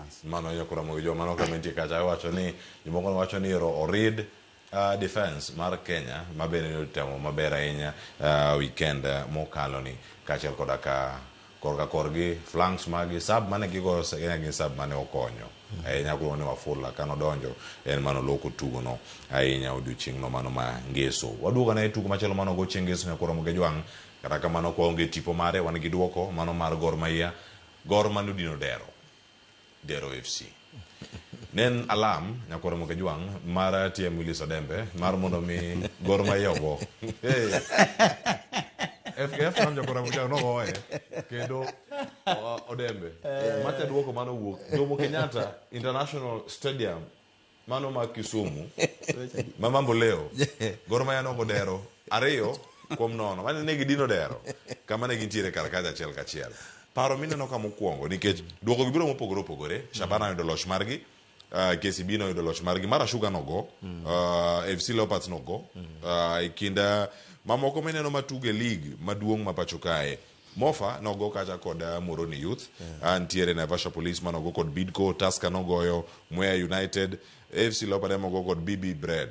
advance. Mano nyakura gi jo mano kama nitie kacha iwacho ni jomoko wacho ni ero orid defense mar Kenya ma bende otemo maber ahinya weekend mokalo ni kaachiel koda ka korka korgi flanks magi sub mane gigo Kenya gin sub mane okonyo ahinya kuom ni Wafula kanodonjo en mano loko tugono ahinya odiochieng'no mano ma ngeso. Waduogo ane tugo machielo mano go chieng' ngeso nyakura Mogejwang'. Kata kamano kwa onge tipo mare wan gi duoko mano mar Gor Mahia. Gor mane odino Dero. Dero FC. Ne en alam nyakwar Mokejwang' mar TM Willis Odembe mar mondo mi Gor Mahia ogo. Hey. FKF nam nyakwar Mokejwang' nogoye kendo Odembe. Macha duoko mano wuok Jomo Kenyatta International Stadium mano ma Kisumu ma mambo leo Gor Mahia nogo Dero 2-0 mane ne gidino Dero kama ne gintiere kar kacha achiel kachiel. Paro mineno ka mokwongo nikech duoko gi biro mopogore opogore. Shabana oyudo loch margi, KCB noyudo loch margi, Mara Sugar nogo, FC Leopards nogo, e kind mamoko mineno matugo e league maduong' ma pacho kae. Mofa nogo kacha kod Moroni Youth, nitiere Naivasha Police manogo kod Bidco, Tusker nogoyo Mwea United, AFC Leopards emogo kod BB Bread.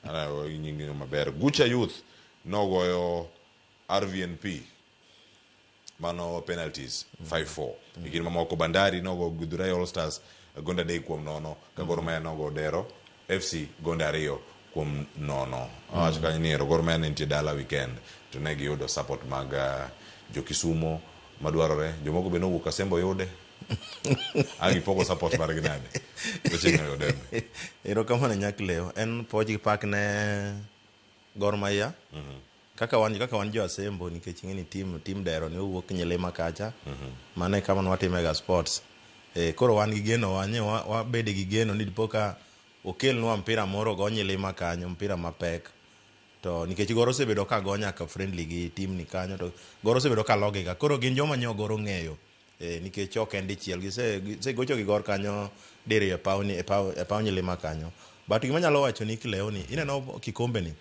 Nying maber. Gucha Youth nogoyo RVNP mano penalties 5-4. E kind mamoko Bandari nogo Githurai All Stars gonde 3-0 ka Gor Mahia nogo Dero FC gonde 2-0. Awacho kanyo ni ero Gor Mahia ne nitie dala weekend to ne giyudo support mag jo Kisumo madwarore. Jomoko be nowuok Asembo yude. Agipogo support margi nade? Weche ng'eyo Odembe. Erokamano Nyakleo. En puoch gi pak ne Gor Mahia. Kaka wan jo Asembo nikech ing'e ni team Dero ne owuok Nyilima kacha. Mano e kama ne watime ga sports. Koro wan gi geno wabede gi geno ni dipo ka okelnwa mpira moro go Nyilima kanyo, mpira mapek. To nikech Gor osebedo ka go nyaka friendly gi team ni kanyo to Gor osebedo ka logi ga. Koro gin joma nyo Gor ong'eyo. Nikech ok en dichiel gisegocho gi Gor kanyo diriyo e paw Nyilima kanyo. But gima anyalo wacho ni Cleo ni ineno kikombe ni.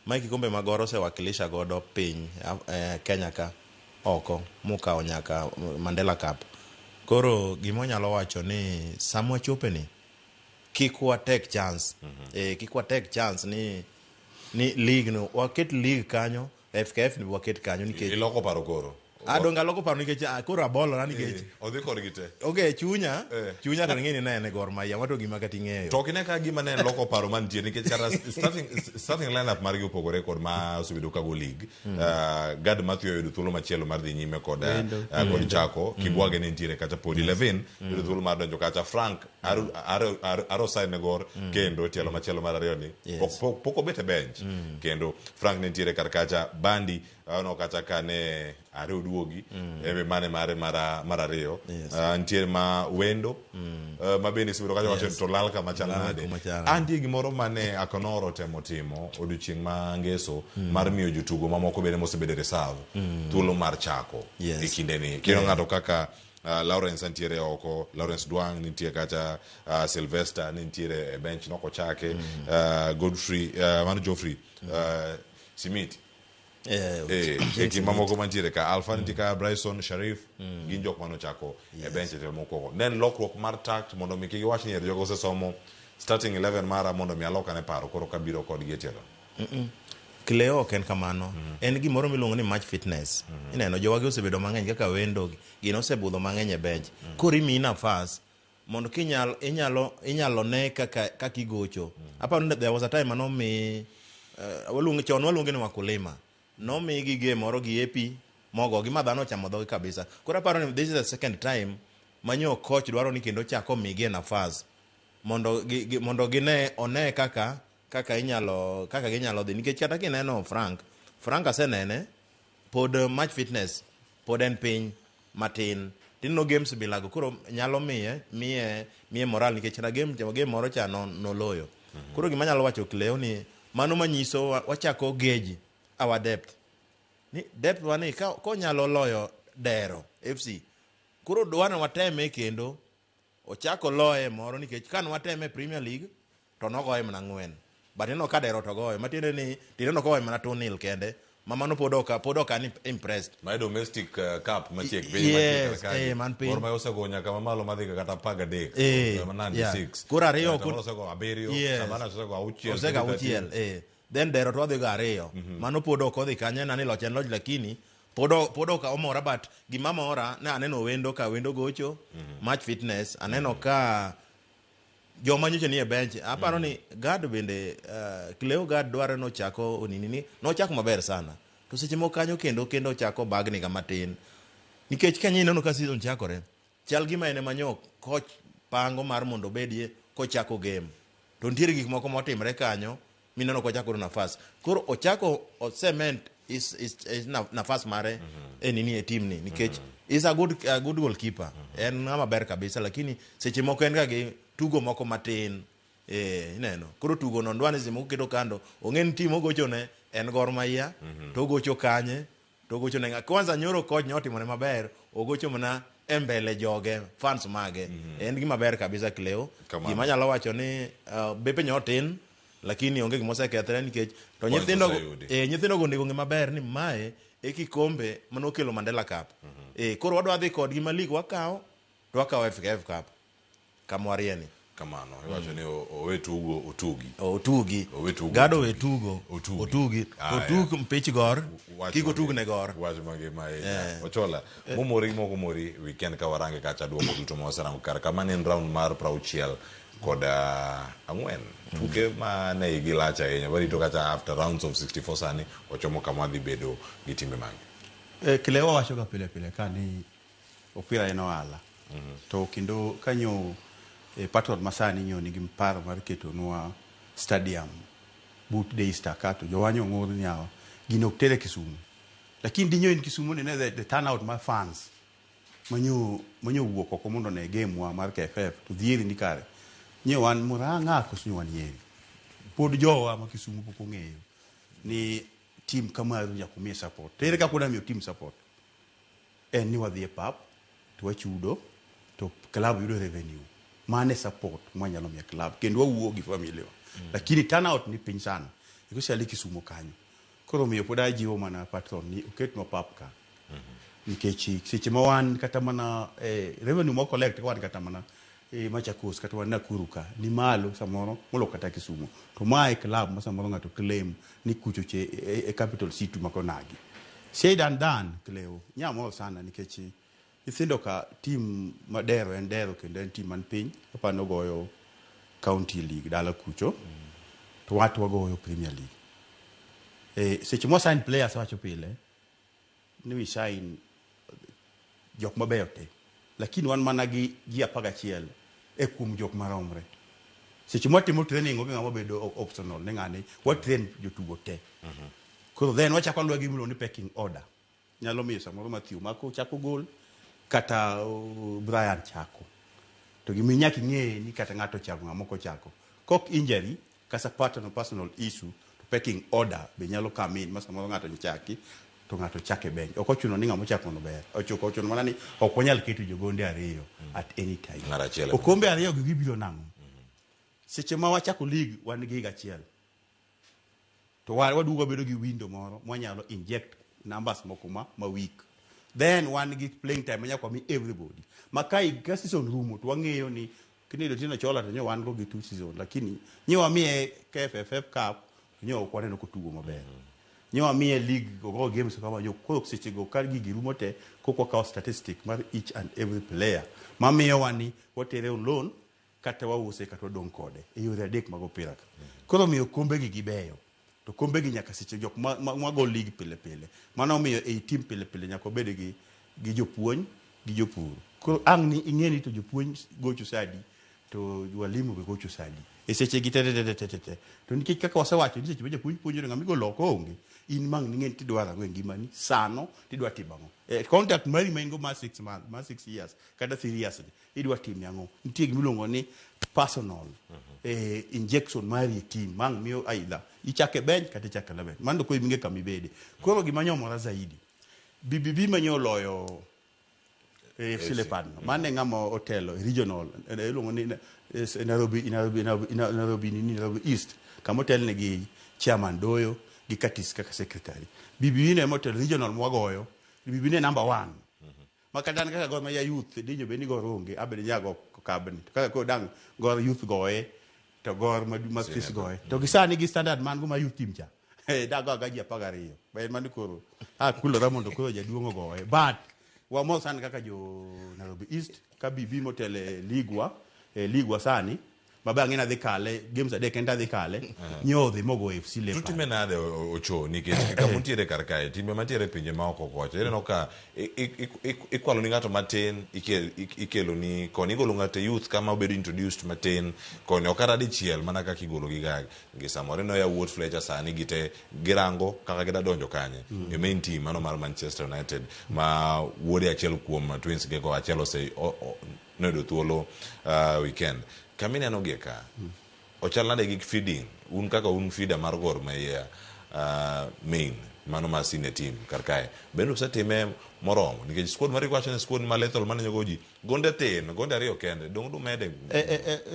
Mae kikombe ma Gor osewakilisha godo piny Kenya ka oko mokawo nyaka Mandela Cup. Koro gima wanyalo wacho ni sama wachope ni kik wa take chance. Kik wa take chance ni league no waket league kanyo, FKF ni waket kanyo nikech iloko paro koro. Adonga loko paro nikech koro abolora nikech odhi kodgi te. Okay, chunya to ng'e ni ne en Gor Mahia, wato gima kata ing'eyo. To ok ine ka gima ne en loko paro mantie nikech kata starting lineup margi opogore kod ma osebedo ka go league. Gad Matthew oyudo thuolo machielo mar dhi nyime kod kod chako. Kibwage ne nitiere kacha podi. Levin oyudo thuolo mar donjo kacha. Frank Aro sign ne Gor kendo tielo machielo mar ariyo ni pok obet e bench. Kendo Frank ne nitiere kar kacha. Bandi no kacha ka ne are oduogi ebe mane mare mar ariyo. Nitie ma Wendo ma bende osebedo kacha wacho to lal kama chal nade. Antie gimoro mane Akonoro temo timo odiochieng' ma ngeso mar miyo jotugo mamoko bende mosebedo e reserve thuolo mar chako e kindeni. Kendo ng'ato kaka Lawrence nitiere oko, Lawrence Dwang nitie kacha, Sylvester nitiere e bench nokochake, Godfrey mano Geoffrey Simiti. E kind mamoko mantiere ka Alpha nitie ka Bryson Sharif gin jok manochako e bench e tielo mokwongo. Ne en lokruok mar tact mondo mi kik giwach ni jogo osesomo starting 11 mara mondo mi alokane paro koro kabiro kodgi e tielo. Cleo ok en kamano. En gimoro miluongo ni match fitness. Ineno jowagi osebedo mang'eny kaka Wendo gin osebudho mang'eny e bench. Koro imiyi nafas mondo kinyalo inyalo ne kaka igocho. Aparo ni there was a time manomi chon waluonge ni wakulima. Nomi gi game moro gi AP mogo gi ma dhano ochamo dhogi kabisa. Koro aparo ni this is the second time manyo coach dwaro ni kendo chako migi nafas mondo mondo gine one kaka inyalo kaka ginyalo dhi nikech kata kineno Frank asenene pod match fitness pod en piny matin. Tineno games bilago koro nyalo miye moral nikech na game moro cha noloyo. Koro gima anyalo wacho Cleo ni mano manyiso wachako gauge our depth. Ni depth wani ka konyalo loyo Dero FC. Koro dwaro wateme kendo ochako loye moro nikech kan wateme Premier League to nogoye mana 4. But ineno ka Dero to goyo matiende ni tineno kogoye mana 2-0 kende. Ma mano pod ok pod ok an impressed. Ma domestic cup machiek piny. Yes, machiek kar kae. Man piny. Gor Mahia osego nyaka mamalo madhi kata 13. Nandi 6. Koro ariyo Samoro osego abiriyo. Shabana osego auchiel. Osego auchiel, eh. Then Dero to wadhigo ariyo. Mano pod ok odhi kanyo en ni loch en loch, lakini pod ok omora, but gima mora ne aneno Wendo ka Wendo gocho match fitness, aneno ka joma nyocha nie bench, aparo ni Gad bende, Cleo Gad dwaro nochako onini ni nochako maber sana, to seche moko kanyo kendo ochako bagni ga matin, nikech ka ineno ka season chakore chal gima en ema nyo coach pango mar mondo obedie kochako game, to nitiere gik moko motimre kanyo mineno kochako yudo nafas. Koro ochako o cement is nafas mare e nini e team ni, nikech is a good goalkeeper, en ng'ama ber kabisa, lakini seche moko en ga gi tugo moko matin, ineno koro tugo no ndwani seche moko keto kando ong'e ni team ogochone en Gor Mahia, to ogocho kanye, to ogocho ne ng'a kwanza. Nyoro coach nyotimone maber, ogocho mana e mbele joge, fans mage. En gima ber kabisa, Cleo. Kamano. Gima anyalo wacho ni bepe nyo tin, lakini onge gima osekethre nikech to Points nyithindo oseyudi. Nyithindo go onego ng'e maber ni mae e kikombe manokelo Mandela Cup. Koro wadwa dhi kodgi ma league wakawo to wakawo FKF Cup kama warieni. Kamano iwacho ni owe tugo otugi. Otugi. Owe tugo, Gado otugi. we tugo. Otugi. Otugi. Aya. Otug mpich Gor. Wach Kik otug mangima. ne Gor. Wach mangima ahinya. Ochola momori gi mok omori weekend ka warange kacha duoko duto ma waserango kar kama ne en round mar 64 tuke ma ne igi lach ahinya. Warito kacha after rounds of 64, sani ochomo kama wadhi bedo gi timbe mage. Kile wawacho ga pile pile ka ni opira en ohala, to kendo kanyo patron masani nyo nigi paro mar ketonwa stadium but Daystar ka, to jowanyo ng'ur ni yawa gino ok tere Kisumu, lakini dinyo in Kisumu ni ne the turnout mar fans manyo wuok oko mondo ne game wa mar KFF to dhieri ni kare nyo wan Murang'a koso nyo wan Nyeri. Pod jowa ma Kisumu pok ong'eyo ni team kamaru nyaka umiye support. To ere kaka wadwa miyo team support? En ni wadhi e pap to wachudo to club yudo revenue. Mano e support mwanyalo miyo club kendo wawuo gi familia wa. Lakini turnout ni piny sana, especially Kisumu kanyo. Koro omiyo pod ajiwo mana patron ni oketnwa pap ka, nikech seche ma wan kata mana revenue ma collect ka wan kata mana Machakos kata wan Nakuru ka ni malo samoro molo kata Kisumu, to mae club ma samoro ng'ato claim ni kucho che e capital city ma konagi. Said and done, Cleo nyamor sana nikech nyithindo ka team ma Dero en Dero kendo en team man piny apano goyo county league dala kucho, to wat wagoyo Premier League. Seche mwa sign players, wacho pile ni we sign jok mabeyo te, lakini wan mana gi ji 11 e kuom jok maromre. Seche mwatimo training onge ng'ama bedo optional ne ng'ani, wa train jotugo te. Koro then wachako aluwa gimiluongo ni pecking order. Nyalo miyo samoro Matthew mako chako gol kata Brian chako, to gima nyaka ing'e ni kata ng'ato ochako, ng'ama ok ochako kok injury kata personal issue, to pecking order be nyalo come in ma samoro ng'ato chaki to ng'ato chake bench. Ok ochuno ni ng'ama ochako no ber ochuko, ochuno mana ni ok wanyal keto jogonde ariyo at any time. Ng'at achiel ema. Okombe ariyo gi gibiro nang'o? Seche ma wachako league wan gi higa achiel to waduogo wabedo gi window moro mwanyalo inject numbers moko ma weak, then wan gi playing time manyaka wami everybody ma ka season rumo to wang'eyo ni Kennedy Otieno Chola to nyo wan go gi two season, lakini nyo wamiye KFF Cup to nyo ok waneno kotugo maber, nyo wamiye league ogo games kama nyo. Koro seche go ka gigi rumo te kok wakawo statistic mar each and every player mamiyowa ni watere on loan kata wause kata wadong' kode e yore adek mag opira ka. Koro omiyo kombe gi gibeyo, to kombe gi nyaka seche jok ma go league pile pile. Mano omiyo ei team pile pile nyaka wabed gi jopuonj gi jopur. Koro ang' ni ing'e ni to jopuonj gocho sadi to walimu be gocho sadi e seche gi te te te te te te. To nikech kaka wasewacho ni seche ma japuonj puonjo to ng'ama igolo oko onge, in mang' ning'e ni tidwaro ang'o e ngimani sano, tidwa timo ang'o contract mari ma in go mar 6 months, mar 6 years kata 3 years ni idwa timo ang'o. Nitie gimiluongo ni personal injection mari e team mang' miyo either ichake bench kata ichake 11. Mano koro ing'e kama ibede. Koro gima nyomora zaidi, BBB manyo oloyo AFC Leopard no, mano e ng'ama otelo e regional, iluongo ni Nairobi, Nairobi, Nairobi, Nairobi, nini, Nairobi East, kama otelne gi chairman Doyo. Gi Katis kaka secretary. BBB ne motelo regional mwagoyo, BBB ne number 1. Ma kata an kaka Gor Mahia youth dinyo bed ni Gor onge, abe nyago kabni. To kaka koro dang' Gor youth goye, to Gor mathis goye. To gi sani gi standard man go ma youth team cha. Dago aga ji 12. Ba en mano koro akulora mondo koro jaduong' ogoye. But wamor sana kaka jo Nairobi East ka BB motelo e ligwa, e ligwa sani mabe ang'e ni adhi kale games adek enda adhi kale nyodhi mogo FC Leopards. Tutime nade Ocho nikech kama untiere kar kae timbe mantiere e pinje ma oko kocha ineno ka ikwalo ni ng'ato matin ikelo ni koni igolo ng'ato e youth kama obedo introduced matin koni ok kata dichiel mana kaka igolo gi ga gi samoro ineno yawuot Fletcher sani gite girango kaka gida donjo kanye e main team mano mar Manchester United ma wuode achiel kuom twins ge go achiel ose noyudo thuolo weekend kama ineno gie ka ochal nade gi feeding un kaka un feeder mar Gor Mahia main mano mar senior team kar kae bende usetime moromo nikech squad mari wacho ni squad ma lethal manego ji gonde tin gonde ariyo kende dong dumede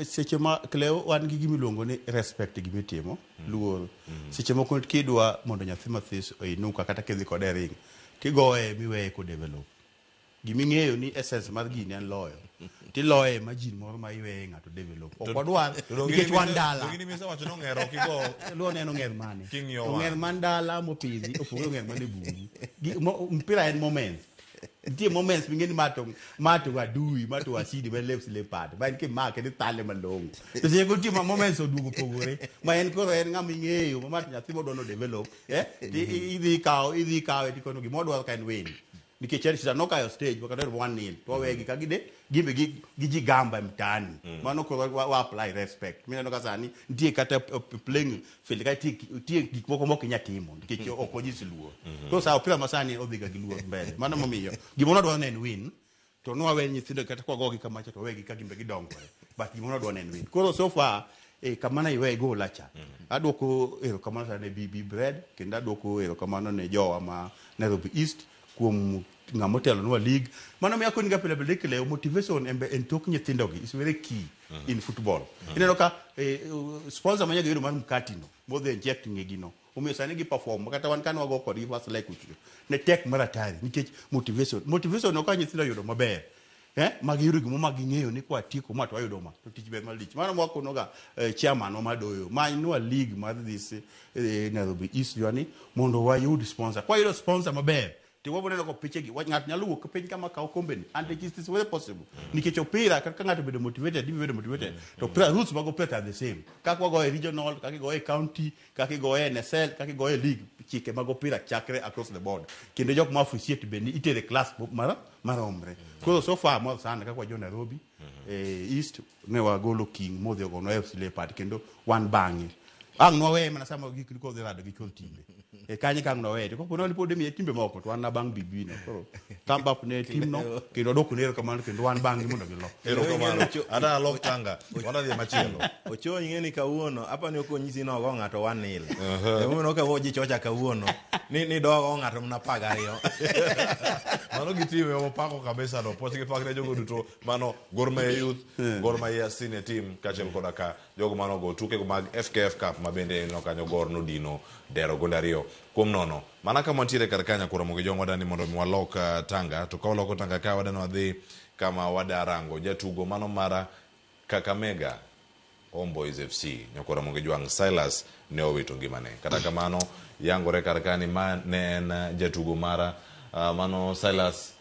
Seche ma Cleo wan gi gima iluongo ni respect gimitimo luor. Seche moko kidwa mondo nyathi mathis oinuka kata kidhi kode e ring tigoye miweye ko develop. Giming'eyo ni essence mar gini en loyo. Tiloye margin moro ma iweye ng'ato develop. Ok wadwar nikech wan dala. Gini misewacho ni ong'er ok igo Luo neno ng'er mane. King'iyo Ong'er wang'. man dala mopidhi opogore ong'er man e bungu. Mpira en moments. Nitie moments ming'e ni ma to adui, ma to asidi, ma en FC Leopard. Ma en kimake ni thale malong'o. To seche moko nitie ma moments oduogo opogore. Ma en koro en ng'ama ing'eyo, ma to nyathi modwa no develop. Idhi ikawe tikono gima odwaro ka en win. Nikech Chelsea nokayo stage makata 1-0 to wawegi ka gide gimbe gi gijigamba mtaani. Mano koro wa apply respect. Mineno ka sani nitie kata playing field ka nitie gik moko mok inyal timo nikech ok onyis luor. Koro sa opira ma sani odhi ga gi luor mbele. Mano momiyo gima nwadwaro ne en win to nwawe nyithindo kata kwagogi kamacha to wawegi ka gimbe gidongore. But gima nwadwaro ne en win. Koro so far kamano iwe gola cha. Aduoko erokamano sana ne BB Bread kendo aduoko erokamano ne jowa ma Nairobi East kuom ng'ama otelonwa league. Mano miyo akoni ga pile pile ni motivation en tok nyithindogi is very key in football. Ineno ka sponsor manyaka yudo mar mkati no modhi inject ng'egi no. Omiyo sani gi perform kata wan kane wago kodgi first leg kucho. Ne tek mar hatari nikech motivation. Motivation ok nyithindo yudo maber. Magiyudo gimo ma ging'eyo ni kwa tieko ma to wayudo ma to tich ber malich. Mano mwakonoga chairman wa madoyo manynwa league mar this Nairobi East ni mondo wayud sponsor. Kwa yudo sponsor maber to wabiro neno ko piche gi ng'ato nyalo wuok piny kama kawo kombe ni and it is very possible. Nikech opira kaka ng'ato bedo motivated, ibedo motivated to opira rules mag opira are the same. Kaka wagoye regional, kaka igoye county, kaka igoye NSL, kaka igoye league, chike mag opira chakre across the board. Kendo jok ma officiate bende itere class maromre. Koro so far mor sana kaka wajo Nairobi East ne wagolo King modhi ogono FC Leopard kendo wan bang'e. Ang' nwawe mana sama gik ni kodhi rado gi chol timbe. Kanye ka ang' nwawe to kopo ni pod imiye timbe moko to wan na bang' BB no. Koro thumb up ne team no kendo wadwoko ne erokamano kendo wan bang'e mondo gilo. Erokamano. Ada alok tanga. Wadhi machielo. Ocho ing'e ni kawuono apa ni ok onyisi ni ogo ng'ato 1-0. Emomiyo ok awuo ji chocha kawuono. Ni dogo ng'ato mana 12. Mano gitime mopako kabisa no. Puoch gi pak ne jogo duto mano Gor Mahia Youth, Gor Mahia Senior Team kaachiel koda ka jogo mano go tuke mag FKF Cup ma bende ineno kanyo Gor nodino dero gonde 2-0. Mana kama wantiere kar ka Nyakuro Ramogi Jong wadani mondo mi walok tanga to ka waloko tanga ka wadani wadhi kama wadarango jatugo mano mara Kakamega Homeboys FC Nyakuro Ramogi Jwang' Silas ne owito ngimane. Kata kamano yangore kar ka ni ma ne en jatugo mara mano Silas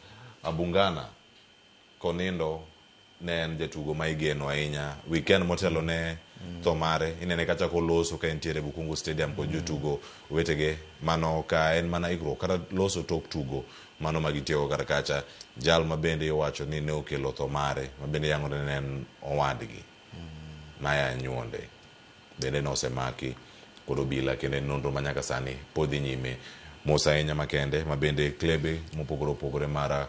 Abungana konindo ne en jatugo ma igeno ahinya. Weekend motelo ne tho mare inene kacha koloso ka entiere Bukungu Stadium kod jotugo wetege mano ka en mana ikruok kata loso tok tugo mano ma gitiyogo kar kacha. Jal ma bende iwacho ni ne okelo tho mare ma bende yangore ne en owadgi maya anyuonde bende nosemaki kod obila kendo en nonro ma nyaka sani pod dhi nyime. Mos ahinya makende ma bende klebe mopogore opogore mara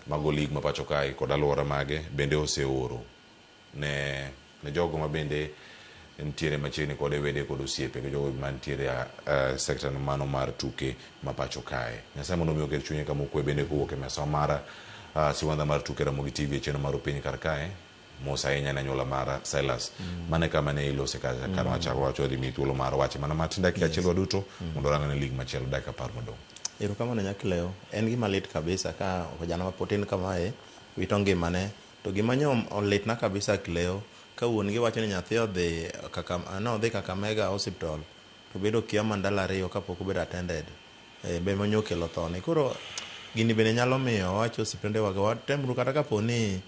mago league ma pacho kae kod alwora mage bende oseoro ne jogo ma bende nitiere machiegni kode wede kod osiepe gi jogo mantiere sekta mano mar tuke ma pacho kae. Nyasaye mondo mi oket chunye kama okwe bende kowuok e mesa mara Siwandha mar tuke Ramogi TV e chenro mar Opiny kar kae. Mos ahinya ne anyuola mar Silas. Mano e kama ne ilose kacha kar wachako wacho dhi miyi thuolo mar wacho mana matin dakika achiel waduto mondo warang ne lig machielo dakika 10 modong'. Erokamano Nyakleo. En gima lit kabisa ka ojana ma pod tin kamae wito ngimane. To gima nyo olitna kabisa Cleo, ka wuon gi wacho ni nyathi odhi kaka no odhi Kakamega Hospital to bedo kia ma ndalo 2 kapok obedo attended. Be manyo okelo thone. Koro gini bende nyalo miyo wacho osiptende wa watemuru kata kapo ni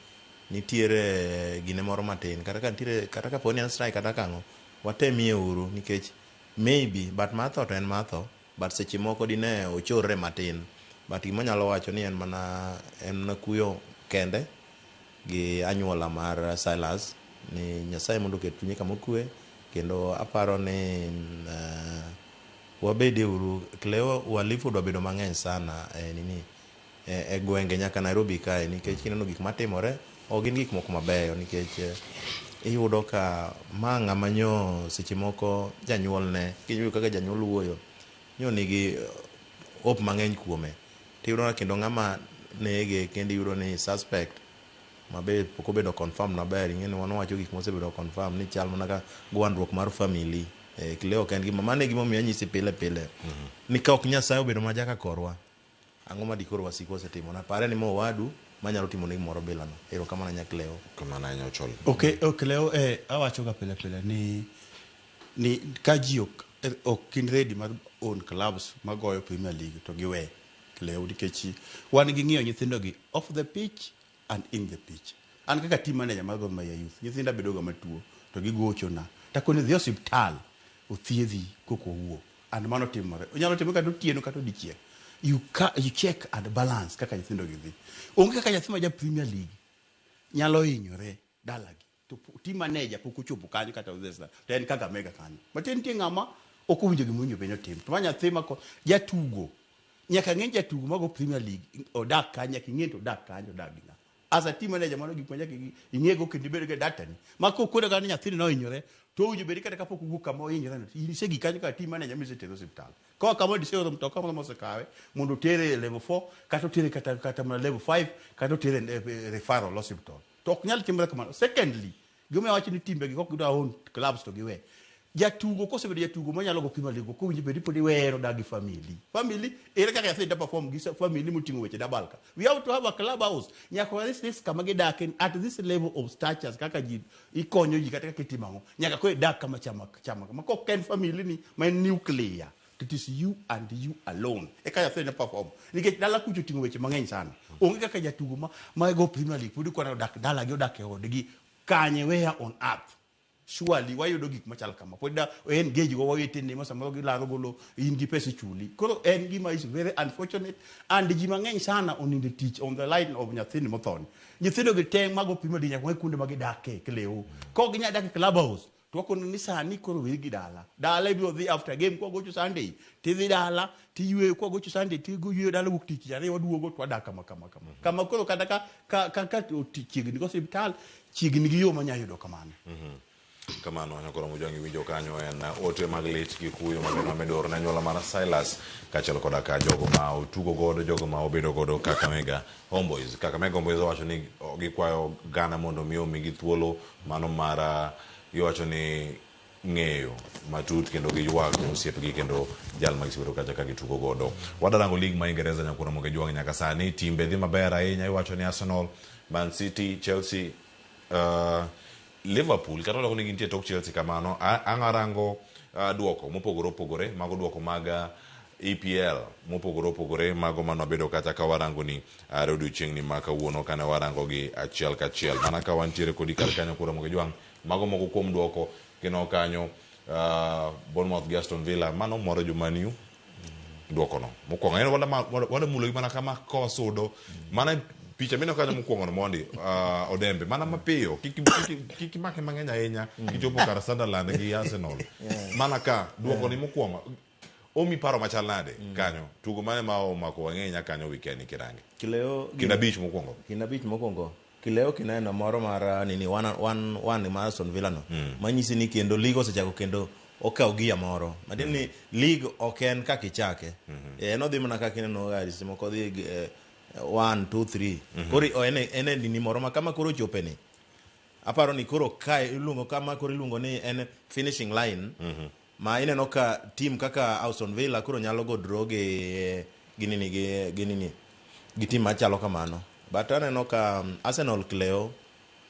nitiere gine moro matin, kata ka nitiere, kata kapo ni en strike kata kang'o, watemie uru nikech maybe, but matho to en matho, but seche moko dine ochorre matin. But gima anyalo wacho ni en mana kuyo kende gi anyuola mar Silas ni Nyasaye mondo oket chunye kama okwe, kendo aparo ni wabede uru. Cleo, uhalifu odwa bedo mang'eny sana nini e gwenge nyaka Nairobi kae, nikech kineno gik matimore ok gin gik moko mabeyo, nikech iyudo ka ma ng'ama nyo seche moko janyuolne, kiyudo kaka janyuol wuoyo nyo nigi hope mang'eny kuome, tiyudo ka kendo ng'ama nege kendo iyudo ni suspect mabe pok obedo confirm maber. Ing'e ni wan wawacho gik mosebedo confirm ni chal mana ka gwandruok mar family. Cleo ok en gima, mano e gimomiyo anyisi pile pile ni ka ok Nyasaye obedo ma jaka korwa, ang'o ma dikoro wasikwa osetimona? Pare ni mo owadu manyalo timo ne gimoro bilano. Erokamano ahinya Cleo. Kamano ahinya Ochol. Okay, Cleo, awacho ga pile pile ni ka ji ok gin ready mar own clubs magoyo Premier League to giwe Cleo, nikech wan gi ng'iyo nyithindo gi off the pitch and in the pitch. An kaka team manager mar Gor Mahia Youth, nyithinda bedo ga matuo to gigochona. Takoni dhi osiptal othiedhi koko owuo. And mano timore. Onyalo timore kata otieno kata odiechieng'. You check and balance kaka nyithindo gi dhi. Onge kaka nyathi ma ja Premier League nyalo hinyore dalagi. To team manager pok ochopo kanyo kata odhi to en Kakamega kanyo. Matiende nitie ng'ama ok owinjo gima owinjo bed ni otim. To ma nyathi ma jatugo, nyaka ng'e jatugo mago Premier League odak kanyo, nyaka ing'e to odak kanyo, odak gi ng'a. As a team manager mano gik ma nyaka ing'ego kendo ibed gi data ni. Ma kokone kata ni nyathini nohinyore, to owinjo bed kata kapok owuok kama ohinyore no, in isegik kanyo kaka team manager misetere osiptal. Koa kama diseoro mtoka moro mosekawe mondo otere e level 4 kata otere kata mana level 5 kata otere e referral hospital. To ok nyal timore kamano. Secondly, gimomiyo awacho ni timbe gi kok gidwa own clubs to giwe. Jatugo kosebedo jatugo manyalo go Premier League, ok owinjo bed ni pod iwero odak gi family. Family, ere kaka nyathi da perform gi family moting'o weche dabal ka. We have to have a club house. Nyaka wa this kama gidake at this level of statures kaka ji ikonyo ji kata kaka itimo ang'o. Nyaka koro idak kama chama chama. Ma kok en family ni ma en nuclear. It is you and you alone. Eka nyathi ne perform. Nikech dala kucho oting'o weche mang'eny sana. Onge kaka jatugo ma go Premier League pod ikwana odak dalagi, odak e odgi. Kanye, where on earth? Surely wayudo gik machal kama. Pod da engage go wawetene ma samoro gilaro golo in gi pesa ichuli. Koro en gima is very unfortunate and ji mang'eny sana onindo tich on the line of nyathini mothoni. Nyithindo gi te mago Premier League nyaka wang'e kuonde ma gidake Cleo. Kok ginyal dak e club house, to wakono ni sani koro weri gi dala. Dala ibiro dhi after game kwagocho Sunday, tidhi dala, tiyweyo kwagocho Sunday, tiyweyo dala wuok tich ariyo waduogo to wadak kama kama kama. Kama koro kata ka chiegni gi osiptal, chiegni gi yo manyalo yudo kamano. Kamano nyakoro Mojwang' iwinjo kanyo en ote mag lit gi kuyo mabende wamedo oro ne anyuola mar Silas kaachiel koda ka jogo ma otugo godo, jogo ma obedo godo Kakamega Homeboys. Kakamega Homeboys owacho ni gikwayo Ghana mondo mi omigi thuolo mano mar giwacho ni ng'eyo matut kendo giywak osiepgi kendo jal ma gisebedo kacha ka gitugo godo. Wadarango league ma Ingereza nyakoro Mojwang' nyaka sani timbe dhi maber ahinya, iwacho ni Arsenal, Man City, Chelsea, Liverpool kata odoko ni gintie tok Chelsea kamano. Ang' arango duoko mopogore opogore, mago duoko mag EPL mopogore opogore, mago mane wabedo kata ka warango ni are odiochieng'ni ma kawuono kane warango gi achiel kachiel. Mana ka wantiere kodi kar kanyo koro Mojwang', mago moko kuom duoko kino kanyo Bournemouth gi Aston Villa, mano moro jo Man U duoko no mokwongo. En wada mulo gi mana kama kawasudo mana picha mineno kanyo mokwongo no mondi Odembe mana mapiyo kik imake mang'eny ahinya kichopo kar Sunderland gi Arsenal. Mana ka duoko ni mokwongo omi paro machal nade kanyo tugo mane ma omako wang'e ahinya kanyo weekend ni kirange Kileo kind abich mokwongo. Kind abich mokwongo Kileo kineno moro mar nini 1-1 mar Aston Villa no manyisi ni kendo league osechako kendo okawo gia moro. Matiende ni league ok en kaka ichake. En odhi mana kaka ineno ga seche moko odhi 1 2 3. Koro en e nini moro ma kama koro ochope ni. Aparo ni koro kae iluongo kama koro iluongo ni en finishing line. Ma ineno ka team kaka Aston Villa koro nyalo go draw gi nini gi nini gi team machalo kamano. But aneno ka Arsenal Cleo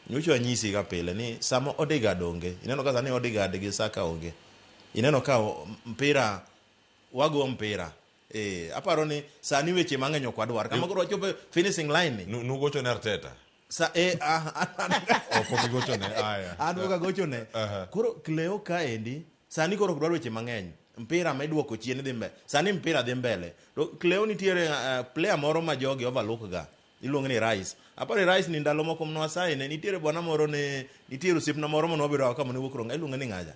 nyocha anyisi ga pile ni sama Odegaard onge, ineno ka sani Odegaard gi Saka onge. Ineno ka mpira wago mpira. Aparo ni sani weche mang'eny ok wadwar. Kama koro wachopo finishing line ni. Nugocho ne Arteta. Sa Ok ogigochone, aya. An pok agochone. Koro Cleo kaendi sani koro ok dwar weche mang'eny. Mpira ma iduoko chien dhi mbele. Sani mpira dhi mbele. To Cleo nitiere player moro ma jogi overlook ga. Iluongo ni Rice. Aparo ni Rice ni ndalo moko nwasaine nitiere bwana moro ne nitiere osiepna moro mane wabedo kama ne wuok Ronga iluongo ni ng'aja.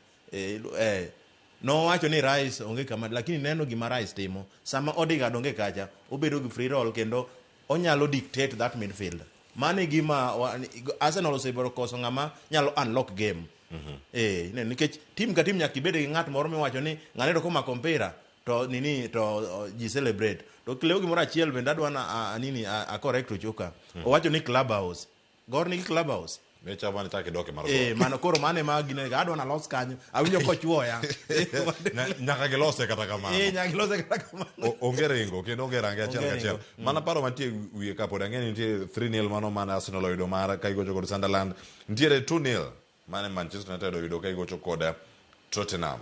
Nowacho ni Rice onge kama, lakini neno gima Rice timo. Sama Odegaard onge kacha, obedo gi free roll kendo onyalo dictate that midfield. Mano e gima Arsenal osebedo koso ng'ama nyalo unlock game. Nikech team ka team nyaka ibed gi ng'at moro miwacho ni ng'ane to komako mpira to nini to ji celebrate. To Cleo gimoro achiel bende adwa na nini a correct Ochoka. Owacho ni clubhouse. Gor nigi clubhouse. Ne chama ni chak idoke mar gor. Mano koro mane ma gine adwa na los kanyo. Awinjo kochuoya. Nyaka gilose kata kamano. Nyaka gilose kata kamano. Onge ringo kendo onge range achiel kachiel. Mana paro mantie wiye kapod ang'e ni nitie 3-0 mano mane Arsenal oyudo mar ka igocho kod Sunderland. Nitiere 2-0 mane Manchester United oyudo ka igocho kod Tottenham.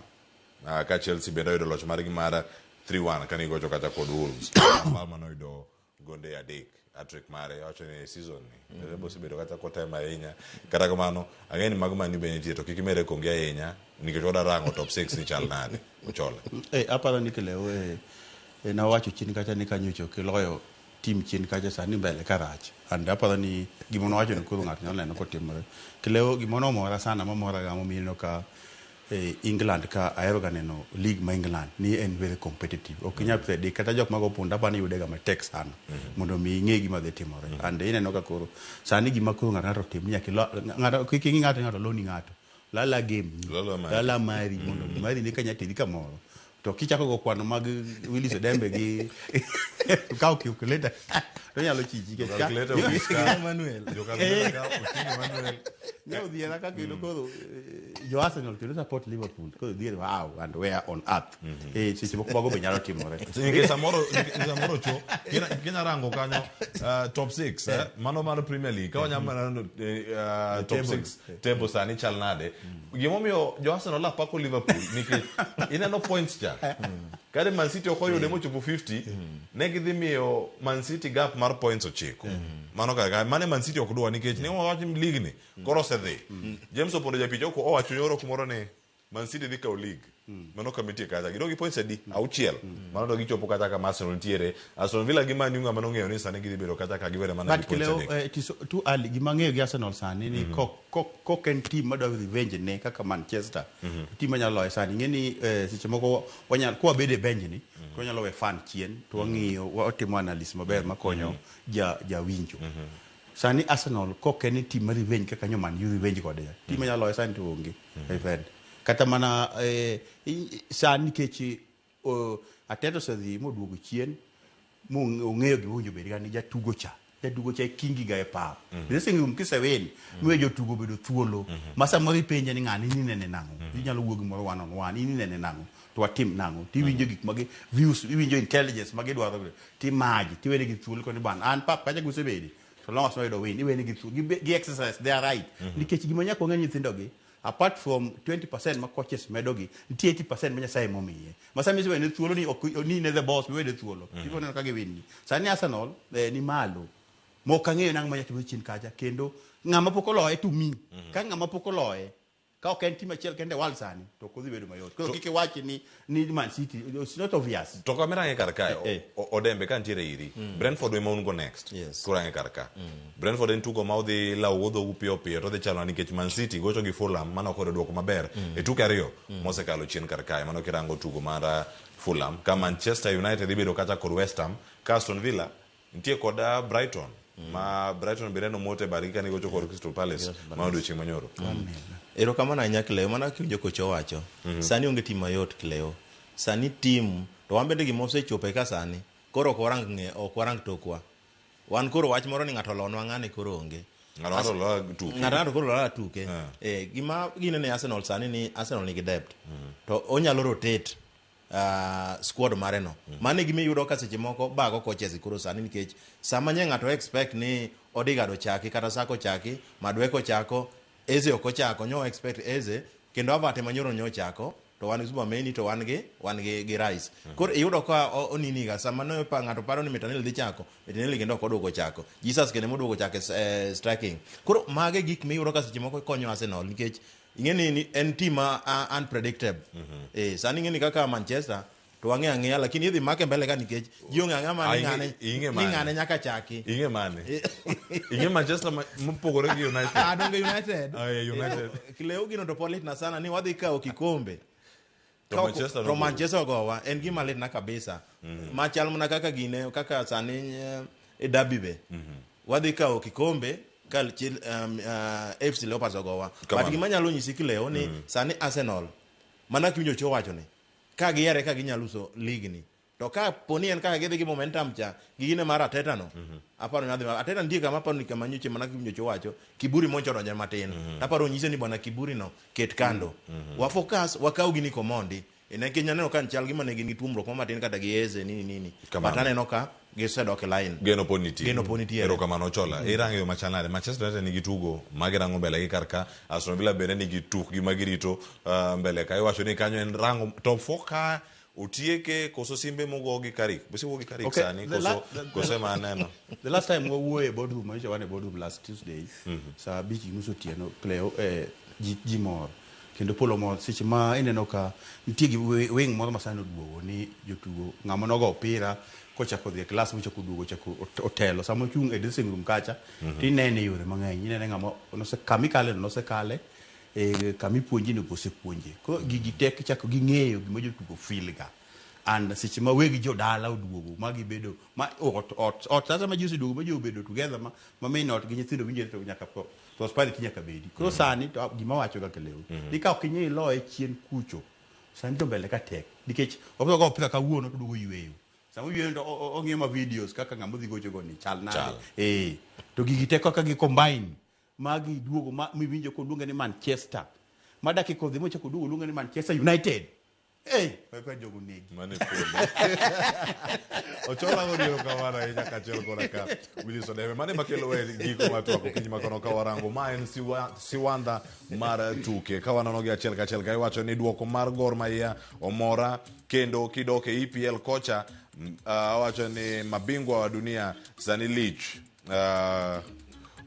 Ka Chelsea bende oyudo loch margi mar 3-1 kane igocho kata kod Wolves. Palmer noyudo gonde 3 hat-trick mare wacho ni season ni mm. Osebedo kata kotemo ahinya kata kamano ang'e ni mago mani be nitie to kik imere kongi ahinya nikech wadwa rango top 6 ni chal nade Ochola. Aparo ni Cleo nawacho chien kacha ni kanyocho kiloyo team chien kacha sani mbele karach and aparo ni gima nowacho ni koro ng'ato nyalo neno kotimore. Cleo gima nomora sana mamora ga momiyo ka England ka ahero ga neno league ma England ni en very competitive. Ok inyal predict kata jok mago punda apani yude ga matek sana mondo mi ing'e gima dhi timore. And ineno ka koro sani gima koro ng'ato ng'ato tim nyaka ng'ato kik ing'i ng'ato ng'ato loni ng'ato. Lala game ni. Lala mari mondo mari ni kanya teri kamoro. To kichako go kwano mag Willis Odembe gi kaw calculator to nyalo chichi nikech ka Emmanuel. Emmanuel. Ne odhiera kaka kendo koro jo Arsenal kendo support Liverpool koro dhier how and where on earth. Seche moko mago be nyalo timore. Nikech samoro cho kinya rango kanyo top 6 mano mar Premier League ka wanyalo neno top 6 table sani chal nade. Gimomiyo jo Arsenal apako Liverpool nikech ineno points cha. Kare Man City ok oyude mochopo 50 ne gidhi miyo Man City gap mar points 9. Mano kaka mane Man City ok dwa nikech ne wawach league ni koro osedhi. James Opondo japich ok owacho nyoro kumoro ni Man City dhi kawo league. Mano kama nitie kacha. Gidong' gi points adi? 6. Mano to gichopo kacha kama Arsenal nitiere. Aston Villa gi Man U ng'ama nong'eyo ni sani gidhi bedo kacha ka giwere mana gi points 3. But it is too early. Gima ang'eyo gi Arsenal sani ni kok en team madwa revenge ne kaka Manchester. Team manyalo loye sani. Ing'e ni seche moko wanyalo kwa bedo e bench ni to wanyalo we fan chien to wang'iyo watimo analysis maber makonyo jawinjo. Sani Arsenal kok en team ma revenge kaka nyo Man U revenge kode. Team manyalo loye sani to onge. Kata mana sani nikech Arteta osedhi moduogo chien mong'eyo gima owinjo bed ni jatugo cha e kingi ga e pap. Dressing room kisewin miwe jotugo bedo thuolo ma samoro ipenje ni ng'ani in inene nang'o inyalo wuo gimoro one on one in inene nang'o to watim nang'o tiwinjo gik magi views iwinjo intelligence magidwaro timaji tiwene gi thuolo koni bana an pap kacha gusebede so long as noyudo win iwene gi thuolo gi exercise they are right nikech gima nyaka wang'e nyithindo gi apart from 20% ma coaches medogi nitie 80% ma Nyasaye momiye ma sama isewene thuolo ni ok ni ne the boss miwene thuolo ibiro neno ka giwinni sani Arsenal ni malo mok ang'eyo nang'o manyalo timore chien kacha kendo ng'ama pok oloye to me ka ng'ama pok oloye ka ok en team achiel kende e world sani to ok odhi bedo mayot koro kik iwach ni Man City it's not obvious. To kama irange kar kae Odembe ka nitiere iri Brentford ema un go next. Kurange kar ka Brentford en tugo ma odhi lawo dhogu piyo piyo to odhi chalo nikech Man City gocho gi Fulham mano ok oyudo duoko maber e tuke 2 mosekalo chien kar kae. Mano kirango tugo mar Fulham ka Manchester United ibedo kata kod West Ham ka Aston Villa nitie kod Brighton ma Brighton bende nomote bargi kane gocho kod Crystal Palace ma odiochieng' manyoro. Erokamano ahinya Cleo, mana kiwinjo kocha owacho. Sani onge team mayot Cleo. Sani team to wan bende gima osechopo e ka sani koro ok warang tokwa. Wan koro wach moro ni ng'ato olonwa ng'ane koro onge. Ng'ato ng'ato loyo tuke. Ng'ato ng'ato koro loyo tuke. Gima ginene Arsenal sani ni Arsenal nigi depth. To onyalo rotate squad mare no. Mano e gima iyudo ka seche moko bago coaches koro sani nikech sama nye ng'ato expect ni Odegaard ochaki kata Saka ochaki, Madueke ochako, Eze ok ochako, nyo expect Eze kendo Havertz ema nyoro nyo ochako to wan gi Zubimendi to wan gi wan gi Rice. Koro iyudo ka onini ga sama no pa ng'ato paro ni Martinelli dhi chako, Martinelli kendo ok oduogo chako. Jesus kendo moduogo chako striking. Koro mage gik miyudo ka seche moko konyo Arsenal nikech ing'e ni en team ma unpredictable. Sani ing'e ni kaka Manchester to wang'e ang'eya lakini idhi make mbele ka nikech ji ong'e ang'eya ma ni ng'ane Ing'e ni mane? Ng'ane nyaka chaki. Ing'e mane? Ing'e Manchester mopogore gi United? Ah, donge United. Ah, yeah, United. Kileo gino to pod litna sana ni wadhi kawo kikombe. To Manchester To nogowa. Manchester ogowa en gima litna kabisa. Machal mana kaka gine kaka sani e derby be. Wadhi kawo kikombe ka FC Leopards ogowa. Kamano. But gima nyalo nyisi Kileo ni sani Arsenal mana kiwinjo cho wacho ni ka giyere ka ginyalo uso league ni to ka poni en kaka gidhi gi momentum cha gi gine mar Arteta no aparo ni adhi Arteta nitie kama aparo ni kama nyoche mana kiwinjo cho wacho kiburi moncho donje matin aparo nyise ni bwana kiburi no ket kando wa focus wakaw gini komondi nikech aneno ka chal gima ne gin gi tuomruok moro matin kata gi Eze nini nini Kamano. but aneno ka gisedok e line. Geno pod nitie. Geno pod nitie. Erokamano Ochola. Irango yo machal nade? Manchester United nigi tugo magirango mbele gi kar ka. Aston Villa bende nigi tukgi magirito mbele ka. Iwacho ni kanyo en rango top 4 ka otieke koso simbe mogo gi Carrick. Bose gi Carrick Okay, sani the koso koso ema aneno. The last time wawuoyo e boardroom, manyiso wan e boardroom last Tuesday, saa 5:30 otieno, Cleo, ji mor kendo polo mor seche ma ineno ka nitie gi wing moro ma sani oduogo ni jotugo ng'ama nogo opira kochako dhi e klas mochako duogo ochako otelo sama ochung' e dressing room kacha tinene e yore mang'eny inene ng'ama nose kamikale no nosekale kama ipuonje no osepuonje koro gigi te kichako ging'eyo gima jotugo feel ga and seche ma weg jodala oduogo ma gibedo ma ot ot ot sasa ma ji oseduogo ma ji obedo together ma min ot gi nyithindo winjore to nyaka prosperity nyaka bedi koro sani to gima wacho kaka leo ni ka ok inyal loye chien kucho sani to mbele ka tek nikech obiro go opira kawuono to duogo yweyo sama oyweyo to ong'iyo ma videos kaka ng'ama odhi gocho go ni chal nade. Chal. To gigi te kaka gi combine ma giduogo ma miwinjo koluonge ni Manchester ma dakika odhi mochako duogo luonge ni Manchester United ka jogo negi. Mane polo. Ochola godiero kamano ahinya kaachiel koda ka Willis Odeme. Mane makelo e giko mar twak okinyi ma kono ka warango. Ma en siwandha mar tuke. Ka wanono gi achiel kachiel ka iwacho ni duoko mar Gor Mahia omora kendo kidok e EPL kocha awacho ni mabingwa wa dunia sani lich.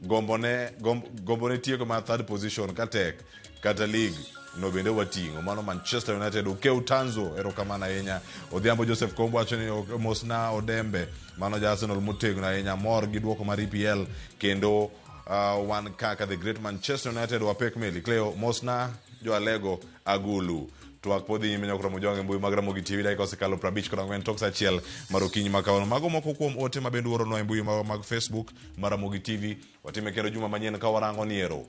Gombo ne tieko mar third position ka tek kata league no bende wating'o mano Manchester United okew tanzo. Erokamano ahinya Odhiambo Joseph Kombo wacho ni mosna Odembe mano ja Arsenal motegno ahinya mor gi duoko mar EPL kendo wan kaka the great Manchester United wapek meli. Cleo mosna jo Alego Agulu twak pod dhi nyime nyaka Ramogi Jwang' e mbui mag Ramogi TV dakika osekalo 54 tok saa 1 mar okinyi ma kawuono. Mago moko kuom ote ma bende uoronwa e mbui mag Facebook mar Ramogi TV. Watime kendo juma manyien ka warango niero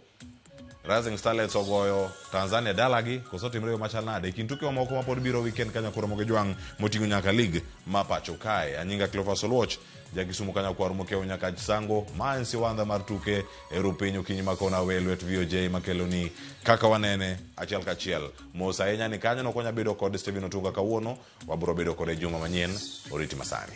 Rising Starlets ogoyo Tanzania dalagi koso timre yo machal nade e kind tuke mamoko ma pod biro weekend kanyo koro Ramogi Jwang' moting'o nyaka league ma pacho kae. Anyinga Cleophas Oluoch jakisumu kanyo kwar mokewo nyaka Sango ma en siwandha mar tuke e ru piny okinyi ma kona we lwet VOJ makelo ni kaka wanene achiel kachiel. Mos ahinya ni kanyo nokonya bedo kod Stephen Otunga kawuono wabiro bedo kode juma manyien oriti masani.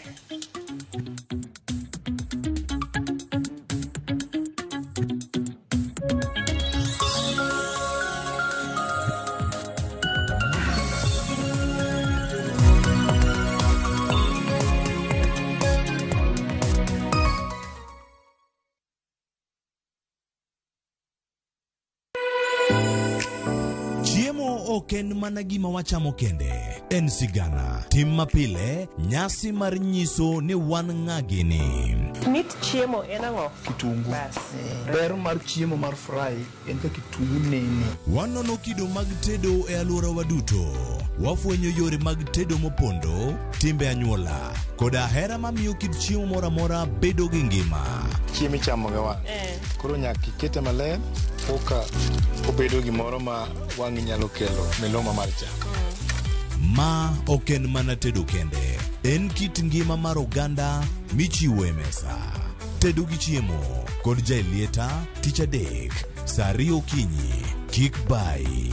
Chiemo ok en mana gima wachamo kende, en sigana, tim mapile, nyasi mar nyiso ni wan ng'a gini. Mit chiemo en ang'o? Kitungu. Bas. Ber mar chiemo mar fry en ka kitungu nene. Wanono kido mag tedo e alworawa duto. Wafwenyo yore mag tedo mopondo, timbe anyuola, koda hera mamiyo kit chiemo moro amora bedo gi ngima. Chiemo ichamo gi wang'. Koro nyaka ikete maler koka obedo gimoro ma wang'i nyalo kelo miluma mar chak. Ma ok en mana tedo kende, en kit ngima mar oganda michiwo e mesa. Tedo gi chiemo kod Jaelieta tich adek saa 2 okinyi. Kik bayi.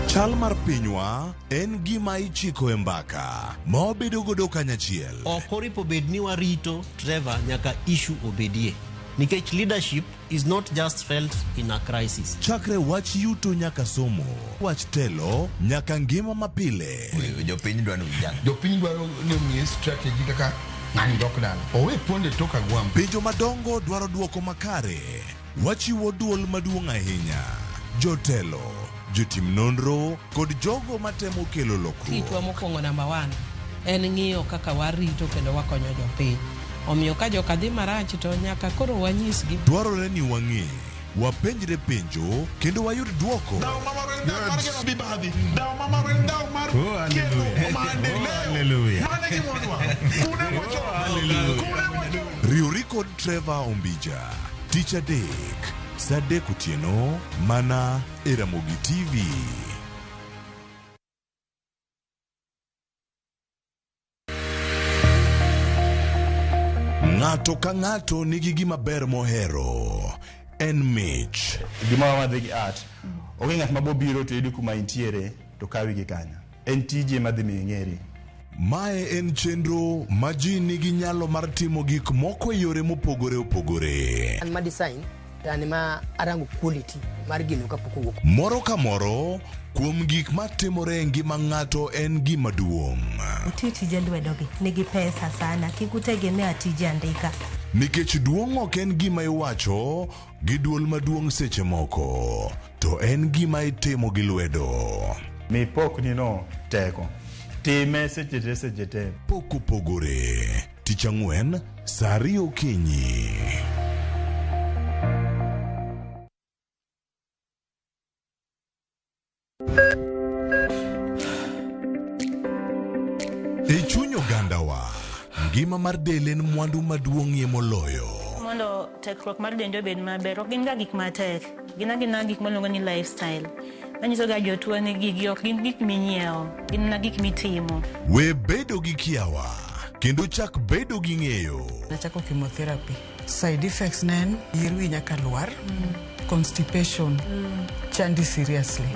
Chal mar pinywa en gima ichiko e mbaka ma wabedo godo kanyachiel. Ok oripo bed ni warito Trevor nyaka issue obedie. Nikech leadership is not just felt in a crisis. Chakre wach yuto nyaka somo, wach telo nyaka ngima mapile. Jopiny dwaro vijana. Jopiny dwaro ni omiye strategy kaka ng'ani dok dala. Owe ponde tok agwambo. Penjo madongo dwaro duoko makare. Wachiwo duol maduong' ahinya. Jotelo, jotim nonro kod jogo matemo kelo lokruok. Tichwa mokwongo namba 1 en ng'iyo kaka warito kendo wakonyo jopiny. Omiyo ka joka dhi marach to nyaka koro wanyisgi. Dwarore ni wang'e, wapenjre penjo kendo wayud duoko. Riwri kod Trevor Ombija tich adek saa 3 otieno mana e Ramogi TV. Ng'ato ka ng'ato nigi gima ber mohero. En mich. Gima wadhi gi art. Onge ng'at mabobiro to yudi kuma intiere to kawi gi kanyo. En tije madhi miyo ing'eri. Mae en chenro ma ji nigi nyalo mar timo gik moko e yore mopogore opogore. An ma design to an ma arango quality mar gino kapok owuok. Moro ka moro kuom gik matimore e ngima ng'ato en gima duong'. Uti tije lwedogi nigi pesa sana, kik utegemea tije andika. Nikech duong' ok en gima iwacho gi duol maduong' seche moko, to en gima itimo gi lwedo. Mi pokni no teko. Time seche te seche te. Pok opogore. Tich ang'wen saa 2 okinyi. E chuny ogandawa, ngima mar del en mwandu maduong'ie moloyo. Mondo tekruok mar dendi obed maber, ok gin ga gik matek. Gin agina gik miluongo ni lifestyle. Manyiso ga jotuo ni gigi ok gin gik minyiewo, gin mana gik mitimo. We bedo gi kiawa, kendo chak bedo gi ng'eyo. Nachako chemotherapy. Side effects ne en yier wi nyaka lwar, constipation, chandi seriously.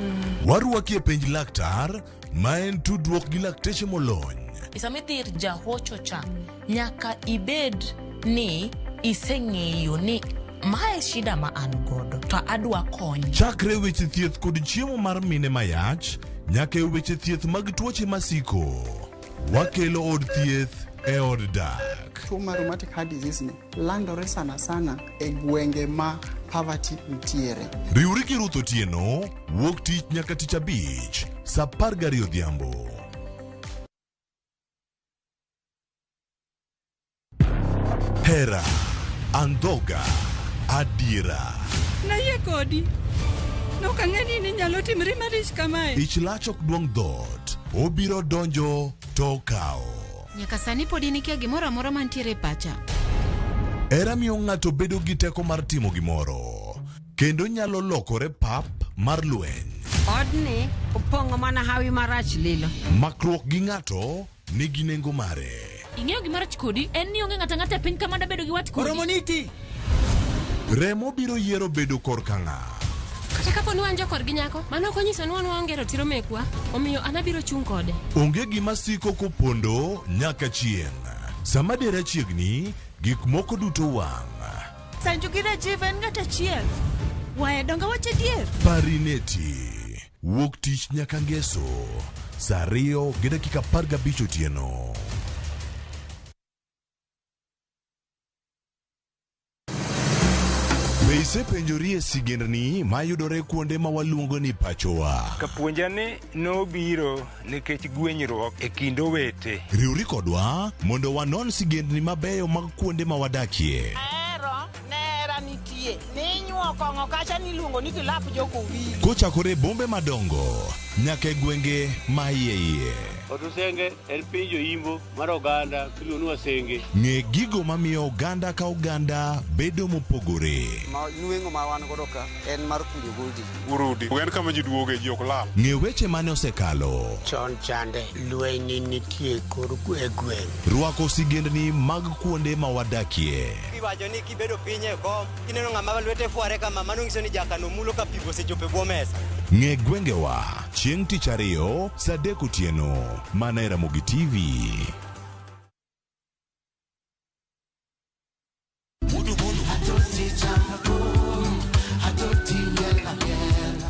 Warwaki e penj laktar, ma en tudruok gi lakteche molony. Sama idhi ir jahocho cha, nyaka ibed ni iseng'eyo ni mae shida ma an godo to adwa kony. Chakre weche thieth kod chiemo mar mine mayach, nyaka e weche thieth mag tuoche masiko. Wakelo od thieth e od dak. Tuo mar rheumatic heart disease ni landore sana sana e gwenge ma poverty nitiere. Riwri gi Ruth Otieno, wuok tich nyaka tich abich, saa 12 odhiambo. Hera, andhoga, adiera. Nayie kodi. Nok ang'e ni inyalo timri marich kamae. Ich lach ok duong' dhoot, obiro donjo to okawo. Nyaka sani pod in ikia gimoro amora mantiere e pacha. Hera miyo ng'ato bedo gi teko mar timo gimoro, kendo nyalo lokore pap mar lweny. Odni opong'o mana hawi marach lilo. Makruok gi ng'ato nigi nengo mare. Ing'eyo gima rach kodi en ni onge ng'ato ang'ata e piny ka mada bedo gi wat kodi. Oromoniti. Remo biro yiero bedo korka ng'a. Kata kapo ni wan jokorgi nyako, mano ok onyiso ni wan waonge ratiro mekwa, omiyo an abiro chung' kode. Onge gima siko kopondo nyaka chieng'. Sama dera chiegni, gik moko duto wang'. Sanju gi Rajiv en ng'at achiel. Waya donga wach adier. Parineti. Wuok tich nyaka ngeso. Saa 2:15 otieno. Be isepenjori e sigendni mayudore kuonde ma waluongo ni pachowa? Kapuonja ni nobiro nikech gwenyruok e kind owete. Riwri kodwa mondo wanon sigendni mabeyo mag kuonde ma wadakie. Ahero nera nitie. Ninyuo kong'o kacha niluongo ni kilap jokowili. Kochakore e bombe madongo nyaka e gwenge ma iye iye. Otusenge en piny joimbo mar oganda miluongo ni Wasenge. Ng'e gigo mamiyo oganda ka oganda bedo mopogore. Ma nweng'o ma wan godo ka en mar kunyo goldi. Urudi. En kama ji duoge ji ok lal. Ng'e weche mane osekalo. Chon chande lweny nitie kor e gweng'. Rwako sigendni mag kuonde ma wadakie. Iwacho ni kibedo piny e kom, kineno ng'ama lwete fware kama, mano nyiso ni jakano mulo ka pi osechopo e bwo mesa. Ng'e gwengewa chieng' tich ariyo saa 3 otieno mana e Ramogi TV.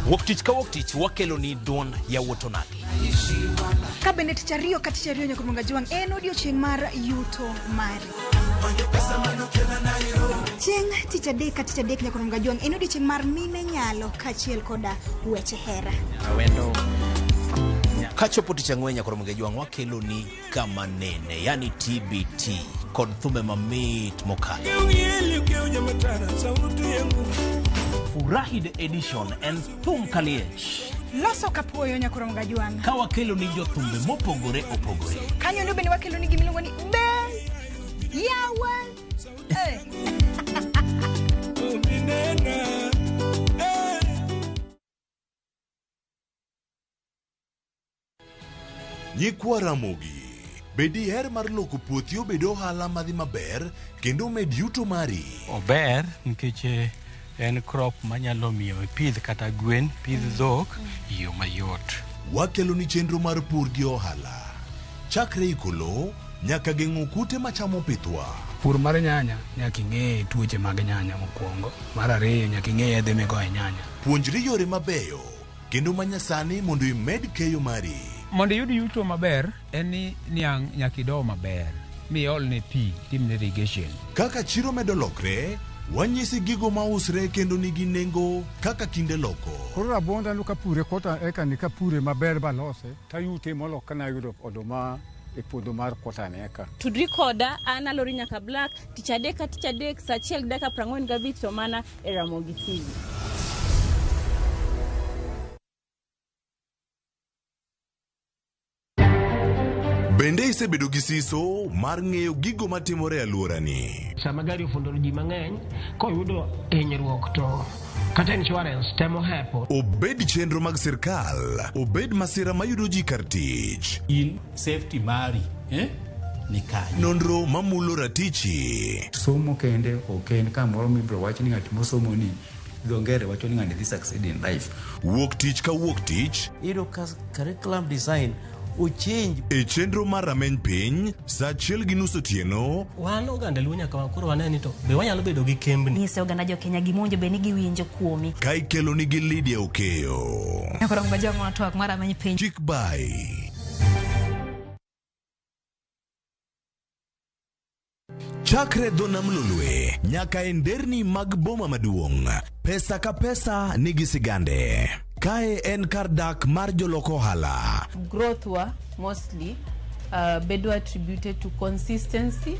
Wuok tich ka wuok tich wakelo ni duond yawuot onagi. Ka bende tich ariyo ka tich ariyo nyaka Mwanga Jwang' en odiochieng' mar yuto mari. Chieng' tich adek ka tich adek nyaka Mwanga Jwang' en odiochieng' mar mine nyalo kaachiel koda weche hera. Awendo. Kachopo tich ang'wen nyaka Mwanga Jwang' wakelo ni kama nene, yani TBT kod thumbe mamit mokalo. Furahi the edition en thum kaliech. Loso kapuoyo nyaka Mwanga Jwang'. Ka wakelo ni jothumbe mopogore opogore. Kanyo ndo bende wakelo ni gimiluongo ni be yawa. Nyikwa Ramogi, be diher mar loko puothi obed ohala madhi maber kendo med yuto mari? Ober nikech en crop manyalo miyo ipidh kata gwen, pidh dhok e yo mayot. Wakelo ni chenro mar pur gi ohala. Chakre iko lowo nyaka geng'o kute machamo pithwa. Pur mar nyanya nyaka ing'e tuoche mag nyanya mokwongo. Mar ariyo nyaka ing'e yedhe migoyo e nyanya. Puonjri yore mabeyo kendo manyasani mondo imed keyo mari. Mondo iyud yuto maber en ni niang' nyaka ido maber miolne pi timne irrigation. Kaka chiro medo lokre, wanyisi gigo mausre kendo nigi nengo kaka kinde loko. Koro rabuonda no kapure kota eka ni kapure maber balose tayute molo kana yudo oduma e puodho mar kota ni eka. Tudri koda an Alori Nyaka Black tich adek ka tich adek saa 1:45 to mana e Ramogi TV. Bende isebedo gi siso mar ng'eyo gigo matimore e alworani? Sama gari ofundo ji mang'eny koyudo hinyruok to kata insurance temo hepo. Obed chenro mag sirkal, obed masira mayudo ji kar tich. In safety mari, ni kanye? Nonro mamulo ratichi. Somo kende ok en kamoro mibiro wach ni ng'at mosomo ni dho ngere wacho ni ng'ani dhi succeed in life. Wuok tich ka wuok tich. Iyudo ka curriculum design ochange. E chenro mar rameny piny saa 1:30 otieno. Wan oganda Luo nyaka koro wane ni to be wanyalo bedo gi kembni. Nyise oganda jo Kenya gima owinjo bed ni giwinjo kuomi. Ka ikelo nigi Lydia Okeyo. Nyaka rom ga twak mar rameny piny. Chik bai. Chakre dho nam Lolwe nyaka e nderni mag boma maduong', pesa ka pesa nigi sigande. Kae en kar dak mar jolok ohala. Growth wa mostly bedo attributed to consistency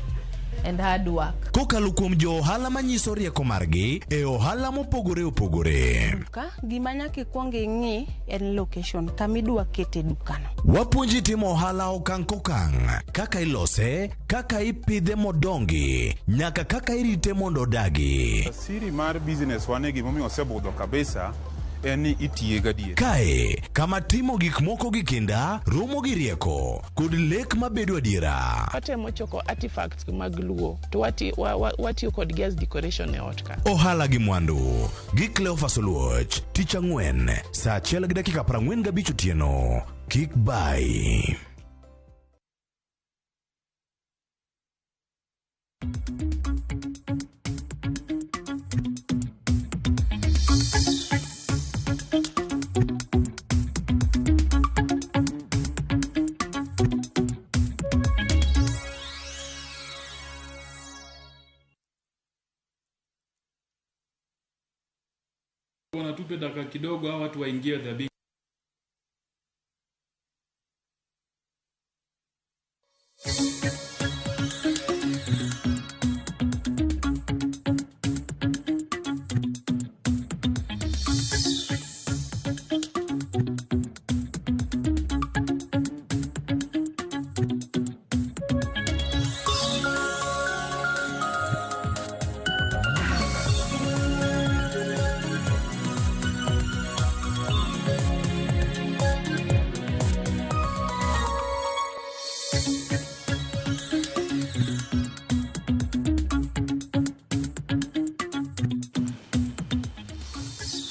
and hard work. Kokalo kuom jo ohala manyiso rieko margi e ohala mopogore opogore. Duka gima nyaka ikwong ing'i en location kama idwa kete dukano. Wapuonji timo ohala okang' kokang', kaka ilose, kaka ipidhe modongi, nyaka kaka irite mondo odagi. Siri mar business wane gimomiyo osebudho kabisa en ni itiye gadier. Kae kama timo gik moko gi kinda romo gi rieko kod lek mabedo adiera. Watemo choko artifacts mag Luo to watiyo kodgi as decoration e ot ka. Ohala gi mwandu gi Cleophas Oluoch tich ang'wen saa 1:45 otieno. Kik bai. Wanatupe dakika kidogo hawa watu waingie the big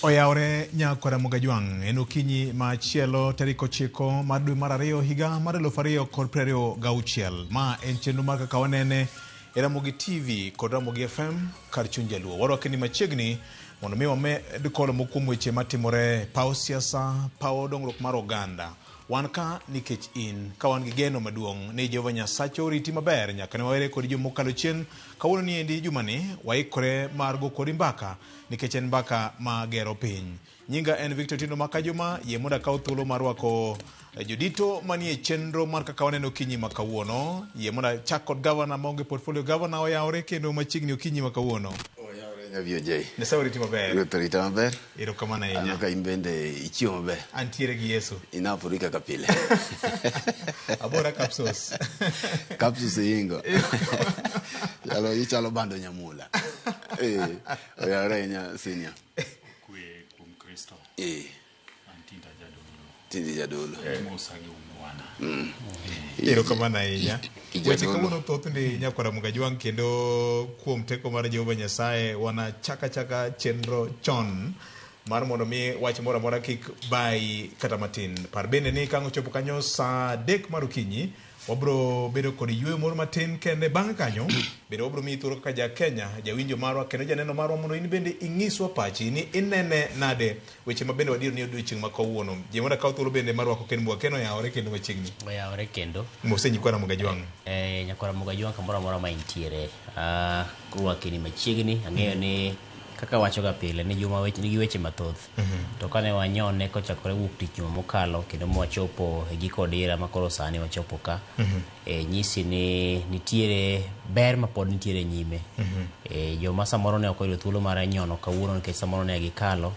Oyawre nyakwara Mugajwang' en okinyi machielo tarik 9 mar dwe mar 2 higa mar 2026. Ma en chenro mar kaka wanene e Ramogi TV kod Ramogi FM kar chuny jaluo. Warwake ni machiegni mondo mi wamed kolo kuom weche matimore paw siasa, paw dongruok mar oganda. Wan ka nikech in, ka wan gi geno maduong' ni Jehova Nyasacha oriti maber nyaka ne wawere kod joma mokalo chien. Kawuono ni endi jumani waikore mar go kodi mbaka nikech en mbaka ma gero piny. Nyinga en Victor Tindo Makajuma, yie mondo akaw thuolo mar rwako jodito manie chenro mar kaka waneno okinyi ma kawuono. Yie mondo achak kod gavana maonge portfolio, gavana oyawore kendo machiegni okinyi ma kawuono. Oyawore VOJ. Nyasaye oriti maber. Ruoth orita maber. Erokamano ahinya. Aneno ka in bende ichiewo maber. Antiere gi Yesu. Inapori kaka pile. Abora capsules. Capsules iingo. Chalo ichalo bando nyamula. Oyawore ahinya senior. Kwe kuom Kristo. Antinda jadolo. Tindi jadolo. Musa gi ungwana. Erokamano ahinya. Weche kawuono thoth ndi nyakwara Mugajwang' kendo kuom teko mar Jehova Nyasaye wanachaka chaka chenro chon mar mondo mi wach moro amora kik bayi kata matin. Par bende ni ka ang' ochopo kanyo saa 3 mar okinyi wabro bedo kod yueyo moro matin kende. Bang' kanyo bende wabro miyi thuolo kaka ja Kenya, jawinjo marwa kendo janeno marwa mondo in bende ing'iswa pachi ni inene nade weche ma bende wadier ni odiochieng' ma kawuono. Yie mondo akaw thuolo bende mar rwako Ken Mbua. Ken oyawore kendo machiegni. Oyawore kendo. Mose nyikwara Mugajwang'. Nyakwara Mugajwang' kamoro amora ma intiere. Rwaki ni machiegni. Ang'eyo ni kaka wachoga pile ni juma weche nigi weche mathoth. To kane wanyone kochakore wuok tich juma mokalo kendo mwachopo e giko dira ma koro sani wachopo ka. Nyisi ni nitiere ber ma pod nitiere nyime. Joma samoro ne ok oyudo thuolo mar nyono kawuono nikech samoro ne gikalo.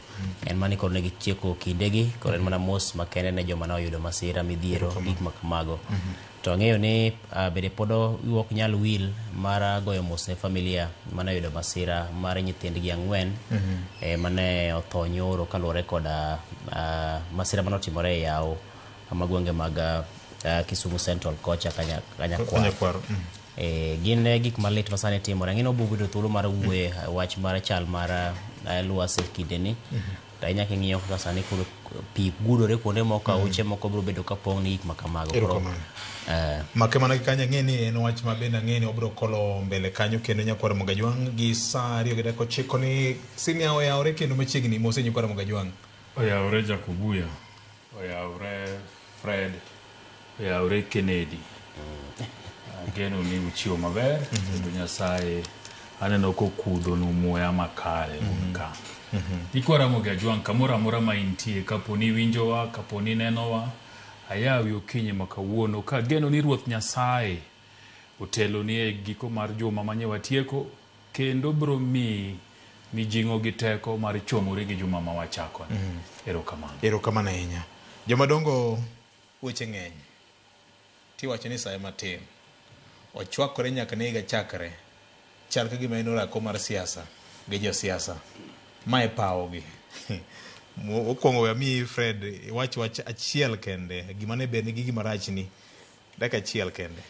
En mana ni koro ne gitieko kindegi, koro en mana mos makende ne joma ne oyudo masira, midhiero, gik ma kamago. To ang'eyo ni bende pod ok nyal wil mar goyo mos ne familia mane oyudo masira mar nyithindgi 4 mane otho nyoro kaluwore kod masira mane otimore e yawo ma gwenge mag Kisumu Central kocha Kanyakwar. Gin gik malit ma sani timore. Ang'e ni obiro bedo thuolo mar wuoye wach mar chal mar lwasi e kindeni. To ahinya king'iyo kaka sani koro pi gudore kuonde moko, aoche moko biro bedo ka pong' ni gik ma kamago. Make mana gi kanyo ang'e ni en wach ma bende ang'e ni wabiro kolo mbele kanyo kendo nyakwara Mugajwang' gi saa 2:09 ni senior oyawore kendo machiegni. Mose nyakwara Mugajwang'. Oyawore Jakobuya, oyawore Fred, oyawore Kennedy. Ageno ni uchiwo maber kendo Nyasaye aneno kokudho nu muya makare un ka. Nyikwa Mugajwang' kamoro amora ma intie, kapo ni iwinjowa, kapo ni inenowa, ayawi okinyi ma kawuono kageno ni Ruoth Nyasaye oteloni e giko mar juma manye watieko kendo biro miyi mijing'o gi teko mar chomori gi juma ma wachako. Erokamano. Erokamano ahinya. Jomadongo weche ng'eny. Tiwacho ni saye matin. Ochwakore nyaka ne higa chakre. Chal ka gima en orako mar siasa gi josiasa. Mae pawogi. Mokwongo we amiyi Fred wach achiel kende. Gima ne ber nigi gima rach ni. Dakika achiel kende.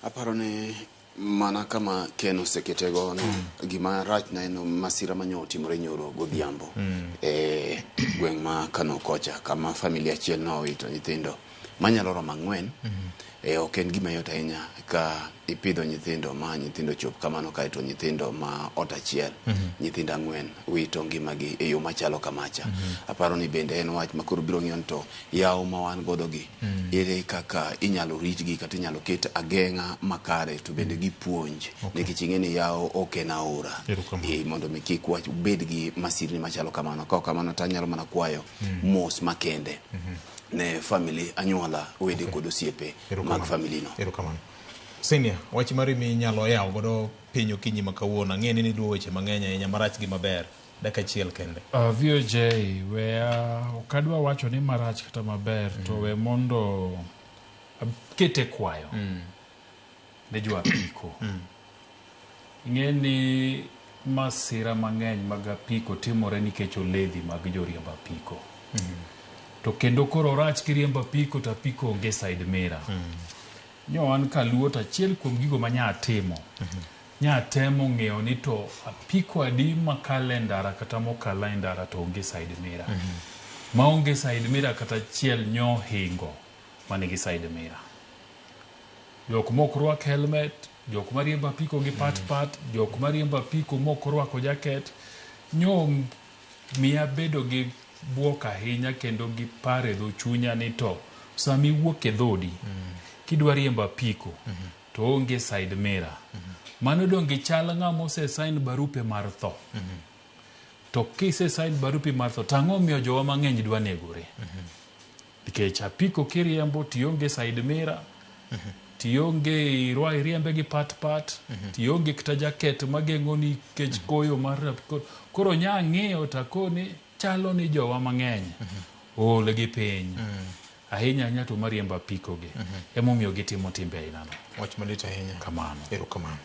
Aparo ni mana kama Ken oseketego no, gima rach na en masira manyo otimore nyoro godhiambo. Gweng' ma Kano kocha kama familia achiel nowito nyithindo manyalo romo 4. Ok en gima yot ahinya ka ipidho nyithindo ma nyithindo chop kamano kaeto nyithindo ma ot achiel nyithindo 4 wito ngimagi e yo machalo kamacha. Aparo ni bende en wach ma koro biro ng'iyo ni to yawo ma wan godo gi ere kaka inyalo ritgi kata inyalo ket ageng'a makare to bende gipuonj nikech ing'e ni yawo ok en aora mondo mi kik wach bed gi masirni machalo kamano. Ka ok kamano to anyalo mana kwayo mos makende ne family, anyuola, wede kod osiepe mag family no. Erokamano. Senior, wach mari minyalo yawo godo piny okinyi ma kawuono. Ang'e ni niluwo weche mang'eny ahinya marach gi maber. Dakika achiel kende. VOJ, weya ok adwa wacho ni marach kata maber to we mondo akete kwayo ne jo apiko. Ing'e ni masira mang'eny mag apiko timore nikech oledhi mag joriemb apiko. To kendo koro rach kiriembo apiko to apiko onge side mirror. Nyo an kaluo to achiel kuom gigo manya timo. Nyatemo ng'iyo ni to apiko adi makalo e ndara kata mokala e ndara to onge side mirror. Maonge side mirror kata achiel nyohingo manigi side mirror. Jok mok rwak helmet, jok mariembo apiko gi pat pat, jok mariembo apiko mok orwako jacket, nyo miya bedo gi buok ahinya kendo gi paro e dho chunya ni to sama iwuok e dhodi kidwa riembo apiko to onge side mirror. Mano donge chal ng'ama ose sign barupe mar tho. To kise sign barupe mar tho, tang'o miyo jowa mang'eny dwa negore? Nikech apiko kiriembo tionge side mirror, tionge irwa iriembe gi pat pat, tionge kata jaket mageng'o ni kech koyo mar apiko. Koro nya ng'iyo takoni chalo ni jowa mang'eny ool gi piny. Ahinya ahinya to mariembo apiko gi. Emomiyo gitimo timbe aina no. Wach malit ahinya. Kamano. Erokamano.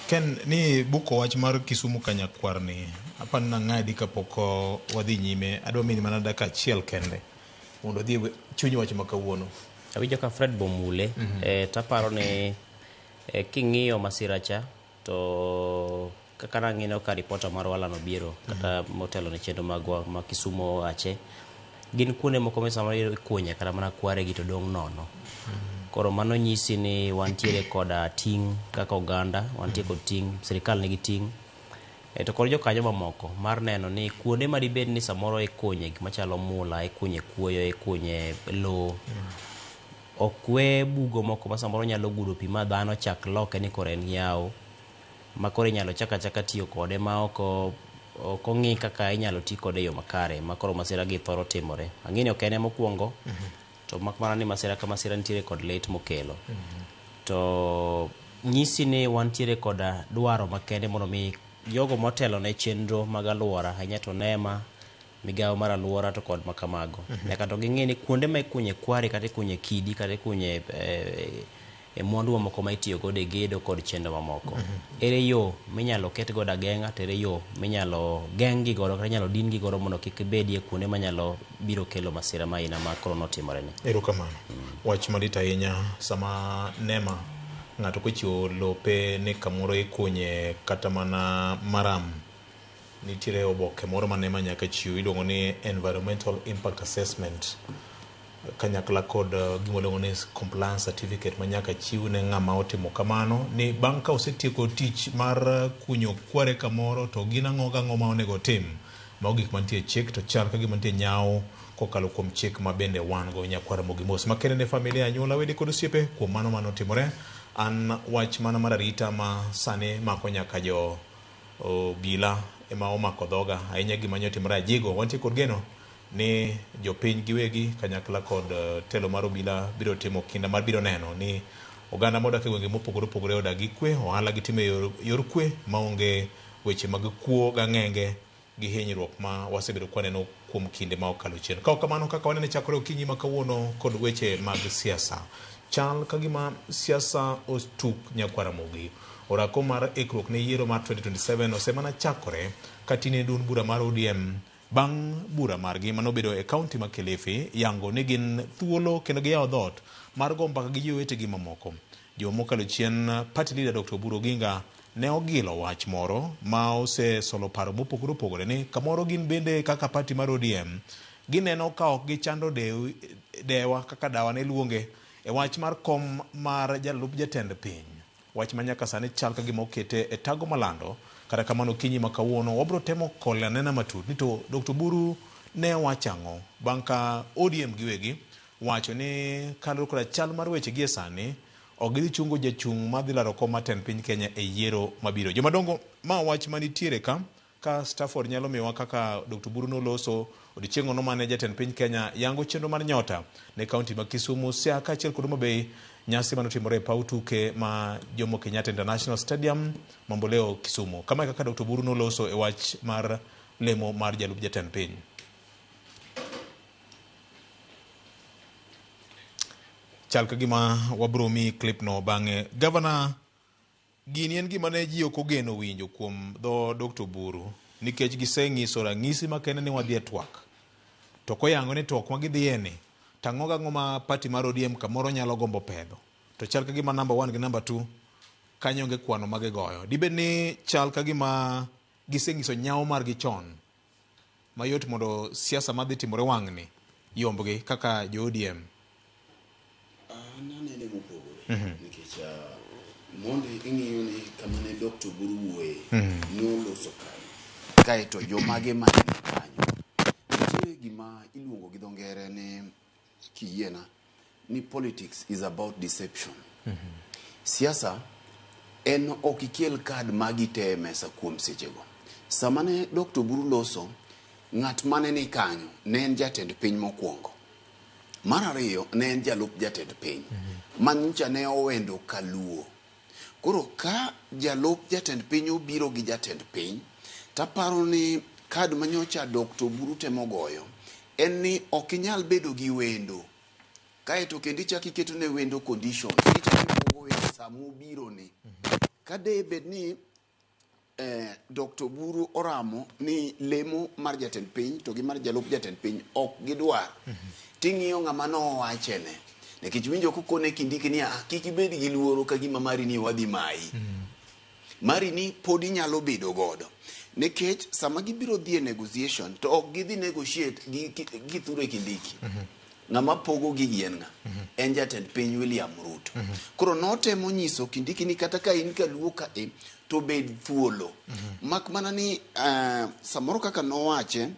Ken, ni buko wach mar Kisumu Kanyakwar ni, apani nang'adi kapok wadhi nyime, adwa mini mana dakika achiel kende mondo wadhi e chuny wach ma kawuono. Awinjo ka Fred bomule, taparo ni king'iyo masira cha to kaka nang'ino ka ripota marwa Alan Obiero kata motelo ne chenro magwa ma Kisumu owache, gin kuonde moko ma samoro ikunye kata mana kware gi to dong' nono. Koro mano nyisi ni wantiere koda ting' kaka oganda, wantie kod ting', sirikal nigi ting' to kod jokanyo mamoko mar neno ni kuonde madibed ni samoro ikunye gik machalo mula, ikunye kuoyo, ikunye lowo, ok we bugo moko ma samoro nyalo gudo pi ma dhano chak loke ni koro en yawo, ma koro inyalo chak achaka tiyo kode ma ok ong'i kaka inyalo ti kode e yo makare, ma koro masira gi thoro timore. Ang'e ni ok en mokwongo, to mak mana ni masira ka masira nitiere kod lit mokelo. To nyisi ni wantiere koda dwaro makende mondo mi jogo motelo ne chenro mag alwora, ahinya to NEMA, migawo mar alwora to kod makamago. Nyaka to ging'e ni kuonde ma ikunye kwari kata ikunye kidi kata ikunye e mwandu mamoko ma itiyo godo e gedo kod chenro mamoko. Ere yo minyalo ket godo ageng'a to ere yo minyalo geng' gi godo kata inyalo din gi godo mondo kik bedie kuonde manyalo biro kelo masira ma aina ma koro notimore ni. Erokamano. Wach malit ahinya sama NEMA ng'ato kochiwo lope ni kamoro ikunye kata mana maram, nitiere oboke moro ma NEMA nyaka chiw iluongo ni Environmental Impact Assessment kanyakla kod gima iluongo ni compliance certificate ma nyaka chiw ne ng'ama otimo kamano ni bang' ka osetieko tich mar kunyo kware kamoro to gin ang'o gang'o ma onego otim. Mago gik mantie e chik to chal ka gima nitie nyawo kokalo kuom chik ma bende wan go nyakwar Ramogi mos. Makende ne familia, anyuola, wede kod osiepe kuom mano manotimore. An wach mana mar arita ma sani mako nyaka jo obila ema omako dhoga ahinya gima nyotimore Ajigo. Wantie kod geno ni jopiny giwegi kanyakla kod telo mar obila biro timo kinda mar biro neno ni oganda modak e gwenge mopogore opogore odak gi kwe, ohala gitimo e yor kwe maonge weche mag kuo gang'enge gi hinyruok ma wasebedo kwaneno kuom kinde ma okalo chien. Ka ok kamano, kaka wanene chakore okinyi ma kawuono kod weche mag siasa. Chal ka gima siasa otuk nyakwar Ramogi. Orako mar ikruok ne yiero mar 2027 osemana chakore ka tine duond bura mar ODM bang' bura margi manobedo e kaunti ma Kilifi yango ni gin thuolo kendo giyawo dhoot mar go mbaka gi jowetegi mamoko. Juma mokalo chien, party leader Dr. Oburu Oginga ne ogilo wach moro ma osesolo paro mopogore opogore ni kamoro gin bende kaka party mar ODM gineno ka ok gichando dewa kaka dawa ne luonge e wach mar kom mar jalup jatend piny. Wach ma nyaka sani chal ka gima okete e tago malando. Kata kamano okinyi ma kawuono wabiro temo kole anena matut ni to Dr. Oburu ne wacho ang'o bang' ka ODM giwegi wacho ni kaluwore koda chal mar weche gie sani ok gidhi chungo jachung' madhi laro kom mar tend piny Kenya e yiero mabiro. Jomadongo, ma wach manitiere ka Stafford nyalo miyowa kaka Dr. Oburu noloso odiochieng' no mane jatend piny Kenya yango chenro mar nyota ne kaunti ma Kisumu, Siaya kaachiel kod Homa Bay, nyasi manotimore e paw tuke ma Jomo Kenyatta International Stadium, Mamboleo, Kisumu. Kama e kaka Dr. Oburu noloso e wach mar lemo mar jalup jatend piny. Chal ka gima wabro mi clip no bang'e. Governor, gini en gima ne ji ok ogeno winjo kuom dho Dr. Oburu nikech giseng'iso ranyisi makende ni wadhi e twak. To koyango ni twak ma gidhiye ni, tang'o gang'o ma party mar ODM kamoro nyalo gombo pedho. To chal ka gima number 1 gi number 2 Kanyo onge kwano ma gigoyo. Dibed ni chal ka gima gisenyiso nyawo margi chon mayot mondo siasa madhi timore wang'ni yombgi kaka jo ODM. An anene mopogore nikech mondi ing'iyo ni kama ne Dr. Oburu wuoye noloso kanyo kaeto jomage mane ni kanyo nitiere gima iluongo gi dho ngere ni kiyiena ni politics is about deception. Siasa en ok ikel kad magi te e mesa kuom sechego. Sama ne Dr. Oburu loso, ng'at mane ni kanyo ne en jatend piny mokwongo. Mar ariyo ne en jalup jatend piny ma nyocha ne owendo kaluo. Koro ka jalup jatend piny obiro gi jatend piny, taparo ni kad manyocha Dr. Oburu temo goyo en ni ok inyal bedo gi wendo kaeto kendo ichak iketo ne wendo conditions, ichak ipogo wendo sama obiro ni. Ka de bed ni Dr. Oburu oramo ni lemo mar jatend piny to gi mar jalup jatend piny ok gidwar. Ting'iyo ng'ama nowachene. Nikech winjo kokone Kindiki ni ah, kik ibed gi luoro ka gima mari ni wadhi mayi. Mari ni pod inyalo bedo godo. Nikech sama gibiro dhi e negotiation to ok gidhi negotiate gi Kithure Kindiki. Ng'ama pogo gigi en ng'a? En jatend piny William Ruto. Koro notemo nyiso Kindiki ni kata ka in kaluo ka e to bed thuolo. Mak mana ni samoro kaka nowache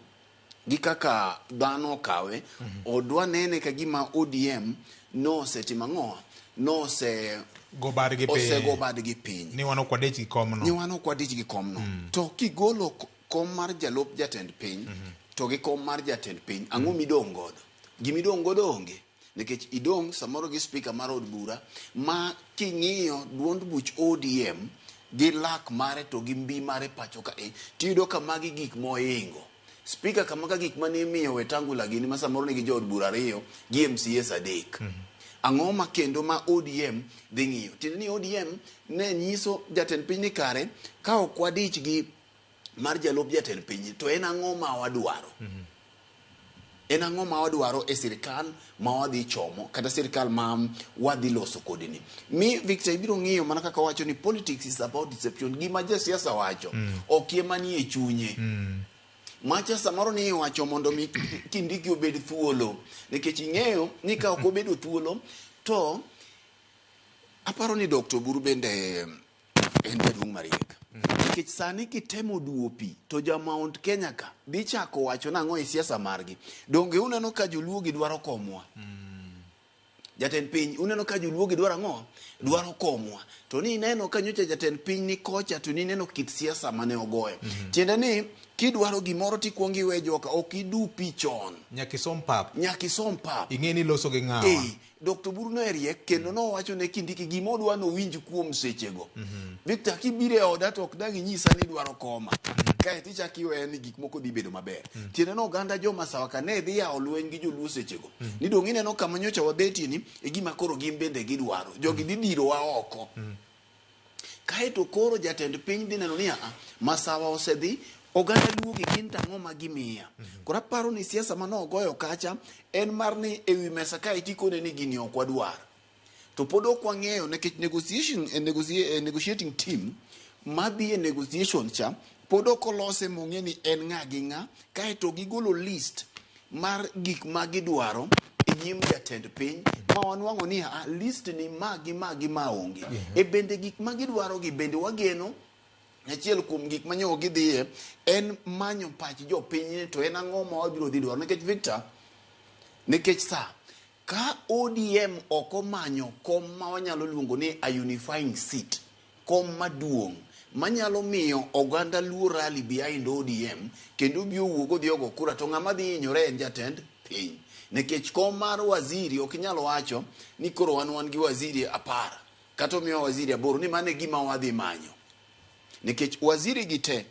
gi kaka dhano okawe, odwa nene ka gima ODM nosetimo ang'o? Nose Go badgi piny. Osego badgi piny. Ni wan ok wadich gi komno. Ni wan ok wadich gi komno. To kigolo kom mar jalup jatend piny to gi kom mar jatend piny, ang'o midong' godo? Gimidong' godo onge. Nikech idong' samoro gi speaker mar od bura ma king'iyo duond buch ODM gi lak mare to gi mbi mare pacho ka e, tiyudo ka magi gik mohingo. Speaker kama ka gik mane imiyo Wetangula gini ma samoro nigi jood bura 2 gi MCAs 3. Ang'o ma kendo ma ODM dhi ng'iyo? Tiende ni ODM ne nyiso jatend piny ni kare ka ok wadich gi mar jalup jatend piny to en ang'o ma wadwaro? En ang'o ma wadwaro e sirikal ma wadhi chomo kata sirikal ma wadhi loso kodini? Mi Victor ibiro ng'iyo mana kaka wacho ni politics is about deception. Gima jasiasa wacho ok ema nie chunye. Macha samoro ni iwacho mondo mi Kindiki obed thuolo nikech ing'eyo ni ka ok obedo thuolo to aparo ni Dr. Oburu bende en jaduong' mariek. Nikech sani kitemo duwo pi to ja Mount Kenya ka dhi chako wacho nang'o e siasa margi. Donge uneno ka joluo gi dwaro komwa? Jatend piny, uneno ka joluo gi dwaro ang'o? Dwaro komwa. To ni ineno ka nyocha jatend piny ni kocha to ni ineno kit siasa mane ogoyo. Tiende ni kidwaro gimoro tikwongo iwe joka, ok idu pi chon. Nyaka isom pap. Nyaka isom pap. Ing'e ni loso gi ng'awa. Dr. Oburu ne riek kendo nowacho ne Kindiki gima odwa nowinj kuom sechego. Victor, kibiro e oda to ok dang' inyisa ni idwaro koma. Kaeto ichak iweya ni gik moko dhi bedo maber. Tiende ni oganda joma sawa ka ne dhi yawo lweny gi joluo sechego. Ni dong' ineno kama nyocha wabetie ni e gima koro gin bende gidwaro. Jogi dhi dirowa oko. Kaeto koro jatend piny dhi neno ni aa, Masawa osedhi, oganda luo gi gin to ang'o ma gimiya. Koro aparo ni siasa mane ogoyo kacha en mar ni ewi mesa kae tikone ni gini ok wadwar. To pod ok wang'eyo nikech negotiation, negotiating team madhi e negotiation cha pod ok olose mong'e ni en ng'a gi ng'a, kaeto gigolo list mar gik ma gidwaro e nyim jatend piny ma wanwang'o ni a list ni ma gi ma gi ma onge. E bende gik ma gidwaro gi bende wageno achiel kuom gik ma nyo gidhiye en manyo pach jopiny ni to en ang'o ma wabiro dhi dwaro. Nikech Victor, nikech sa ka ODM ok omanyo kom ma wanyalo luongo ni a unifying seat, kom maduong' manyalo miyo oganda luo rally behind ODM kendo bi owuog odhi ogo kura to ng'ama dhi hinyore en jatend piny. Nikech kom mar waziri ok inyal wacho ni koro wan gi waziri 10 kata omiwa waziri 8 ni mano e gima wadhi manyo. Nikech waziri gi te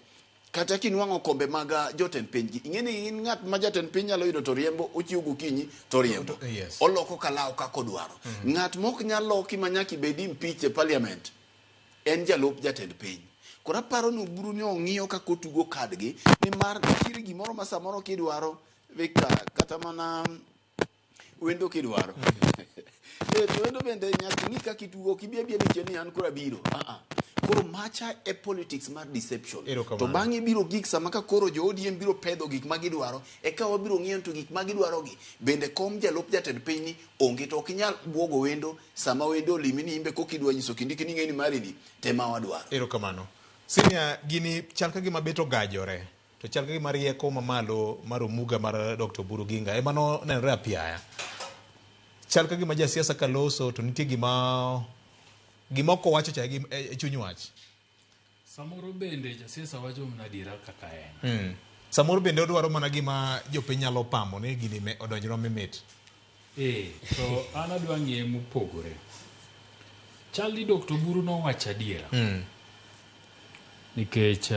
kata kinwang'o kombe mag jotend piny gi, ing'e ni in ng'at ma jatend piny nyalo yudo to riembo, ochiew gokinyi to riembo. Oloko kalaw kaka odwaro. Ng'at mok nyal loki ma nyaka ibed impeach e parliament en jalup jatend piny. Koro aparo ni Oburu ni ong'iyo kaka otugo kadgi nimar nitiere gimoro ma samoro kidwaro Victor kata mana wendo kidwaro. Eh, to wendo bende nyaka ing'i kaka itugo ok ibi abiya dichiel ni an koro abiro Ah, ah. Koro macha e politics mar deception. To bang'e biro gik sama ka koro jo ODM biro pedho gik ma gidwaro, eka wabiro ng'iyo to gik ma gidwaro gi bende kom jalup jatend piny ni onge to ok inyal buogo wendo sama wendo olimi ni imbe koka idwa nyiso Kindiki ni ing'e ni mari ni tema wadwaro. Erokamano. Senior, gini chal ka gima bet ogajore to chal ka gima rieko mamalo mar omuga mar Dr. Oburu Oginga ema nonenore apiaya. Chal ka gima jasiasa ka loso to nitie gima Gima ok owacho cha e e chuny wach. Samoro bende jasiasa wacho mana adiera kaka en. Samoro bende odwaro mana gima jopiny nyalo pamo ni gini me- odonjnwa mimit. Eh, to an adwa ng'iye mopogore. Chal ni Dr. Oburu nowacho adiera. Nikech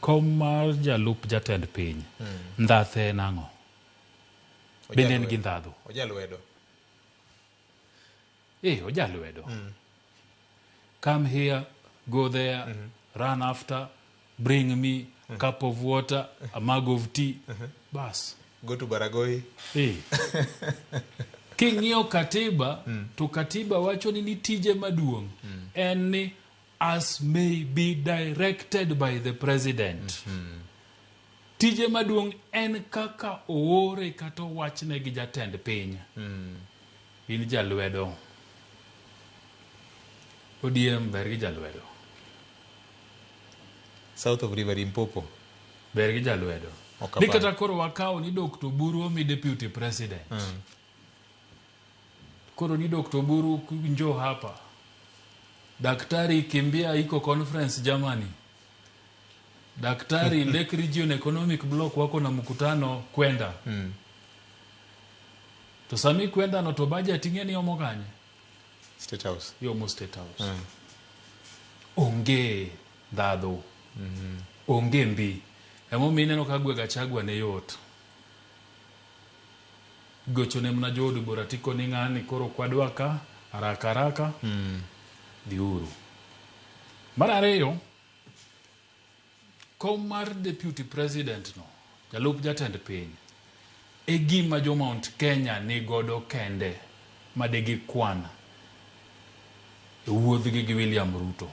kom mar jalup jatend piny, ndhathe en ang'o? Bende en gi ndhadhu? Ojalwedo. Eh, oja lwedo. Come here, go there, run after, bring me a cup of water, a mug of tea. Bas. Go to Baragoi. Eh. King'iyo katiba, to katiba wacho ni ni tije maduong' en ni as may be directed by the president. Tije maduong' en kaka oore kata owachne gi jatend piny. In jalwedo. ODM ber gi jalwedo. South of River Limpopo. Ber gi jalwedo. Ok Ni apar. kata koro wakawo ni Dr. Oburu omi deputy president. Koro ni Dr. Oburu njoo hapa. Daktari kimbia iko conference Germany. Daktari Lake Region Economic Block wako na mkutano kwenda. To sami kwenda no to budget ing'e ni omo kanye? State House. Iomo State House. Onge ndhadhu. Onge mbi. Emomiyo ineno ka gwe Gachagua ne yot. Gochone mana jood bura tikoni ng'ani koro kwadwa ka haraka haraka dhiuru. Mar ariyo, kom mar deputy president no, jalup jatend piny, e gima jo Mount Kenya ni godo kende ma degikwan e wuodhgi gi William Ruto.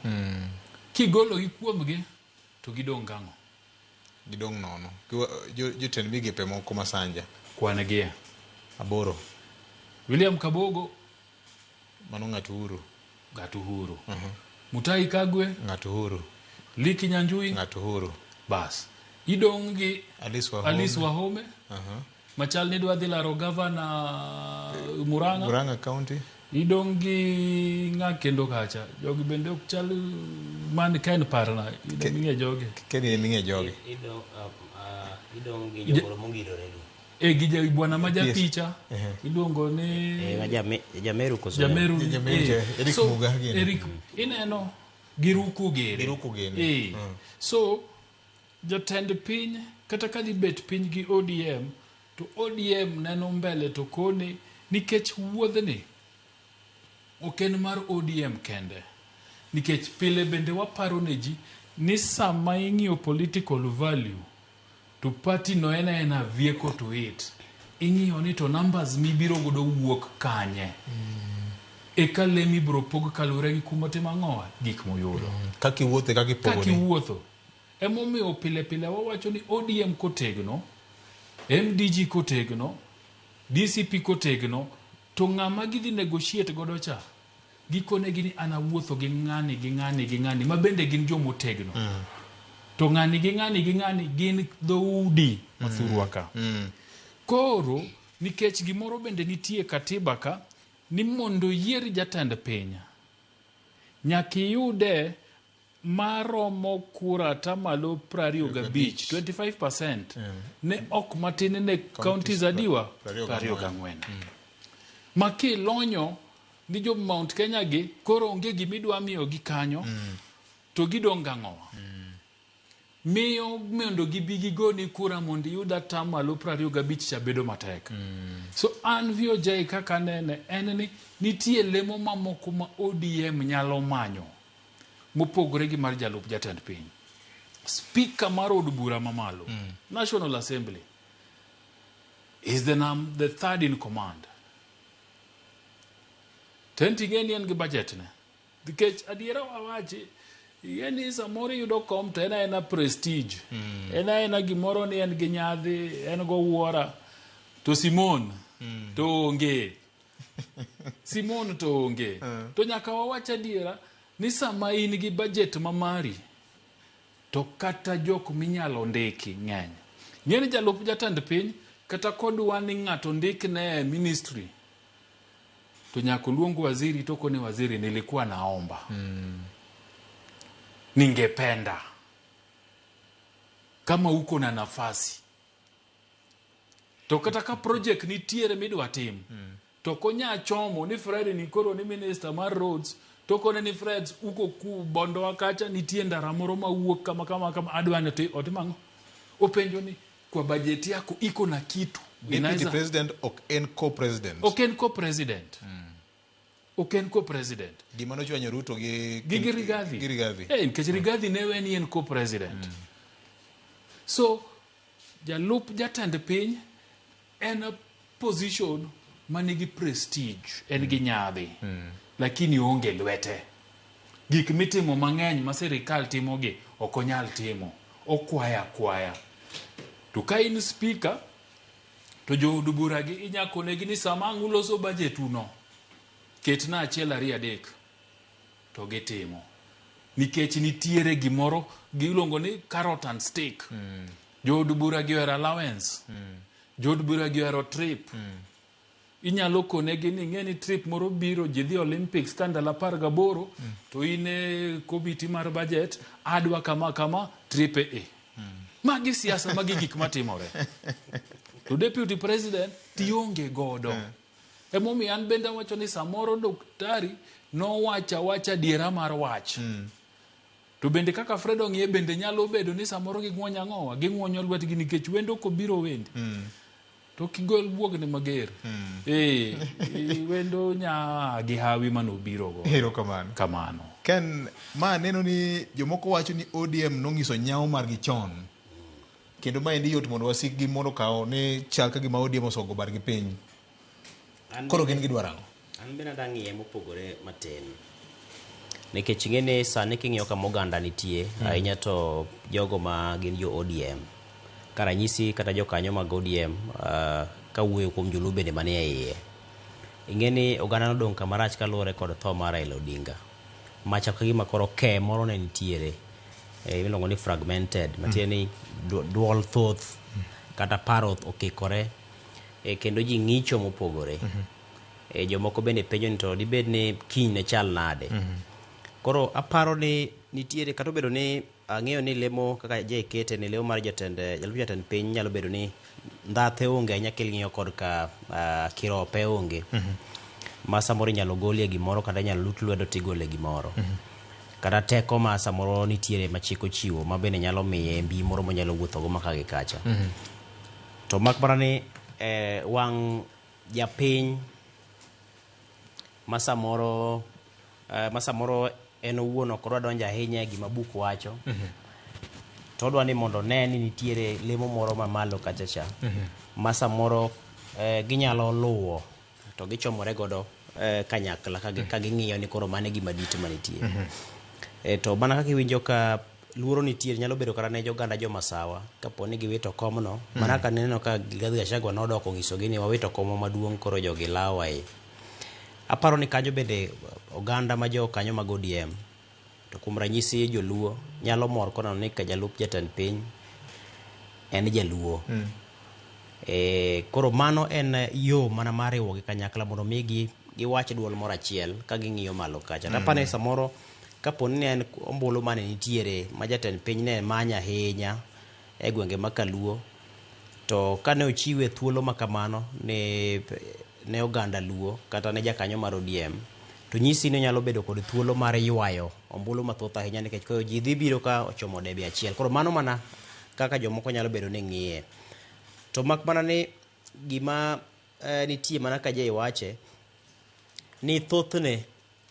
Kigologi kuomgi to gidong' kang'o? Gidong' nono. Jotend migepe moko masanja. Kwan gie. 8. William Kabogo. Mano ng'at Uhuru. Ng'at Uhuru. Mutahi Kagwe. Ng'at Uhuru. Lee Kinyanjui. Ng'at Uhuru. Bas. Idong' gi Alice Wahome. Alice Wahome. Machal ni dwa dhi laro gavana Murang'a. Murang'a County. Idong' gi ng'a kendo kacha. Jogi bende ok chal man Ken parna. Idong' ng'e jogi. Ken ing'e jogi. Idong' gi jomoro mongirore gi. E gi ja bwana ma japicha. Iluongo ni Eh, ma Jameru koso? Jameru. Jameru, Eric So, Muga gini. Eric, ineno giruku gere. Giruku gene. So jatend piny kata ka dhi bet piny gi ODM to ODM neno mbele to kone nikech wuodhni ok en mar ODM kende. Nikech pile bende waparo ne ji ni sama ing'iyo political value to party no en aena vehicle to it. Ing'iyo ni to numbers mibiro godo wuok kanye. Eka le mibiro pog kaluwore gi kuma timo ang'owa gik moyudo. Kaka iwuotho e kaka Kaka ipogoni. iwuotho. Emomiyo pile pile wawacho ni ODM kotegno, MDG kotegno, DCP kotegno, to ng'ama gidhi negotiate godo cha, gikonegi ni an awuotho gi ng'ani gi ng'ani gi ng'ani, ma bende gin jomotegno. To ng'ani gi ng'ani gi ng'ani gin dhoudi mathurwa ka. Koro, nikech gimoro bende nitie katiba ka, ni mondo yier jatend piny, nyaka iyude maromo kura atamalo 25, 25% ne ok matin ne counties adiwa 24. Ma kilonyo ni jo Mount Kenya gi koro onge gimidwa miyogi kanyo, to gidong' gang'owa. Miyo mondo gibi gigoni kura mondo iyud atamalo 25 cha bedo matek. So an VOJ kaka anene en ni nitie lemo mamoko ma ODM nyalo manyo mopogore gi mar jalup jatend piny. Speaker mar od bura mamalo, National Assembly, is the third in command. To en ting'e ni en gi budget ne. Nikech adiera wawachi, ing'e ni samoro iyudo kom to en aena prestige. En aena gimoro ni en gi nyadhi, en gowuora. To Simon to onge. Simon to onge. To nyaka wawach adiera ni sama in gi budget ma mari to kata jok minyalo ndiki ng'eny. Ng'e ni jalup jatend piny kata kodwa ni ng'ato ndikne e ministry to nyaka oluong waziri to okone waziri nilikuwa naomba. Ningependa kama uko na nafasi to kata ka project nitiere midwa tim to ok onya chomo ni Fred ni koro ni minister mar roads to kone ni Fred uko ku bondowa kacha nitie ndara moro mawuok kama kama kama adwa ni otim ang'o openjo ni kwa bajeti yako iko na kitu Deputy president ok en co-president. Ok en co-president. Ok en co-president. Gima nochwanyo Ruto gi gi Rigathi. Gi Rigathi. Eh, nikech Rigathi ne we ni en co-president. So jalup jatend piny en a position manigi prestige, en gi nyadhi. Lakini onge lwete. Gik mitimo mang'eny ma sirikal timogi ok onyal timo. Okwaya akwaya. To ka in speaker, to jood bura gi inya konegi ni sama ang' uloso budget uno, ketna 1 2 3 to gitimo. Nikech nitiere gimoro giluongo ni carrot and stick. Jood bura gi ohero allowance. Jood bura gi ohero trip. Inyalo konegi ni ing'e ni trip moro biro ji dhi Olympics ka ndalo 18 to in e komiti mar budget adwa kama kama trip e. Magi siasa, magi gik matimore. To deputy president tionge godo. Emomiyo an bende awacho ni samoro daktari nowacho awacha adiera mar wach. To bende kaka Fred ong'iye bende nyalo bedo ni samoro ging'wonyo ang'owa, ging'wonyo lwetgi nikech wendo kobiro wendi. To kigol buogni mager. Wendo nya gi hawi manobiro go. Erokamano. Kamano. Ken, ma neno ni jomoko wacho ni ODM nong'iso nyawo margi chon. Kendo maendi yot mondo wasikgi mondo okaw ni chal ka gima ODM osogo bargi piny. Koro gin gidwaro ang'o? An bende adwa ng'iye mopogore matin. Nikech ing'e ni sani king'iyo kama oganda nitie, ahinya to jogo ma gin jo ODM. Ka ranyisi kata jokanyo mag ODM kawuoyo kuom joluo bende manie iye. Ing'e ni oganda nodong' kama rach kaluwore kod tho mar Raila Odinga. Machal ka gima koro ke moro ne nitiere iluongo ni fragmented, matiende ni duol thoth kata paro okikore kendo ji ng'icho mopogore. Jomoko bende penjo ni to dibed ni kiny ne chal nade. Koro aparo ni nitiere kata obedo ni ang'eyo ni lemo kaka JKT ni lemo mar jatend jalup jatend piny nyalo bedo ni ndhathe onge ahinya king'iyo kod ka kirope onge. Ma samoro inyalo golie gimoro kata inyalo lut lwedo tigole gimoro. Kata teko ma samoro nitiere ma chik ochiwo ma bende nyalo miye mbi moro monyalo wuothogo maka gi kacha. To mak mana ni wang' japiny ma samoro en owuon ok odwa donjo ahinya e gima buk wacho. To odwa ni mondo one ni nitiere lemo moro mamalo kacha cha. Ma samoro ginyalo luwo to gichomore godo kanyakla ka ging'iyo ni koro mano e gima dit manitie. To mana kaka iwinjo ka luoro nitie nyalo bedo kata ne joganda jomasawa kapo ni giwito komno. Mana kaka nineno ka Rigathi Gachagua nodok onyisogi ni wawito komwa maduong' koro jogi lawa e. Aparo ni kanyo bende oganda ma jokanyo mag ODM to kuom ranyisi joluo nyalo mor koneno ni ka jalup jatend piny en jaluo. Koro mano en yo mana mar riwogi kanyakla mondo mi giwach duol moro achiel ka ging'iyo malo kacha. To aparo ni samoro kapo ni en ombulu mane nitiere ma jatend piny ne manyo ahinya e gwenge ma kaluo, to kane ochiwe thuolo ma kamano ne oganda luo kata ne jakanyo mar ODM, to nyisi ni onyalo bedo kod thuolo mar ywayo ombulu mathoth ahinya nikech koro ji dhi biro ka ochomo debe achiel. Koro mano mana kaka jomoko nyalo bedo ni ng'iye. To mak mana ni gima nitie mana ka Jay wache ni thothne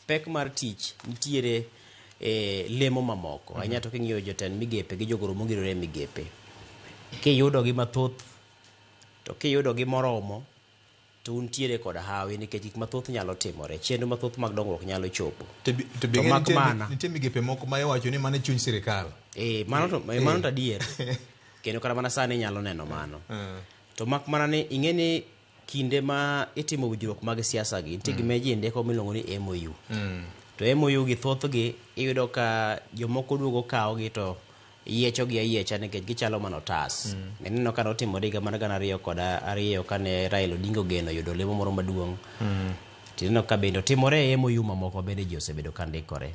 pek mar tich nitiere lemo mamoko. Ahinya to king'iyo jotend migepe gi jogoro mongirore e migepe. Kiyudo gi mathoth to kiyudo gi moromo to untiere kod hawi nikech gik mathoth nyalo timore, chenro mathoth mag dongruok nyalo chopo. To To be mak nitie, mana nitie migepe moko ma iwacho ni mano e chuny sirikal. Mano to, mano to adier. Kendo kata mana sani inyalo neno mano. To mak mana ni ing'e ni kinde ma itimo winjruok mag siasa gi, nitie gima ji ndiko miluongo ni MOU. To MOU gi thothgi iyudo ka jomoko duogo kawogi to yiechogi ayiecha nikech gichalo mana otas. Ineno ka notimore higa mar 2002 kane Raila Odinga ogeno yudo lemo moro maduong'. Tineno ka bende otimore e MOU mamoko bende ji osebedo ka ndikore.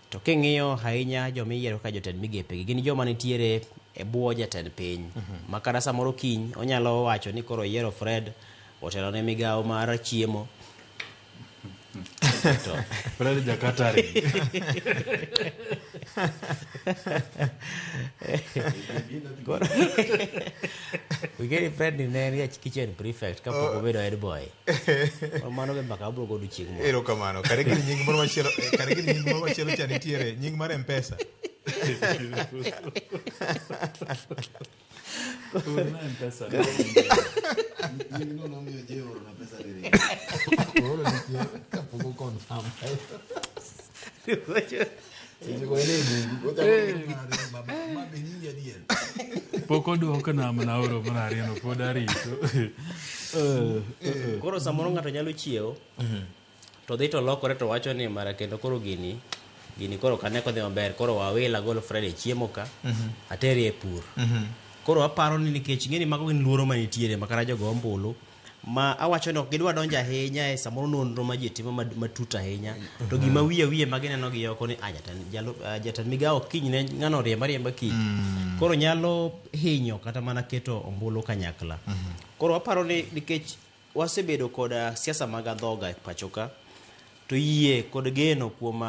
To king'iyo ahinya joma iyiero kaka jotend migepe gi gin joma nitiere e bwo jatend piny. Ma kata samoro kiny onyalo wacho ni koro oyiero Fred otelo ne migawo mar chiemo. To Fred Jakatari. Koro Wigeri Fred ni ne en ga kitchen prefect kapok obedo head boy. Koro mano be mbaka wabiro godo chieng' moro. Erokamano. Kare gini nying moro machielo, kare gini nying moro machielo cha nitiere, nying mar M-Pesa. Nyingno nomiyo ji oorona pesa diriyo. Ooro nitie kapok o confirm. Seche go en e bungu. Ochako gi mar ariyo, baba, ma be nyingi adier? Pok oduokna mana oro mar ariyo no pod arito. Koro samoro ng'ato nyalo chiewo to dhi to lokore to wacho ni mara kendo koro gini gini koro ok ane kodhi maber koro wawil agol Fred e chiemo ka atere e pur. Koro aparo ni nikech ing'e ni mago gin luoro manitiere ma kata jogo ombulu ma awacho ni ok gidwa donjo ahinya e samoro nonro ma ji timo matut ahinya to gima wiye wiye ma gineno gi oko ni ah, jatend migawo kiny ne ng'ano oriemba riemba kiny koro nyalo hinyo kata mana keto ombulu kanyakla. Koro aparo ni nikech wasebedo kod siasa mag andhoga e pacho ka to yie kod geno kuom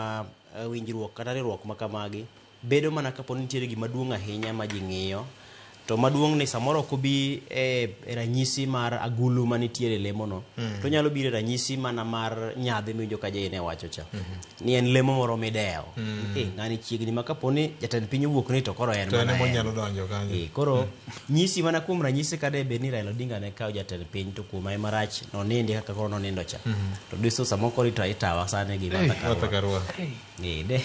winjruok kata riwruok ma kamagi bedo mana kapo ni nitiere gima duong' ahinya ma ji ng'iyo to maduong' ni samoro ok obi e ranyisi mar agulu manitiere e lemono to onyalo biro e ranyisi mana mar nyadhi miwinjo ka Jane wacho cha ni en lemo moro midewo. Ng'ani chiegni ma kapo ni jatend piny owuok ni to koro en To en mana ema en. onyalo donjo kanyo. Koro nyisi mana kuom ranyisi ka debed ni Raila Odinga ne kawo jatend piny to kuom ma marach nonindi kaka koro nonindo cha. To diso samoro koro itawa sani gi Martha Karua. Martha Karua. De.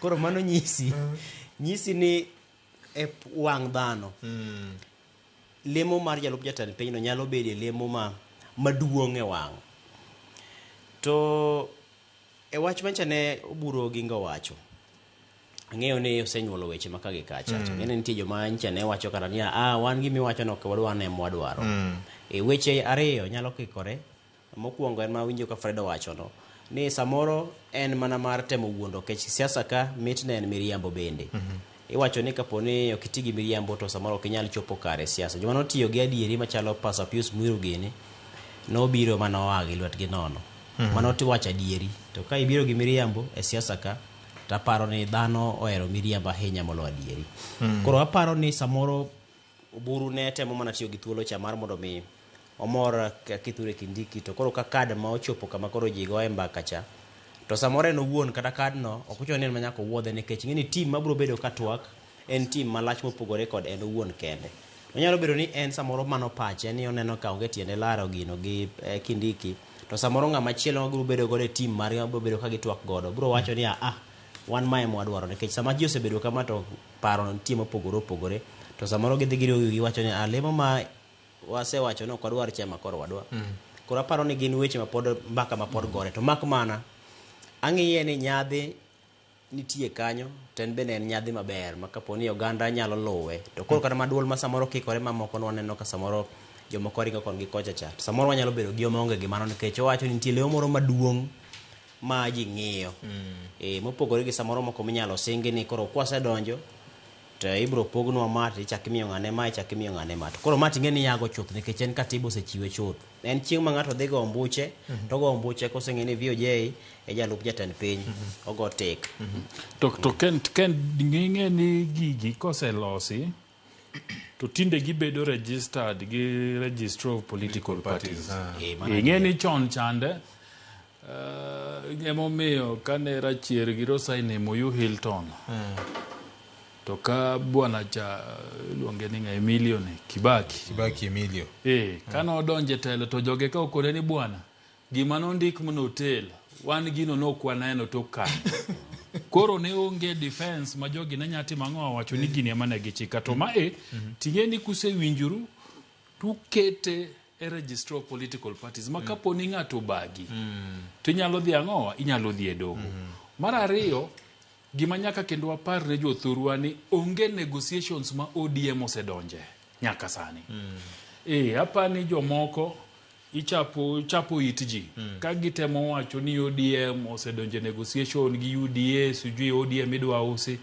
Koro mano nyisi. Nyisi ni e wang' dhano. Lemo mar jalup jatend pinyno nyalo bedo lemo ma maduong' e wang'. To e wach mancha ne Oburu Oginga owacho, ang'eyo ni osenyuolo weche ma ka gi kacha. To ng'ene nitie joma ncha ne wacho kata niya, wan gima iwacho no ok wadwar ne mwadwaro. E weche ariyo nyalo kikore. Mokwongo en ma winjo ka Fred owacho no, ni samoro en mana mar temo wuondo nikech siasa ka mitne en miriambo bende. Iwacho ni kapo ni ok iti gi miriambo to samoro ok inyal chopo kare e siasa. Joma notiyo gi adieri machalo Pastor Pius Muiru gini, nobiro mana oa gi lwetgi nono. Mano tiwacho adieri. To ka ibiro gi miriambo e siasa ka, to aparo ni dhano ohero miriambo ahinya moloyo adieri. Koro aparo ni samoro Oburu ne temo mana tiyo gi thuolo cha mar mondo mi omor Kithure Kindiki to koro ka kad ma ochopo kama koro ji goye mbaka cha to samoro en owuon kata kad no ok ochuno ni en ma nyaka owuodhe nikech ing'e ni team mabiro bedo ka twak en team malach mopogore kod en owuon kende. Onyalo bedo ni en samoro mano pache ni oneno ka onge tiende laro gino gi Kindiki to samoro ng'ama chielo mabiro bedo godo e team margi mabiro bedo ka gitwak godo biro wacho ni wan mae mwadwaro nikech sama ji osebedo kama to paro nitie mopogore opogore to samoro gidhi giriwo wigi giwacho ni lemo ma wasewacho ni ok wadwar chema koro wadwa. Koro aparo ni gin weche mapod mbaka mapod gore to mak mana ang'iye ni nyadhi nitie kanyo to en bende en nyadhi maber ma kapo ni oganda nyalo luwe to koro kata maduol ma samoro kikore mamoko nwaneno ka samoro jomoko ringo kon gi kocha cha to samoro wanyalo bedo gi joma onge gi mano nikech owacho ni nitie lemo moro maduong' ma ji ng'iyo. Mopogore gi samoro moko minyalo singi ni koro kwasedonjo to ibiro pognwa ma to ichak imiyo ng'ane ma ichak imiyo ng'ane ma. To koro ma ting'e ni yago chuth nikech en katiba osechiwe chuth. En chieng' ma ng'ato dhi go ombuche to ogo ombuche koseng'e ni VOJ e jalup jatend piny ogo tik. To ken ng'e ni gigi koselosi to tinde gibedo registered gi Registrar of Political Parties. Ing'e ni chon chande emomiyo kane Rachier gi Rosaine MOU Hilton. To ka bwana cha iluonge ni ng'a Emilio ni Kibaki. Kibaki Emilio. Kane odonjo e telo to joge ka okone ni bwana gima nondik manotel wan gino nok waneno tok kanyo. Koro ne onge defense ma jogi ne nya timo ang'o wacho ni gini ema ne gichika to ma e ting'e ni kusewinjoru tukete e registrar of political parties ma kapo ni ng'ato obagi to inyalo dhi ang'owa inyalo dhi e doho. Mar ariyo gima nyaka kendo wapar ne jothurwa ni onge negotiations ma ODM osedonje nyaka sani. Apani jomoko ichapo chapo it ji ka gitemo wacho ni ODM osedonje negotiation gi UDA sijui ODM idwa usi.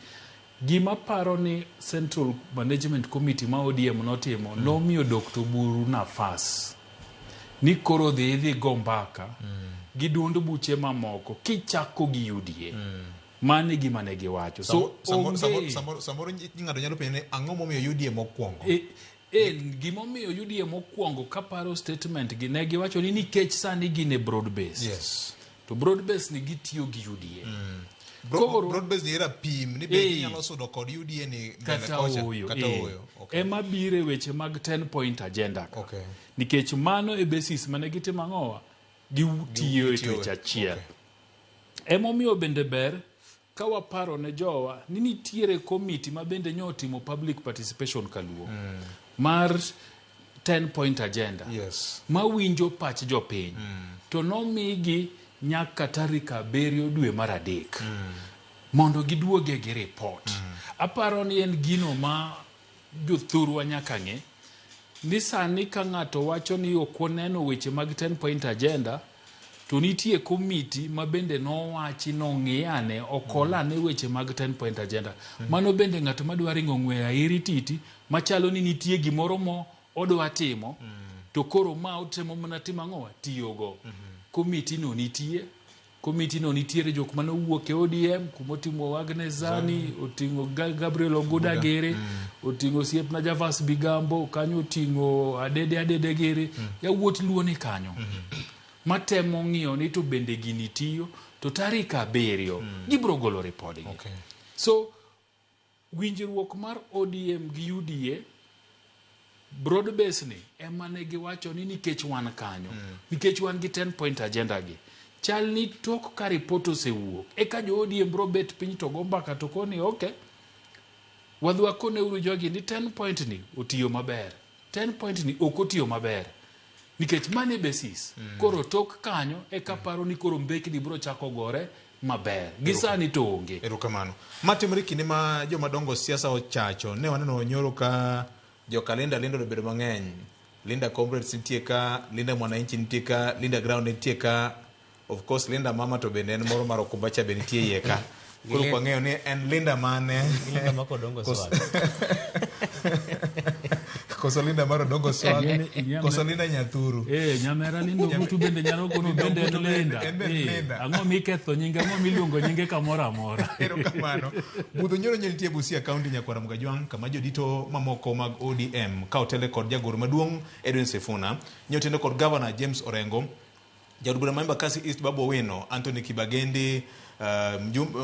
Gima paro ni Central Management Committee ma ODM notimo nomiyo Dr. Oburu nafas ni koro dhi idhi go mbaka gi duond buche mamoko kichako gi UDA. Mano e gima ne giwacho. So samoro ng'ato nyalo penjo ni ang'o momiyo UDA mokwongo? Gimomiyo UDA mokwongo kaparo statement gi ne giwacho ni nikech sani gin e broad base. Yes. To broad base ni gitiyo gi UDA. Broad base ni era pim ni be ginyalo sudo kod UDA ni mbele kocha kata ooyo. Okay. Ema bire weche mag 10 point agenda ka. Okay. Nikech mano e basis mane gitimo ang'owa gitiyo e twech achiel. Okay. Emomiyo bende ber ka waparo ne jowa ni nitiere komiti ma bende nyo otimo public participation kaluo mar 10 point agenda. Yes. Ma winjo pach jopiny. To nomigi nyaka tarik 7 dwe mar 3 mondo giduoge gi report. Aparo ni en gino ma jothurwa nyaka ng'e ni sani ka ng'ato wacho ni ok oneno weche mag 10 point agenda to nitie komiti ma bende nowachi nong'iyane okolane weche mag 10 point agenda. Mano bende ng'at madwa ringo ng'we airi titi machalo ni nitie gimoro mo odwa timo to koro ma otemo mana timo ang'o tiyogo. Komiti no nitie. Komiti no nitiere jok mane owuok e ODM kumotimo Agnes Zani, oting'o Gabriel Oguda gere, oting'o osiepna Javas Bigambo, kanyo oting'o Adede gere, yawuot Luo ni kanyo. Matemo ng'iyo ni to bende gini tiyo to tarik 7 gibiro golo ripodgi. Okay. So winjruok mar ODM gi UDA broad base ni ema ne giwacho ni nikech wan kanyo nikech wan gi 10 point agenda gi chal ni tok ka report osewuok eka jo ODM bro bet piny to go mbaka to koni okay wadhi wakone uru jogi ni 10 point ni otiyo maber 10 point ni ok otiyo maber nikech mane basis. Koro tok kanyo eka paro ni koro mbekni bro chako gore maber gi sani to onge. Erokamano. Matimore kinde ma joma dongo siasa ochacho ne waneno nyoro ka jokalinda lindo obedo mang'eny. Linda Comrades nitie ka, Linda Mwananchi nitie ka, Linda Ground nitie ka. Of course Linda Mama to bende en moro mar okumba cha be nitie iye ka. Koro kwang'eyo ni en Linda mane? Linda ma Odongo Swag. Koso Linda mar Odongo Swag, koso Linda Nyathuru. Nyamera Linda Ogutu bende nyalo kono bende en Linda. Ang'o miketho nyinge, ang'o miluongo nyinge kamoro amora. Erokamano. Budho nyoro nitie Busia County Nyakwara Mgajwang' kama jodito mamoko mag ODM ka otele kod jagoro maduong' Edwin Sifuna, nyotende kod Governor James Orengo, jaod bura ma Embakasi East Babu Owino, Anthony Kibagendi,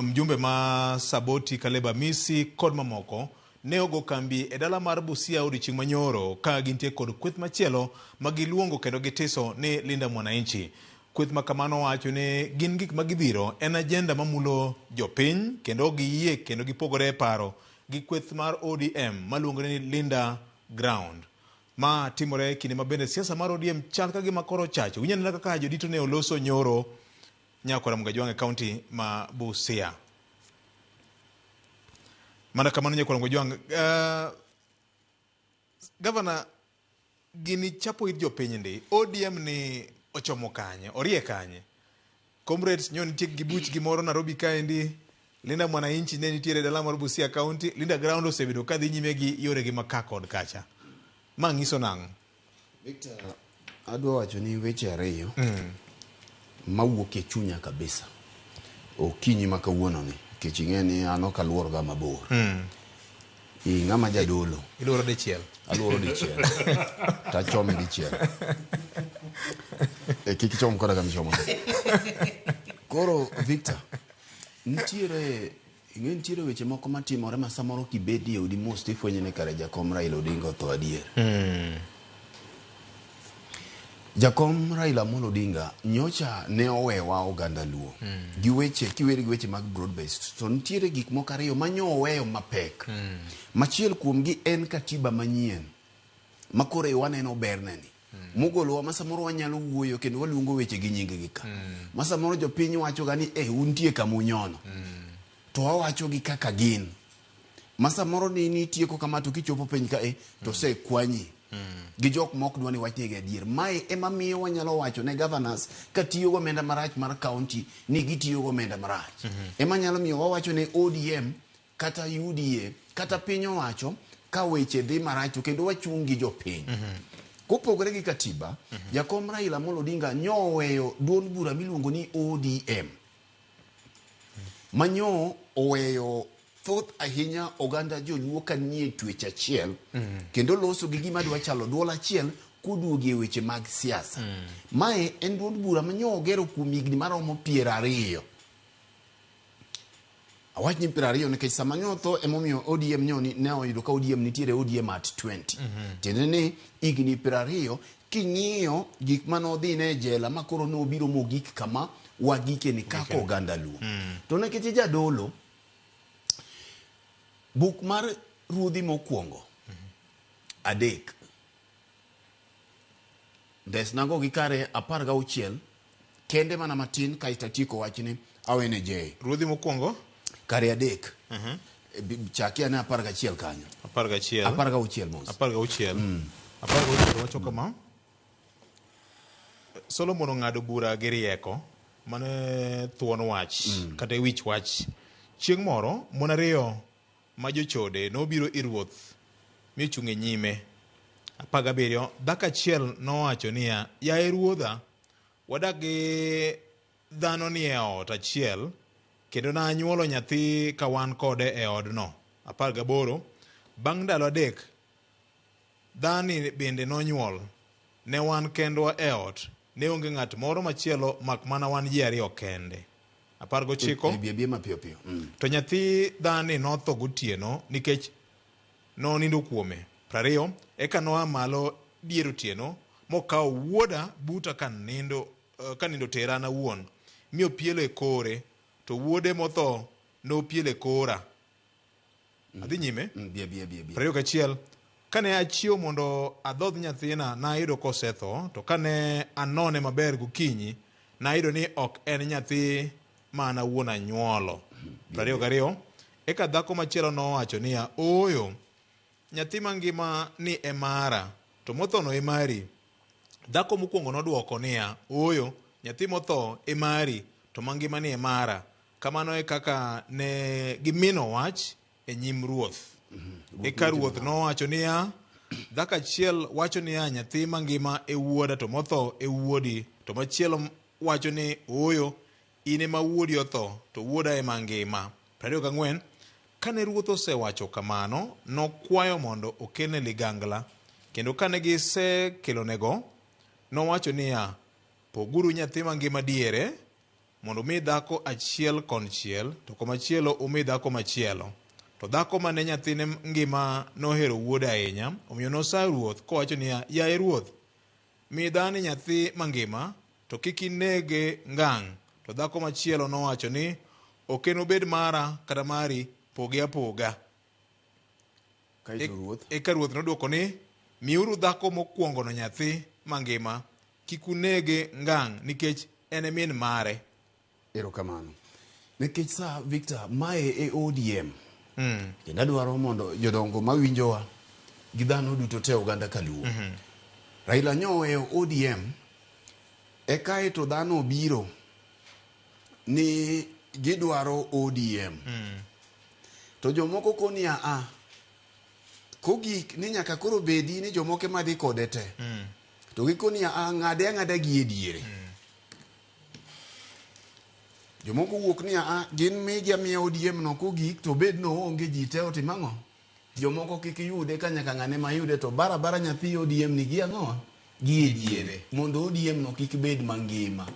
mjumbe ma Saboti Caleb Amisi kod mamoko ne ogo kambi e dala mar Busia odiochieng' manyoro ka gintie kod kweth machielo ma giluongo kendo gitiso ni Linda Mwananchi. Kweth ma kamano wacho ni gin gik ma gidhiro en agenda mamulo jopiny kendo giyie kendo gipogore e paro gi kweth mar ODM maluongore ni Linda Ground. Ma timore kinde ma bende siasa mar ODM chal ka gima koro ochacho. Winjo anena kaka jodito ne oloso nyoro Nyakwara Mgajwang' e kaunti ma Busia. Mana kamano Nyakwara Mgajwang', Gavana, gini chapo it jopiny ndi. ODM ni ochomo kanye? Orie kanye? Comrades nyo nitie gi buch gimoro Nairobi kaendi. Linda Mwananchi ne nitiere dala mar Busia County. Linda Ground osebedo kadhi nyime gi yoregi ma ka kod kacha. Ma ng'iso nang'o? Victor, adwa wacho ni weche ariyo mawuok e chunya kabisa okinyi ma kawuono ni nikech ing'e ni an ok aluor ga mabor. Ng'ama jadolo. Iluoro dichiel. Aluoro dichiel. Tachome dichiel. Kik ichom koda kama ichomo. Koro Victor, nitiere Ing'e nitiere weche moko matimore ma samoro kibedie odi mos tifwenyo ni kare jakom Raila Odinga otho adier. Jakom Raila Amolo Odinga nyocha ne owewa oganda Luo gi weche kiweri gi weche mag broad based to nitiere gik moko ariyo ma nyo oweyo mapek. Machiel kuomgi en katiba manyien ma koro e waneno berne ni mogolowa ma samoro wanyalo wuoyo kendo waluongo weche gi nying gi ka ma samoro jopiny wacho ga ni eh untie kama unyono to wawacho gi kaka gin ma samoro ni nitieko kama to kichopo piny ka e to osekwanyi gi jok mok dwa ni wachnegi adier mae ema miyo wanyalo wacho ne governors ka tiyo gomenda marach mar county ni gitiyo gomenda marach ema nyalo miyo wawacho ne ODM kata UDA kata piny owacho ka weche dhi marach to kendo wachung' gi jopiny kopogore gi katiba jakom Raila Amolo Odinga nyo oweyo duond bura miluongo ni ODM manyo oweyo thoth ahinya oganda joluo ka nie twech achiel kendo loso gi gima dwa chalo duol achiel koduogi e weche mag siasa mae en duond bura manyo ogero kuom higni maromo 20 awach ni 20 nikech sama nyo otho emomiyo ODM nyo ni, ne oyudo ka ODM nitiere ODM at 20 tiende ni higni 20 king'iyo gik mane odhine e jela ma koro nobiro mogik kama wagike ni kaka oganda Luo to nikech jadolo buk mar ruodhi mokwongo 3 ndesnago gi kare 16 kende mana matin kaeto atieko wachni awene J Ruodhi mokwongo kare 3 chaki ane 11 kanyo 11 16 mos 16 16 wacho kama Solomon ong'ado bura gi rieko mane thuon wach kata e wich wach chieng' moro mon ariyo ma jochode nobiro ir ruoth mi ochung' e nyime 17 dhako achiel nowacho niya yaye ruodha wadak gi dhano ni e ot achiel kendo nanyuolo nyathi ka wan kode e odno 18 bang' ndalo 3 dhani bende nonyuol ne wan kendwa e ot ne onge ng'at moro machielo mak mana wan ji ariyo kende 19 Bi abia mapiyo piyo to nyathi dhani notho gotieno nikech nonindo kuome 20 eka noa malo dier otieno mokawo wuoda buta ka nindo ka nindo tera an awuon mi opielo e kore to wuode motho nopielo e kora adhi nyime Bi abia bi abia 21 kane achiew mondo adhodh nyathina nayudo kosetho to kane anone maber gokinyi nayudo ni ok en nyathi ma an awuon anyuolo 22 eka dhako machielo nowacho niya ooyo nyathi mangima ni e mara to mothono e mari dhako mokwongo nodwoko niya ooyo nyathi motho e mari to mangima ni e mara kamano e kaka ne gimino wach e nyim ruoth eka ruoth nowacho niya dhako achiel wacho niya nyathi mangima e wuoda to motho e wuodi to machielo wacho ni ooyo in ema wuodi otho to wuoda ema ngima 24 kane ruoth osewacho kamano nokwayo mondo okelne ligangla kendo kane gisekelonego nowacho niya poguru nyathi mangima diere mondo umi dhako achiel konchiel to komachielo umi dhako machielo to dhako mane nyathine ngima nohero wuode ahinya omiyo nosayo ruoth kowacho niya yaye ruoth mi dhani nyathi mangima to kik inege ngang' to dhako machielo nowacho ni ok enobed mara kata mari poge apoga Kaeto ruoth eka ruoth nodwoko ni miuru dhako mokwongono nyathi mangima kik unege ngang' nikech en e min mare erokamano nikech sa Victor mae e ODM kendo adwaro mondo jodongo mawinjowa gi dhano duto te oganda kaluo Raila nyo oweyo ODM e kae to dhano obiro ni gidwaro ODM to jomoko koni a kogik ni nyaka koro bedi ni jomoko ema dhi kode te to gikoni a ng'ade ang'ada gi e diere jomoko wuok ni a gin migi amiya ODM no kogik to bed no onge ji te otim ang'o jomoko kik yude ka nyaka ng'ane ma yude to barabara nyathi ODM ni gi ang'o gi e diere mondo ODM no kik bed mangima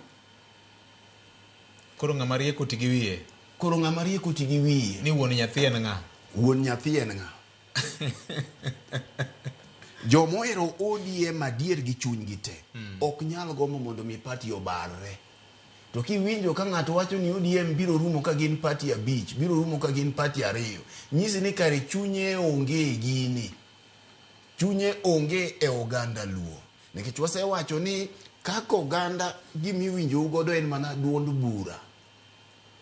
koro ng'ama riek oti gi wiye Koro ng'ama riek oti gi wiye. Ni wuon nyathi en ng'a? Wuon nyathi en ng'a? Joma ohero ODM adier gi chunygi te ok nyal gombo mondo mi party obarre. To kiwinjo ka ng'ato wacho ni ODM biro rumo ka gin party 5, biro rumo ka gin party 2, nyisi ni kare chunye onge e gini. Chunye onge e oganda Luo. Nikech wasewacho ni kaka oganda gimiwinjou godo en mana duond bura.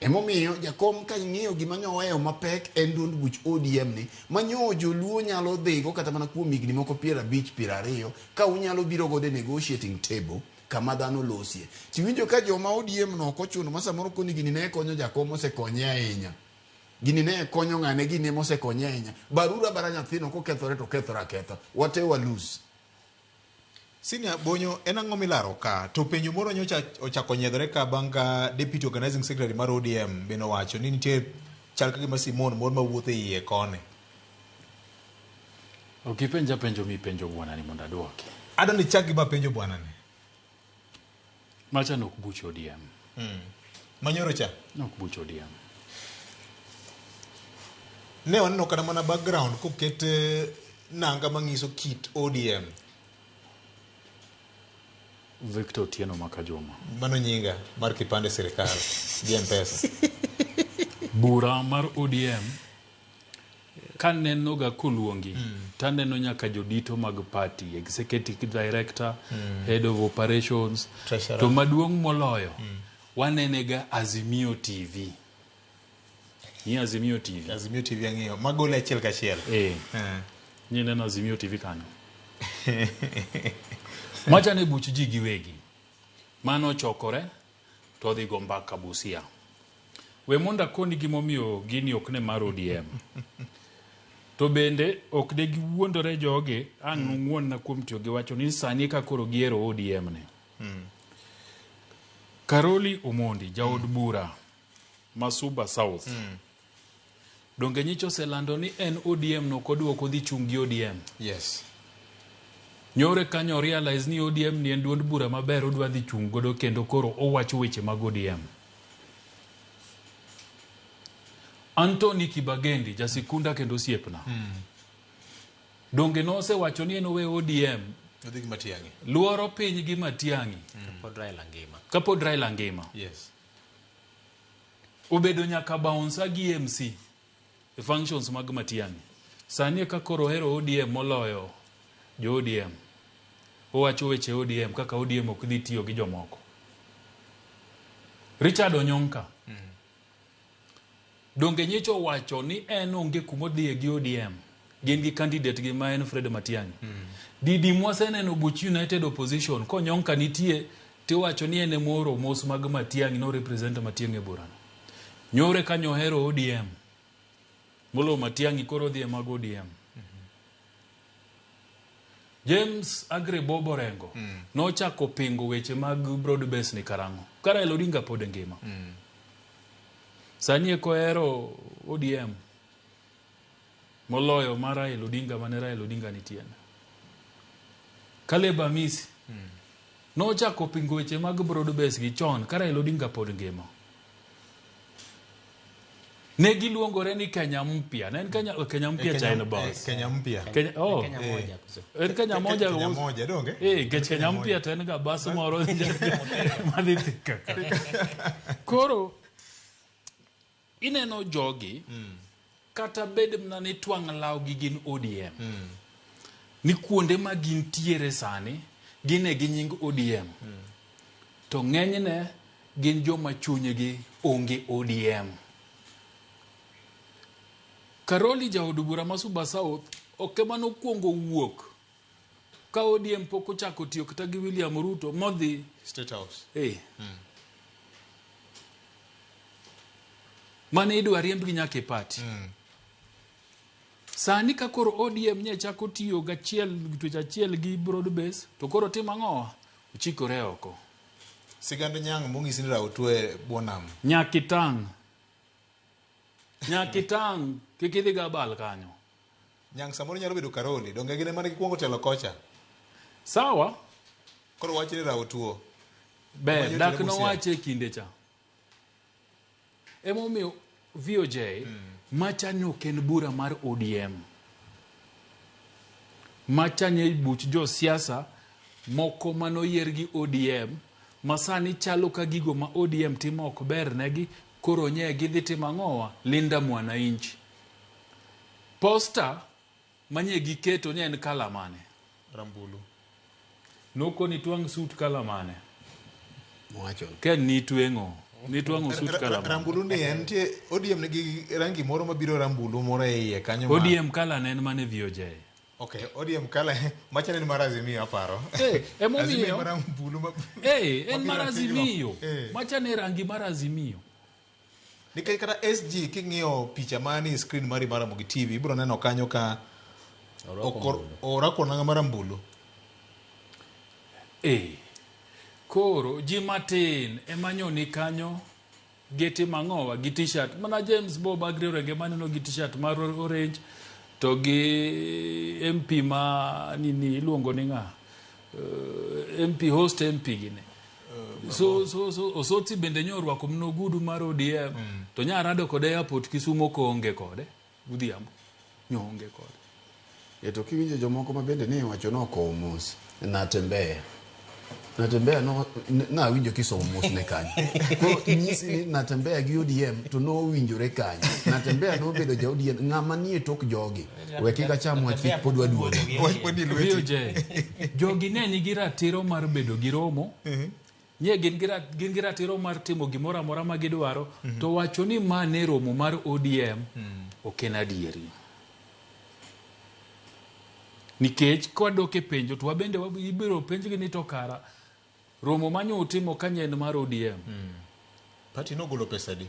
Emomiyo jakom ka ing'iyo gima nyoweyo mapek en duond buch ODM ni ma nyo joluo nyalo dhigo kata mana kuom higni moko 50 20 ka unyalo biro godo e negotiating table kama dhano losie. Tiwinjo ka joma ODM no ok ochuno ma samoro koni gini ne konyo jakom osekonye ahinya. Gini ne konyo ng'ane gini ema osekonye ahinya. Baruru abara nyathino kokethore to okethore aketha. Wate wa lose. Senior Bonyo, en ang'o milaro ka? To penjo moro nyocha ochako nyiedhore ka bang' ka Deputy Organizing Secretary mar ODM bende owacho ni nitie chal ka gima Simon moro mawuotho e iye koni. Ok ipenja penjo mipenjo bwana ni mondo aduoki. Adwa ni ichak gi mapenjo bwana ni. Macha nok buch ODM. Manyoro cha? Nok buch ODM. Ne waneno kata mana background koket nanga manyiso kit ODM. Victor Otieno Makajuma. Mano nyinga mar kipande sirikal gi M-Pesa. Bura mar ODM kaneno ga koluongi taneno nyaka jodito mag party, executive director, head of operations, Treasurer. To maduong' moloyo wanene ga Azimio TV. Ni Azimio TV. Azimio TV ang'eyo. Magole achiel kachiel. Ni neno Azimio TV kanyo. Macha ne buch ji giwegi. Mano ochokore to odhi go mbaka Busia. We mondo akoni gimomiyo gini ok ne mar ODM. To bende ok de giwuondore jogi ang' nung'uonna kuom tiyo gi wacho ni sani ka koro gihero ODM ni. Karoli Omondi, jaod bura ma Suba South. Donge nyicha oselando ni en ODM no kodwa ok odhi chung' gi ODM. Yes. Nyore kanyo realize ni ODM ni en duond bura maber odwa dhi chung' godo kendo koro owacho weche mag ODM. Anthony Kibagendi, jasikunda kendo osiepna. Donge nosewacho ni en owe ODM Odhi gi Matiang'i. luoro piny gi Matiang'i Pod Raila ngima. kapod Raila ngima. Yes. Obedo nyaka bouncer gi MC e functions mag Matiang'i. Sani eka koro ohero ODM moloyo jo ODM. Owacho weche ODM kaka ODM ok dhi tiyo gi jomoko. Richard Onyonka. Donge nyicha owacho ni en onge kumodhiye gi ODM. Gin gi candidate gi ma en Fred Matiang'i. Didi mwaseneno buch United Opposition konyonka nitie tiwacho ni en emooro mos mag Matiang'i no represent Matiang'i e burano. Nyore kanyo ohero ODM. Molo Matiang'i koro odhi e mag ODM. James Aggrey Bob Orengo nochako pingo weche mag broad base ni karang'o? Ka Raila Odinga pod ngima. Sani eko ohero ODM moloyo mar Raila Odinga mane Raila Odinga nitie. Caleb Amisi nochako pingo weche mag broad base gi chon ka Raila Odinga pod ngima. Ne giluongore ni Kenya Mpya. Ne en Kenya, Kenya Mpya cha en boss. Kenya Mpya. Kenya, oh. Kenya moja kuzo. En Kenya moja. Kenya moja, donge? Nikech Kenya Mpya to en ga bas moro madhi Thika ka. Koro ineno jogi kata bed mana ni twang' law gi gin ODM. Ni kuonde ma gintiere sani gin e gi nying ODM. To ng'enyne gin joma chunygi onge ODM. Karoli jaod bura ma Suba South ok ema nokwongo wuok ka ODM pok ochako tiyo kata gi William Ruto modhi State House. Mane idwa riembgi nyaka e party. Sani ka koro ODM nye chako tiyo gachiel twech achiel gi broad base to koro timo ang'o? Ochikore oko. Sigand nyang' mong'isi ni rawo tuo e bwo nam. Nyaka itang'. Nyaka itang' kik idhi ga abal kanyo. Nyang' samoro nyalo bedo Karoli, donge gin ema ne gikwongo telo kocha? Sawa. Koro wach ni rawo tuo. Ber, Ema dak nyocha Busia. nowache e kinde cha. Emomiyo VOJ macha ne ok en bura mar ODM. Macha ne buch josiasa moko manoyier gi ODM ma sani chalo ka gigo ma ODM timo ok ber negi koro nye gidhi timo ang'owa Linda Mwananchi. Poster manye giketo ni en kala mane? Rambulu. Nokoni twang' suit kala mane? Mowacho. Ken nitweng'o. Nitwang'o suit kala mane? Rambulu ni en nitie ODM nigi rangi moro mabiro rambulu moro e iye kanyo ma ODM kala ne en mane VOJ. Okay, ODM kala machalo en mar Azimio aparo. Eh, emomiyo- Azimio mar rambulu ma Eh, en mabiro mar ratengno. Azimio. Eh. Macha ne rangi mar Azimio. Nikech kata SG king'iyo picha mani e screen mari mar Ramogi TV ibiro neno kanyo ka Orwako orwako nanga mar rambulu. Eh. Koro ji matin ema nyoni kanyo gi timo ang'owa gi t-shirt mana James Bob Agri Orenge maneno gi t-shirt mar orange to gi MP ma nini iluongo ni ng'a MP host MP gini so Osotsi bende nyo orwako mana ogudu mar ODM to nya rado kode airport Kisumo koonge kode godhiambo nyo onge kode E to kiwinjo jomoko ma bende ne iwacho nokowo mos Natembeya. Natembeya no nawinjo kisomo mos ne kanyo. Koro nyisi ni Natembeya gi ODM to nowinjore kanyo. Natembeya nobedo ja ODM ng'ama nie tok jogi. We kik acham wach kik pod waduogo. VOJ jogi ne nigi ratiro mar bedo gi romo nye gin gi gin gi ratiro mar timo gimoro amora ma gidwaro to wacho ni ma ne romo mar ODM ok en adieri nikech kwadok e penjo to wabende ibiro penjgi ni to kara romo manyo utimo ka en mar ODM Party nogolo pesa di?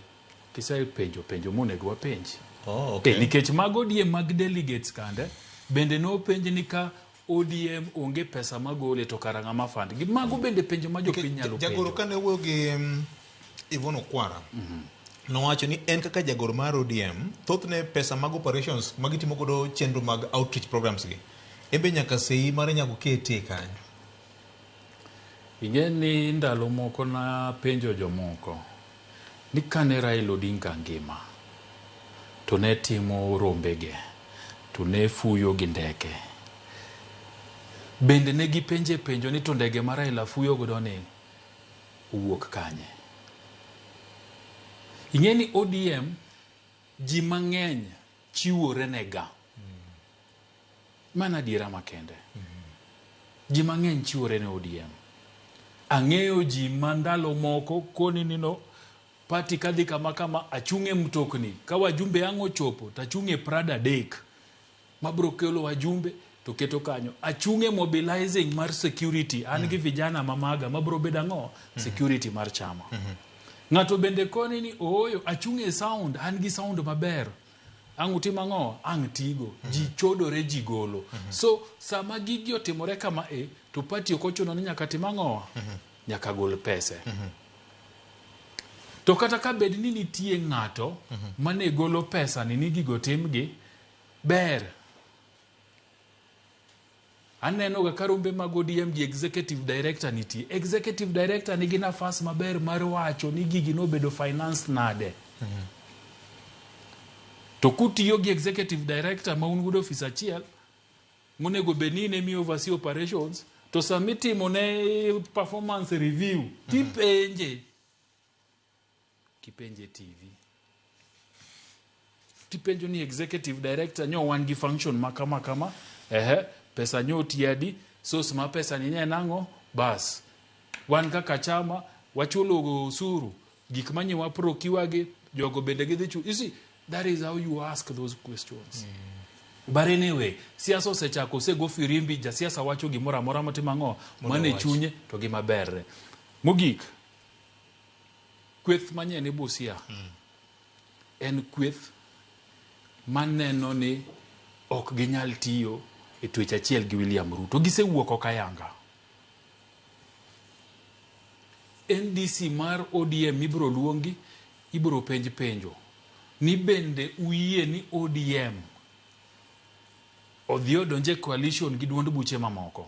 Kisepenjo penjo monego wapenji. Oh, okay. Eh, nikech mag ODM mag delegates kande bende nopenj ni ka ODM onge pesa magole to kara ng'ama fund gi mago bende penjo ma jopiny nyalo Jagoro penjo. kane wuoyo gi Yvonne Okwara nowacho ni en kaka jagoro mar ODM thothne pesa mag operations magitimo godo chenro mag outreach programs gi en be nyaka sei mare nyaka oketie kanyo. Ing'e ni ndalo moko napenjo jomoko ni kane Raila Odinga ngima to ne timo rombege to ne fuyo gi ndeke bende ne gipenje penjo ni to ndege ma Raila fuyo godo ni owuok kanye. Ing'e ni ODM ji mang'eny chiwore nega. Mano adiera makende. Ji mang'eny chiwore ne ODM. Ang'eyo ji ma ndalo moko koni ni no party kadhi kama kama achung' e mtokni ka wajumbe ang' ochopo to achung' e Prado adek mabro kelo wajumbe to keto kanyo. Achung' e mobilizing mar security an gi vijana mamaga mabro bedo ang'o security mar chama. Ng'ato bende koni ni ooyo achung' e sound an gi sound maber ang' utim ang'o ang' tigo ji chodore ji golo so sama gigi otimore kama e to party ok ochuno ni nyaka tim ang'o nyaka gol pese to kata ka bed ni nitie ng'ato mane golo pesa ni ni gigo timgi ber aneno ga ka rombe mag ODM gi executive director nitie executive director nigi nafas maber mar wacho ni gigi nobedo finance nade to kutiyo gi executive director ma un godo ofis achiel monego bed ni in emi oversee operations to samitimo ne performance review tipenje kipenje TV tipenjo ni executive director nyo wan gi function ma kama kama ehe pesa nyo otiadi source ma pesa ni ne nang'o bas wan kaka chama wachulo osuru gik manye wa procure gi jogo bende gidhi chu you see that is how you ask those questions but anyway siasa osechako osego firimbi jasiasa wacho gimoro amora motimo ang'o mane wach. chunye to gima berre mogik kweth manyien ni Busia en kweth maneno ni ok ginyal tiyo e twech achiel gi William Ruto gisewuok ok ayanga NDC mar ODM ibiro luongi ibiro penj penjo ni bende uyie ni ODM odhi odonje e coalition gi duond buche mamoko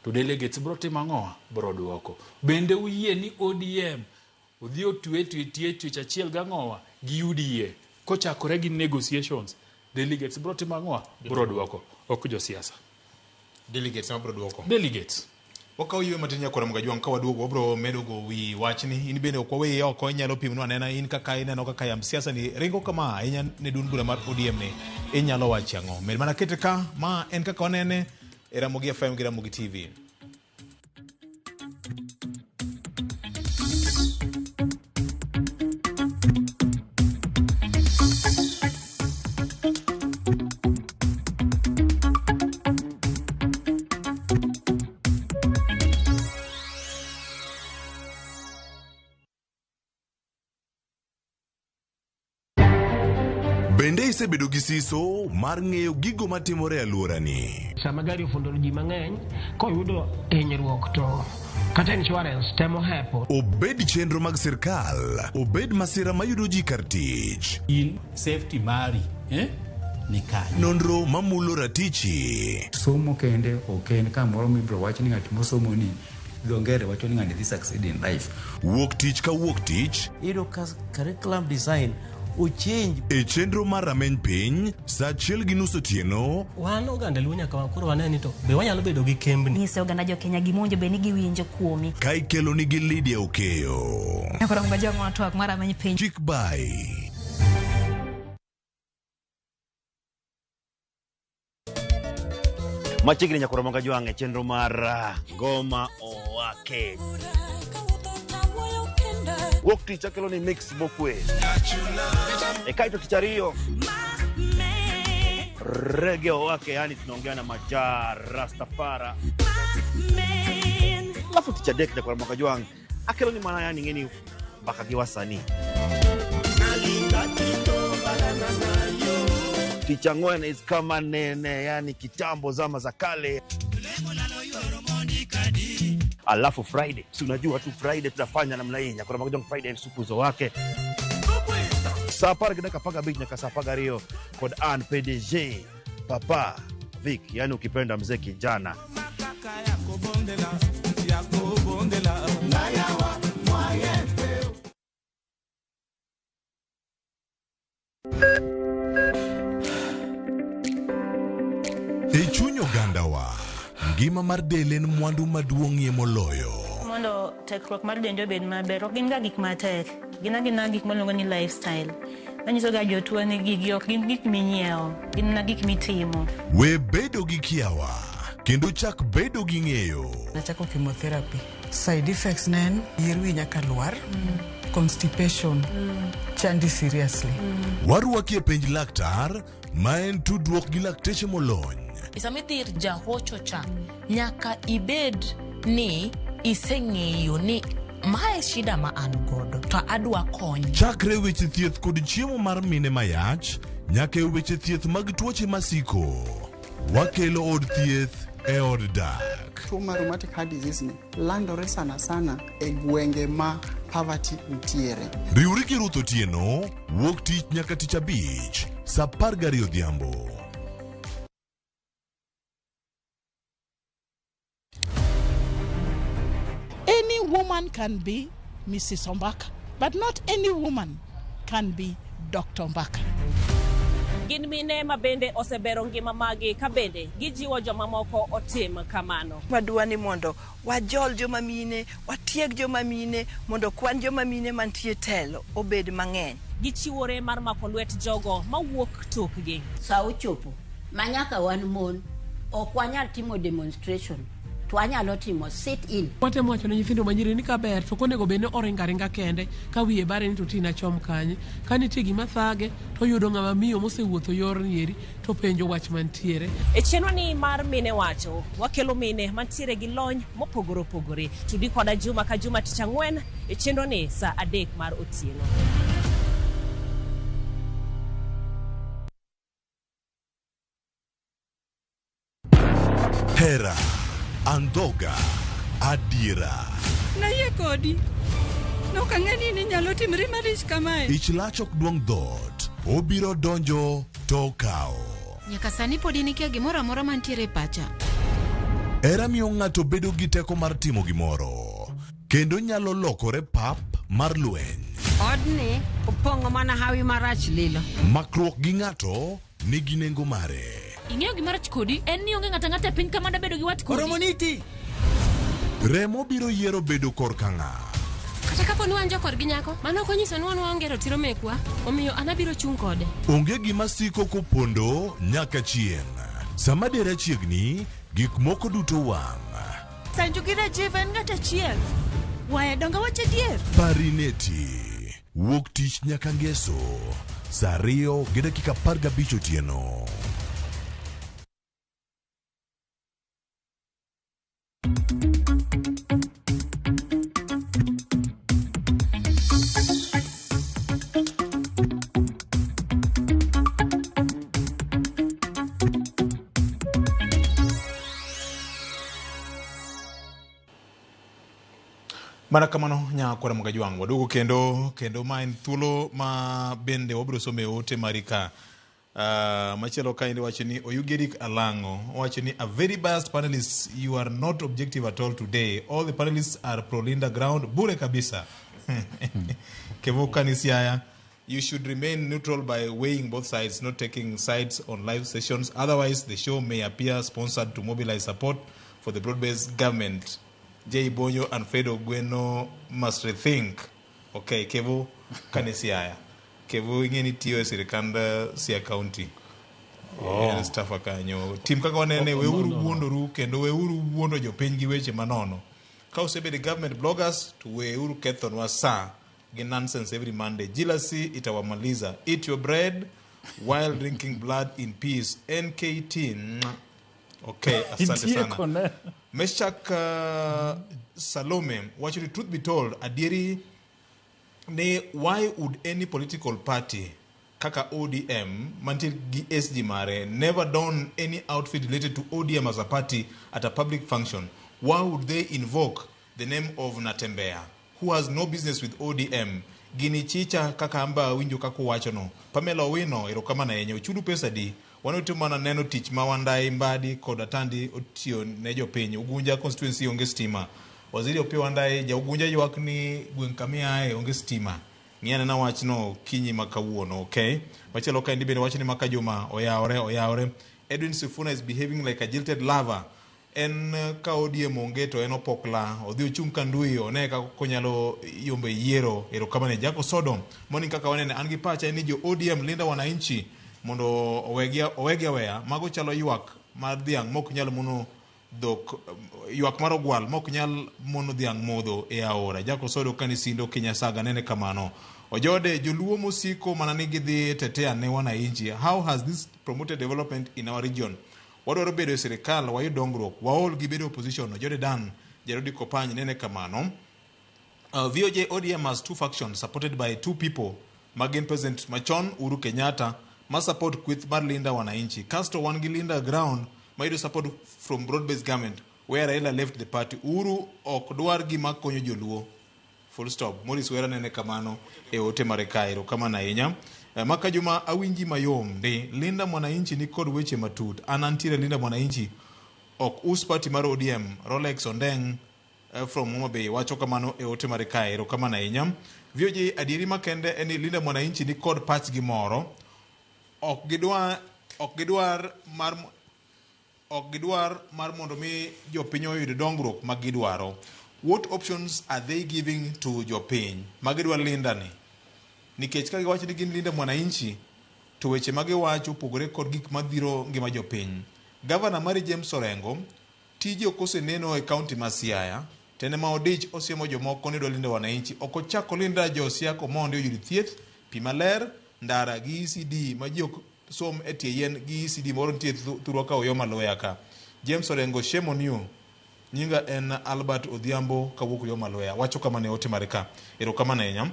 to delegates biro timo ang'o biro duoko bende uyie ni ODM Odhi otwe twe tie twech achiel gang'owa gi UDA kochakore gi negotiations. Delegates bro timo ang'owa? Bro duoko, ok josiasa. Delegates ema bro duoko. Delegates. Wakawo yweyo matin nyakora Mgajwang' ka waduogo wabro medo go wi wachni. In bende ok waweyi oko, inyalo pimonwa anena in kaka ineno kaka yamb siasa ni ringo kama ahinya ne duond bura mar ODM ni inyalo wacho ang'o? Med mana kete ka, ma en kaka wanene e Ramogi FM gi Ramogi TV. Bende isebedo gi siso mar ng'eyo gigo matimore e alworani? Sama gari ofundo ji mang'eny, koyudo hinyruok to kata insurance temo hepo. Obed chenro mag sirkal, obed masira mayudo ji kar tich. In safety mari eh, ni kanye? Nonro mamulo ratichi. Somo kende ok en kamoro mibiro wach ni ng'at mosomo ni dho ngere wacho ni ng'ani dhi succeed in life. Wuok tich ka wuok tich. Iyudo ka curriculum design ochange. E chenro mar rameny piny, saa achiel gi nus otieno. Wan oganda Luo nyaka koro wane ni to be wanyalo bedo gi kembni. Nyise oganda jo Kenya gima owinjo bed ni giwinjo kuomi. Ka ikeloni gi Lydia Okeyo. Nyakora Mgajwang' ma twak mar rameny piny. Chik bai. Machiegni nyakoro moga jwang' e chenro mar Ngoma Owake. Wuok tich akelo ni mix mokwe. E kaito tich ariyo rege owake, yani tunaongea na majaa Rastafara. Alafu tich adek nyakoro moga jwang' akelo ni mana yani ng'eni mbaka gi wasanii. Tich ang'wen is kama nene, yani kitambo, zama za kale. Alafu Friday, si unajua tu Friday tunafanya namna hii, nyakoro moga jwang' Friday supuzo wake saa apar gi dakika apar gabich nyaka saa apar gariyo kod an PDG Papa Vic, yani ukipenda mzee kijana. E chuny ogandawa, ngima mar del en mwandu maduong'ie moloyo. Mondo tekruok mar dendi obed maber, ok gin ga gik matek. Gin agina gik miluongo ni lifestyle. Anyiso ga jotuo ni gigi ok gin gik minyiewo, gin mana gik mitimo. We bedo gi kiawa kendo chak bedo gi ng'eyo. Nachako chemotherapy. Side effects ne en yier wi nyaka lwar, constipation, chandi seriously. Warwaki e penj laktar ma en tudruok gi lakteche molony. Sama idhi ir jahocho cha, nyaka ibed ni iseng'eyo ni mae shida ma an godo to adwa kony. Chakre weche thieth kod chiemo mar mine mayach nyaka e weche thieth mag tuoche masiko. Wakelo od thieth e od dak. Tuo mar rheumatic heart disease ni landore sana sana e gwenge ma poverty nitiere. Riwri gi Ruth Otieno wuok tich nyaka tich abich saa 12 odhiambo. Any woman can be Mrs. Ombaka, but not any woman can be Dr. Ombaka. Gin mine ma bende osebero ngima magi ka bende gijiwo jomamoko otim kamano. Wadwa ni mondo wajol joma mine, watieg joma mine mondo kwan joma mine mantie telo obed mang'eny. Gichiwore mar mako lwet jogo mawuok tokgi. Sa ochopo ma nyaka wan mon ok wanyal timo demonstration to wanyalo timo sit in. Watemo wacho ne nyithindo manyiri ni kaber to ok onego bed ni oringo aringa kende ka wiye bare ni to tina chom kanye. Ka nitie gima thage to oyudo ng'ama miyo mosewuotho yorni eri to penjo wach mantiere. E chenro ni mar Mine Wacho, wakelo mine mantiere gi lony mopogore opogore. Tudi koda juma ka juma tich ang'wen e chenro ni saa 3 mar otieno. Hera, andhoga, adiera. Nayie kodi. Nok ang'e ni ninyalo timri malich kamae. Ich lach ok duong' dhoot, obiro donjo to okawo. Nyaka sani pod in ikia gimoro amora mantiere e pacha. Hera miyo ng'ato bedo gi teko mar timo gimoro, kendo nyalo lokore pap mar lweny. Odni opong'o mana hawi marach lilo. Makruok gi ng'ato nigi nengo mare. Ing'eyo gima rach kodi en ni onge ng'ato ang'ata e piny ka mada bedo gi wat kodi. Oromo niti. Remo biro yiero bedo korka ng'a. Kata kapo ni wan jokorgi nyako, mano ok onyiso ni wan waonge ratiro mekwa, omiyo an abiro chung' kode. Onge gima siko kopondo nyaka chieng'. Sama dera chiegni, gik moko duto wang'. Sanju gi Rajiv en ng'at achiel. Waya donge awacho adier? Parineti. Wuok tich nyaka ngeso. Saa 2:15 otieno. Mana kamano nyakwara Mogajwang' waduogo kendo kendo ma en thuolo ma bende wabiro somo e ote mari ka. Machielo kaendi wacho ni Oyugi Eric Alang'o owacho ni a very biased panelists, you are not objective at all today. All the panelists are pro Linda ground bure kabisa. Kevo Siaya, you should remain neutral by weighing both sides, not taking sides on live sessions. Otherwise, the show may appear sponsored to mobilize support for the broad-based government. Jay Bonyo and Fredo Gweno must rethink. Okay, Kevo Kanisiaya. Kevo ing'e ni tiyo e sirikand Siaya County. Oh. En staffer kanyo. Tim kaka wanene, Oh, weuru no, no. wuondoru kendo weuru wuondo jopiny gi weche manono. Ka usebedo government bloggers, to weuru kethonwa sa gi nonsense every Monday. Jealousy itawamaliza. Eat your bread while drinking blood in peace. NKT. Mwah. Okay, asante Nitie sana. kone. Meshak Salome wacho ni truth be told, adieri ni why would any political party kaka ODM mantie gi SG mare never don any outfit related to ODM as a party at a public function? Why would they invoke the name of Natembea, who has no business with ODM? Gini chicha kaka amba winjo kaka uwachono. Pamela Owino, erokamano ahinya. Ochudu pesa di? Wan mana neno tich ma Wandai Mbadi kod Atandi otiyo ne jopiny. Ugunja constituency onge stima. Waziri Opiyo Wandayi, ja Ugunja ywak ni gweng' kamiaye onge stima. Ng'i anena wachno kinyi ma kawuono, okay? Machielo kaendi bende wacho ni Maka Juma oyawore, oyawore. Edwin Sifuna is behaving like a jilted lover. En ka ODM onge to en opokla. Odhi ochung' ka ndui one kaka onyalo yombo e yiero. Erokamano Jaco Sodom. Morning kaka wanene an gi pacha en ni jo ODM Linda Wananchi mondo owegi owegi aweya. Mago chalo ywak mar dhiang' mok nyal mono dhok ywak mar ogwal mok nyal mono dhiang' modho e aora. Jaco Sodo kani Sindo Kinyasaga nene kamano. Ojode joluo mosiko mana ni gidhi tetea ne wananchi. How has this promoted development in our region? Wadwaro bedo e sirikal wayud dongruok. Waol gi bedo opposition. Ojode Dan Jarodi Kopany nene kamano. VOJ ODM has two factions supported by two people. Magin President machon Uhuru Kenyatta ma support kweth mar Linda Wananchi. Kasto wan gi Linda Ground mayudo support from broad-based government where Raila left the party. Uhuru ok dwar gima konyo joluo. Full stop. Maurice Wera nene kamano e ote mare kae. Erokamano ahinya. Maka Juma awinji mayom ndi Linda Mwananchi ni kod weche matut. An antiere Linda Mwananchi ok us party mar ODM. Rolex Ondeng from Homa Bay wacho kamano e ote mare kae. Erokamano ahinya. VOJ adieri makende en ni Linda Mwananchi ni kod pachgi moro. Ok gidwar mar mondo mi jopiny oyud dongruok ma gidwaro. What options are they giving to jopiny ma gidwa Linda ni? Nikech ka giwacho ni gin Linda Mwananchi to weche ma giwacho opogore kod gik madhiro ngima jopiny. Gavana mari James Orengo tije ok oseneno e kaunti ma Siaya. Tene ma odich osiemo jomoko ni dwa Linda Wananchi. Ok ochako Linda jo Siaya mondo oyud thieth, pi maler, ndara gi ECD ma ji ok som e tie yien gi ECD moro nitie thurwa ka Uyoma Loya ka. James Orengo shame on you. Nyinga en Albert Odhiambo kawuok Uyoma Loya. Wacho kama ne ote mare ka. Erokamano ahinya.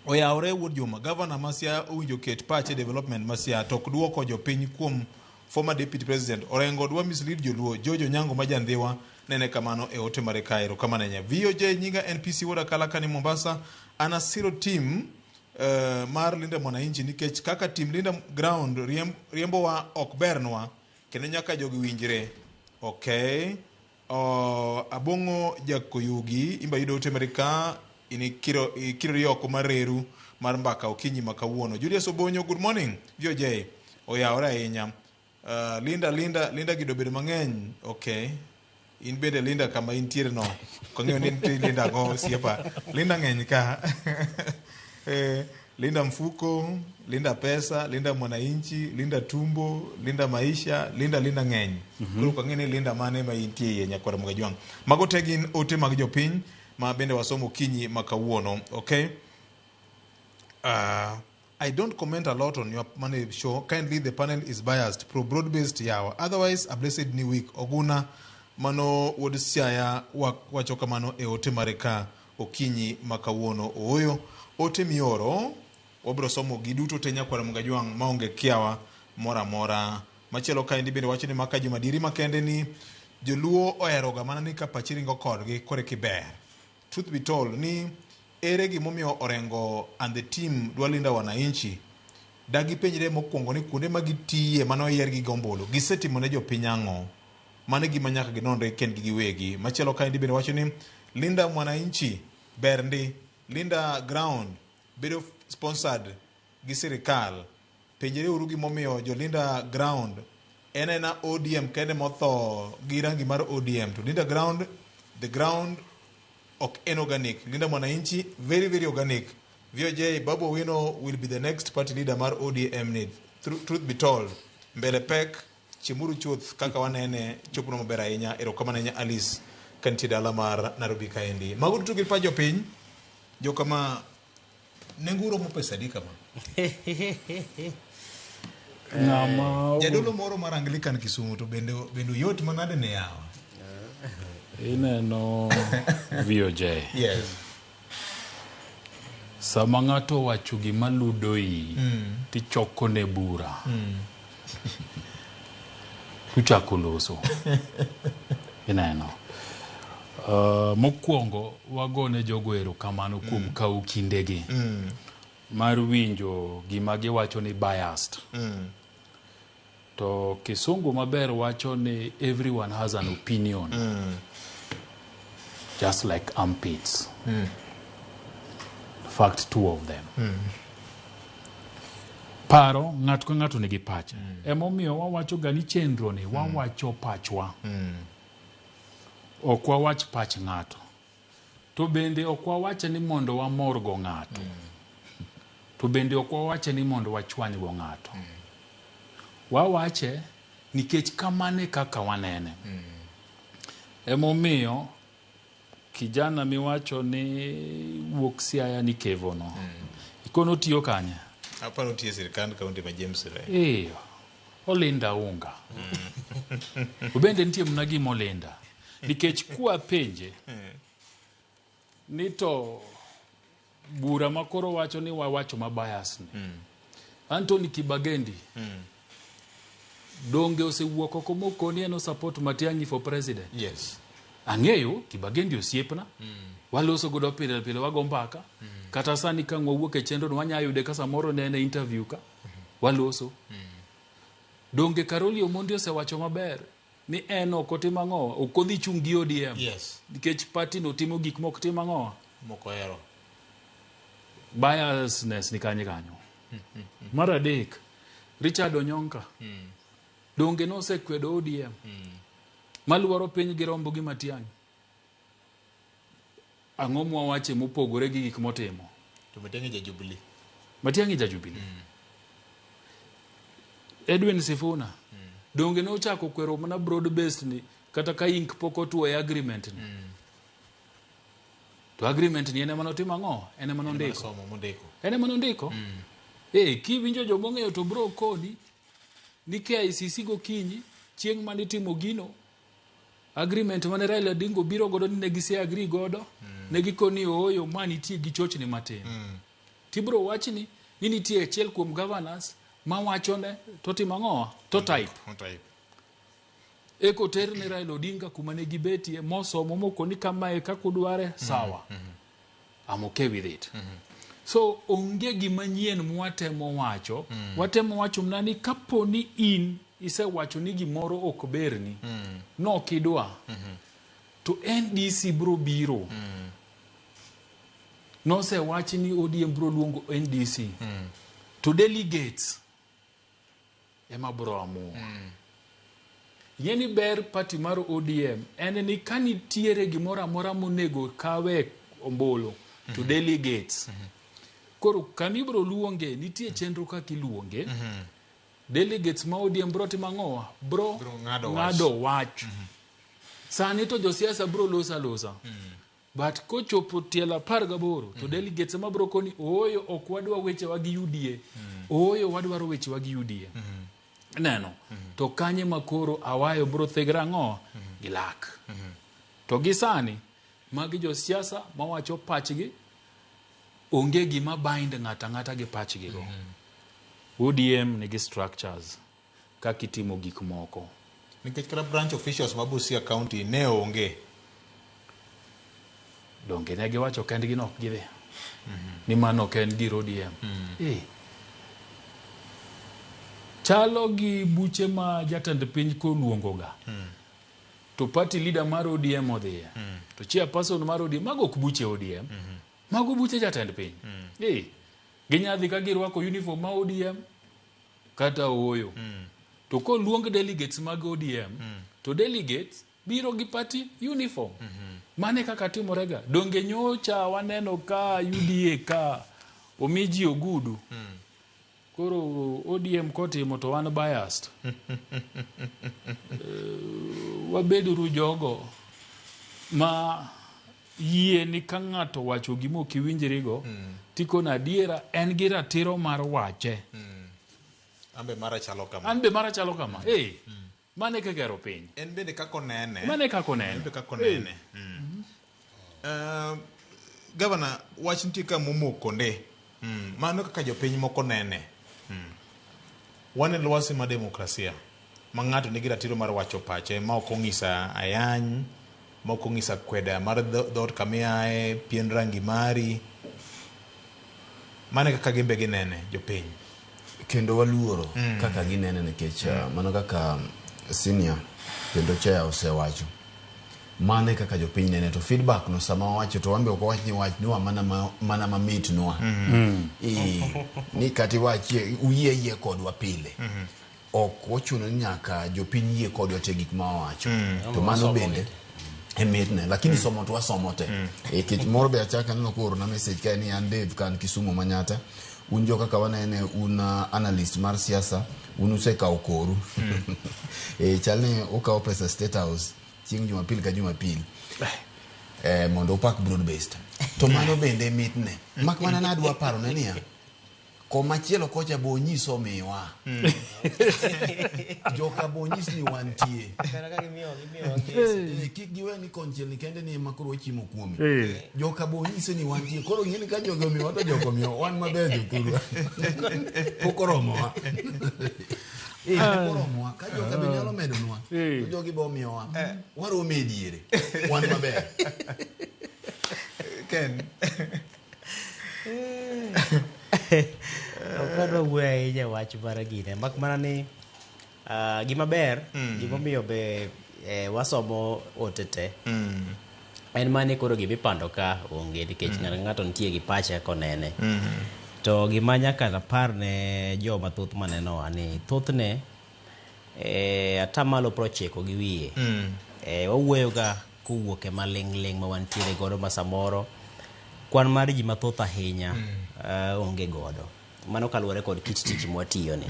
Oyawore wuod Juma, gavana ma Siaya owinjo ket pache development ma Siaya to ok duoko jopiny kuom former deputy president Orengo dwa mislead joluo. George Onyango ma jandhiwa nene kamano e ote mare ka. Erokamano ahinya. VOJ nyinga NPC wuod Akala kani Mombasa. An asiro team mar Linda Mwananchi nikech kaka team Linda Ground riembowa ok bernwa kendo nyaka jogi winjre. Okay. Abong'o Jakoyugi imba yudo ote mare ka. In ikiro ikirori oko mar reru mar mbaka okinyi ma kawuono. Julius Obonyo, good morning. VOJ oyawore ahinya. Linda Linda Linda gido bedo mang'eny. Okay. In bende Linda kama intiere no. Ok ang'eyo ni nitie Linda ang'o osiepa. Linda ng'eny ka. Eh, Linda mfuko, Linda pesa, Linda mwananchi, Linda tumbo, Linda maisha, Linda Linda ng'eny. Koro ok ang'e ni Linda mane ma intie iye nyakwar Mgajwang'. Mago te gin ote mag jopiny ma bende wasomo okinyi ma kawuono. Okay. I don't comment a lot on your money show. Kindly, the panel is biased, pro broad-based yawa. Otherwise, a blessed new week. Oguna, mano wuod Siaya wacho kamano e ote mare ka okinyi ma kawuono. Ooyo, ote mioro, wabiro somo gi duto te nyakwar Mgajwang' maonge kiawa moro amora. Machielo kaendi bende wacho ni maka joma dieri makende ni joluo oheroga mana ni ka pachi ringo kodgi kore kiber. Truth be told ni ere gimomiyo Orengo and the team dwa linda wananchi? Dagipenjre mokwongo ni kuonde ma gitiye mane oyier gi gombulu gisetimo ne jopiny ang'o? Mano e gima nyaka ginonre kendgi giwegi. Machielo kaendi bende wacho ni Linda Mwananchi ber ndi. Linda Ground bedo sponsored gi sirikal. Penjre uru gimomiyo jo Linda Ground en ena ODM kende motho gi rangi mar ODM. To Linda Ground, the ground ok en organic. Linda Mwananchi, very very organic. VOJ, Babu Owino will be the next party leader mar ODM ni. Truth be told, mbele pek, chiemuru chuth kaka wanene, chopno maber ahinya. Erokamano ahinya Alice, kantie dala mar Nairobi kaendi. Mago duto gin pach jopiny. Jokama nengo romo pesa adi kama? Ng'ama Jadolo moro mar Anglican Kisumu to bende bende yot manade ne yawa. Ineno VOJ. Yes. Sama ng'ato owacho gima ludo iyi, tichoko ne bura. Tuchako loso. Ineno. Mokwongo wagone jogo erokamano kuom kawo kindegi mar winjo gima giwacho ni biased. To kisungu maber wacho ni everyone has an opinion. Just like armpits. In fact, two of them. Paro ng'ato ka ng'ato nigi pache. Emomiyo wawacho ga ni chenro ni wawacho pachwa. Ok wawach pach ng'ato. To bende ok wawache ni mondo wamor go ng'ato. To bende ok wawache ni mondo wachwany go ng'ato. Wawache nikech kamano e kaka wanene. Emomiyo kijana miwacho ni wuok Siaya ni Kevo no. Ikono otiyo kanye? Aparo nitie sirkand kaunti ma James Re. Iyo. Olinda unga. Obende nitie mana gima olinda. Nikech kwa penje ni to bura ma koro wacho ni wawacho ma bias ni. Anthony Kibagendi donge osewuok oko mokoni en support Matiang'i for president. Yes. Ang'eyo Kibagendi osiepna. Waloso godo pile pile wago mbaka. Kata sani ka wawuok e chenro no wanya yude ka samoro ne en e interview ka. Waloso. Donge Caroli Omondi osewacho maber ni en ok otim ang'o ok odhi chung' gi ODM. Yes. Nikech party no timo gik mok tim ang'o Mok ohero. biasness ni kanye kanyo. Mar adek, Richard Onyonka donge nosekwedo ODM maluoro piny gi rombo gi Matiang'i. Ang'o mwawache mopogore gi gik motimo? To Matiang'i ja Jubilee. Matiang'i ja Jubilee. Edwin Sifuna donge nochako kwero mana broad based ni kata ka ink pok otuo e agreement ni. To agreement ni en ema notimo ang'o? En ema nondiko. Somo mondiko. En ema nondiko. Eh, kiwinjo jomong'eyo to bro koni ni KICC gokinyi chieng' manitimo gino agreement mane Raila Odinga obiro godo ni ne gise agree godo ne gikoni ooyo ma nitie gi chochni matin. Tibro wachni ni nitie achiel kuom governors mawachone to timo ang'o? To type. Otype. Eko ter ne Raila Odinga kuma ne gibetie mosomo mokoni kamae kaka udware sawa. I'm okay with it. So onge gima nyien mwatemo wacho. Watemo wacho mana ni kapo ni in isewacho ni gimoro ok berni, nokidwa, to NDC bro biro. Nosewach ni ODM bro luongo NDC. To delegates ema bro amua. Ing'e ni ber party mar ODM en ni ka nitiere gimoro amora monego kawe ombulu to delegates. Koro kama ibro luonge nitie chenro kaka iluonge. Delegates ma ODM bro timo ang'owa? Bro ng'ado wach. ng'ado wach. Sani to josiasa bro loso alosa. But kochopo tielo 18 to delegates ema bro koni ooyo ok wadwa wechewa gi UDA. Ooyo wadwaro wechewa gi UDA. Neno. To kanye ma koro awayo bro thegre ang'o? Gi lak. To gi sani magi josiasa mawacho pachgi onge gima bind ng'ato ang'ata gi pachgi go. ODM nigi structures kaka itimo gik moko. Nikech kata branch officials ma Busia County ne onge. Donge ne giwacho kendgi ni ok gidhi. Ni mano ok en gir ODM. Eh. Chalo gi buche ma jatend piny koluongo ga. To party leader mar ODM odhiye. To chairperson mar ODM, mago ok buche ODM. Mago buche jatend piny. Eh. Ginyadhi ka girwako uniform ma ODM kata ooyo. To koluong delegates mag ODM, to delegates biro gi party uniform. Mane kaka timorega. Donge nyocha waneno ka UDA ka omi ji ogudu. Koro ODM kotimo to wan biased. Wabeduru jogo ma yie ni ka ng'ato wacho gima ok iwinjrigo, tikono adiera en gi ratiro mar wache. An be mara chalo kama. An be mara chalo kama. Eh. Mane kaka gero piny. En bende kaka onene. Mane kaka onene. En be kaka onene. Gavana, wach nitie ka momoko nde. Mano kaka jopiny moko nene. Wan e lwasi ma demokrasia ma ng'ato nigi ratiro mar wacho pache ma ok ong'isa ayany, ma ok ong'isa kweda mar dhoot kama iaye, pien rangi mari. Mano e kaka gin be ginene jopiny. Kendo waluoro kaka ginene nikech mano kaka senior kendo chair osewacho. Mano e kaka jopiny nene to feedback no sama wawacho to wan be ok wawach ni wach nwa mana mamit nwa. Ni kata iwachie uyie yie kodwa pile. Ok ochuno ni nyaka jopiny yie kodwa te gik ma wawacho. To mano bende e mitne lakini somo to wasomo te. Kech moro be achako aneno koorona message kae ni an Dave ka an Kisumu Manyata. Un jo kaka wanene un analyst mar siasa un usekawo koru. Chal ni ukawo pesa State House chieng' Jumapil ka Jumapil mondo upak broad based. To mano bende mitne. Mak mana nadwa parone niya, komachielo kocha bo onyiso miwa. Joka bo onyis ni wantie. Kik giwe ni konchiel ni kende ni ema koro wachiemo kuome. Joka bo onyiso ni wantie. Koro ing'e ni ka jogi omiwa to jogo omiwa. Wan maber jothurwa. Pok oromowa. Pok oromowa. Ka joka be nyalo medonwa, to jogi be omiyowa. Waromo e diere. Wan maber. Ken. Ok adwa wuoyo ahinya e wach mar gine mak mana ni gima ber gimomiyo be wasomo ote te en mana ni koro gimipando ka onge nikech ng'ato ka ng'ato nitie gi pache kaka onene. To gima nyaka apar ne joma thoth manenowa ni thothne atamalo 90 gi wiye wawuoyo ga kowuok e maling' ling' ma wantiere godo ma samoro kwan mar ji mathoth ahinya onge godo. Mano kaluwore kod kit tich mwatiyo ni.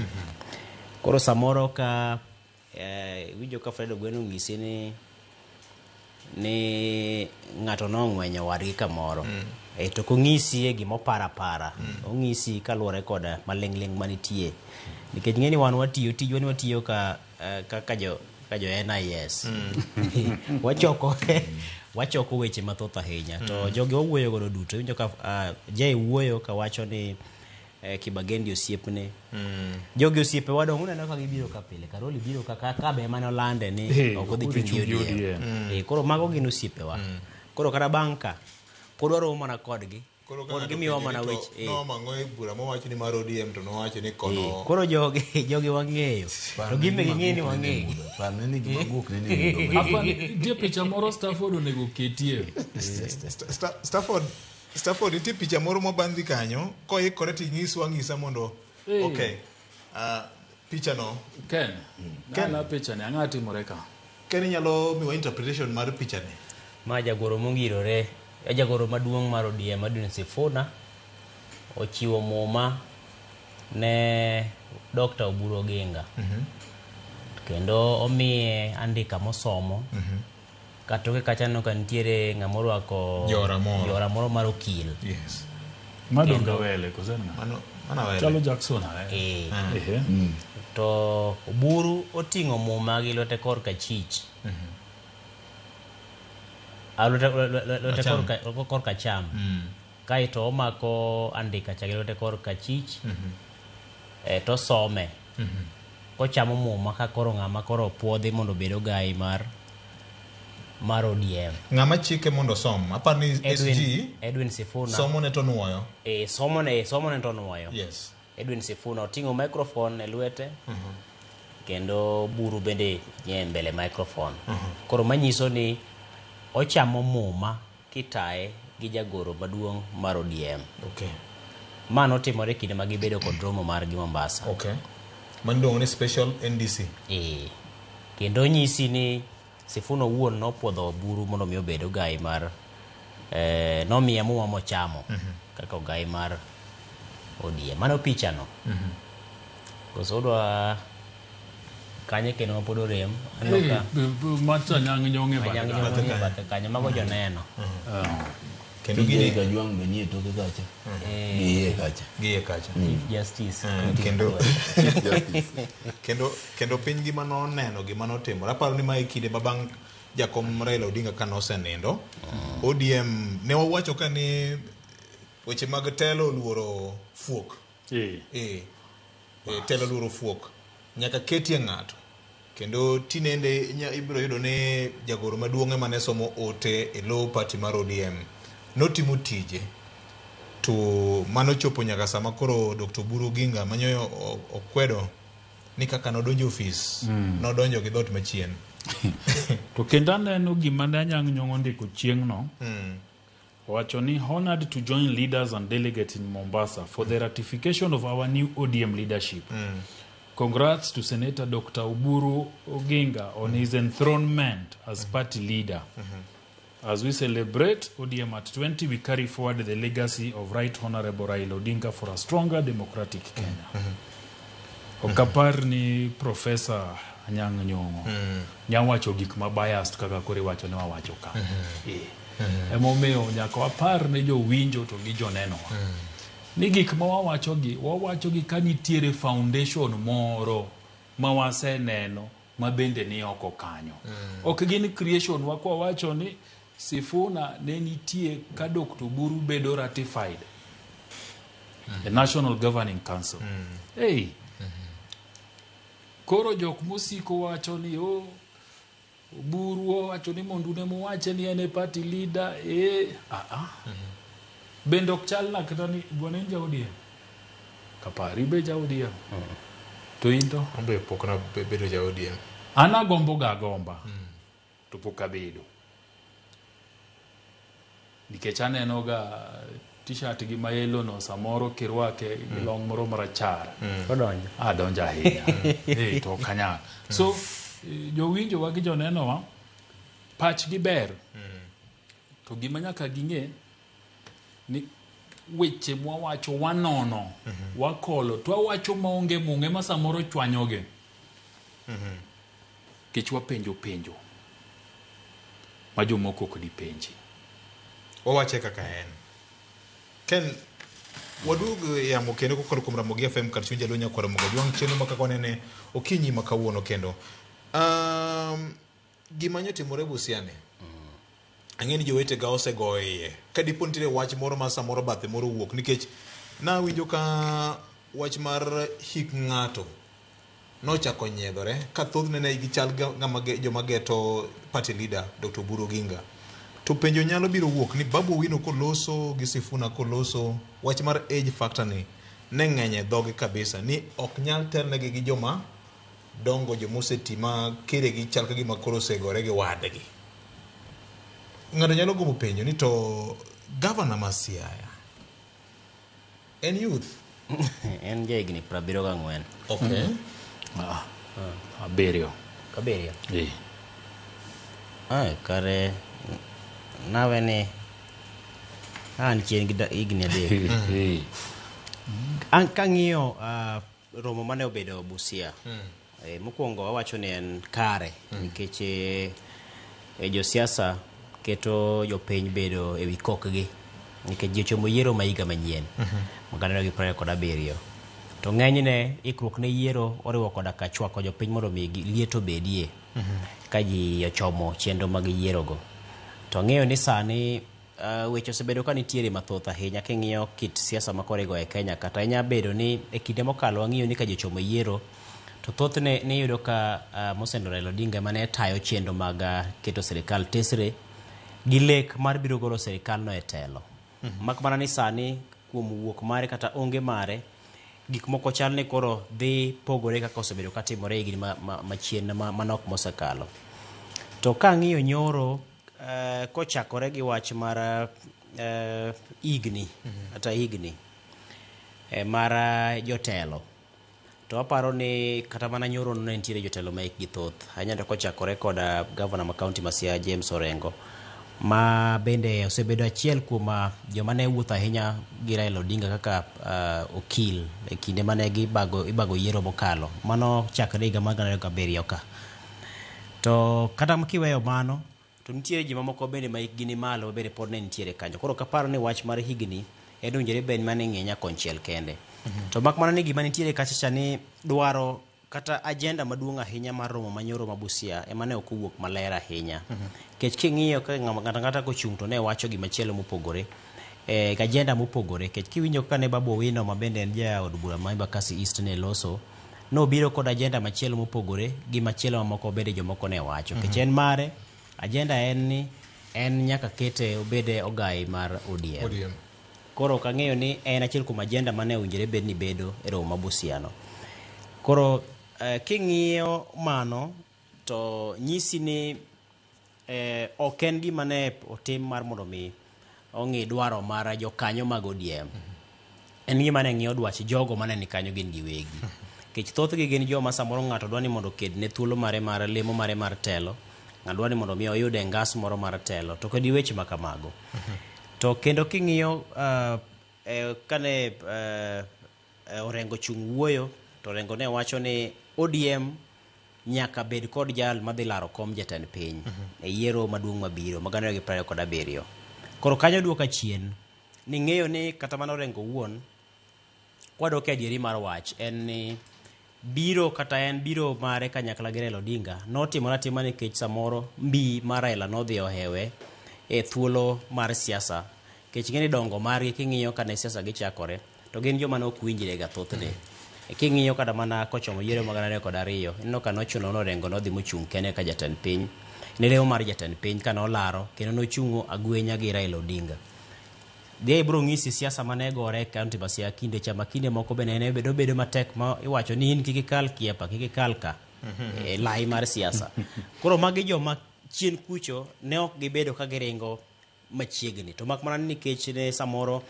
Koro samoro ka iwinjo ka Fred Ogweno onyisi ni ng'ato nong'wenyo wadgi kamoro. To ok onyisi e gima oparo apara. Onyisi kaluwore kod maling'ling' manitie. Nikech ing'e ni wan watiyo, tijwa ni watiyo ka kaka jo NIS. Wachoko weche mathoth ahinya. To jogi wawuoyo godo duto. Iwinjo ka Jay wuoyo kawacho ni Kibagendi osiepne. Jogi osiepe wadong' uneno ka gibiro ka pile. Karoli biro ka ka be mane olande ni ok odhi chung' gi ODM. Koro mago gin osiepewa. Koro kata bang' ka pod waromo mana kodgi. Koro ka Pod ng'ato gimiyowa penjo mana ni to weche. nooma ang'o e bura mowacho ni mar ODM to nowacho ni kono. Koro jogi wang'eyo. To gin be ging'eyo ni wang'eyo. Parne ni gima guok nene mudho. Apa nitie picha moro Stafford onego ketie. Stafford, Stafford, nitie picha moro mobandhi kanyo, koikore to inyiswa ang'isa mondo... Hey. Okay. Picha no. Ken, Ken. Ken picha ni ang'o timore ka? Ken inyalo miwa interpretation mar picha ni. Ma jagoro mongirore, jagoro maduong' mar ODM Edwin Sifuna ochiwo muma ne Dr. Oburu Oginga. Kendo omiye andika mosomo. Katoke kacha aneno ka nitiere ng'ama orwako Jora moro. jora moro mar okil. Yes. Madongo Awele koso en ng'a? Mano Awele. Chalo Jackson Awele. Eh. Ehe. To Oburu oting'o muma gi lwete kor kachich. Ah, lwete Acham. kor kacham. Kaeto omako andika cha gi lwete kor kachich. To osome. Kochamo muma ka koro ng'ama koro puodhi mondo obed ogai mar ODM. Ng'ama chike mondo osom. Aparo ni SG Edwin Sifuna. somo ne to nuoyo. Somo ne to nuoyo. Yes. Edwin Sifuna oting'o microphone e lwete. Kendo Oburu bende nie mbele microphone. Koro manyiso ni ochamo muma kitaye gi jagoro maduong' mar ODM. Okay. Ma notimore kinde ma gibedo kod romo margi Mombasa. Okay. Mano iluongo ni special NDC. Kendo nyisi ni Sifuna owuon nopuodho Oburu mondo mi obed ogai mar nomiye muma mochamo kaka ogai mar ODM. Mano picha no. Koso odwa kanye kendo mapod orem. Aneno ka Macha Anyang' Nyong'o e bathe Anyang' kanyo. Nyong'o e bathe kanyo. Mago joneno. Kendo gini Kajwang' be nie toke kacha. Gi iye kacha. Gi iye kacha. Chief Justice. Kendo Chief Justice. kendo piny gima noneno gima notimore. Aparo ni mae kinde ma bang' jakom Raila Odinga ka nosenindo, ODM ne wawacho ka ni weche mag telo oluoro fuok. Telo oluoro fuok. Nyaka ketie ng'ato. Kendo tinende ibiro yudo ni jagoro maduong' ema ne somo ote e low party mar ODM. Notimo tije. To mano chopo nyaka sama koro Dr. Oburu Oginga manyoyo okwedo ni kaka nodonjo ofis, nodonjo gi dhoot machien. To kendo aneno gima ne Anyang' Nyong'o ondiko chieng'no. Owacho ni honored to join leaders and delegates in Mombasa for the ratification of our new ODM leadership. Congrats to Senator Dr. Oburu Oginga on his enthronement as party leader. As we celebrate ODM at 20, we carry forward the legacy of Right Honorable Raila Odinga for a stronger democratic Kenya. Okapar ni Professor Anyang' Nyong'o nyawacho gik ma biased kaka koro iwacho ni wawacho ka. Emomiyo nyaka wapar ne jowinjo to gi jonenowa ni gik ma wawacho gi ka nitiere foundation moro ma waseneno ma bende ni oko kanyo. Ok gin creation wa kwa wacho ni Sifuna ne nitie ka Dr. Oburu bedo ratified the National Governing Council. Hey. Koro jok mosiko wacho ni Oburu owacho ni mondo une muwache ni en e party leader. Bende ok chal na kata ni bwana en ja ODM. Kapari be ja ODM. To in to? An be pok na bedo ja ODM. An agombo ga agomba. To pok abedo. Nikech aneno ga t-shirt gi mayelo no samoro kirwake gi long moro marachar. Odonjo. Adonjo ahinya. To ok anyal. So jowinjo wa gi jonenowa pachgi ber. To gima nyaka ging'e ni weche mwawacho wanono, wakolo, to wawacho maonge mung'e ma samoro chwanyogi. Nikech wapenjo penjo ma jomoko ok dipenji. Wawache kaka en. Ken, waduog yamo kendo kokalo kuom Ramogi FM kar chuny Jaluo Nyakwar Ramogi Ajwang' chenro ma kaka wanene okinyi ma kawuono kendo. Gima nyotimore Busia ni, ang'e ni jowetega osego iye. Ka dipo nitiere wach moro ma samoro bathe moro owuok, nikech nawinjo ka wach mar hik ng'ato nochako nyiedhore ka thothne ne gichal ng'ama joma geto party leader Dr. Oburu Oginga. To penjo nyalo biro wuok ni Babu Owino koloso gi Sifuna koloso, wach mar age factor ni ne ng'eny e dhogi kabisa ni ok nyal telnegi gi joma dongo, joma oseti ma keregi chal ka gima koro osegore gi wadgi. Ng'ato nyalo gombo penjo ni to Gavana ma Siaya en youth. En jahigni 74. Okay. Ah, abiriyo. Abiriyo. Eh. Ah, kare nawe ni an chien gi higni 3. Eh. An kang'iyo romo mane obedo Busia. Mokwongo wawacho ni en kare nikech josiasa keto jopiny bedo e wi kokgi nikech ji ochomo yiero ma higa manyien ma 2027. To ng'enyne ikruok ne yiero oriwo koda ka chwako jopiny mondo mi liet obedie ka ji ochomo chenro mag yierogo. To ang'eyo ni sani weche osebedo ka nitiere mathoth ahinya king'iyo kit siasa ma koro igoyo e Kenya kata inya bedo ni e kinde mokalo wang'iyo ni ka ji ochomo yiero to thothne niyudo ka Mosendo Raila Odinga ema ne tayo chenro mag keto sirikal tesre gi lek mar biro golo sirikal no e telo. Mak mana ni sani kuom wuok mare kata onge mare gik moko chal ni koro dhi pogore kaka osebedo katimore higni machien manok mosekalo. To kang'iyo nyoro kochakore gi wach mar higni kata higni mar jotelo to aparo ni kata mana nyoro ne nitiere jotelo ma hikgi thoth ahinya to kochakore kod gavana ma kaunti ma Siaya James Orengo ma bende osebedo achiel kuom joma ne wuotho ahinya gi Raila Odinga kaka okil e kinde mane ibago yiero mokalo mano chakre higa mar 2007 ka. To kata kiweyo mano to nitiere ji mamoko bende ma hikgi ni malo bende pod ne nitiere kanyo. Koro ok apar ni wach mar higni en owinjore bed mana ing'iye nyakonchiel kende. To mak mana ni gima nitiere kacha cha ni dwaro kata agenda maduong' ahinya mar romo manyoro ma Busia ema ne ok owuok maler ahinya. Nikech king'iyo ka ng'ato ang'ata kochung' to ne wacho gimachielo mopogore. Agenda mopogore. Nikech kiwinjo kaka ne Babu Owino ma bende en jaod bura ma Embakasi East ne loso, nobiro kod agenda machielo mopogore gi machielo mamoko bende jomoko ne wacho. Nikech en mare, agenda en ni en nyaka kete obede ogai mar ODM. ODM. Koro ok ang'eyo ni en achiel kuom agenda mane owinjore bed ni bedo e romo ma Busia no. Koro king'iyo mano to nyisi ni ok en gima ne otim mar mondo mi ong'i dwaro mar jokanyo mag ODM. En gima ne ng'iyo dwach jogo mane ni kanyo gin giwegi. Nikech thothgi gin joma samoro ng'ato dwa ni mondo oked ne thuolo mare mar lemo mare mar telo, ng'ato dwa ni mondo mi oyud e ngas moro mar telo, to kod weche ma kamago. To kendo king'iyo kane Orengo chung' wuoyo, to Orengo ne wacho ni ODM nyaka bed kod jal madhi laro kom jatend piny e yiero maduong' mabiro ma 2027. Koro kanyo duoka chien ni ng'eyo ni kata mana Orengo owuon kwadok e adieri mar wach en ni biro kata en biro mare kanyakla gi Raila Odinga notimore atima nikech samoro mbi mar Raila nodhi ohewe e thuolo mar siasa. Nikech ing'e ni dongo margi king'iyo kane siasa gichakore to gin joma ne ok winjre ga thothne. King'iyo kata mana kochomo yiero mag 2002, ineno ka nochuno ni Orengo nodhi mochung' kende ka jatend piny. Ne lemo mar jatend piny ka nolaro kendo nochung'o agwenya gi Raila Odinga. Dhi ibiro ng'isi siasa mane gore e kaunti ma Siaya kinde cha ma kinde moko bende ne obedo matek ma iwacho ni in kik ikal kiepa, kik ikal ka e lai mar siasa. Koro magi joma chien kucho ne ok gibedo ka giringo machiegni. To mak mana ni nikech ne samoro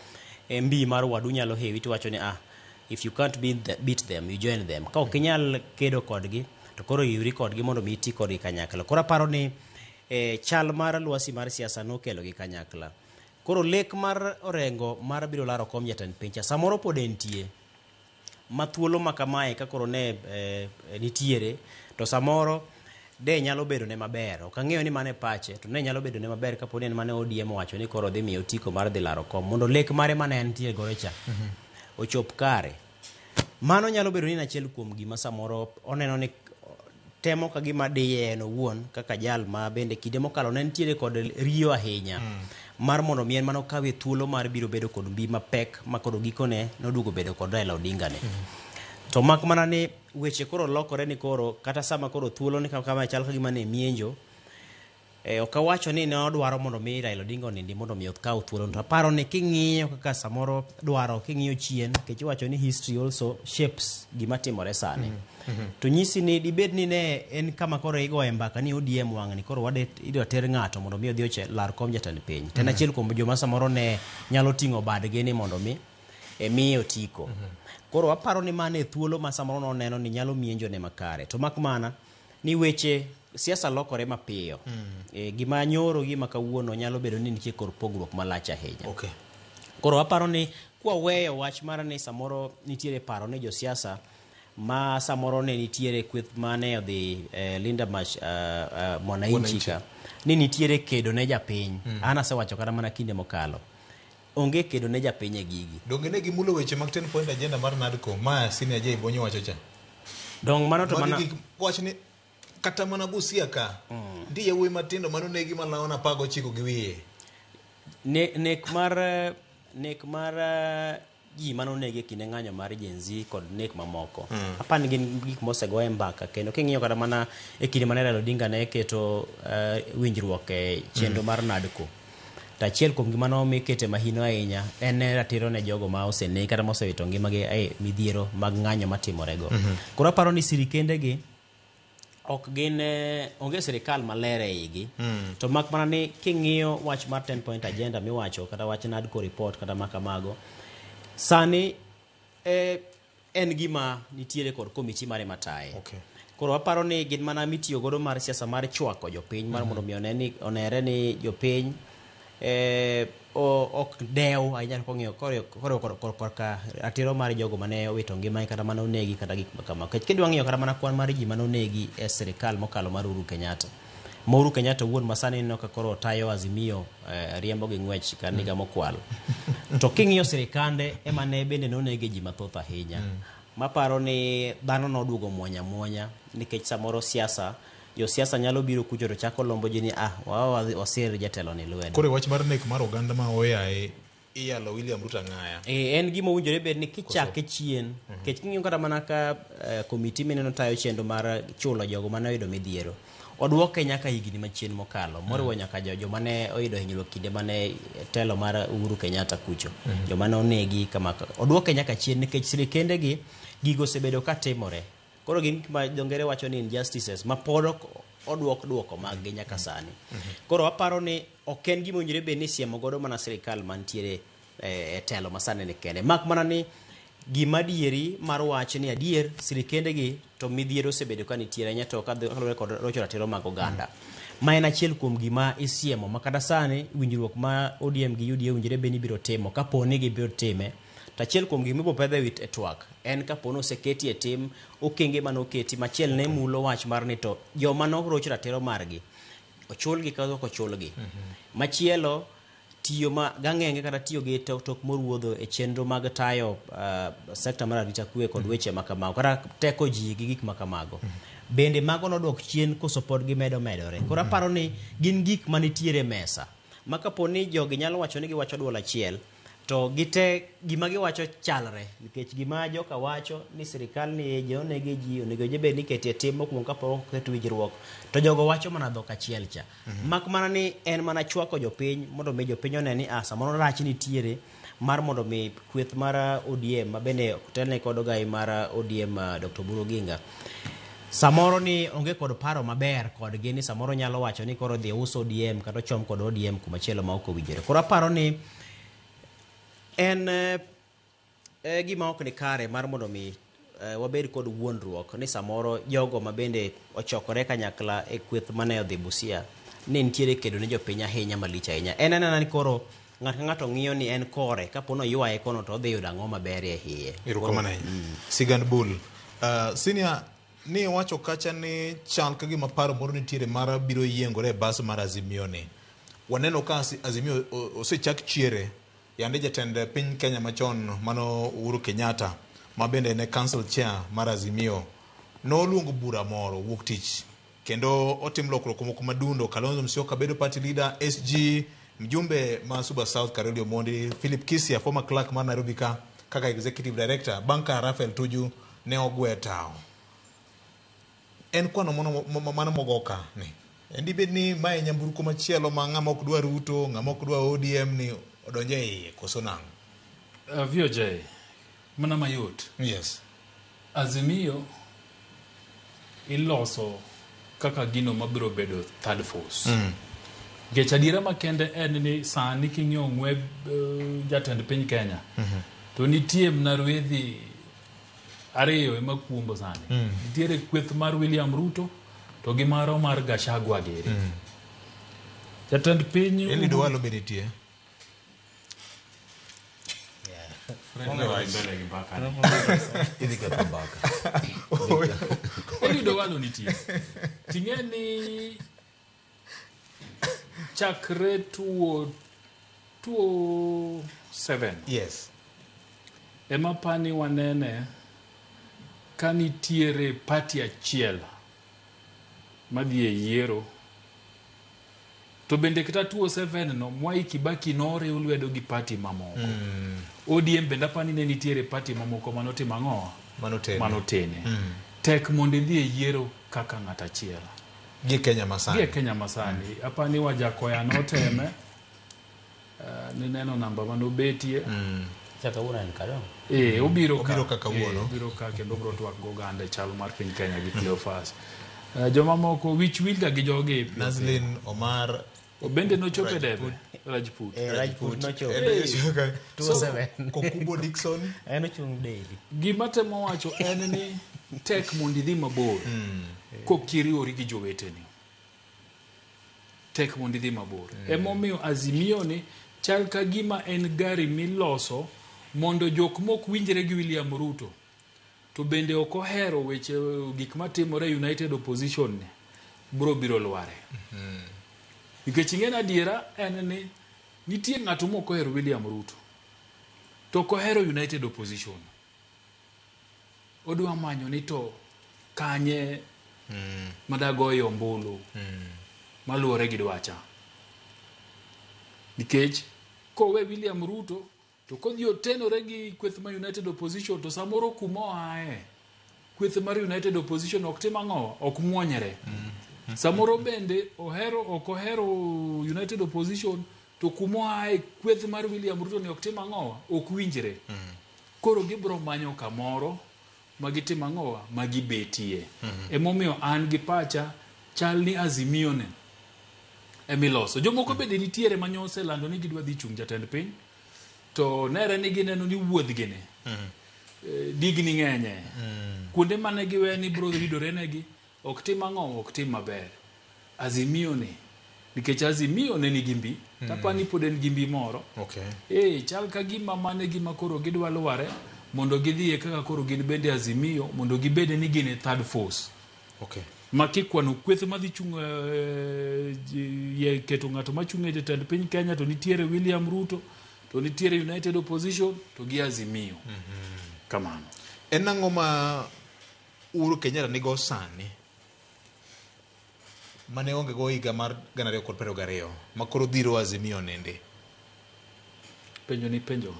mbi mar wadu nyalo hewi tiwacho ni if you can't beat them, you join them. Ka ok inyal kedo kodgi, to koro iwri kodgi mondo mi iti kodgi kanyakla. Koro aparo ni chal mar lwasi mar siasa nokelo gi kanyakla. Koro lek mar Orengo mar biro laro kom jatend piny cha samoro pod entie. Ma thuolo ma kamae ka koro ne nitiere to samoro de nyalo bedo ne maber. Ok ang'eyo ni mane pache to ne nyalo bedo ne maber kapo ni en mane ODM owacho ni koro dhi miyo otiko mar dhi laro kom mondo lek mare mane entie godo cha ochop kare. Mano nyalo bedo ni en achiel kuom gima samoro oneno ni temo ka gima diye en owuon kaka jal ma bende kinde mokalo ne nitiere kod riyo ahinya mar mondo mi en mano kawe thuolo mar biro bedo kod mbi mapek ma koro gikone noduogo bedo kod Raila Odinga ne. To mak mana ni weche koro lokore ni koro kata sama koro thuolo ni kama chal ka gima ne mienjo ok awacho ni ne odwaro mondo mi Raila Odinga onindi mondo mi okaw thuolo to aparo ni king'iyo kaka samoro dwaro king'iyo chien nikech iwacho ni history also shapes gima timore sani. To nyisi ni dibed ni ne en kama koro igoye mbaka ni ODM wang'ni koro wade idwa ter ng'ato mondo mi odhi oche lar kom jatend piny. To en achiel kuom joma samoro ne nyalo ting'o badgi ni mondo mi e miye otiko. Koro aparo ni mano e thuolo ma samoro noneno ni nyalo mienjone makare. To mak mana ni weche siasa lokore mapiyo. Gima nyoro gi ma kawuono nyalo bedo ni nitie kor pogruok malach ahinya. Koro aparo ni kwaweyo wach mar ni samoro nitiere paro ni josiasa ma samoro ne nitiere kweth mane odhi Linda March Mwananchi ka ni nitiere kedo ne japiny. An asewacho kata mana kinde mokalo. Onge kedo ne japiny e gigi. Donge ne gimulo weche mag 10 point agenda mar NADCO ma Senior J Bonyo wacho cha? Dong mano to mana wach ni kata mana Busia ka nitie yawuoyi matindo manonegi malawo 19 gi wiye. Nek mar ji manonegi e kinde ng'anyo mar Gen Z kod nek mamoko. Aparo ni gin gik mosegoye mbaka kendo king'iyo kata mana e kinde mane Raila Odinga ne keto winjruok e chenro mar NADCO. To achiel kuom gima nomi kete mahino ahinya en ratiro ne jogo ma osenegi kata mosewito ngimagi e midhiero mag ng'anyo matimorego. Koro aparo ni sirikende gi ok gin onge sirikal maler e igi. To mak mana ni king'iyo wach mar 10 point agenda miwacho kata wach NADCO report kata makamago, sani en gima nitiere kod komiti mare mataye. Koro aparo ni gin mana mitiyo godo mar siasa mar chwako jopiny mar mondo mi onere ni jopiny ok dew ahinya kong'iyo koro korka ratiro mar jogo mane owito ngimagi kata mane onegi kata gik makamago. Nikech kidwa ng'iyo kata mana kwan mar ji mane onegi e sirikal mokalo mar Uhuru Kenyatta. Ma Uhuru Kenyatta owuon ma sani ineno ka koro tayo Azimio riembo gi ng'wech ka niga mokwalo. To king'iyo sirikande ema ne bende nonege ji mathoth ahinya. Maparo ni dhano noduogo muonya muonya nikech samoro siasa josiasa nyalo biro kucho to chako lombo ji ni wasir jatelo ni lwedo. Koro wach mar nek mar oganda ma oyaye iyalo William Ruto ang'aya. En gima owinjore bed ni kichake chien. Nikech king'iyo kata mana ka komiti mineno tayo chenro mar chulo jogo mane oyudo midhiero. Oduoke nyaka higni machien mokalo, moriwo nyaka joma ne oyudo hinyruok kinde mane telo mar Uhuru Kenyatta kucho. Joma ne onegi kama oduoke nyaka chien nikech sirikende gi gigo osebedo ka timore. Koro gin gik ma jongere wacho ni injustices ma pod ok oduok duoko mag gi nyaka sani. Koro aparo ni ok en gima owinjore bed ni isiemo godo mana sirikal mantiere e telo masani ni kende. Mak mana ni gima adieri mar wach ni adier sirikende gi to midhiero osebedo ka nitiere ahinya to kaluwore kod rocho ratiro mag oganda. Ma en achiel kuom gima isiemo ma kata sani winjruok ma ODM gi UDA owinjore bed ni biro timo kapo ni gibiro time. To achiel kuom gima ibiro pedho e twak en kapo ni oseketi e tim okenge mane oketi machiel ne mulo wach mar ni to joma noroch ratiro margi ochulgi kata ok ochulgi. Machielo tiyo ma gang'enge kata tiyo gi tok moruodho e chenro mag tayo sekta mar arita kwe kod weche makamago kata teko ji gi gik makamago. Bende mago nodwok chien koso pod gimedo medore. Koro aparo ni gin gik manitiere e mesa ma kapo ni jogi nyalo wacho ni giwacho duol achiel to gite gima giwacho chalre nikech gima joka wacho ni sirikal ni je onege ji onego bed ni ketie tim mokwongo kapok oket winjruok to jogo wacho mana dhok achiel cha. Mak mana ni en mana chwako jopiny mondo mi jopiny one ni samoro rach nitiere mar mondo mi kweth mar ODM ma bende otelne kod ogai mar ODM Dr. Oburu Oginga samoro ni onge kod paro maber kodgi ni samoro nyalo wacho ni koro dhi uso ODM kata ochom kod ODM kumachielo ma ok owinjore. Koro aparo ni en gima ok ni kare mar mondo mi wabed kod wuondruok ni samoro jogo ma bende ochokore kanyakla e kweth mane odhi Busia ni nitiere kedo ne jopiny ahinya malich ahinya. En anena ni koro ng'ato ka ng'ato ng'iyo ni en kore kapo ni oywaye kono to odhi yudo ang'o maber e iye. Erokamano ahinya. Sigand Bul. Senior, ni wacho kacha ni chal ka gima paro moro nitiere mar biro yiengore e bas mar Azimio ni. Waneno ka Azimio osechak chiere. Yande jatend piny Kenya machon mano Uhuru Kenyatta ma bende ne council chair mar Azimio noluongo bura moro wuok tich kendo otim lokruok moko madundo. Kalonzo Musyoka bedo party leader, SG mjumbe ma Suba South Karoli Omondi, Philip Kisia former clerk mar Nairobi ka kaka executive director bang' ka Raphael Tuju ne ogwe tao. En kwano mano mogo ka ni en dibed ni mae nyamburko machielo ma ng'ama ok dwa Ruto, ng'ama ok dwa ODM ni odonje iye koso nang'o? VOJ, mana mayot. Yes. Azimio iloso kaka gino mabiro bedo third force. Nikech adiera makende en ni sani king'iyo ng'we jatend piny Kenya to nitie mna rwedhi ariyo ema kuombo sani. Nitiere kweth mar William Ruto to gi maro mar Gachagua giri. Jatend piny Eliud Owalo be nitie. Mbele gi mbaka ni. Idhi ketho mbaka. Eliud Owalo nitie. Ting'e ni chakre 2007 ema pani wanene ka nitiere party achiel madhi e yiero to bende kata 2007 no Mwai Kibaki noriw lwedo gi party mamoko. ODM bende apani ne nitiere party mamoko manotimo ang'o? Manotene. Manotene. Tek mondo idhi e yiero kaka ng'at achiel. Gi Kenya masani. Gi e Kenya masani. Apani Wajakoya noteme. Nineno namba manobetie. Kawuono en ka dong. Obiro ka. Obiro ka kawuono. Obiro ka kendo obiro twak gi oganda e chal mar piny Kenya gi Cleophas. Jomamoko wich wilga gi jogi. Nazlin Omar Bende nochopo e debe Rajput. Rajput nochopo. Kokubo Dixon. En ochung' daily. Gima temo wacho en ni tek mondo idhi mabor kokiriwori gi joweteni. Tek mondo idhi mabor. Emomiyo Azimio ni chal ka gima en gari miloso mondo jok mok winjre gi William Ruto to bende ok ohero weche gik matimore e United Opposition ni bro biro lware. Nikech ing'e ni adiera en ni nitie ng'ato mok ohero William Ruto to ok ohero United Opposition. Odwa manyo ni to kanye madagoye ombulu maluwore gi dwacha. Nikech kowe William Ruto to kodhi otenore gi kweth mar United Opposition to samoro kuma oaye kweth mar United Opposition ok tim ang'o ok muonyre. Samoro bende ohero ok ohero United Opposition to kuma oaye kweth mar William Ruto ni ok tim ang'o ok winjre. Koro gibiro manyo kamoro ma gitim ang'o ma gibetie. Emomiyo an gi pacha chal ni Azimio ni emiloso. Jomoko bende nitiere ma nyoselando ni gidwa dhi chung' jatend piny to nere ni gineno ni wuodhgi ni digni ng'enye. Kuonde mane giwe ni biro ridore negi ok tim ang'o ok tim maber. Azimio ni nikech Azimio ne nigi mbi tapani pod en gi mbi moro. Chal ka gima mane gima koro gidwa lware mondo gidhiye kaka koro gin bende Azimio mondo gibed ni gin e third force. Ma kikwano kweth madhi chung' keto ng'ato machung' e jatend piny Kenya to nitiere William Ruto to nitiere United Opposition to gi Azimio. Kamano. En ang'o ma Uhuru Kenyatta nigo sani mane onge go higa mar 2022 ma koro dhiro Azimio nende? Penjo ni penjo.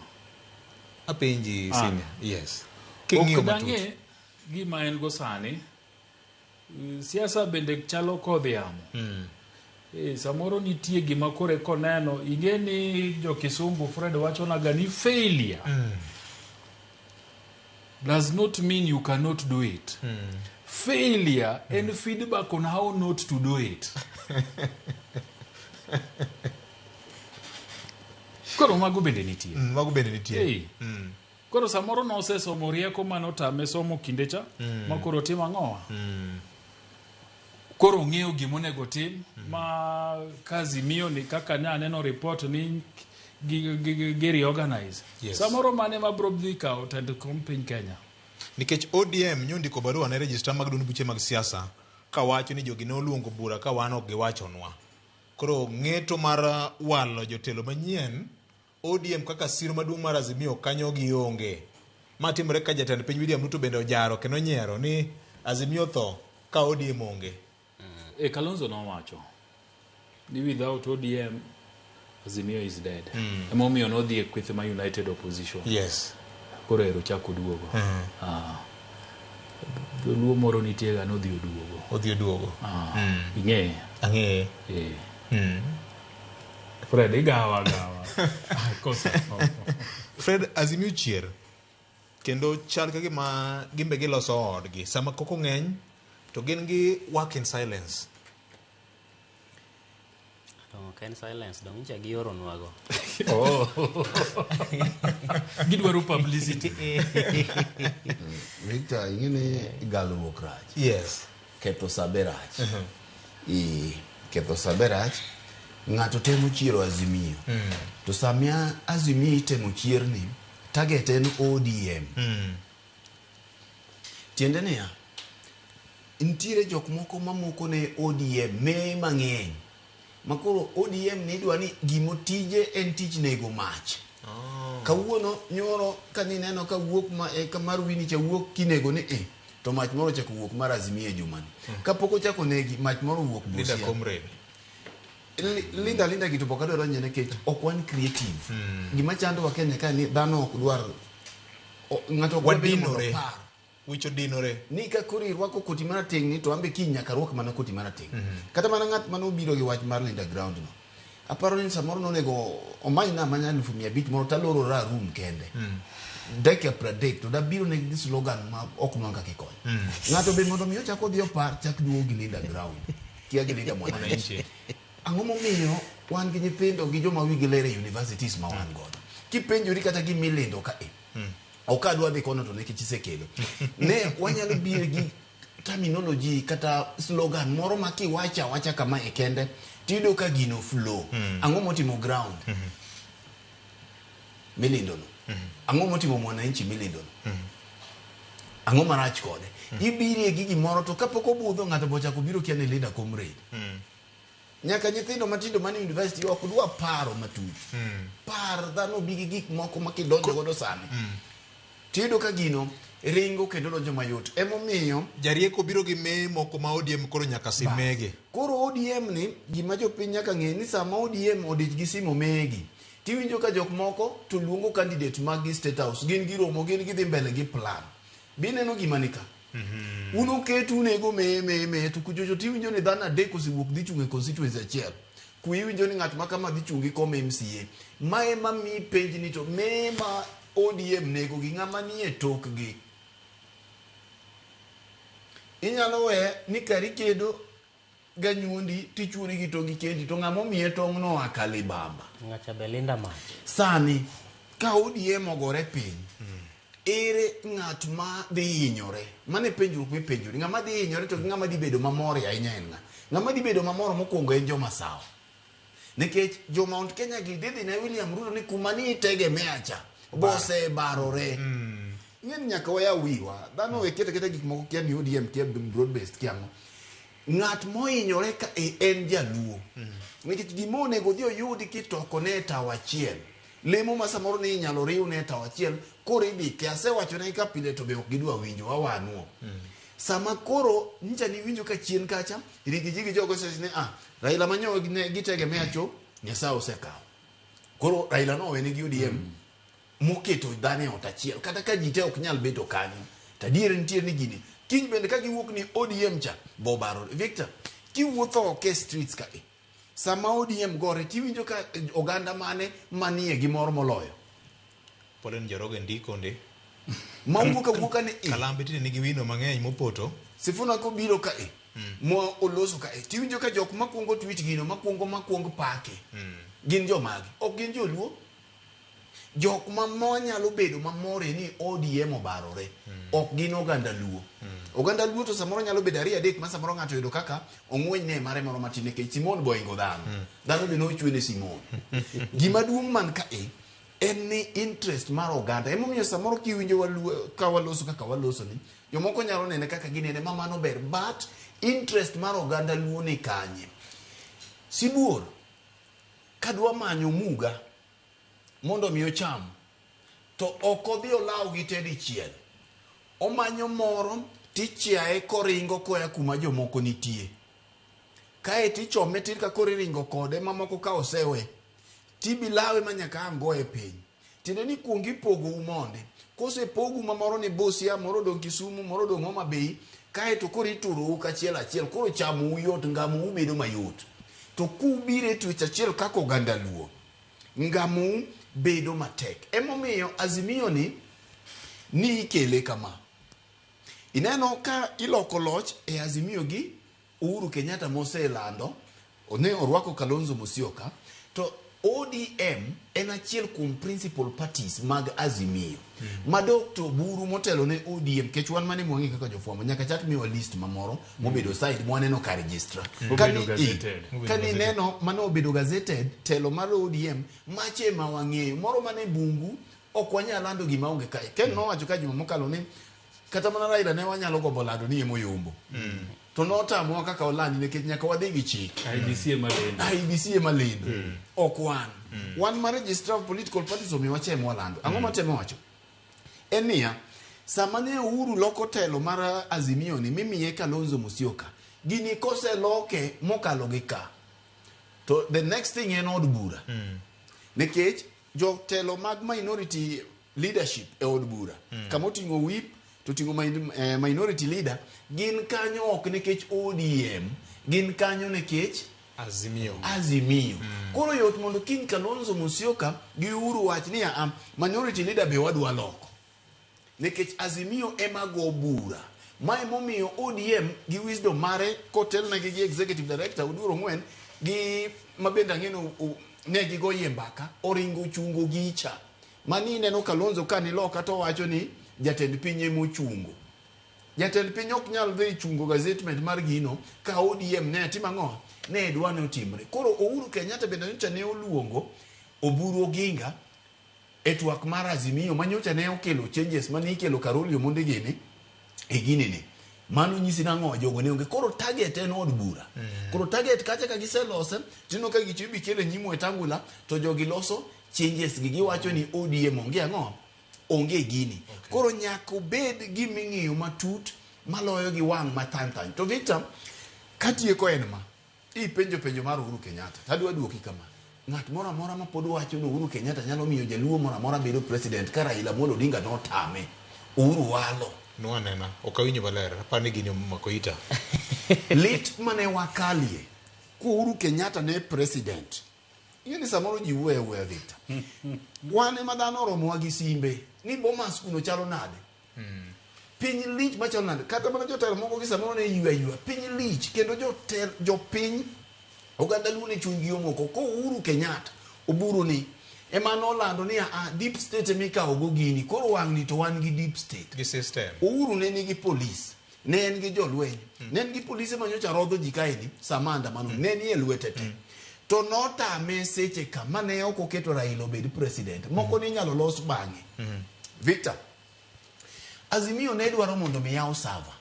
Apenji senior. Yes. King'iyo Ok matut. dang'e gima en go sani. Siasa bende chalo kodh yamo. Samoro nitie gima kore koneno ing'e ni jo Kisungu Fred wachonaga ni failure does not mean you cannot do it. Failure en feedback on how not to do it. Koro mago bende nitie. Mago bende nitie. Koro samoro nosesomo rieko manotame somo kinde cha ma koro timo ang'owa. Koro ong'eyo gima onego tim ma Kazimio ni kaka ne aneno report ni gi reorganize. Samoro mane ma bro dhi kawo tend kom piny Kenya. Nikech ODM nyondiko barua ne registrar mag duond buche mag siasa kawacho ni jogi noluongo bura ka wan ok giwachonwa. Koro ng'eto mar walo jotelo manyien ODM kaka siro maduong' mar Azimio kanyo gionge. Ma timore ka jatend piny William Ruto bende ojaro kendo onyiero ni Azimio tho ka ODM onge. Kalonzo nowacho ni without ODM Azimio is dead. Emomiyo nodhi e kweth ma United Opposition. Koro ero chako duogo. Joluo moro nitie ga nodhi oduogo. Odhi oduogo. Ing'eye? Ang'eye. Fred igawa gawa. Kosa. Fred Azimio chier kendo chal ka gima gimbe giloso odgi sama koko ng'eny To gin gi work in silence. Dong' ok en silence, dong' nyicha gioronwago. Oh. Gidwaro publicity. Victor, ing'e ni galruok rach. Yes. Ketho sabe rach. I ketho sabe rach. Ng'ato temo chiero Azimio. To sama Azimio itemo chierni, target en ODM. Tiende niya, nitiere jok moko mamoko ne ODM mee mang'eny. Makoro ODM ni idwa ni gimotije en tich nego mach. Kawuono nyoro kanineno ka wuok ma, e, ka mar Winnie cha wuok kinego ni e, to mach moro ochako wuok mar Azimio e jumani. Kapok ochako negi, mach moro wuok Linda Busia. comrade. Linda Linda gi to pok adwa donje nikech ok wan creative. Gima chandowa Kenya ka ni dhano ok dwar ng'ato ok dwar bedo mondo Wadinore. opar. Wich odinore. Ni ka koro irwako koti marateng' ni to an be kiny nyaka arwak mana koti marateng'. Kata mana ng'at mane obiro gi wach mar Linda Ground no. Aparo ni samoro nonego omanyna amanya 500,000 moro talorora a room kende. Dakika 30 to dabiro ne gi slogan ma ok nwang' kaka ikonyo. Ng'ato be mondo mi ochak odhi opar chak duogo gi Linda Ground. Kia gi Linda Mwananchi. Ang'o momiyo wan gi nyithindo gi joma wigi ler e universities ma wan godo? Kipenjori kata gima ilindo ka e. Ok adwa dhi kono to nikech isekelo. Ne wanyalo biro gi terminology kata slogan moro ma kiwacho awacha kama e kende tiyudo ka gino flow. Ang'o motimo ground milindo no? Ang'o motimo mwananchi milindo no? Ang'o marach kode? Ibirie gi gimoro to kapok obudho ng'ato bochako biro kia ni Linda comrade. Nyaka nyithindo matindo manie university ok dwa paro matut. Par dhano bi gi gik moko ma kidonjo godo sani. Tiyudo ka gino ringo kendo donjo mayot. Emomiyo Jarieko biro gi mee moko ma ODM koro nyaka sim mege. Koro ODM ni gima jopiny nyaka ng'e ni sama ODM odich gi simo megi tiwinjo ka jok moko to luongo candidate mag gi State House gin giromo gin gidhi mbele gi plan. Bineno gima ni ka. Un oketu unego meye meye meye to kuchocho tiwinjo ni dhano adek osewuok dhi chung' e constituency achiel. Ku iwinjo ni ng'at ma kama dhi chung' gi kom MCA. Ma ema mi penj ni to meye ma ODM nego gi ng'ama nie tokgi. Inyalo we ni kari kedo ganyuondi tichuori gi tongi kendi to ng'ama omiye tong' no oa Kalibamba. Ng'acha be Linda mach. Sani ka ODM ogore piny, ere ng'at ma dhi hinyore? Mano e penjruok mipenjori. Ng'ama dhi hinyore to gi ng'ama dhi bedo mamor ahinya en ng'a? Ng'ama dhi bedo mamor mokwongo en joma sawa. Nikech jo Mount Kenya gi dhi dhi ne William Ruto ni kuma ni itegemea cha bosebarore. Ing'e ni nyaka wayaw wiwa. Dhano we keto aketa gik moko kia ni ODM kia broad based kia ang'o. Ng'at mohinyore ka e en jaluo. Nikech gima onego odhi oyudi kitoko ne e tawo achiel. Lemo ma samoro ni inyalo riw ne e tawo achiel koro idhi Asewachone ka pile to be ok gidwa winjo wawanuo. Sama koro nyicha niwinjo ka chien kacha Rigiji gi jogo osewacho ni ah Raila manyo ne gitegemea cho Nyasaye osekawo. Koro Raila nowenegi ODM moketo dhano e ot achiel kata ka ji te ok nyal bedo kanyo. To adier nitie ni gini kiny bende ka giwuok ni ODM cha bobarore. Victor, kiwuotho oko e streets ka e sama ODM gore tiwinjo ka oganda mane manie gi mor moloyo. Pauline Njoroge ndiko ndi. Ma wuok awuoka ni e. Kalambe tinde nigi wino mang'eny mopoto. Sifuna kobiro ka e mo oloso ka e tiwinjo ka jok makwongo tweet gino makwongo makwong pake gin jomage ok gin joluo. Jok ma nyalo bedo mamor e ni ODM obarore ok gin oganda luo. Oganda luo to samoro nyalo bedo ariyo adek ma samoro ng'ato yudo kaka ong'weny ne mare moro matin nikech Simon boingo dhano. Dhano be nochwe ne Simon. Gima duong' man ka e en ni interest mar oganda. Emomiyo samoro kiwinjo waluo ka waloso kaka waloso ni jomoko nyalo nene kaka ginene ma mano ber but interest mar oganda luo ni kanye. Sibuor kadwa manyo muga mondo mi ocham to ok odhi olaw gi te dichiel. Omanyo moro tichiaye koringo koya kuma jomoko nitie. Kae tichome tir ka koro iringo kode mamoko ka osewe. Tibilawe ma nyaka ang' goye piny. Tiende ni kuong ipogou mondi. Kosepogu ma moro ni Busia, moro odong' Kisumu, moro odong' Homa Bay, kae to koro iturou kachiel achiel, koro chamou yot, ngamou bedo mayot. To kubiro e twech achiel kaka oganda luo, ngamou bedo matek. Emomiyo Azimio ni ikele kama. Ineno ka iloko loch e Azimio gi Uhuru Kenyatta moselando ne orwako Kalonzo Musyoka to ODM en achiel kuom principal parties mag Azimio ma dok to buru motelo ne ODM kech wan mane mwang'e kaka jofwambo nyaka chak miwa list mamoro mobedo side mwaneno ka registrar Mobedo gazetted. Ka ni neno mane obedo gazetted telo mar ODM mache ma wang'eyo moro mane bungu ok wanyal lando gima onge kae Ken nowacho ka juma mokalo ni kata mana Raila ne wanyalo gombo lando ni emoyombo to notamowa kaka olandi nikech nyaka wadhi gi chik IEBC ema lendo. IEBC ema lendo ok wan wan ma registrar of political parties omiwa chem walando ang'o matemo wacho en niya sama ne Uhuru loko telo mar Azimio ni mimiye Kalonzo Musyoka gini koseloke mokalo gi ka to the next thing en od bura nikech jotelo mag minority leadership e od bura kama oting'o whip to oting'o minority leader gin kanyo ok nikech ODM gin kanyo nikech Azimio. Azimio. Koro yot mondo kiny Kalonzo Musyoka gi Uhuru wach ni a minority leader be wadwa loko. Nikech Azimio ema go bura. Ma emomiyo ODM gi wisdom mare kotelnegi gi executive director Oduor Ong'wen gi mabende ang'eno ne gigoyie mbaka oringo chungo gicha. Mani ineno Kalonzo ka ni loka to wacho ni jatend piny emochungo. Jatend piny ok nyal dhi chungo gazettement mar gino ka ODM ne timo ang'o? Ne dwa ni otimre. Koro Uhuru Kenyatta bende nyocha ne oluongo Oburu Oginga e twak mar Azimio ma nyocha ne okelo changes mane ikelo Karoli Omondi gini e gini ni. Mano nyisi nang'o jogo ne onge. Koro target en od bura. Koro target kacha ka giselose tineno ka gicho ibi kelo e nyim Wetangula to jogi loso changes gi giwacho ni ODM onge ang'o? Onge gini. Koro nyaka obed giming'iyo matut maloyo gi wang' mathany thany. To Victor, katieko en ma, ipenjo penjo mar Uhuru Kenyatta, tadwa duoki kama. Ng'at moro amora ma pod wacho ni Uhuru Kenyatta nyalo miyo jaluo moro amora bedo president ka Raila Amolo Odinga notame. Uhuru walo. Nwanena, ok awinjo maler, aparo ni gini omako ita. Lit mane wakalie ku Uhuru Kenyatta ne president. Ing'e ni samoro ji wuoyo awuoya Victor. Wan ema dhano oromowa gi simbe ni Bomas kuno chalo nade. Piny lich machalo nade. Kata mana jotelo moko gi samoro ne ywa ywa. Piny lich kendo jotel jopiny oganda Luo ne chunygi omoko. Ko Uhuru Kenyatta oburu ni ema nolando ni a deep state ema ikawo go gini. Koro wang' ni to wan gi deep state. Gi system. Uhuru ne nigi polis. Ne en gi jolweny. Ne en gi polise ma nyocha rodho ji kaeni sama andamano. Ne ni e lwete te. To notame seche ka mane ok oketo Raila obed president. Moko ne inyalo los bang'e. Victor, Azimio ne dwaro mondo mi yaw server.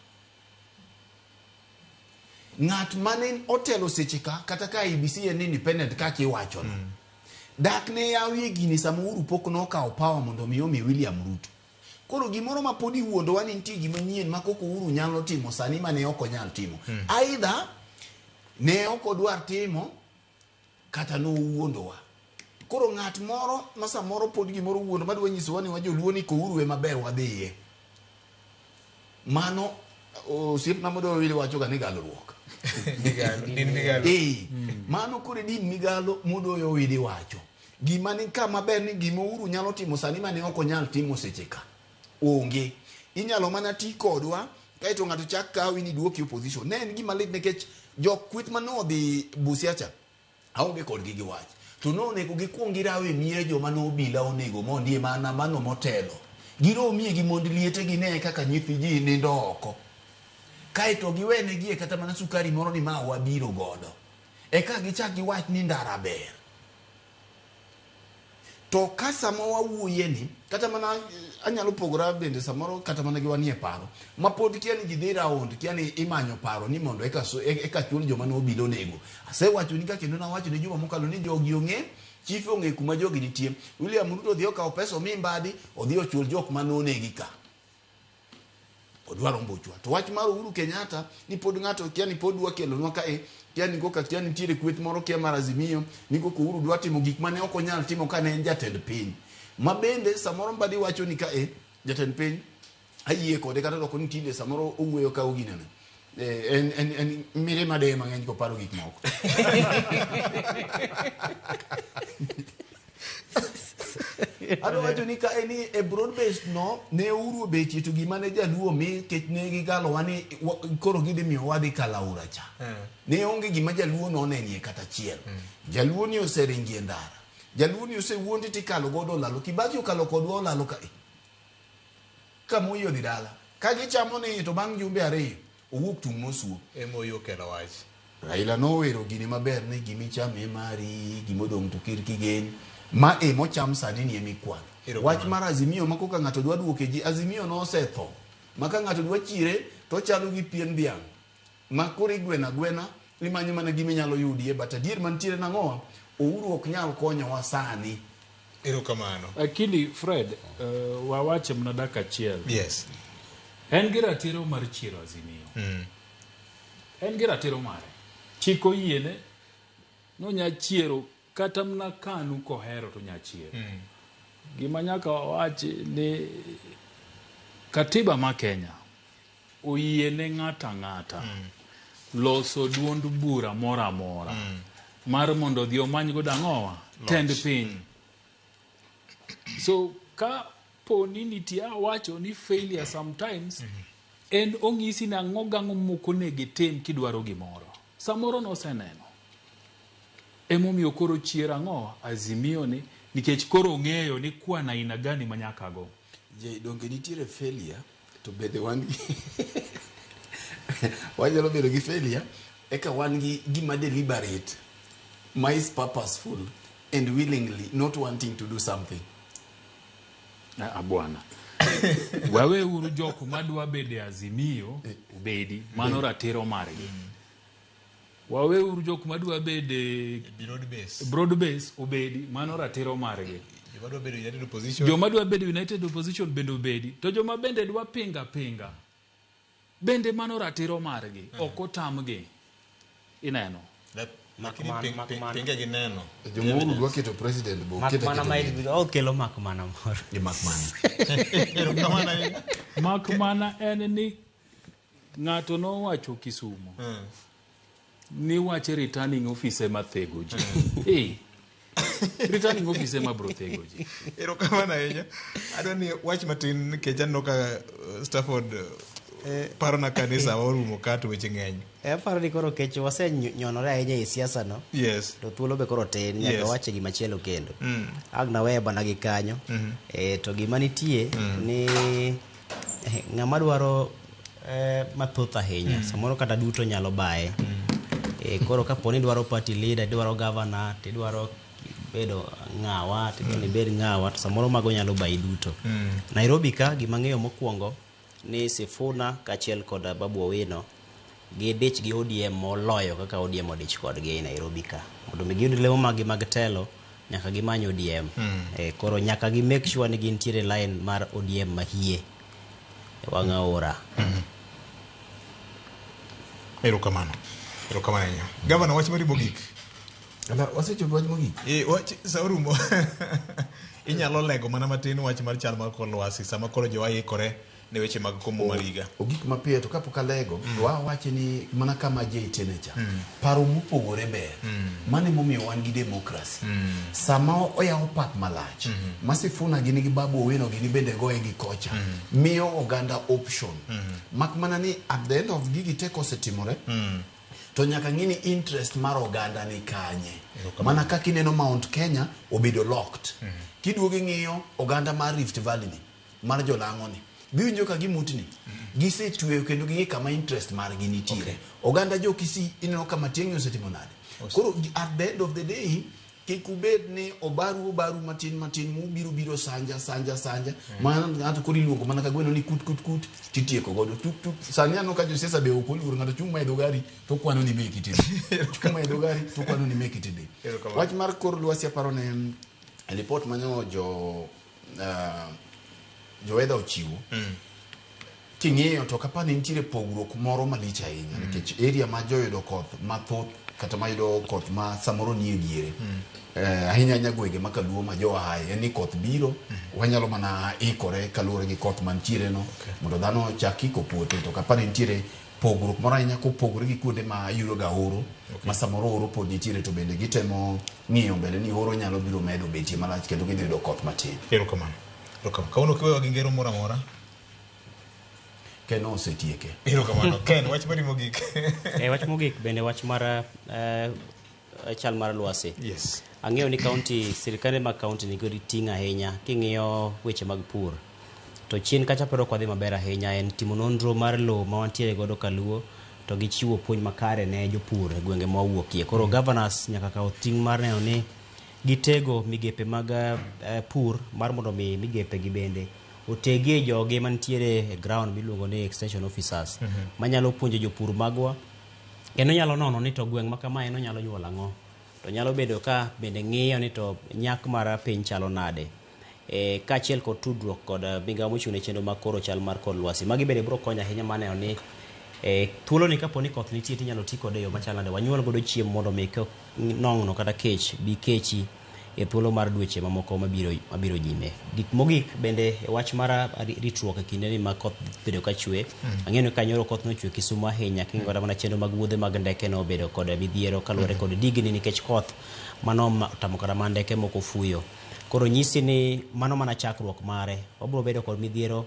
Ng'at mane otelo seche ka kata ka IEBC en independent kaka iwacho no. Dak ne yawie gini sama Uhuru pok nokawo power mondo mi omi William Ruto. Koro gimoro ma pod iwuondowa ni nitie gima nyien ma koko Uhuru nyalo timo sani mane ok onyal timo. Either ne ok odwar timo kata nowuondowa. Koro ng'at moro ma samoro pod gimoro wuondo madwa nyisowa ni wajoluo ni Kouru ema ber wadhiye. Mano osiepna modoyo wili wacho ga ni galruok. Migalo, din migalo. Mano koro e din migalo modoyo wili wacho. Gima ni ka maber ni gima Uhuru nyalo timo sani mane ok onyal timo seche ka. Onge. Inyalo mana ti kodwa kaeto ng'ato chak kawi ni duoki opposition. Ne en gima lit nikech jok kweth mane odhi Busia cha aonge kodgi gi wach. To nonego gikuong girawe miere joma nobila onego mondi mana mano motelo. Giromie gi mond liete gine kaka nyithi ji nindo oko. Kaeto giwenegie kata mana sukari moro ni ma wabiro godo. Eka gichak giwach ni ndara ber. To ka sama wawuoye ni, kata mana anyalo pogora bende samoro kata mana gi wanie paro, ma pod kia ni ji dhi round, kia ni imanyo paro ni mondo eka, eka chul joma nobilo onego. Asewacho ni ka kendo nawacho ne juma mokalo ni jogi ong'e, chife ong'e kuma jogi nitie. William Ruto odhi okawo pesa omi Mbadi, odhi ochul jok mane onegi ka. Odwaro mbuchwa. To wach mar Uhuru Kenyatta ni pod ng'ato kia ni pod dwa kelonwa kae, kia ni koka kia nitiere kweth moro kia mar Azimio, ni koka Uhuru dwa timo gik mane ok onyal timo kane en jatend piny. Ma bende samoro Mbadi wacho ni kae jatend piny ayie kode kata doko ni tinde samoro owuoyo ka oginene. En mirima deye mang'eny koparo gik moko. Adwa wacho ni ka en e broad based no ne Uhuru obetie to gima ne jaluo mi kech ne gigalowa ni koro gidhi miyo wadhi kalaura cha. Ne onge gima jaluo nonenie kata achiel. Jaluo ni oseringie ndara. Jaluo ni osewuondi tikalo godo olalo. Kibaki okalo kodwa olalo ka. Ka Moi odhi dala. Ka gichamo ni to bang' jumbe 2 owuok tung' mosuo. Ema Moi okelo wach. Raila nowero gini maber ni gimichame mari, gimodong' to kir kigen. Ma e mocham sani ni emikwano. Wach mar Azimio ma koka ng'ato dwa duoke ji, Azimio nosetho. Ma ka ng'ato dwa chire to ochalo gi pien dhiang'. Ma koro igweno agwena, imanyo mana gima inyalo yudie, but adier mantiere nang'owa, Uhuru ok nyal konyowa sani. Erokamano. Lakini Fred, wawache mana dakika achiel. Yes. En gi ratiro mar chiero Azimio. En gi ratiro mare. Chik oyiene nonya chiero kata mana KANU kohero to nya chiero. Gima nyaka wawachi ni katiba ma Kenya oyiene ng'ato ang'ata loso duond bura moro amora mar mondo odhi omany godo ang'owa tend piny. So ka po ni nitie awacho ni failure sometimes en ong'isi ni ang'o gang'o mok onego itim kidwaro gimoro. Samoro noseneno. Emomiyo koro chier ang'o Azimio ni nikech koro ong'eyo ni kwan aina gani ma nyaka go. Je, donge nitiere failure to bende wan gi wanyalo bedo gi failure eka wan gi gima deliberate ma is purposeful and willingly not wanting to do something. Bwana. Waweuru jok madwa bedo e Azimio obedi, mano ratiro margi. Waweuru jok madwa bedo e Broad base. broad base obedi, mano ratiro margi. Joma dwa bedo United Opposition. Joma dwa bedo United Opposition bende obedi, to joma bende dwa pinga pinga bende mano ratiro margi, ok otamgi. Ineno. Lakini pinga gi neno. Joma Uhuru dwa keto president bo Mak keto mana ma okelo mak mana moro. Gi mak mana. Erokamano ahinya. Mak mana en ni ng'ato nowacho Kisumo ni wache returning officer ema thego ji. Returning officer ema bro thego ji. Erokamano ahinya. Adwa ni wach matin nikech aneno ka Stafford parona kanisa orumo ka to weche ng'eny. Aparo ni koro kech wasenyonore ahinya e siasa no. Yes. To thuolo be koro tin nyaka Yes. wache gimachielo kendo. Ang' naweyo bana gi kanyo. To gima nitie ni ng'ama dwaro mathoth ahinya samoro kata duto nyalo baye. Koro kapo ni idwaro party leader, idwaro governor, tidwaro bedo ng'awa, tidwaro ni ibed ng'awa, to samoro mago nyalo bayi duto. Nairobi ka gima ng'eyo mokwongo ni Sifuna kaachiel kod Babu Owino gidich gi ODM moloyo kaka ODM odich kodgi e Nairobi ka. Mondo mi giyud lemo maggi mag telo, nyaka gimany ODM. Koro nyaka gi make sure ni gintiere line mar ODM mahie e wang' aora. Erokamano. Erokamano ahinya. Gavana, wach mari mogik. Ala, wasechopo wach mogik. Wach sa orumo. Inyalo lego mana matin wach mar chal mar kor lwasi sama koro jowa ikore ne weche mag komo mar higa. Ogik mapiyo to kapok alego, to wawache ni mana kama JTN cha. Paro mopogore ber. Mano emomiyo wan gi democracy. Sama oyawo pap malach, ma Sifuna gini gi Babu Owino gini bende goye gi kocha, miyo oganda option. Mak mana ni at the end of gigi te kosetimore, to nyaka ng'i ni interest mar oganda ni kanye. Mana kaka ineno Mount Kenya obedo locked. Kiduogo ing'iyo oganda mar Rift Valley ni, mar jolang'o ni, giwinjo ka gimutni. Gisetweyo kendo ging'e kama interest margi nitiere. Oganda jo Kisii ineno ka Matiang'i osetimo nade. Koro at the end of the day, kik ubed ni obaru obaru matin matin mubiro biro sanja sanja sanja. Mana ng'ato koro iluongo mana ka gweno ni kut kut kut titieko godo tuk tuk. Sani aneno ka josiasa be ok oluoro ng'ato chung' ma e dho gari to kwano ni meki tidhi. Chung' ma e dho gari to kwano ni meki tidhi. Wach mar kor lwasi aparo ne report manyo jo weather ochiwo. King'iyo to kapani nitiere pogruok moro malich ahinya nikech area ma joyudo koth mathoth kata mayudo koth ma samoro nie diere. Ahinya ahinya gwenge ma kaluo ma jo ahaye en ni koth biro, wanyalo mana ikore kaluwore gi koth mantiere no mondo dhano ochak iko puothe to kapani nitiere Pogruok moro ahinya kopogore gi kuonde ma yudo ga oro ma samoro oro pod nitiere to bende gitemo ng'iyo mbele ni oro nyalo biro medo betie malach kendo gidhi yudo koth matin. Erokamano. Erokamano. Kawuono kiwewa gi ngero moro amora. Ken osetieke. Erokamano. Ken, wach mari mogik. E wach mogik bende wach mar chal mar lwasi. Yes. Ang'eyo ni kaunti, sirkande mag kaunti nigi ting' ahinya king'iyo weche mag pur. To chien kacha pod ok wadhi maber ahinya en timo nonro mar lowo ma wantiere godo kaluo to gi chiwo puonj makare ne jopur e gwenge ma wawuokie. Koro governors nyaka kaw ting' mar neno ni gitego migepe mag pur mar mondo mi migepe gi bende otegie jogi mantiere e ground miluongo ni extension officers manyalo puonjo jopur magwa kendo nyalo nono ni to gweng' ma kama en onyalo nyuolo ang'o to nyalo bedo ka bende ng'iyo ni to nyak mar piny chalo nade kaachiel kod tudruok kod migawo mochung' ne chenro mag koro chal mar kor lwasi. Magi bende biro konyo ahinya mar neno ni thuolo ni kapo ni koth nitie tinyalo ti kode e yo machalo nade wanyuol godo chiemo mondo mi kik nong'no kata kech bi kechi e thuolo mar dweche mamoko mabiro nyime. Gik mogik bende e wach mar ritruok e kinde ni ma koth bedo ka chwe. Ang'eyo ni kanyoro koth nochwe Kisumu ahinya king'iyo kata mana chenro mag wuodhe mag ndeke nobedo kod midhiero kaluwore kod digni nikech koth mano otamo kata mana ndeke moko fuyo. Koro nyisi ni mano mana chakruok mare. Wabiro bedo kod midhiero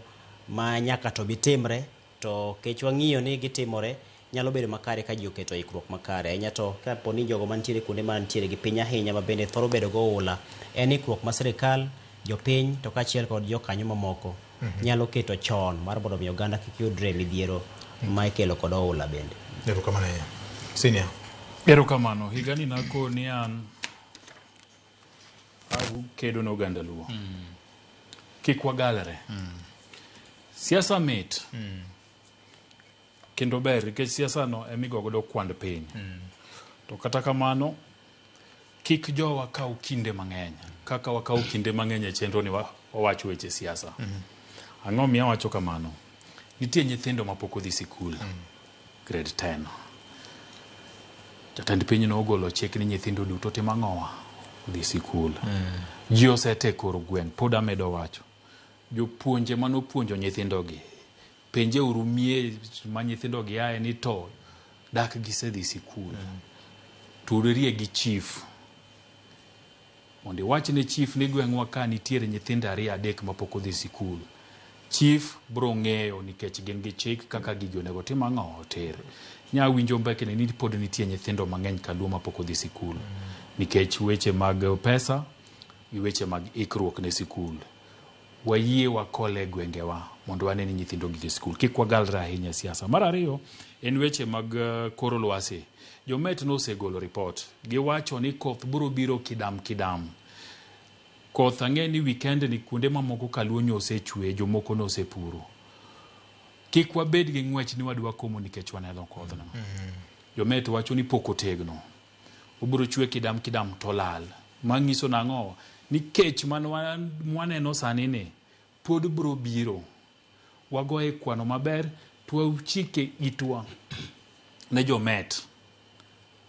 ma nyaka to bitimre to kech wang'iyo ni gitimore nyalo bedo makare ka ji oketo ikruok makare. Ahinya to kapo ni jogo mantiere kuonde mantiere gi piny ahinya ma bende thoro bedo go oula, en ikruok ma sirikal, jopiny to kaachiel kod jokanyo mamoko nyalo keto chon mar mondo mi oganda kik yudre e midhiero ma ikelo kod oula bende. Erokamano ahinya. Senior. Erokamano. Higani nakoni an kedo ne oganda Luo. Kik wagalre. Siasa mit. Kendo ber nikech siasa no emigo godo kwand piny. To kata kamano kik jowa kaw kinde mang'eny kaka wakaw kinde mang'eny e chenro ni wawacho weche siasa. Ang'o miyo awacho kamano? Nitie nyithindo mapok odhi sikul grade 10. Jatend piny nogolo chik ni nyithindo duto timo ang'owa? Odhi sikul. Ji osete kor gweng' pod amedo wacho. Jopuonje manopuonjo nyithindogi penje uru mie ma nyithindogi aye ni to dak gisedhi sikul. Tudrie gi chief mondo iwach ne chief ni gweng'wa ka nitiere nyithindo 2 3 mapok odhi sikul. Chief bro ng'eyo nikech gin gi chik kaka gigi onego tim ang'o oter. Nya winjo mbekni ni pod nitie nyithindo mang'eny kaluo mapok odhi sikul nikech weche mag pesa gi weche mag ikruok ne sikul. Wayie wakole e gwengewa mondo wane ni nyithindo gi dhi sikul. Kik wagalre ahinya e siasa. Mar ariyo en weche mag kor lwasi. Jomet nosegolo report. Giwacho ni koth biro biro kidam kidam. Koth ang'e ni weekend ni kuonde mamoko kaluo osechwe, jomoko nosepuro. Kik wabed gi ng'wech ni wadwa komo nikech waneno kodhno. Jomet wacho ni pok otegno. Obiro chwe kidam kidam to lal. Manyiso nang'o? Ni kech mwaneno sani ni pod biro biro. Wagoye kwano maber to wachike itwa ne jomet.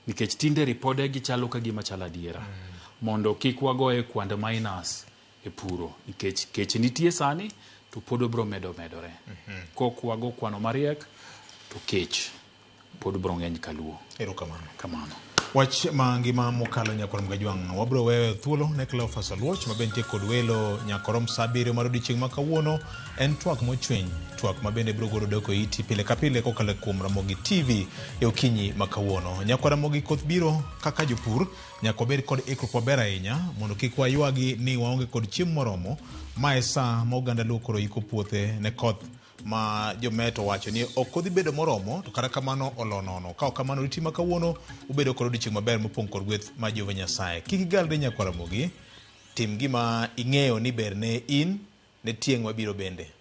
Nikech tinde ripode gichalo ka gima chalo adiera. Mondo kik wagoye kwand minus e puro. Nikech kech nitie sani to pod obiro medo medore. Kok wago kwano mariek to kech pod biro ng'eny kaluo. Erokamano. Kamano. Wach mangima mokalo nyakwar Mgajwang' wabiro weyo thuolo ne Cleophas Oluoch ma bende nitie kod welo nyaka rom sa 7 mar odiechieng' ma kawuono. En twak mochwiny, twak ma bende biro golo doko iti pile ka pile kokalo kuom Ramogi TV e okinyi ma kawuono. Nyakwar Ramogi koth biro kaka jopur nyaka wabed kod ikruok maber ahinya mondo kik waywagi ni waonge kod chiemo moromo. Ma e sa ma oganda Luo koro iko puothe ne koth ma jomet owacho ni ok odhi bedo moromo to kata kamano olo nono. Ka ok kamano riti ma kawuono ubedo kod odiechieng' maber mopong' kod gweth ma Jehova Nyasaye. Kik igalri nyakwar Ramogi, tim gima ing'eyo ni ber ne in ne tieng' mabiro bende.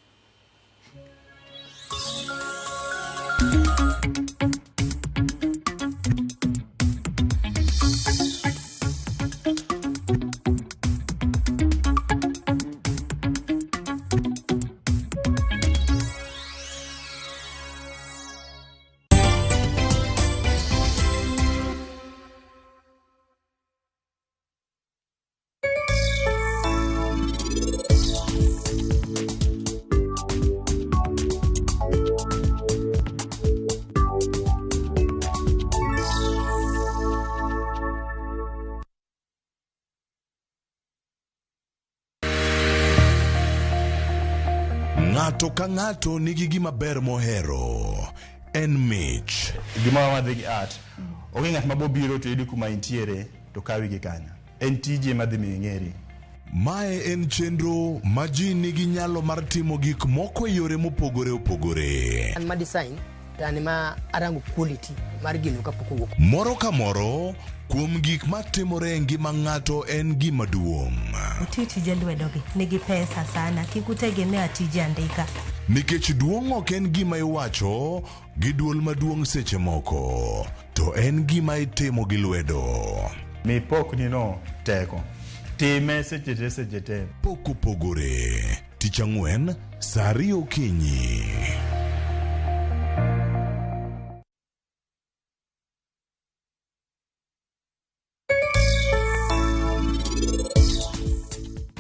Ng'ato ka ng'ato nigi gima ber mohero. En mich. Gimoro madhi gi art. Onge ng'at ma bobiro to yudi kuma intiere to kawi gi kanyo. En tiji ema dhi miyo ing'eri. Mae en chenro ma ji nigi nyalo mar timo gik moko e yore mopogore opogore. An ma design to an ma arango quality mar gino kapok owuok. Moro ka moro kuom gik matimore e ngima ng'ato en gima duong'. Uti tije lwedogi nigi pesa sana kik utegemea tije andika. Nikech duong' ok en gima iwacho gi duol maduong' seche moko, to en gima itimo gi lwedo. Mi pokni no teko. Time seche te seche te. Pok opogore. Tich ang'wen, saa ariyo okinyi.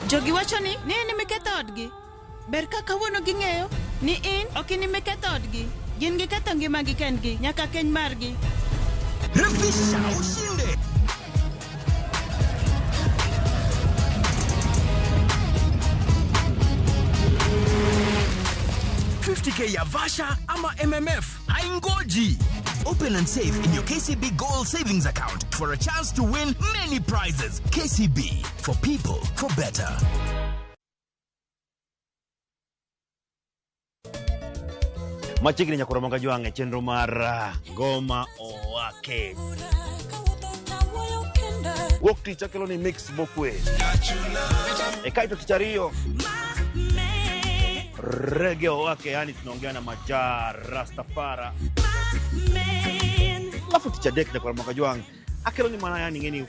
Jogi wacho ni ni in emiketho odgi. Ber ka kawuono ging'eyo ni in ok in emiketho odgi. Gin giketho ngimagi kendgi nyaka keny margi. Refisha ushinde. K ya Vasha ama MMF haingoji. Open and save in your KCB Gold Savings Account for a chance to win many prizes. KCB, for people, for better. Machiegni nyakoro manga jwang' e chenro mar Ngoma Owake. Wuok tich akelo ni mix mokwe. E kaito tich ariyo rege owake, yani tunaongea na majaa Rastafara. Alafu tich adek nyakoro manga jwang' akelo ni mana yani ng'eni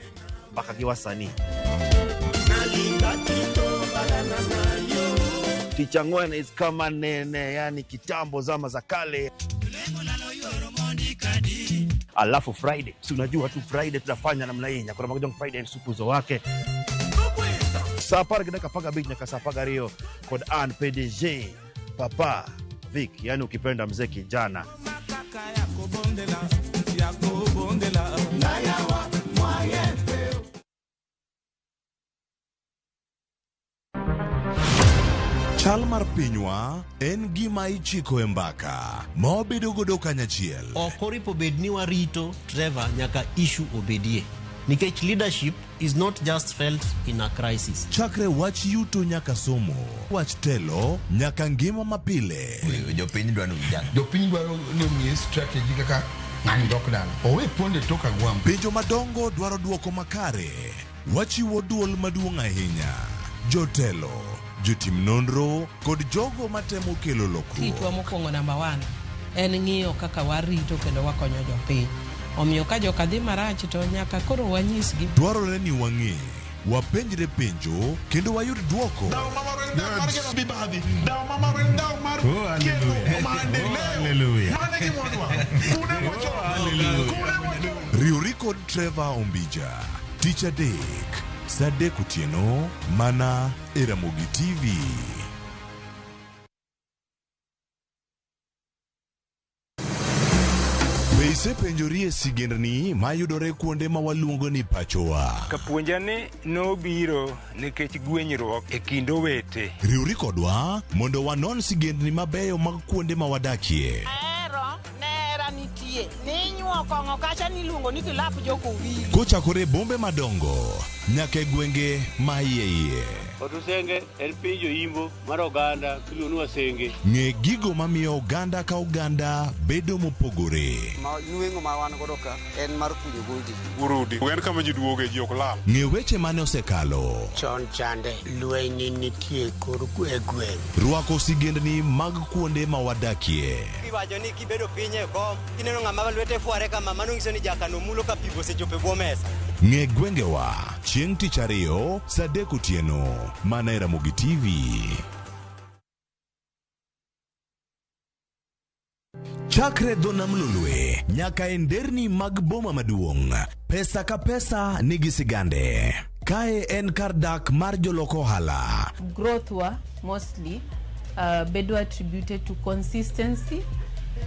mbaka gi wasanii. Tich ang'wen is kama nene, yani kitambo zama za kale. Alafu Friday, si unajua tu Friday tunafanya namna hii, nyakoro manga jwang' Friday supu zo wake. Saa apar gi dakika 15 nyaka saa 12 kod an PDG Papa Vic, yani ukipenda mzee kijana. Chal mar pinywa en gima ichiko e mbaka ma wabedo godo kanyachiel. Ok oripo bed ni warito Trevor nyaka issue obedie. Nikech leadership is not just felt in a crisis. Chakre wach yuto nyaka somo, wach telo nyaka ngima mapile. Jopiny dwaro ni vijana. Jopiny dwaro ni omiye strategy kaka ng'ani dok dala. Owe ponde tok agwambo. Penjo madongo dwaro duoko makare. Wachiwo duol maduong' ahinya. Jotelo, jotim nonro kod jogo matemo kelo lokruok. Tichwa mokwongo namba 1 en ng'iyo kaka warito kendo wakonyo jopiny. Omiyo ka joka dhi marach to nyaka koro wanyisgi. Dwarore ni wang'e, wapenjre penjo kendo wayud duoko. Riwri kod Trevor Ombija tich adek saa adek otieno mana e Ramogi TV. Be isepenjori e sigendni mayudore kuonde ma waluongo ni pachowa? Kapuonja ni nobiro nikech gwenyruok e kind owete. Riwri kodwa mondo wanon sigendni mabeyo mag kuonde ma wadakie. Ahero nera nitie ninyuo kong'o kacha niluongo ni kilap jokowili. Kochakore e bombe madongo nyaka e gwenge ma iye iye. Otusenge en piny joimbo mar oganda miluongo ni Wasenge. Ng'e gigo mamiyo oganda ka oganda bedo mopogore. Ma nweng'o ma wan godo ka en mar kunyo goldi. Urudi. En kama ji duoge ji ok lal. Ng'e weche mane osekalo. Chon chande lweny nitie kor e gweng'. Rwako sigendni mag kuonde ma wadakie. Iwacho ni kibedo piny e kom, kineno ng'ama lwete fware kama, mano nyiso ni jakano mulo ka pi osechopo e bwo mesa. Ng'e gwengewa chieng' tich ariyo saa adek otieno mana e Ramogi TV. Chakre dho nam Lolwe nyaka e nderni mag boma maduong', pesa ka pesa nigi sigande. Kae en kar dak mar jolok ohala. Growth wa mostly bedo attributed to consistency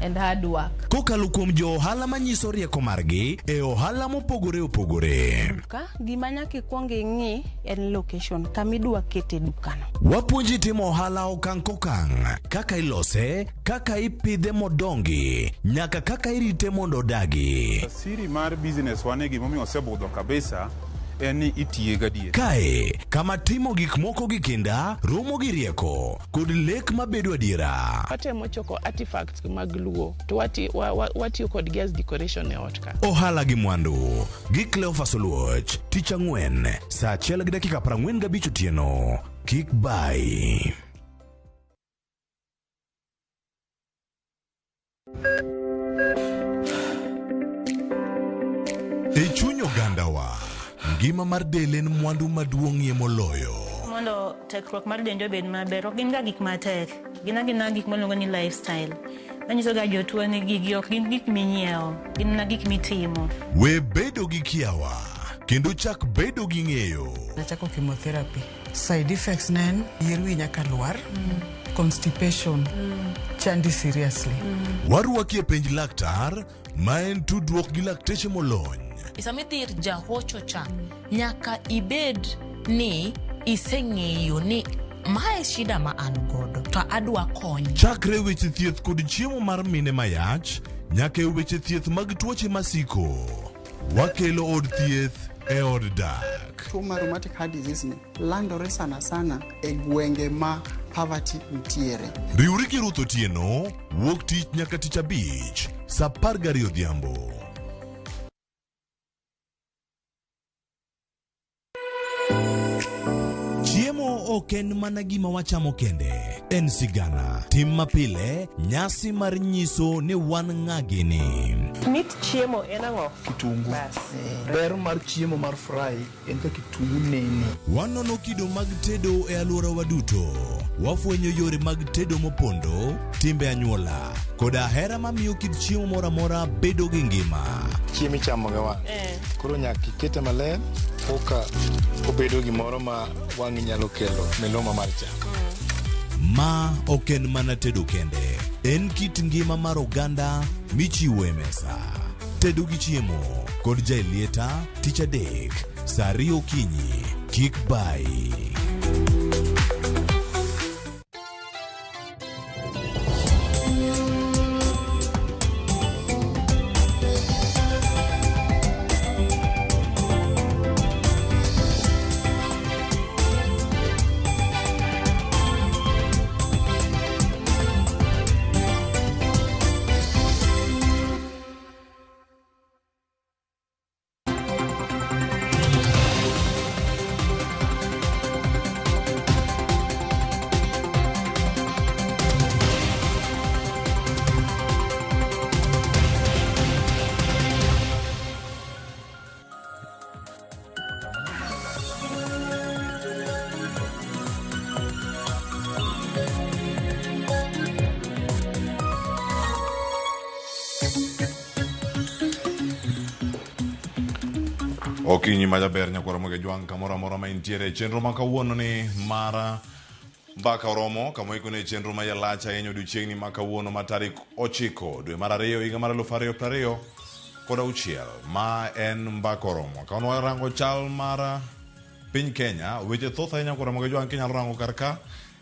and hard work. Kokalo kuom jo ohala manyiso rieko margi e ohala mopogore opogore. Duka, gima nyaka ikwong ing'i en location, kama idwa kete dukano. Wapuonji timo ohala okang' kokang', kaka ilose, kaka ipidhe modongi, nyaka kaka irite mondo odagi. Siri mar business wane gimomiyo osebudho kabisa en ni itiye gadier. Kae, kama timo gik moko gi kinda, romo gi rieko, kod lek mabedo adiera. Watemo choko artifacts mag Luo to watiyo kodgi as decoration e ot ka. Ohala gi mwandu gi Cleophas Oluoch, tich ang'wen, saa 1:45 otieno. Kik bai. E chuny ogandawa, ngima mar del en mwandu maduong'ie moloyo. Mondo tekruok mar dendi obed maber, ok gin ga gik matek. Gin agina gik miluongo ni lifestyle. Manyiso ga jotuo ni gigi ok gin gik minyiewo, gin mana gik mitimo. We bedo gi kiawa, kendo chak bedo gi ng'eyo. Nachako chemotherapy. Side effects ne en yier wi nyaka lwar, constipation, chandi seriously. Warwaki e penj laktar, ma en tudruok gi lakteche molony. Sama idhi ir jahocho cha, nyaka ibed ni iseng'eyo ni mae shida ma an godo to adwa kony. Chakre weche thieth kod chiemo mar mine mayach, nyaka e weche thieth mag tuoche masiko. Wakelo od thieth e od dak. Tuo mar rheumatic heart disease ni landore sana sana e gwenge ma poverty nitiere. Riwri gi Ruth Otieno, wuok tich nyaka tich abich, saa 12 odhiambo. Chiemo ok en mana gima wachamo kende, en sigana, tim mapile, nyasi mar nyiso ni wan ng'a gini. Mit chiemo en ang'o? Kitungu. Ber mar chiemo mar fry en ka kitungu nene. Wanono kido mag tedo e alworawa duto. Wafwenyo yore mag tedo mopondo, timbe anyuola, koda hera mamiyo kit chiemo moro amora bedo gi ngima. Chiemo ichamo gi wang'. Koro nyaka ikete maler koka obedo gimoro ma wang'i nyalo kelo miluma mar chak. Ma ok en mana tedo kende, en kit ngima mar oganda michiwo e mesa. Tedo gi chiemo kod Jaelieta tich adek saa 2 okinyi. Kik bai. Okinyi majaber nyakwar Ramogi Jwang' kamoro amora ma intiere. Chenro ma kawuono ni mar Mbaka Oromo, kama oikone chenro ma yalach ahinya odiochieng'ni ma kawuono ma tarik 9 dwe mar 2 higa mar 2026. Ma en Mbaka Oromo. Ka warango chal mar piny Kenya, weche thoth ahinya nyakwar Ramogi Jwang' kinyalo rango kar ka.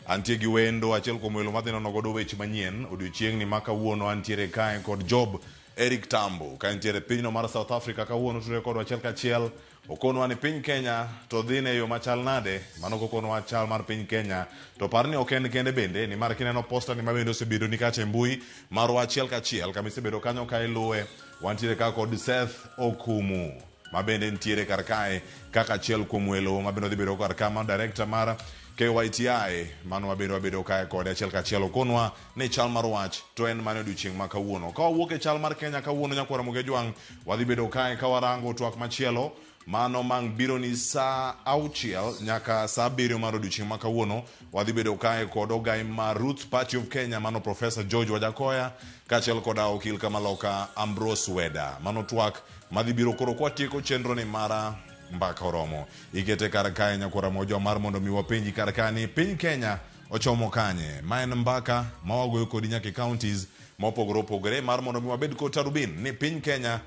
Antie gi wendo achiel kuom welo madhi nono godo weche manyien odiochieng'ni ma kawuono. Antiere kae kod Job Eric Tambo ka entiere pinyno mar South Africa kawuono tudore kodwa achiel kachiel. Okonwa ni piny Kenya to dhi ne yo machal nade, mano kokonwa chal mar piny Kenya. To par ni ok en kende bende, nimar kineno posta ni mabende osebedo ni kacha e mbui marwa achiel kachiel kama isebedo kanyo ka iluwe. Wantiere ka kod Seth Okumu mabende nitiere kar kae kaka achiel kuom welo mabende odhi bedo kar ka, ma director mar KYTI, mano mabende wabedo kae kode achiel kachiel. Okonwa ni chal mar wach to en mane odiochieng' ma kawuono. Ka wawuok e chal mar Kenya kawuono nyakwar Ramogi Jwang', wadhi bedo kae ka warango twak machielo mano mang' biro ni saa 6 nyaka saa 7 mar odiochieng' ma kawuono. Wadhi bedo kae kod ogai mar Roots Party of Kenya, mano Professor George Wajackoyah, kaachiel koda okil kamaloka Ambrose Weda. Mano twak madhi biro koro kwatieko chenro ni mara Mbaka Oromo. Ikete kar kae nyakwar Ramogi Jwang' mar mondo mi wapenji kar kae ni piny Kenya ochomo kanye. Ma en mbaka ma wagoyo kodi nyaka e counties mopogore opogore mar mondo mi wabed kod tarubin ni piny Kenya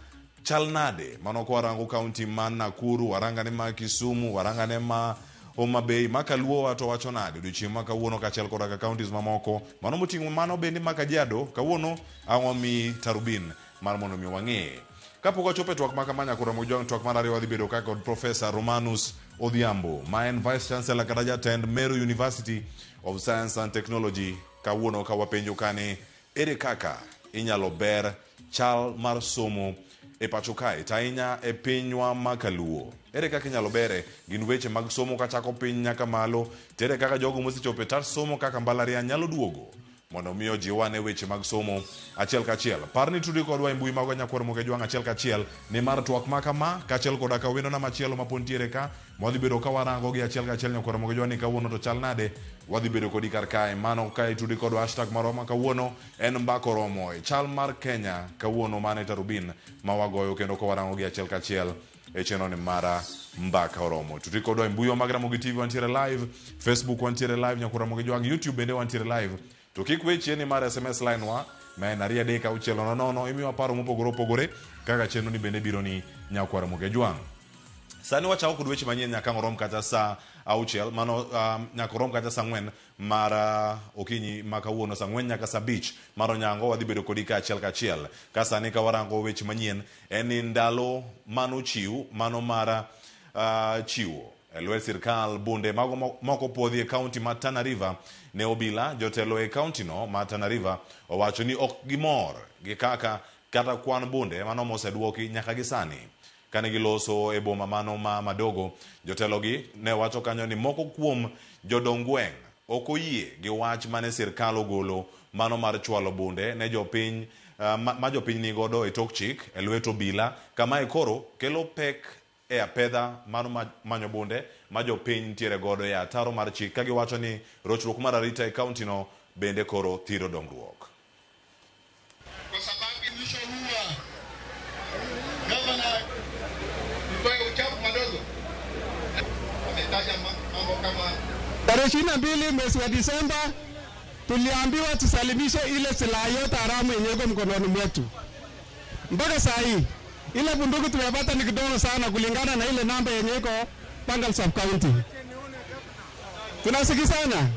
chal nade. Mano kwarango kaunti ma Nakuru, waranga ne ma Kisumu, waranga ne ma Homa Bay, ma Kaluowa to wacho nade odiochieng' ma kawuono kaachiel koda ka counties mamoko. Mano moting'o mano bende ma Kajiado, kawuono ang'o mi tarubin mar mondo mi wang'e. Kapok wachopo e twak ma kama nyakora Mojwang', twak mar ariyo wadhi bedo ka kod Professor Romanus Odhiambo, ma en Vice Chancellor kata jatend Meru University of Science and Technology. Kawuono ka wapenjo kani ere kaka inyalo ber chal mar somo e pacho kae, to ahinya e pinywa ma Kaluo. Ere kaka inyalo bere? Gin weche mag somo kachako piny nyaka malo, to ere kaka jogo mosechopo e tat somo kaka mbalariany nyalo duogo mondo mi ojiw ane weche mag somo achiel kachiel. Par ni tudi kodwa e mbui magwa nyakwar Moge Jwang' achiel kachiel, nimar twak ma kama kaachiel koda ka wendona machielo ma pod ntiere ka, mwadhi bedo ka warango gi achiel kachiel nyakwar Moge Jwang' ni kawuono to chal nade, wadhi bedo kodi kar kae. Mano ka itudi kodwa hashtag marwa ma kawuono en mbaka oromo e chal mar Kenya kawuono mane tarubin ma wagoyo kendo ka warango gi achiel kachiel e chenro ni mara mbaka oromo. Tudi kodwa e mbui mag Ramogi TV wantiere live, Facebook wantiere live, nyakwar Ramogi Jwang', YouTube bende wantiere live. To kik we chien ni mar SMS line wa ma en 23600, imiwa paro mopogore opogore kaka chenro ni bende biro ni nyakwar Ramogi Jwang'. Sani wachako kod weche manyien nyaka ang' orom kata saa 6, mano nyaka orom kata saa 4 mar okinyi ma kawuono, saa 4 nyaka saa 5 mar onyango wadhi bedo kodi ka achiel kachiel. Ka sani ka warango weche manyien en ni ndalo manochiw mano mar chiwo e lwet sirkal bunde mago moko puodhi e kaunti ma Tana River ne obila. Jotelo e kaunti no ma Tana River owacho ni ok gimor gi kaka kata kwan bunde mano moseduoki nyaka gi sani. Kane giloso e boma mano ma Madogo, jotelo gi ne wacho kanyo ni moko kuom jodong gweng' ok oyie gi wach mane sirkal ogolo mano mar chwalo bunde ne jopiny ma jopiny nigodo e tok chik e lwet obila. Kamae koro kelo pek e apedha mano manyo bunde ma jopiny nitiere godo e ataro mar chik, ka giwacho ni rochruok mar arita e kaunti no bende koro thiro dongruok. Kwa sababu mwisho gavana mtoe uchafu madogo ametaja mambo kama tarehe 22 mwezi wa Disemba tuliambiwa tusalimishe ile silaha yote haramu yenye iko mkononi mwetu. Mpaka saa hii ile bunduki tumepata ni kidogo sana kulingana na ile namba yenye iko Pangal Sub County. Tunasikizana?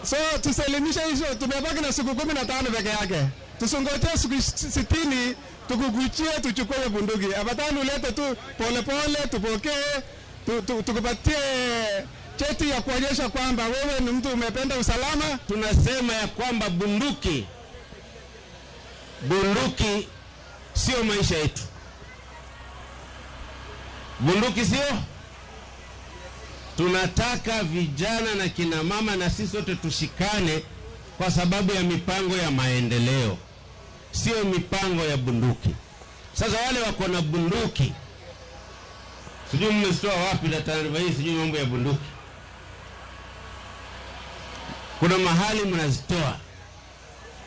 So tusalimishe hizo, tumebaki na siku 15 peke yake. Tusingoje siku 60 tukukuchie tuchukue bunduki. Afadhali ulete tu pole pole tupokee, tukupatie cheti ya kuonyesha kwamba wewe ni mtu umependa usalama. Tunasema ya kwamba bunduki sio maisha yetu. Bunduki sio. Tunataka vijana na kina mama na sisi sote tushikane kwa sababu ya mipango ya maendeleo, sio mipango ya bunduki. Sasa wale wako na bunduki, sijui mmesitoa wapi na taarifa hii, sijui mambo ya bunduki. Kuna mahali mnazitoa,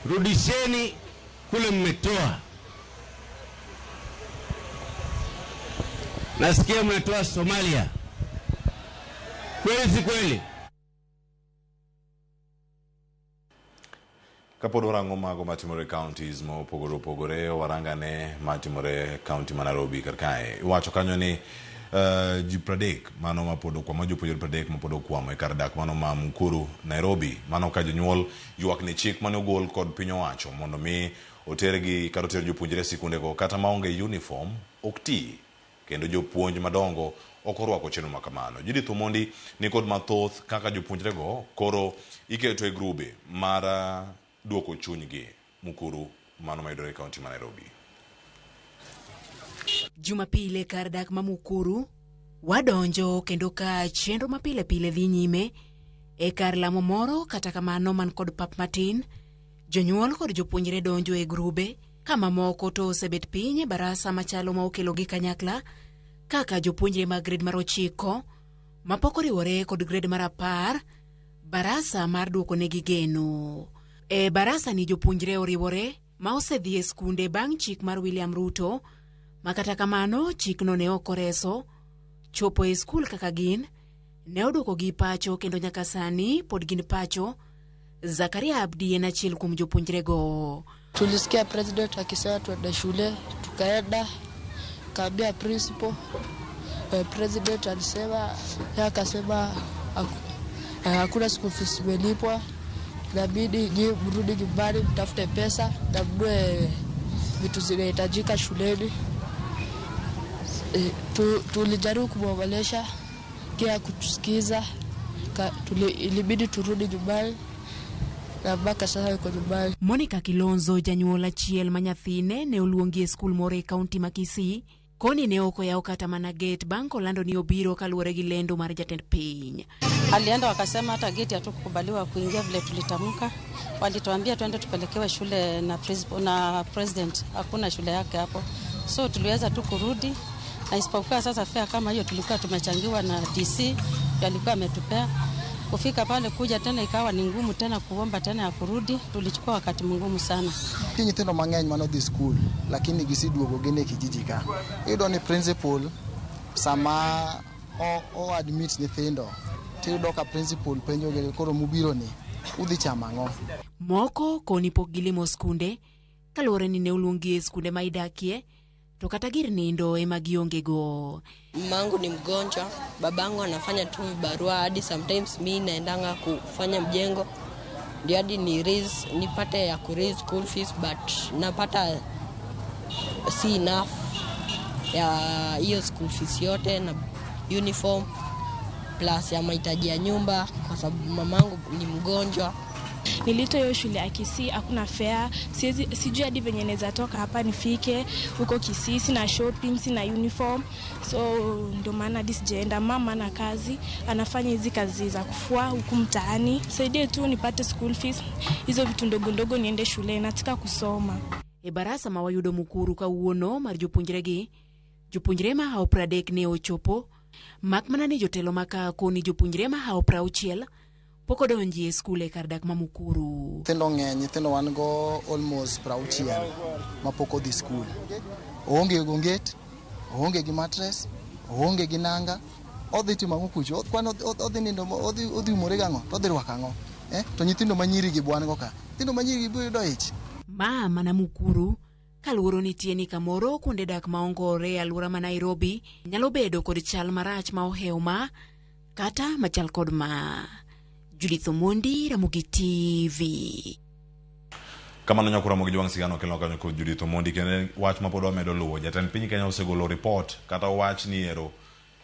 rudisheni kule mmetoa. Nasikia mnatoa Somalia. Kweli si kweli? Kapod warango mago matimore counties mopogore opogore, warangane matimore county ma Nairobi kar kae. Iwacho kanyo ni ji 30 mano mapod okwamo, jopuonjre 30 mapod okwamo e kar dak mano ma Mukuru Nairobi. Mano ka jonyuol ywak ni chik mane ogol kod piny owacho mondo mi otergi kata oter jopuonjre e sikundego kata maonge uniform ok ti, kendo jopuonj madongo ok orwako chenro ma kamano. Judith Omondi ni kod mathoth kaka jopuonjrego koro iketo e grube mar duoko chunygi Mukuru mano mayudore e kaunti ma Nairobi. Jumapil e kar dak ma Mukuru wadonjo kendo ka chenro ma pile pile dhi nyime e kar lamo moro, kata kamano man kod pap matin. Jonyuol kod jopuonjre donjo e grube ka mamoko to osebet piny e barasa machalo ma okelogi kanyakla kaka jopuonjre mag grade mar 9 mapok oriwore kod grade mar 10, barasa mar duoko negi geno. E barasa ni jopuonjre oriwore ma osedhi e skunde bang' chik mar William Ruto, ma kata kamano chikno ne ok oreso chopo e skul kaka gin, ne oduokogi pacho kendo nyaka sani pod gin pacho Zakaria Abdi en achiel kuom jopuonjrego. Tulisikia president akisema tuende shule, tukaenda kaambia principal. President alisema, yeye akasema hakuna school fees imelipwa, inabidi nyinyi mrudi nyumbani mtafute pesa na mnunue vitu zinahitajika shuleni. Tulijaribu kumwongelesha kia kutusikiza, ilibidi turudi nyumbani na mpaka sasa yuko nyumbani. Monica Kilonzo janyuol achiel ma nyathine ne oluongi e skul moro e kaunti ma Kisii koni ne ok oyaw kata mana gate bang' kolando ni obiro kaluwore gi lendo mar jatend piny. Alienda wakasema hata geti hatukukubaliwa kuingia vile tulitamka. Walituambia twende tupelekewe shule na principal, na president, hakuna shule yake hapo. So tuliweza tu kurudi, na isipokuwa sasa fare kama hiyo tulikuwa tumechangiwa na DC, alikuwa ametupea. Kufika pale kuja tena ikawa ni ngumu tena kuomba tena ya kurudi, tulichukua wakati mgumu sana. Nitie nyithindo mang'eny manodhi skul lakini giseduogo gin e kijiji ka. Iyudo ni principal sama o admit nyithindo tiyudo ka principal penjogi koro mubiro ni udhi chamo ang'o. Moko koni pok gilimo skunde kaluwore ni ne oluongi e skunde ma idakie to kata gir nindo ema gionge go. Mamangu ni mgonjwa, babangu anafanya tu vibarua hadi sometimes mi naendanga kufanya mjengo ndio hadi ni raise, nipate ya ku raise school fees, but napata si enough ya hiyo school fees yote na uniform plus ya mahitaji ya nyumba kwa sababu mamangu ni mgonjwa. Nilitoa hiyo shule ya Kisii, hakuna fare, siwezi, sijui hadi venye naweza toka hapa nifike huko Kisii, sina shopping, sina uniform, so ndio maana hadi sijaenda. Mama ana kazi, anafanya hizi kazi za kufua huku mtaani, saidie tu nipate school fees, hizo vitu ndogo ndogo, niende shule, nataka kusoma. E barasa ma wayudo Mukuru kawuono mar jopuonjregi, jopuonjre mahawo 30 ne ochopo, mak mana ni jotelo ma koni jopuonjre mahawo 60 pok odonji e skul e kar dak ma Mukuru. Nyithindo ng'eny, nyithindo wan go almost 60 mapok odhi skul. Oonge gi onget, oonge gi mattress, oonge gi nanga, odhi timo ang'o kucho? Kwan odhi nindo, odhi umore gang'o? To odhi rwako ang'o? To nyithindo ma nyiri gi bwan go ka. Nyithindo ma nyiri gi biro yudo ich. Ma mana Mukuru, kaluoro nitie ni kamoro kuonde dak ma ongore e alwora ma Nairobi nyalo bedo kod chal marach ma ohewo ma kata machal kod ma. Judith Omondi, Ramogi TV. Kamano nyakura Ramogi Jwang' sigano kelo kanyo kod Judith Omondi kendo wach ma pod wamedo luwo. Jatend piny Kenya osegolo report kata wach ni ero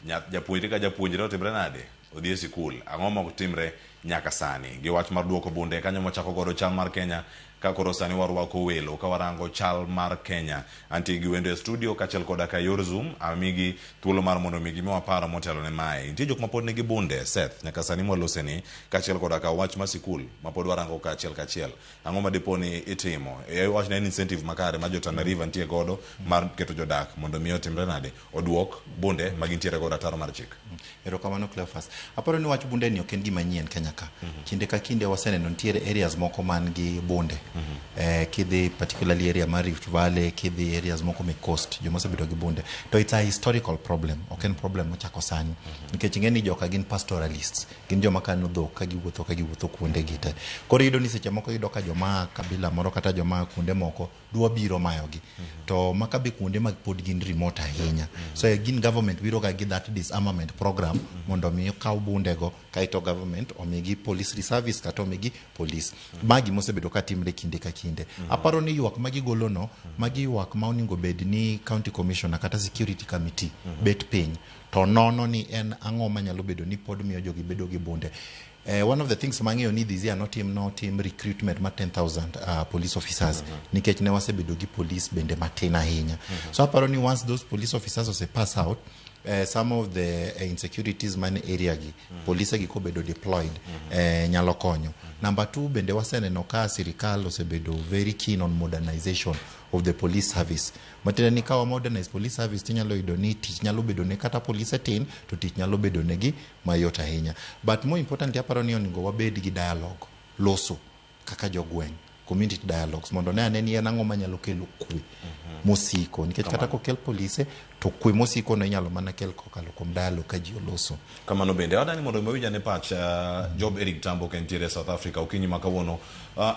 japuonjre ka japuonjre otimre nade odhi e sikul, ang'o ma ok timre nyaka sani gi wach mar duoko bunde kanyo mwachako godo chal mar Kenya ka koro sani warwako welo ka warango chal mar Kenya. Antie gi wendo e studio kaachiel koda ka yor Zoom, amigi thuolo mar mondo mi gimiwa paro motelo ne mae. Nitie jok mapod nigi bunde Seth nyaka sani mwaloseni kaachiel koda ka wach mar sikul mapod warango kaachiel kachiel. Ang'o ma dipo ni itimo? Wach ne en incentive makare ma jo Tana River nitie godo mar keto jodak mondo mi otimre nade oduok bunde ma gintiere godo ataro mar chik. Erokamano Cleophas. Aparo ni wach bunde ni ok en gima nyien Kenya ka. Kinde ka kinde waseneno nitiere areas moko man gi bunde. Kidhi particularly area mar Rift Valley, kidhi areas moko me coast, joma osebedo gi bunde. To it's a historical problem, ok en problem mochako sani. Nikech ing'e ni joka gin pastoralists, gin joma kano dhok ka giwuotho kuonde gi te. Koro iyudo ni seche moko iyudo ka joma kabila moro kata joma kuonde moko dwa biro mayogi. To maka be kuonde mag pod gin remote ahinya. So gin government biro ga gi that disarmament program mondo mi okaw bundego kaeto government omigi police reservice kata omigi police. Magi mosebedo ka timre kinde ka kinde. Aparo ni ywak magigolo no, magi ywak ma onego bed ni county commissioner kata security committee bet piny to nono ni en ang'o manyalo bedo ni pod miyo jogi bedo gi bunde. One of the things mang'eyo ni this year notim recruitment mar 10,000 police officers nikech ne wasebedo gi police bende matin ahinya. So aparo ni once those police officers ose pass out, some of the insecurities man area gi police gi kobedo deployed nyalo konyo. Number 2 bende waseneno ka sirikal osebedo very keen on modernization of the police service. Matiende ni ka wa modernize police service tinyalo yudo ni tich nyalo bedo ne kata police tin to tich nyalo bedo negi mayot ahinya. But more importantly aparo ni onego wabed gi dialogue loso kaka jogweng'. Community dialogues mondo ne ane ni en ang'o manyalo kelo kwe mosiko nikech kata kokel polise to kwe mosiko no inyalo mana kel kokalo kuom dialogue ka ji oloso. Kamano bende adani mondo mi wawinj ane pach Job Eric Tambo ka entiere South Africa okinyi ma kawuono.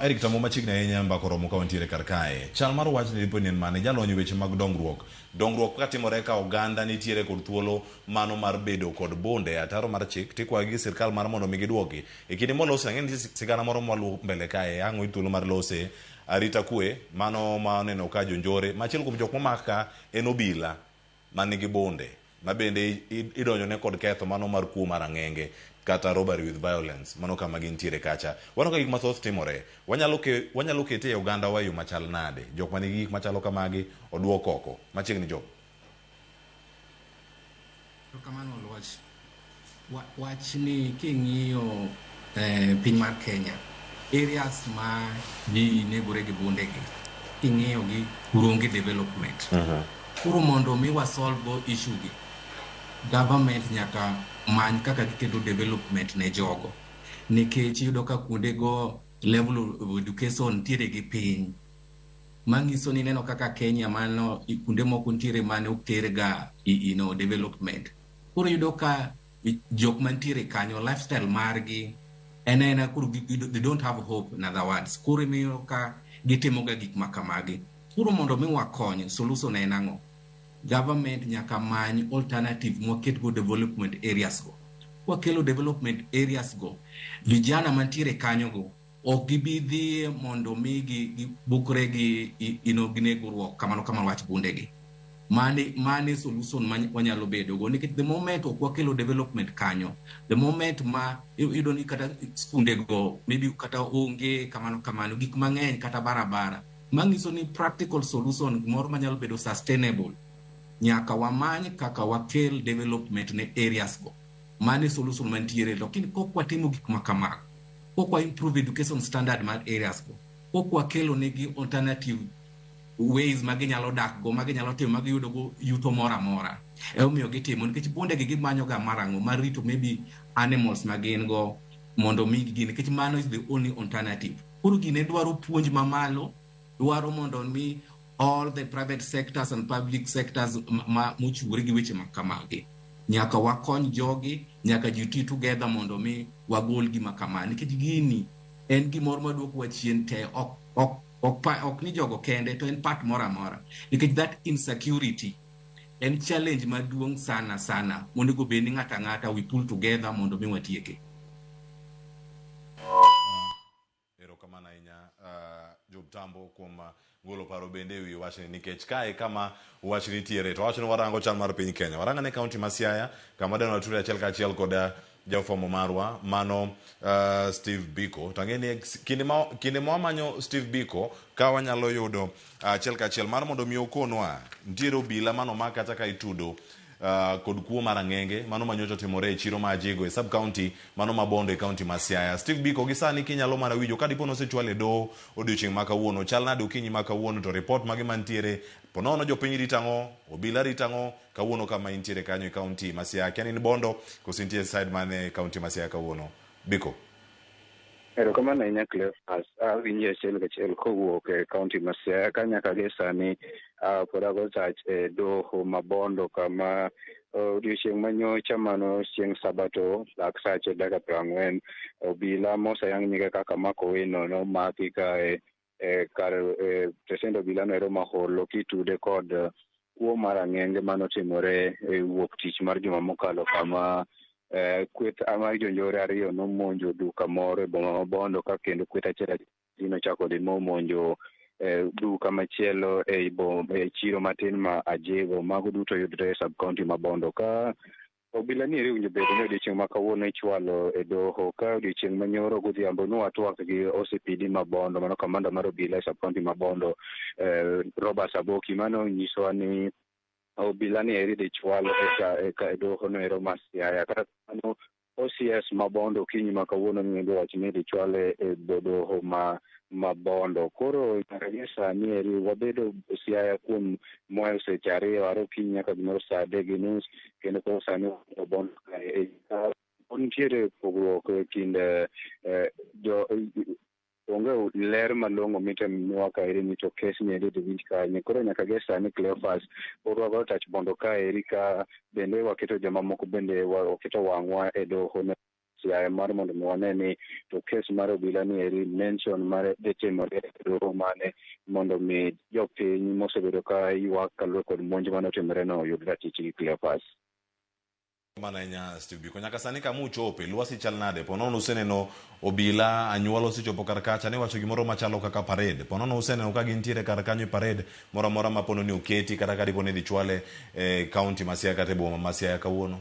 Eric Tambo machiegni ahinya mbaka oromo ka wantiere kar kae. Chal mar wachni dipo ni en mane? Jalony e weche mag dongruok. Dongruok ka timore ka oganda nitiere kod thuolo mano mar bedo kod bunde e ataro mar chik tikwayogi gi sirkal mar mondo mi giduoki. E kinde mwalose ang'e ni nitie sigana moro mwaluwo mbele kae ang' oyud thuolo mar lose arita kwe mano ma oneno ka jonjore ma achiel kuom jok momak ka en obila manigi bunde ma bende idonjone kod ketho mano mar kuo mar ang'enge kata robbery with violence mano kama gintiere kacha. Waneno ka gik mathoth timore. Wanyalo ke, wanyalo kete e oganda wa e yo machal nade? Jok manigi gik machalo kamagi oduok oko. Machiegni Job. Erokamano Oluoch. Wach ni king'iyo piny mar Kenya, areas ma ji negore gi bunde gi, king'iyo gi kuro onge development. Koro mondo mi wa solve go issue gi, government nyaka many kaka giketo development ne jogo. Nikech iyudo ka kuonde go level of education nitiere gi piny. Manyiso ni ineno kaka Kenya mano kuonde moko nitiere mane ok ter ga development. Koro iyudo ka jok mantiere kanyo lifestyle margi en aena koro they don't have hope in other words. Koro imiyo ka gitimo ga gik ma kamagi. Koro mondo mi wakony, solution en ang'o? Government nyaka many alternative mwaket go development areas go. Kwakelo development areas go, vijana mantiere kanyo go ok gibi dhi mondo mi gibukre gi ginegruok kamano kamano wach bunde gi. Mane solution ma wanyalo bedo go nikech the moment ok wakelo development kanyo, the moment ma iyudo ni kata skunde go maybe kata onge kamano kamano gik mang'eny kata barabara manyiso ni practical solution moro manyalo bedo sustainable nyaka wamany kaka wakel development ne areas go. Mane solution mantiere, lakini kok watimo gik ma kamago, kok wa improve education standard mar areas go, kok wakelo negi alternative ways ma ginyalo dak go, ma ginyalo timo, ma giyudo go yuto moro amora. Emomiyo gitimo nikech bunde gi gimanyo ga mar ang'o, mar rito maybe animals ma gin go mondo migi gini, nikech mano is the only alternative. Koro gine dwaro puonj mamalo, dwaro mondo mi all the private sectors and public sectors ma mochiwore gi weche ma kamagi. Nyaka wakony jogi, nyaka ji ti together mondo mi wagol gima kama, nikech gini en gimoro maduokowa chien te, ok ni jogo kende, to en part moro amora, nikech that insecurity en challenge maduong' sana sana monego bed ni ng'ato ang'ata we pull together mondo mi watieke. Erokamano ahinya Job Tambo kuom golo paro bende ewi wachni nikech kae kama wach nitiere to wacho ni warango chal mar piny Kenya. Waranga ne kaunti ma Siaya kama deno watudre achiel kachiel kod jafwambo marwa mano Steve Biko. To ang'e ni kinde ma wamanyo Steve Biko ka wanyalo yudo achiel kachiel mar mondo mi okonwa nitiere obila mano ma kata ka itudo kod kuo mar ang'enge mano manyocha otimore e chiro ma Ajigo e sub county mano ma Bondo e county ma Siaya. Steve Biko gi sani kinyalo mana winjo ka dipo nosechwal e doho odiochieng' ma kawuono chal nade okinyi ma kawuono to report mage mantiere ponono jopiny rito ang'o obila rito ang'o kawuono kama intiere kanyo e county ma Siaya kia ni in Bondo koso intie side mane e county ma Siaya kawuono Biko. Erokamano ahinya Cleophas. Awinji achiel kachiel kowuok e county ma Siaya ka nyaka gi sani pod ago sach e doho ma Bondo kama odiochieng' manyocha mano chieng' Sabato dak sache dakika 40 obila moseyang nyinge kaka Mark Owino nomaki ka e kar tesend obila no ero ma Holo kitude kod kuo mar ang'enge manotimore e wuok tich mar juma mokalo kama kweth mar jonjore ariyo nomonjo duka moro e boma ma Bondo ka kendo kweth achiel nochako dhi momonjo duka machielo e chiro matin ma Ajigo. Mago duto yudore e sub county ma Bondo. Ka obila ni eri owinjo bed ni odiochieng' ma kawuono ichwalo e doho ka odiochieng' manyoro godhiambo nwatwak gi OCPD ma Bondo mano kamanda mar obila e sub county ma Bondo Robert Saboki mano nyisowa ni obila ni eri dhi chwal e doho no ero ma Siaya. Kata kamano OCS ma Bondo okinyi ma kawuono ni owacho ni idhi chwale e doho ma Bondo. Koro nyaka gie sani eri wabedo Siaya kuom moyo seche 2 are okinyi nyaka gimoro saa 3:30 kendo koro sani Bondo kae. Nitiere pogruok e kind jo Onge ler malong'o mitemiwa kaeri ni to kes ni eri dhi winj kanye. Koro nyaka gie sani Cleophas pod wagoyo tach bondo kaeri ka bende waketo jomamoko bende waketo wang'wa e doho ne Siaya mar mondo mi wane ni to kes mar obila ni eri mention mare dhi timore e doho mane mondo mi jopiny mosebedo ka ywak kaluwore kod monj mane otimore no oyud ratichgi Cleophas. Mano ahinya Steve Biko. Nyaka sani kama uchope, lwasi chal nade? Po nono useneno obila, anyuola osechopo kar kacha, niwacho gimoro machalo kaka parade. Po nono useneno ka gintiere kar kanyo e parade moro amora ma pono ni oketi kata ka dipo ni idhi chwale e kaunti ma Siaya kata e boma ma Siaya kawuono.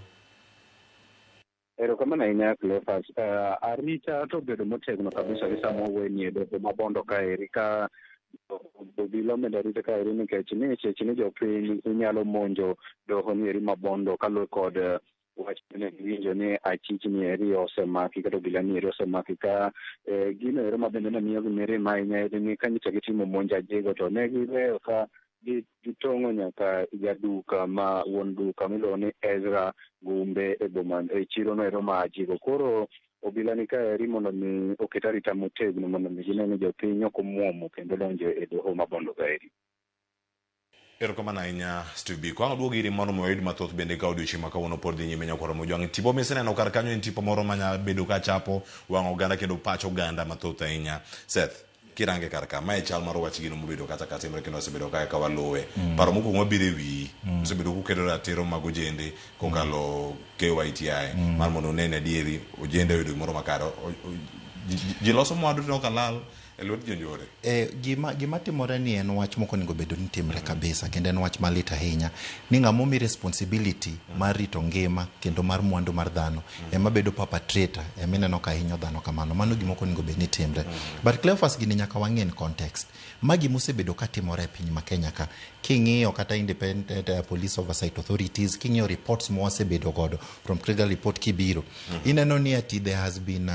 Erokamano ahinya Cleophas. Arita to obedo motegno kabisa gi sama wawuoyeni e doho ma Bondo kaeri ka obila omedo arita kaeri nikech ni seche ni jopiny nyalo monjo doho ni eri ma Bondo kaluwore kod wach mane giwinjo ni achich ni eri osemaki kata obila ni eri osemaki ka gino ero ma bende ne miyogi mirima ahinya en ni ka nyocha gitimo monj ajigo to ne giweyo ka gitong'o nyaka jaduka ma wuon duka miluongo ni Ezra Gumbe e boma e chiro no ero ma Ajigo. Koro obila ni kaeri mondo mi oket arita motegno mondo mi gine ni jopiny ok omuomo kendo donjo e doho ma Bondo kaeri. Erokamano ahinya Steve Biko. Ang' aduog iri mondo mi wayud mathoth bende ka odiochieng' ma kawuono pod dhi nyime nyakwar Mojwang'. Tipo miseneno kar kanyo en tipo moro manya bedo ka chapo wang' oganda kendo pach oganda mathoth ahinya. Seth, kirange kar ka, mae chal mar wach gino mobedo kata ka timre kendo wasebedo kae ka waluwe. Paro mokwongo mabiro e wiyi, usebedo kukedo ratiro mag ojende kokalo KYTI mar mondo une ni adieri ojende oyudo gimoro makare. Ji loso mwandu to ka lal e lwet jonjore. Gima timore ni en wach mok onego bedo ni timre kabisa kendo en wach malit ahinya ni ng'ama omi responsibility mar rito ngima kendo mar mwandu mar dhano ema bedo perpetrator ema ineno ka hinyo dhano kamano. Mano gima ok onego bed ni timre. But Cleophas gini nyaka wang'e in context. Ma gima osebedo ka timore e piny ma Kenya ka. King'iyo kata independent police oversight authorities, king'iyo reports ma wasebedo godo from Kriegler report kibiro, ineno ni ati there has been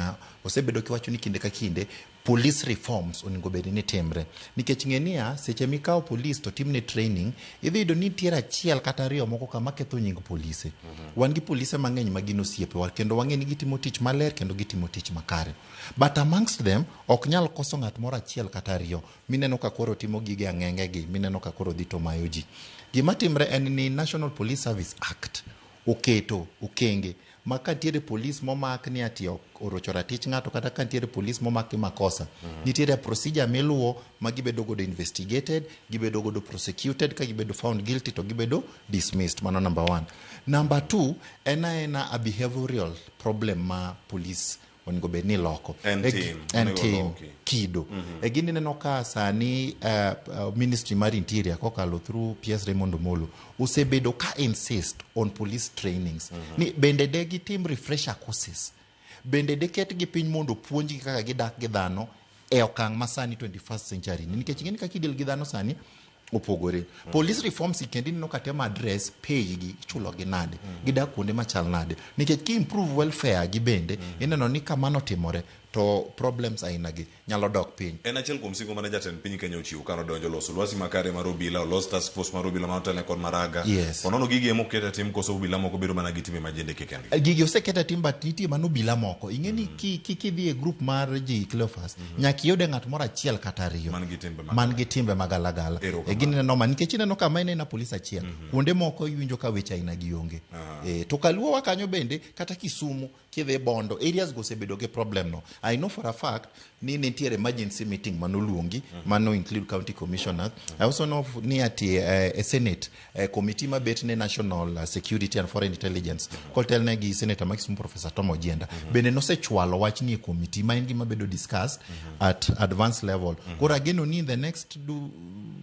osebedo kiwacho ni kinde ka kinde police reforms onego bed ni timre. Nikech ng'e niya, seche mikawo police to timne training, idhi yudo ni nitiere achiel kata ariyo moko kama ketho nying polise. Wan gi polise mang'eny ma gin osiepewa kendo wang'e ni gitimo tich maler kendo gitimo tich makare. But amongst them, ok nyal koso ng'at moro achiel kata ariyo mineno ka koro timo gige ang'enge gi, mineno ka koro dhi to mayo ji. Gima timre en ni National Police Service Act oketo okenge ma ka nitiere polis momak ni ati orocho ratich ng'ato kata ka nitiere polis momak gi makosa, nitiere procedure miluwo ma gibedo godo investigated, gibedo godo prosecuted, ka gibedo found guilty to gibedo dismissed. Mano number one. Number two, en aena a behavioral problem ma police onego bed ni loko. En tim, en onego tim, loki. Kido. E gini ineno ka sani Ministry mar Interior kokalo through PS Raymond Omolo osebedo ka insist on police trainings. Ni bende de gitim refresher courses. Bende de ketgi piny mondo opuonjgi kaka gidak gi dhano e okang' ma sani 21st century ni. Nikech ing'e ni kaka idel gi dhano sani opogore. Police reforms kendo ineno ka temo address pay gi, ichulo gi nade, gidak kuonde machal nade. Nikech ki improve welfare gi bende, ineno ni kamano timore to problems aina gi nyalo dok piny. En achiel kuom singo mane jatend piny Kenya ochiwo kane odonjo loso lwasi makare mar obila, olos task force mar obila manotelne kod Maraga. Onono gigi ema oket e tim koso obila moko bedo mana gi timbe majendeke kendgi. Gigi oseket e tim but nitie mana obila moko. Ing'e ni kidhi e group mar ji Cleophas, nyaka iyude ng'at moro achiel kata ariyo man gi timbe man gi timbe magalagala. Erokamano. E gini ineno ma nikech ineno ka ma en ena polis achiel. Kuonde moko iwinjo ka weche aina gi onge. To kaluowa kanyo bende kata Kisumu kidhi Bondo areas go osebedo gi problem no. I know for a fact ni nitiere emergency meeting manoluongi mano include county commissioners. I also know ni ati e Senate committee mabet ne National Security and Foreign Intelligence kotelne gi Senator ma Kisumu Professor Tom Ojienda bende nosechwalo wach ni e committee ma en gima bedo discussed at advanced level. Koro ageno ni in the next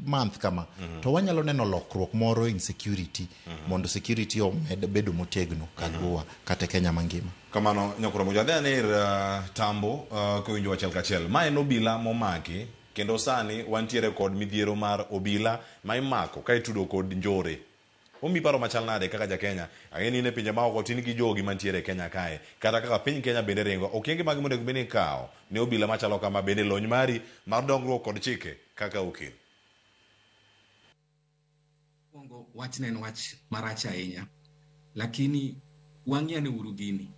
month kama to wanyalo neno lokruok moro in security mondo security omed bedo motegno kaluwa kata Kenya mangima. Kamano nyakwar Moja, adhi ane ir Tambo kowinjo achiel kachiel. Ma en obila momaki kendo sani wantiere kod midhiero mar obila ma imako ka itudo kod njore. Omi paro machal nade kaka ja Kenya? Ang'e ni in e pinje maoko tin gi jogi mantiere e Kenya kae. Kata kaka piny Kenya bende ringo, okenge mage monego bed ni ikawo ne obila machalo kama bende lony mari mar dongruok kod chike kaka okil? Mokwongo wachno en wach marach ahinya, lakini wang'i ane uru gini.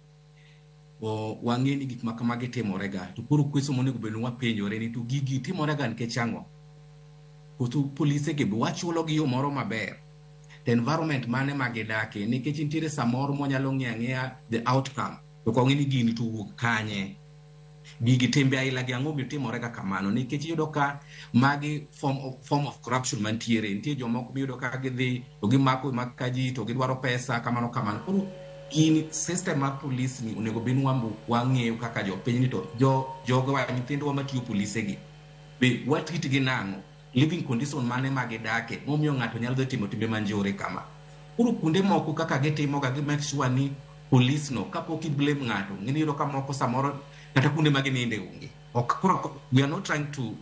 Wang'e ni gik ma kamagi timore ga, to koro kweso monego bed ni wapenjore ni to gigi timore ga nikech ang'o? Koso polise gi be wachulo gi yo moro maber? To environment mane ma gidake? Nikech nitiere samoro mwanyalo ng'iyo ang'iya the outcome, to ok wang'e ni gini to owuok kanye. Gigi timbe aila gi ang'o timore ga kamano? Nikech iyudo ka magi form of corruption mantiere. Nitie jomoko miyudo ka gidhi to gimako maka ji to gidwaro pesa kamano kamano. Koro gini system mar police ni onego bed ni wang'eyo kaka jopiny ni to jogowa nyithindwa matiyo polise gi be watreat gi nang'o? Living condition mane ma gidake momiyo ng'ato nyalo dhi timo timbe manjore kama? Koro kuonde moko kaka gitimo ga, gi make sure ni police no kapok i blame ng'ato, ng'eni iyudo ka moko samoro kata kuonde ma gininde onge. Ok koro we are not trying to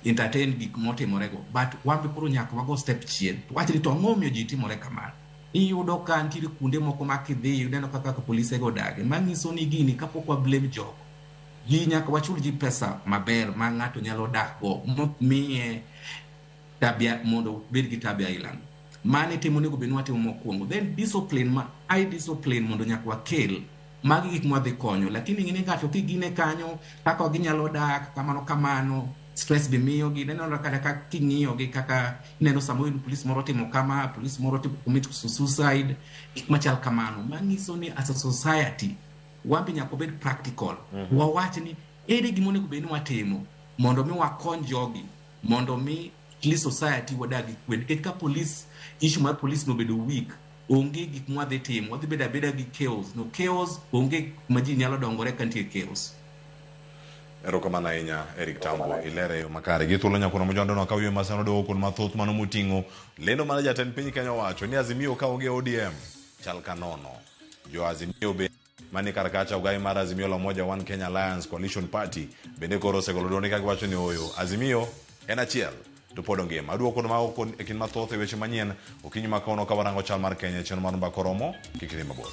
entertain gik motimore go, but wan be koro nyaka wago step chien. Wach ni to ang'o momiyo ji timore kamano? Iyudo ka nitiere kuonde moko ma kidhi ineno kaka polise go odage, manyiso ni gini kapok wa blame jogo, ji nyaka wachul ji pesa maber ma ng'ato nyalo dak go miye tabia mondo obed gi tabia aila no. Mano e timo onego bed ni watimo mokwongo. Then discipline, ma high discipline mondo nyaka wakel. Magi gik mwadhi konyo, lakini ing'e ni ng'ato kigine kanyo kaka ginyalo dak kamano kamano, stress be miyogi. Ineno kata ka king'iyo gi kaka ineno samoro police moro timo kama, police moro timo commit suicide, gik machal kamano. Manyiso ni as a society wan be nyaka wabed practical. Wawach ni ere gima onego bed ni watimo mondo mi wakony jogi, mondo mi at least society wadag gi kwe. Nikech ka police issue mar police no obedo weak, onge gik mwadhi timo, wadhi bedo abeda gi chaos. No chaos onge kuma ji nyalo dongore ka nitie chaos. Erokamano ahinya Eric Tambo, ilere e yo makare. Gi thuolo nyakwar Mojwando ka wiye masano doho kuond mathoth mano moting'o lendo mane jatend piny Kenya owacho ni Azimio ka onge ODM chal ka nono. Jo Azimio be mani kar kacha ogai mar Azimio la Umoja One Kenya Alliance Coalition Party bende koro osegolo duonde ka giwacho ni ooyo Azimio en achiel to pod ongima. Aduoko kuond mago e kind mathoth e weche manyien okinyi ma kawuono ka warango chal mar Kenya e chenro mar Mbaka Oromo kik idhi mabor.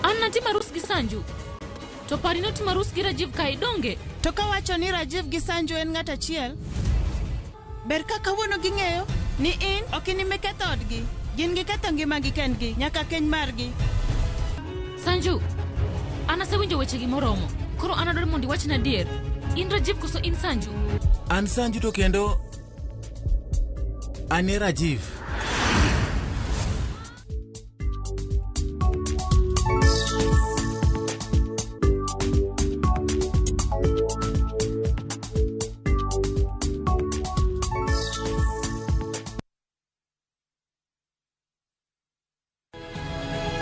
An natimo arus gi Sanju. To pari notimo arus gi Rajiv kae donge? To kawacho ni Rajiv gi Sanju en ng'at achiel, ber ka kawuono ging'eyo ni in ok in ema iketho odgi. Gin giketho ngimagi kendgi nyaka keny margi. Sanju, an asewinjo wechegi moromo. Koro an adwaro mondo iwachna adier. In Rajiv koso in Sanju? An Sanju to kendo an e Rajiv.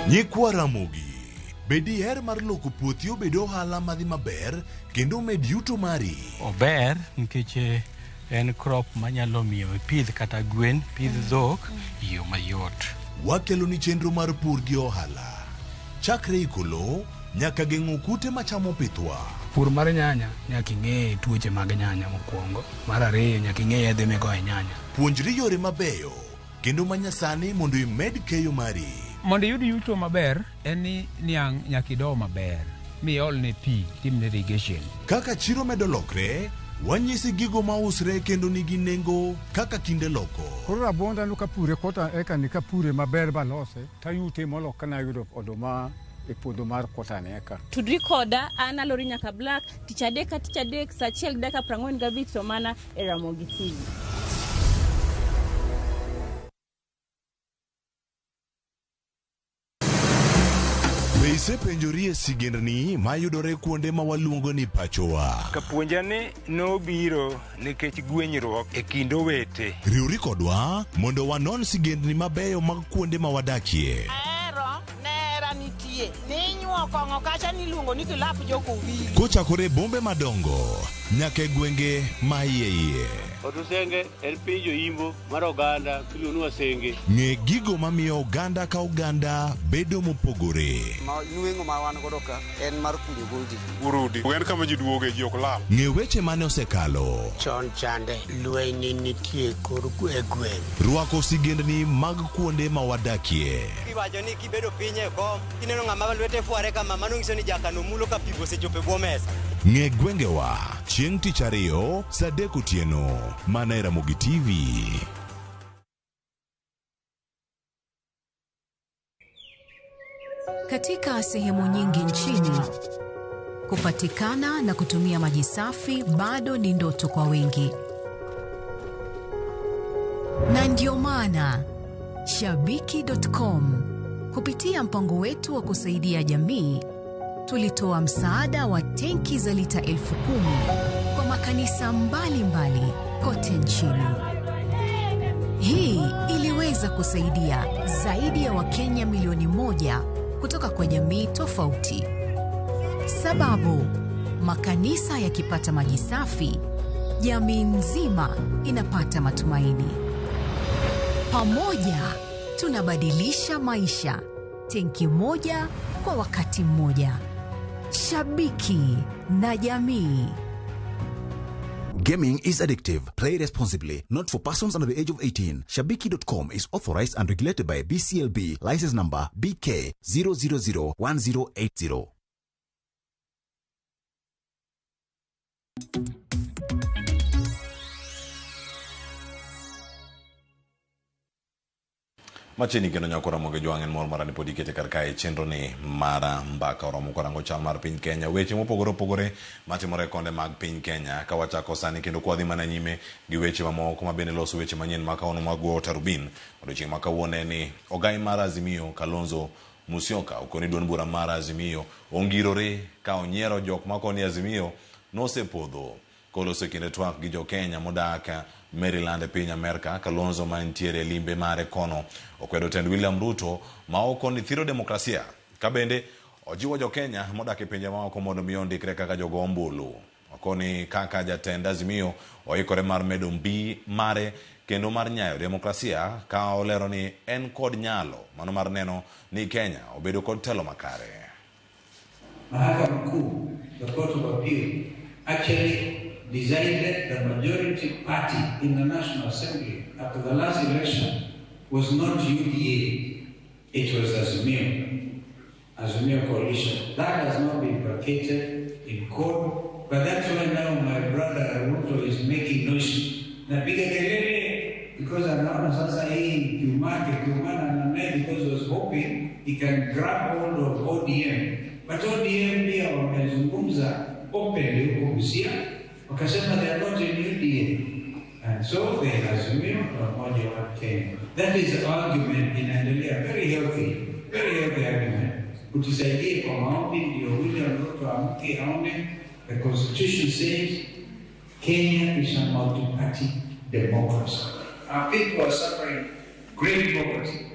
Nyikwa Ramogi, be diher mar loko puothi obed ohala madhi maber kendo omed yuto mari? Ober nikech en crop manyalo miyo ipidh kata gwen, pidh dhok e yo mayot. Wakeloni chenro mar pur gi ohala. Chakre iko lowo nyaka geng'o kute machamo pithwa. Pur mar nyanya nyaka ing'e tuoche mag nyanya mokwongo. Mar ariyo nyaka ing'e yedhe migoyo e nyanya. Puonjri yore mabeyo kendo manyasani mondo imed keyo mari. Mondo iyud yuto maber en ni niang' nyaka ido maber miolne pi timne irrigation. Kaka chiro medo lokre, wanyisi gigo mausre kendo nigi nengo kaka kinde loko. Koro rabuonda no kapure kota eka ni kapure maber balose tayute molo kana ayudo oduma e puodho mar kota ni eka. Tudri koda an Alori Nyaka Black tich adek ka tich adek saa achiel gi dakika 45 to mana e Ramogi TV. Be isepenjori e sigendni mayudore kuonde ma waluongo ni pachowa? Kapuonja ni nobiro nikech gwenyruok e kind owete. Riwri kodwa mondo wanon sigendni mabeyo mag kuonde ma wadakie. Ahero nera nitie ninyuolo Kotong'o kong'o kacha niluongo ni kilap jokowili. Kochakore bombe madongo nyaka e gwenge ma iye iye. Otusenge en piny joimbo mar oganda miluongo ni Wasenge. Ng'e gigo mamiyo oganda ka oganda bedo mopogore. Nweng'o ma wan godo ka en mar kunyo goldi. Urudi en kama ji duoge ji ok lal. Ng'e weche mane osekalo. Chon chande lweny nitie kor e gweng'. Rwako sigendni mag kuonde ma wadakie. Iwacho ni kibedo piny e kom, kineno ng'ama lwete fware kama, mano nyiso ni jakano mulo ka pi osechopo e bwo mesa. Ng'e gwengewa chieng' tich ariyo saa 3 otieno mana e Ramogi TV. Katika sehemu nyingi nchini, kupatikana na kutumia maji safi bado ni ndoto kwa wengi. Na ndio maana Shabiki.com kupitia mpango wetu wa kusaidia jamii tulitoa msaada wa tenki za lita 10,000 kwa makanisa mbalimbali kote nchini. Hii iliweza kusaidia zaidi ya Wakenya milioni 1 kutoka kwa jamii tofauti. Sababu, makanisa yakipata maji safi, jamii nzima inapata matumaini. Pamoja tunabadilisha maisha, tenki moja kwa wakati mmoja. Shabiki na jamii. Gaming is addictive. Play responsibly. Not for persons under the age of 18. Shabiki.com is authorized and regulated by BCLB. License number BK 0001080. Machiegni kendo nyako Ramogi Jwang' en mor mara ni pod ikete kar kae chenro ni mara mbaka oromo korango chal mar piny Kenya, weche mopogore opogore matimore konde mag piny Kenya. Ka wachako sani kendo kwadhi mana nyime gi weche mamoko ma bende loso weche manyien ma kawuono mag goyo tarubin. Odiochieng' ma kawuono en ni ogai mar Azimio Kalonzo Musyoka okoni duond bura mar Azimio ongirore ka onyiero jok makoni Azimio nosepodho. Koloso kinde twak gi jo Kenya modak Maryland e piny Amerka, Kalonzo mantiere e limbe mare kono okwedo tend William Ruto ma okoni thiro demokrasia. Ka bende ojiwo jo Kenya modak e pinje maoko mondo mi ondikre kaka jogo ombulu. Okoni kaka jatend Azimio oikore mar medo mbi mare kendo mar nyayo demokrasia ka olero ni en kod nyalo mano mar neno ni Kenya obedo kod telo makare. Mahakama Kuu, the Court of Appeal, actually decided the majority party in the National Assembly after the last election was not UDA, it was Azimio, Azimio coalition. That has not been vacated in court, but that's why now my brother Ruto is making noise. Napiga kelele because anaona sasa hii kiumake kiumana na naye because he was hoping he can grab hold of ODM. But ODM pia wamezungumza openly huko Busia, wakasema they are not in UDA. And so they Azimio la Umoja wa Kenya. That is the argument inaendelea, very healthy argument. Utusaidie kwa maombi ndio William Ruto amke aone. The constitution says Kenya is a multi-party democracy. Our people are suffering great poverty,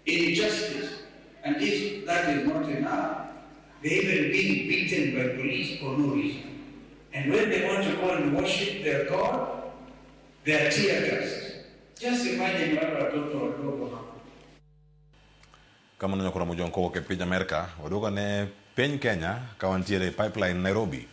injustice, and if that is not enough, they even being beaten by police for no reason. And when they want to go and worship their God, they are tear gassed. Just imagine wale watoto wadogo hapo. Kamano nyakora Mojwang' kowuok e piny Amerka, waduogo ne piny Kenya ka wantiere e pipeline Nairobi.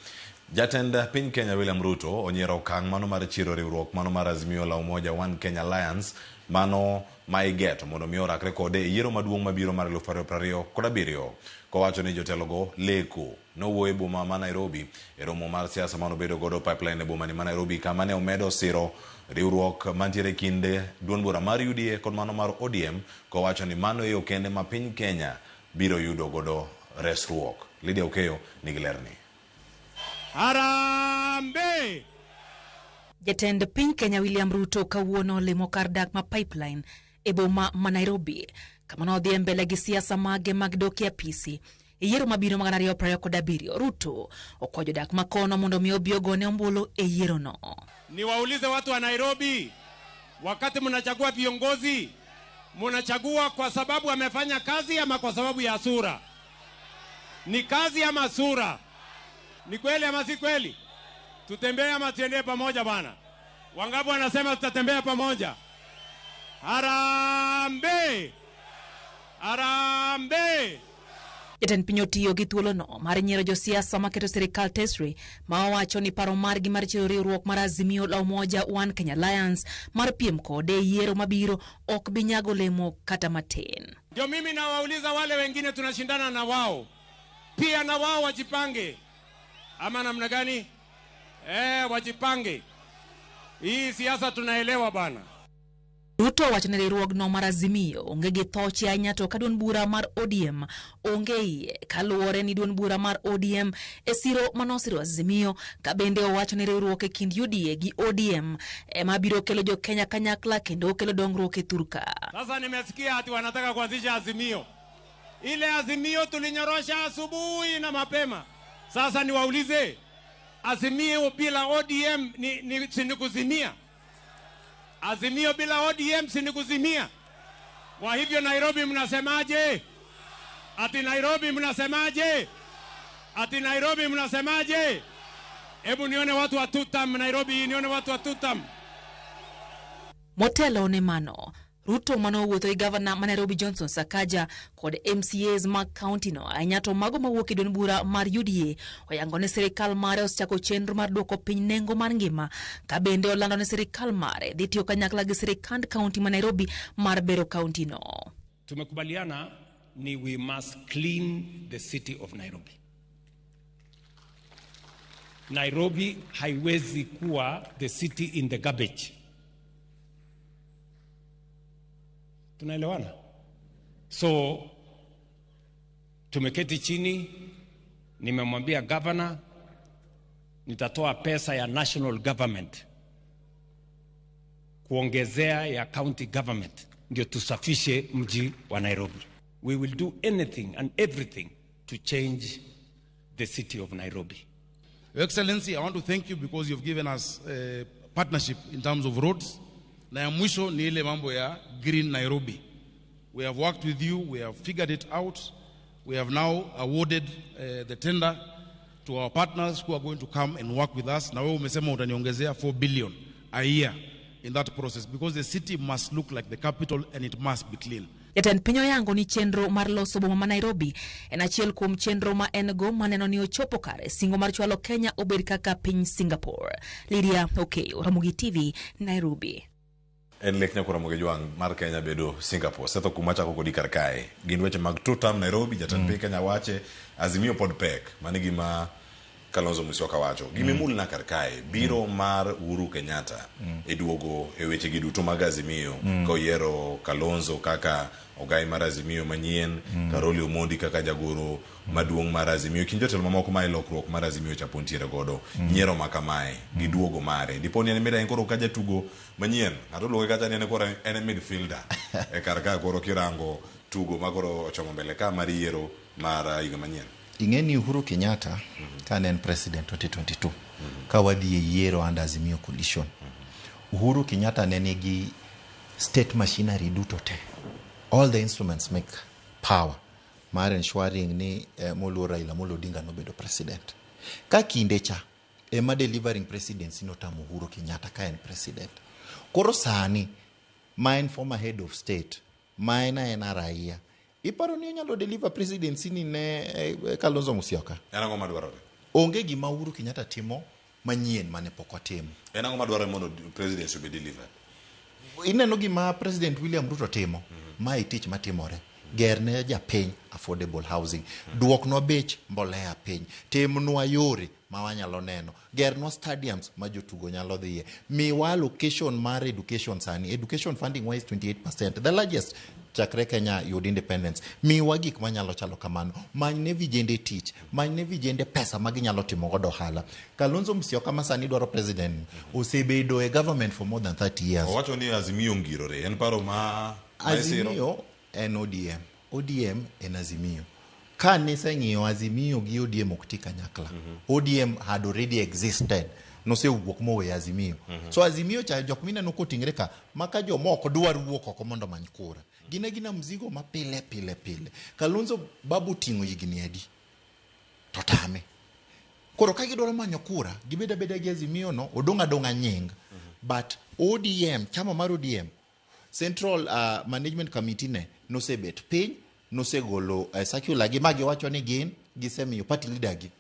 Jatend piny Kenya William Ruto onyiero okang' mano mar chiro riwruok mano mar Azimio la Umoja One Kenya Alliance mano ma igeto mondo mi orakre kode e yiero maduong' mabiro mar 2027 kowacho ni jotelogo leko. Nowuoyo e boma ma Nairobi e romo mar siasa manobedo godo pipeline e boma ni ma Nairobi kama ne omedo siro riwruok mantiere kind duond bura mar UDA kod mano mar ODM kowacho ni mano e yo kende ma piny Kenya biro yudo godo resruok. Lydia Okeyo nigi lerni. Harambee! Jatend piny Kenya William Ruto kawuono olimo kar dak ma Pipeline e boma ma Nairobi kama nodhi mbele gi siasa mage mag dok e apisi e yiero mabiro mag 2027. Ruto okwayo jodak makono mondo mi obi ogone ombulu e yierono. Niwaulize watu wa Nairobi, wakati mnachagua viongozi, mnachagua kwa sababu amefanya kazi ama kwa sababu ya sura? Ni kazi ama sura? Ni kweli ama si kweli? Tutembee ama tuendee pamoja bwana? Wangapi wanasema tutatembea pamoja? Harambee! Harambee! Jatend piny otiyo gi thuolono mar nyiero josiasa maketo sirikal tesre ma owacho ni paro margi mar chiwo riwruok mar Azimio la Umoja One Kenya Alliance mar piem kode e yiero mabiro ok bi nyago olemo kata matin. Ndio mimi nawauliza wale wengine tunashindana na wao, pia na wao wajipange, ama namna gani? Wajipange. Hii siasa tunaelewa bana. Ruto owacho ni riwruogno mar Azimio onge gi thoche ahinya to ka duond bura mar ODM onge iye kaluwore ni duond bura mar ODM e siro manosiro Azimio, ka bende owacho ni riwruok e kind UDA gi ODM ema biro kelo jo Kenya kanyakla kendo kelo dongruok e thurka. Sasa nimesikia ati wanataka kuanzisha Azimio. Ile Azimio tulinyorosha asubuhi na mapema. Sasa niwaulize, Azimio bila ODM ni si ni kuzimia? Azimio bila ODM si ni kuzimia? Kwa hivyo Nairobi mnasemaje? Ati Nairobi mnasemaje? Ati Nairobi mnasemaje? Hebu nione watu wa Tutam Nairobi, nione watu wa Tutam. Motelo ne mano, Ruto manowuotho gi gavana ma Nairobi Johnson Sakaja kod MCAs mag kaunti no ahinya to mago mawuok e duond bura mar UDA oyango ne sirikal mare osechako chenro mar duoko piny nengo mar ngima, ka bende olando ne sirikal mare dhi tiyo kanyakla gi sirikand kaunti ma Nairobi mar bero kaunti no. Tumekubaliana ni we must clean the city of Nairobi. Nairobi haiwezi kuwa the city in the garbage. Tunaelewana? So tumeketi chini, nimemwambia governor nitatoa pesa ya national government kuongezea ya county government ndio tusafishe mji wa Nairobi. We will do anything and everything to change the city of Nairobi. Your Excellency, I want to thank you because you've given us partnership in terms of roads. Na ya mwisho ni ile mambo ya Green Nairobi. We have worked with you, we have figured it out. We have now awarded the tender to our partners who are going to come and work with us. Na wewe umesema utaniongezea 4 billion a year in that process because the city must look like the capital and it must be clean. Jatend piny oyango ni chenro mar loso boma ma Nairobi en achiel kuom chenro ma en go maneno ni ochopo kare singo mar chwalo Kenya obed kaka piny Singapore. Lydia Okeyo, Ramogi TV, Nairobi. En lek nyakora Ramogi Jwang' mar Kenya bedo Singapore. Setho kuma chako kodi kar kae. Gin weche mag tutam Nairobi, jatend piny Kenya wache, Azimio pod pek. Mano e gima Kalonzo Musyoka wacho. Gimimulna kar kae, biro mar Uhuru Kenyatta e duogo e weche gi duto mag Azimio, ka oyiero Kalonzo kaka ogai mar Azimio manyien, Karoli Omondi kaka jagoro maduong' mar Azimio, kind jotelo mamoko ma e lokruok mar Azimio cha pod ntiere godo. Nyiero ma kamae, gi duogo mare. Dipo ni en mida en koro ka jatugo manyien, ng'ato luonge kacha ni en koro en midfielder. E kar ka koro kirango tugo ma koro ochomo mbele ka mar yiero mar higa manyien. Ing'e ni Uhuru Kenyatta kane en president 2022 ka wadhi e yiero under Azimio coalition, Uhuru Kenyatta ne nigi state machinery duto te, all the instruments make power mar ensuring ni moluor Raila Amolo Odinga nobedo president. Ka kinde cha ema delivering presidency notamo Uhuru Kenyatta ka en president. Koro sani ma en former head of state, ma en aena raia, iparo ni onyalo deliver presidency ni ne Kalonzo Musyoka? En ang'o madwarore? Onge gima Uhuru Kenyatta timo manyien mane pok otimo. En ang'o madwarore mondo presidency obed delivered? Ineno gima President William Ruto timo, mae e tich matimore. Gerne japiny affordable housing, duoknwa bech mbolea piny, timnwa yore ma wanyalo neno, gernwa stadiums ma jotugo nyalo dhiye, miwa allocation mar education sani, education funding wise 28%, the largest chakre Kenya yud independence. Miwa gik manyalo chalo kamano, many ne vijende tich, many ne vijende pesa ma ginyalo timo godo ohala. Kalonzo Musyoka ma sani dwaro president osebedo e government for more than 30 years. Owacho ni Azimio ngirore, en paro ma isiro. Azimio en ODM, ODM en Azimio. Ka niseng'iyo Azimio gi ODM ok ti kanyakla. ODM had already existed. Nosewuok moweyo Azimio. So Azimio cha jok mineno koting're ka, maka joma ok dwar wuok oko mondo omany kura. Gin agina mzigo ma pile pile pile. Kalonzo babu oting'o higni adi? To tame. Koro ka gidwaro manyo kura, gibed abeda gi Azimio no, odong' adong'a nying. But ODM, chama mar ODM, Central Management Committee ne nosebet piny, nosegolo circular gi ma giwacho ni gin gisemiyo party leader gi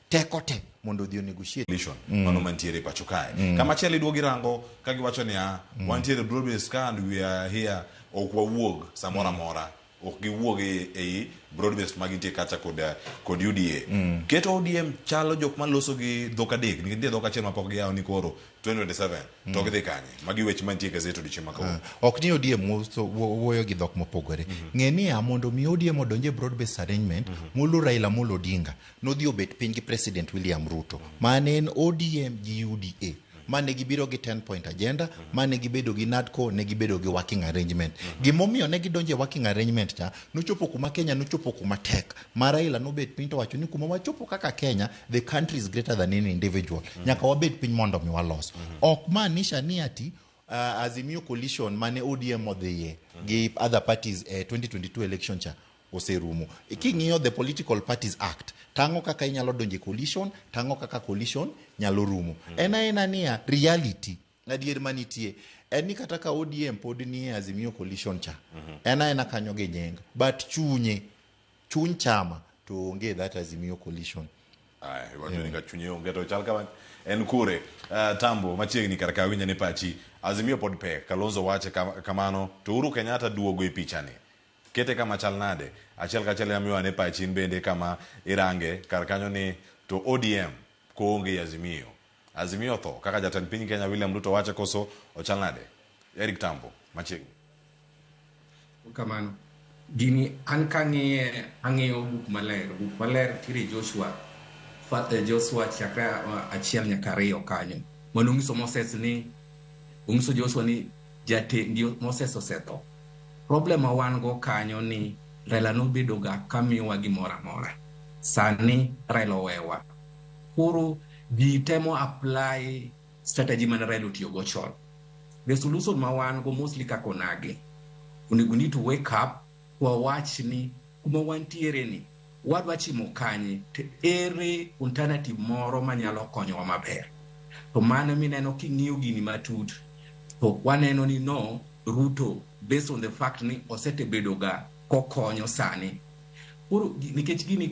teko te mondo odhi o negotiate. Coalition mano mantiere e pacho kae. Kamachielo iduogo irango ka giwacho niya, wantiere broad based ka and we are here, ok wawuog samoro amora. Ok giwuog ei broad based ma gintie kacha kod UDA. Keto ODM chalo jok maloso gi dhok adek, nikech nitie dhok achiel mapok giyawo ni koro 2027 to gidhi kanye. Magi weche mantie e gazet odiochieng' ma kawuono. Ok ni ODM wuoyo gi dhok mopogore. Ng'e niya, mondo mi ODM odonj e broad based arrangement, moluor Raila Amolo Odinga nodhi obet piny gi President William Ruto. Mane en ODM gi UDA. Mane gibiro gi 10 point agenda, mane gibedo gi NADCO, ne gibedo gi working arrangement. Gimomiyo ne gidonjo e working arrangement cha, nochopo kuma Kenya nochopo kuma tek. Ma Raila nobet piny to wacho ni kuma wachopo kaka Kenya, the country is greater than any individual. Nyaka wabed piny mondo mi walos. Ok maanisha ni ati Azimio coalition mane ODM odhiye gi other parties e 2022 election cha oserumo. King'iyo the Political Parties Act, tang'o kaka inyalo donjo e coalition, tang'o kaka coalition nyalo rumo. En aena niya, reality, adier manitie, en ni kata ka ODM pod nie Azimio coalition cha, en aena kanyo gi nying, but chunye, chuny chama to onge that Azimio coalition. Aya, iwacho ni ka chunye onge to chal kama en kure. Tambo machiegni kar ka winja ni pachi. Azimio pod pek, Kalonzo wache kamano, to Uhuru Kenyatta duogo e pichani. Kete kama chal nade? Achiel kachiel yamiyo ane pachi in bende kama irange kar kanyo ni to ODM koonge Azimio. Azimio tho kaka jatend piny Kenya William Ruto wache koso ochal nade? Eric Tambo machiegni. Kamano. Gini an kang'iye ang'iyo buk maler. Buk maler tire Joshua. Joshua chakre 1 nyaka 2 kanyo. Mano onyiso Moses ni onyiso Joshua ni jatendi Moses osetho. Problem ma wan go kanyo ni Raila nobedo ga kamiyowa gimoro amora. Sani Raila owewa. Koro ji temo apply strategy mane Raila otiyogo chon. The solution ma wan go mostly kaka onagi. Onego need to wake up wawach ni kuma wantiere ni wadwa chimo kanye to ere alternative moro manyalo konyowa maber. To mano mineno king'iyo gini matut to waneno ni no Ruto based on the fact ni osetebedo ga kokonyo sani. Koro nikech gini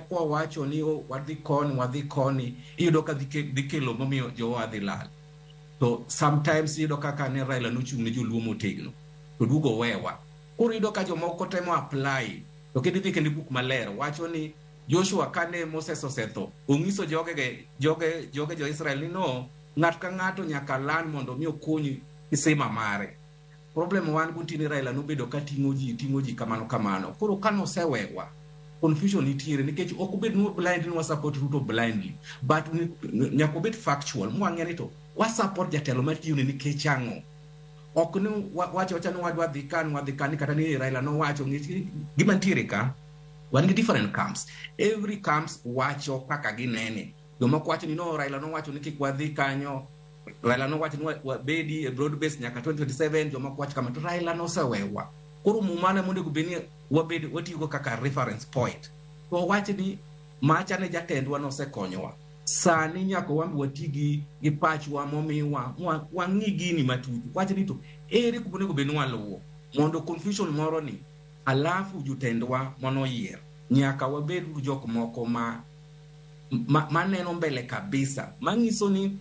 kwawacho ni oh, wadhi koni wadhi koni iyudo ka dhi kelo momiyo jowa dhi lal. To sometimes iyudo kaka ne Raila nochung' ne joluo motegno to duogo wewa. Koro iyudo ka jomoko temo apply to kendo idhi kendo buk maler wacho ni Joshua kane Moses osetho onyiso joge jo Israel ni no ng'ato ka ng'ato nyaka lan mondo mi okony kisima mare. Problem wan go ni Raila nobedo ka ting'o ji kamano kamano. Koro kane osewewa confusion nitiere nikech ok obed ni blind ni wasupport Ruto blindly but nyaka obed factual mwang'e ni to wasupport jatelo matiyo ni nikech ang'o. Ok ni wacho wacha ni wadwa dhi kan wadhi kan kata ni Raila nowacho gima nitiere ka wan gi different camps. Every camps wacho kaka ginene. Jomoko wacho ni no Raila nowacho ni kik wadhi kanyo. Raila nowacho ni wabedi e broad base nyaka 2027 jomoko wacho kama to Raila nosewewa. Koro muma ne monego bed ni wabed watiyogo kaka reference point. To wach ni macha ne jatendwa nosekonyowa. Sani nyaka wan be wati gi pachwa momiwa wang'i gini matut. Wach ni to ere kuma onego bed ni waluwo mondo confusion moro ni alafu jotendwa manoyier nyaka wabed jok moko ma maneno mbele kabisa manyiso ni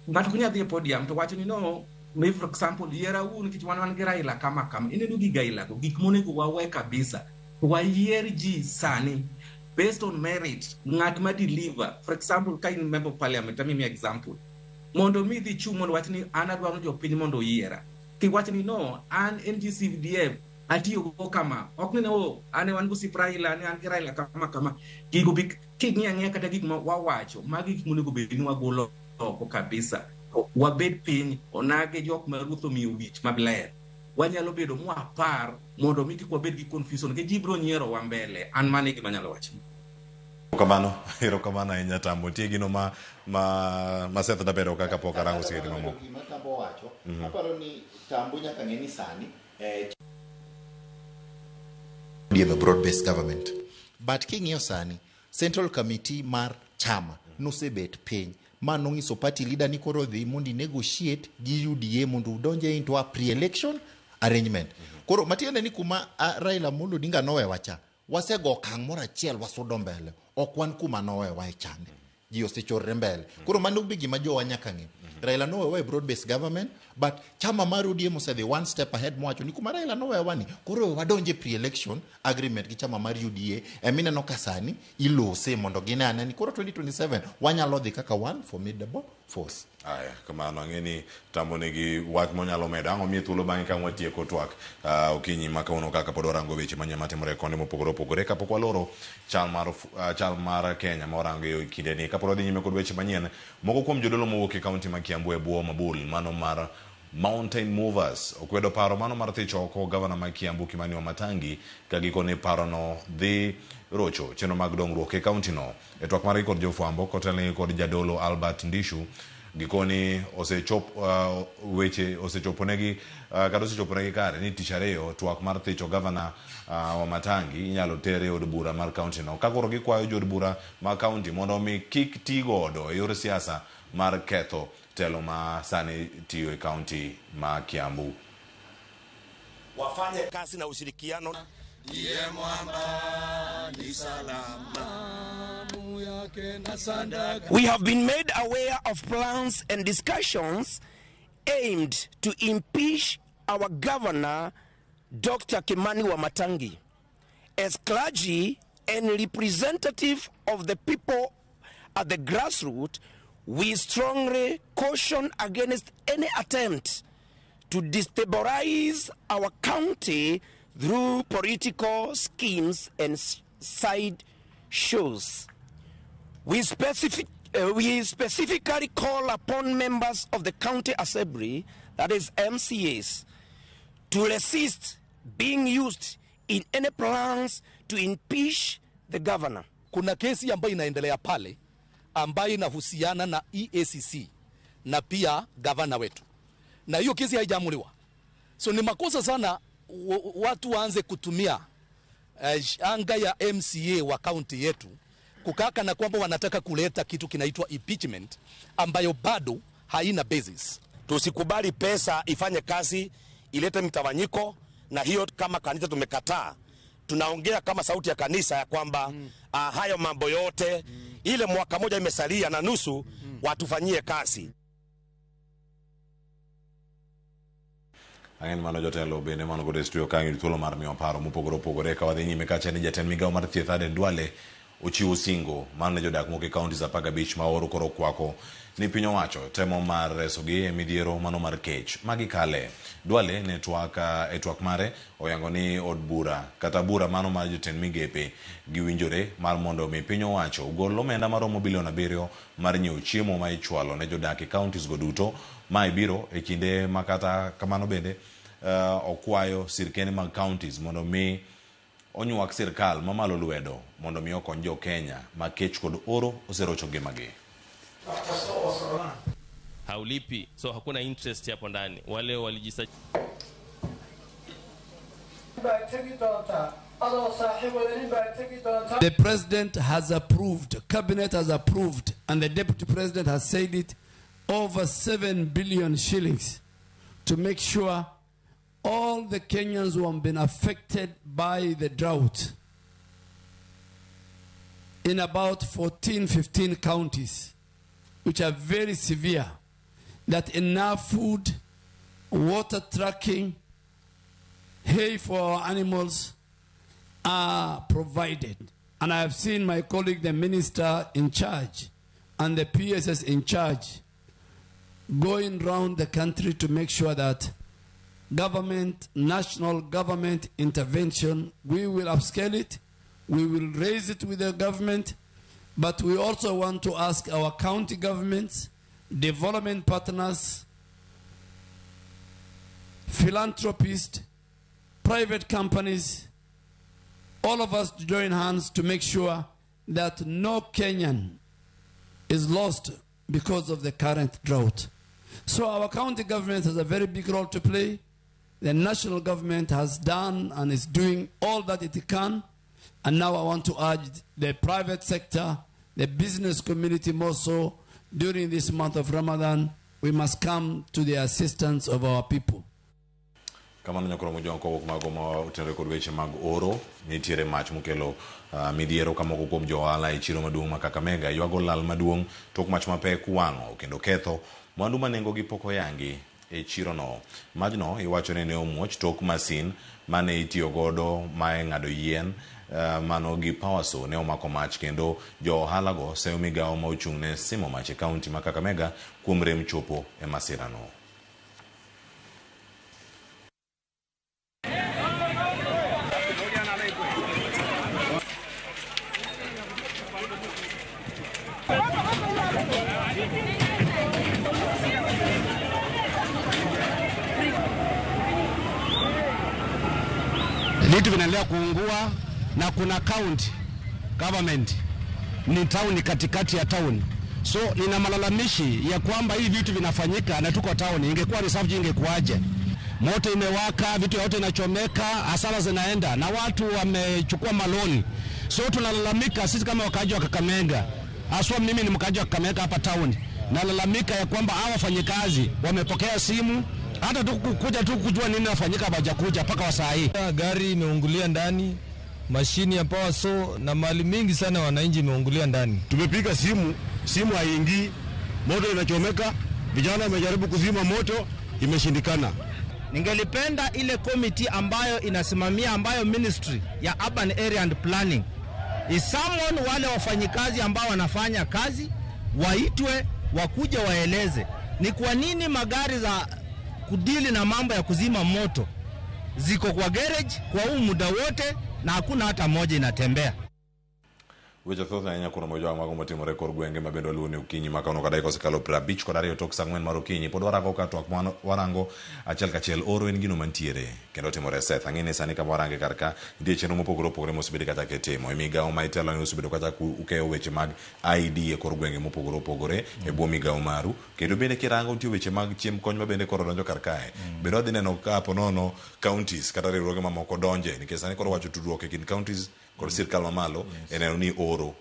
ng'ato ok nyal dhi e podium to wacho ni no me for example yiera uru nikech wan gi Raila kama kama ineno gigo aila go gik monego wawe kabisa wayier ji sani based on merit ng'at ma deliver for example ka in member of parliament amiyi example mondo mi idhi chung' mondo wach ni an adwaro jopiny mondo oyiera kiwach ni no an NGCDF atiyo go kama ok ni o an wan gosip Raila ni an gi Raila kama kama gigo bi king'iyo ang'iya kata gik ma wawacho magi gik monego bed ni wagolo oko kabisa wabed piny onage jok ma ruoth omiyo wich maler wanyalo bedo mwapar mondo mi kik wabed gi confusion nikech ji biro nyierowa mbele an mano e gima anyalo wacho. Erokamano, erokamano ahinya Tambo. Nitie gino ma Seth dabedo kaka pok arango sigede mamoko. Gima Tambo wacho, aparo ni Tambo nyaka ng'e ni sani ODM a broad based government. But king'iyo sani, Central Committee mar chama nosebet piny ma nong'iso party leader ni koro dhi mondo i negotiate gi UDA mondo udonje into a pre-election arrangement. Koro matiende ni kuma Raila Amolo Odinga nowewa cha, wasego okang' moro achiel wasudo mbele, ok wan kuma nowewa e chande. Ji osechorre mbele. Koro mano be gima jowa nyaka ng'e. Raila nowewa e broad based government, but chama mar ODM osedhi one step ahead mowacho ni kuma Raila nowewa ni, koro we wadonje pre-election agreement gi chama mar UDA. Emineno ka sani ilose mondo gine ane ni koro 2027 wanyalo dhi kaka one formidable force. Aya, kamano ang'e ni Tambo nigi wach monyalo medo. Ang' omiye thuolo bang'e ka watieko twak okinyi ma kawuono kaka pod warango weche manyien matimore e konde mopogore opogore kapok waloro chal mar Kenya ma warango e kindeni. Kapod wadhi nyime kod weche manyien, moko kuom jodolo mowuok e kaunti ma Kiambu e bwo mabul mano mar Mountain Movers okwedo paro mano mar thicho oko gavana ma Kiambu Kimani Wamatangi ka gikone parono dhi rocho chenro mag dongruok e kaunti no. E twak margi kod jofwambo kotelnegi kod jadolo Albert Ndishu, gikoni osechop weche osechoponegi kata osechoponegi kare ni tich ariyo twak mar thicho gavana Wamatangi inyalo ter e od bura mar kaunti no. Ka koro gikwayo jood bura ma kaunti mondo omi kik ti godo e yor siasa mar ketho telo ma sani tiyo e kaunti ma Kiambu. Wafanye kazi na ushirikiano. Ndiye mwamba ni salama. We have been made aware of plans and discussions aimed to impeach our governor, Dr. Kimani Wamatangi. As clergy and representative of the people at the grassroots, we strongly caution against any attempt to destabilize our county through political schemes and side shows. We specifically call upon members of the county assembly, that is MCAs, to resist being used in any plans to impeach the governor. Kuna kesi ambayo inaendelea pale ambayo inahusiana na EACC na pia gavana wetu, na hiyo kesi haijaamuliwa. So ni makosa sana watu waanze kutumia anga ya MCA wa kaunti yetu kukaka na kwamba wanataka kuleta kitu kinaitwa impeachment ambayo bado haina basis. Tusikubali pesa ifanye kazi ilete mtawanyiko, na hiyo kama kanisa tumekataa. Tunaongea kama sauti ya kanisa ya kwamba hayo mambo yote ile mwaka moja imesalia na nusu watufanyie kazi. Ang'e mano jotelo bende mano godo e studio ka ng'e thuolo mar miyo paro mopogore opogore ka wadhi nyime kacha ni jatend migawo mar thieth Aden Duale ochiwo singo mar ne jodak moko e counties 15 ma oro koro kwako ni piny owacho temo mar resogi e midhiero mano mar kech magikale. Duale ne twak e twak mare oyango ni od bura kata bura mano mar jotend migepe giwinjore mar mondo mi piny owacho ogol omenda maromo bilion 7 mar nyiewo chiemo ma ichwalo ne jodak e counties go duto. Mae biro e kinde ma kata kamano bende okwayo sirkende mag counties mondo mi onywak sirkal mamalo lwedo mondo mi okony jo Kenya ma kech kod oro oserocho ngimagi. Haulipi, so hakuna interest hapo ndani. Wale walijisajili. The president has approved, cabinet has approved, and the deputy president has said it, over 7 billion shillings to make sure all the Kenyans who have been affected by the drought in about 14, 15 counties, which are very severe, that enough food, water trucking, hay for our animals are provided. And I have seen my colleague, the minister in charge, and the PSS in charge, going round the country to make sure that government, national government intervention, we will upscale it, we will raise it with the government, but we also want to ask our county governments, development partners, philanthropists, private companies, all of us to join hands to make sure that no Kenyan is lost because of the current drought. So our county government has a very big role to play. The national government has done and is doing all that it can. And now I want to urge the private sector, the business community more so, during this month of Ramadan, we must come to the assistance of our people. Kamano nyakoro mojwang' kowuok mago ma otenore kod weche mag oro nitiere mach mokelo midhiero ka moko kuom jo ohala e chiro maduong' ma Kakamega ywago lal maduong' tok mach mapek wang'o kendo ketho mwandu ma nengogi pok oyangi e chirono. Majno iwacho ni ne omuoch tok masin mane itiyo godo ma e ng'ado yien mano gi power saw ne omako mach kendo jo ohala go seyo migawo ma ochung' ne simo mach e kaunti ma Kakamega kuom rem chopo e masirano. Vitu vinaendelea kuungua na kuna county government ni town katikati ya town. So nina malalamishi ya kwamba hii vitu vinafanyika na tuko town. Ingekuwa ni South ingekuwaje? Moto imewaka, vitu yote inachomeka, hasara zinaenda na watu wamechukua maloni. So tunalalamika sisi kama wakaaji wa Kakamega. Haswa mimi ni mkaaji wa Kakamega hapa town. Nalalamika ya kwamba hawa wafanyikazi wamepokea simu hata tu kuja tu kujua nini nafanyika hawajakuja mpaka wa saa hii. Gari imeungulia ndani, mashini ya power saw na mali mingi sana wananchi imeungulia ndani. Tumepiga simu, simu haingii, moto inachomeka, vijana wamejaribu kuzima moto, imeshindikana. Ningelipenda ile committee ambayo inasimamia, ambayo ministry ya Urban Area and Planning is someone, wale wafanyikazi ambao wanafanya kazi waitwe wakuje waeleze ni kwa nini magari za kudili na mambo ya kuzima moto ziko kwa garage kwa huu muda wote na hakuna hata moja inatembea. Weche thoth ahinya kuom mojwang' mago motimore kor gwenge ma bende waluwo ni okinyi ma kawuono ka dakika osekalo 52 tok saa 4 mar okinyi. Pod warango ka twak ma warango achiel kachiel oro en gino mantiere kendo timore Seth. Ang'e ni sani kama warange kar ka nitie chenro mopogore opogore mosebedo kata kitimo. E migawo ma itelo ni osebedo kata ukeyo weche mag ID e kor gwenge mopogore opogore e bwo migawo maru. Kendo bende kirango nitie weche mag chiemb kony ma bende koro donjo kar kae. Bende wadhi neno ka po nono counties kata riwruoge mamoko donje nikech sani koro wacho tudruok e kind counties kod sirkal mamalo e neno ni oro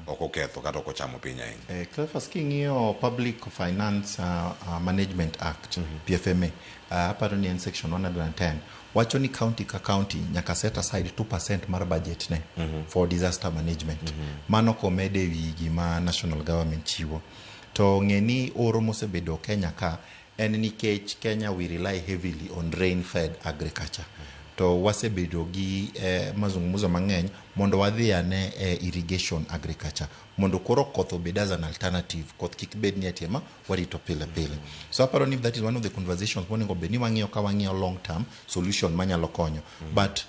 ok oketho kata ok ochamo piny ahinya. Cleophas, king'iyo Public Finance Management Act, PFMA, aparo ni en section 110, wacho ni county ka county nyaka set aside 2% mar budget ne for disaster management. Mano komede wi gima national government chiwo. To ng'e ni oro mosebedo Kenya ka en nikech Kenya we rely heavily on rain-fed agriculture. To wasebedo gi mazungumzo mang'eny mondo wadhi ane irrigation agriculture mondo koro koth obed as an alternative, koth kik bed ni ati ema warito pile pile. So aparo ni that is one of the conversations monego bed ni wang'iyo ka wang'iyo long term solution manyalo konyo. But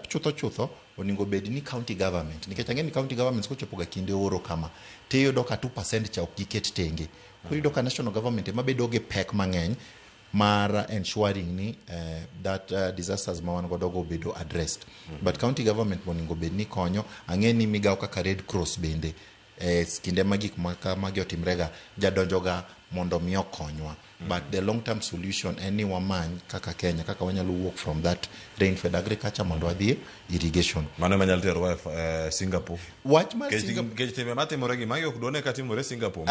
chutho chutho onego bed ni county government, nikech ang'e ni county governments kochopo ga kinde oro kama tiyudo ka 2% cha ok giket tenge. Koro iyudo ka national government ema bedo gi pek mang'eny mar ensuring ni that disasters ma wan godo go obedo addressed. But county government monego bed ni konyo. Ang'e ni migawo kaka Red Cross bende kinde ma gik ma kamagi otimrega jadonjoga mondo mi okonywa. But the long term solution en ni wamany kaka Kenya kaka wanyalo wuok from that rain fed agriculture mondo wadhi irrigation. Mano ema nyalo terowa e Singapore. Wach mar Nikech timbe matimore gi magi ok dwane ka timore Singapore.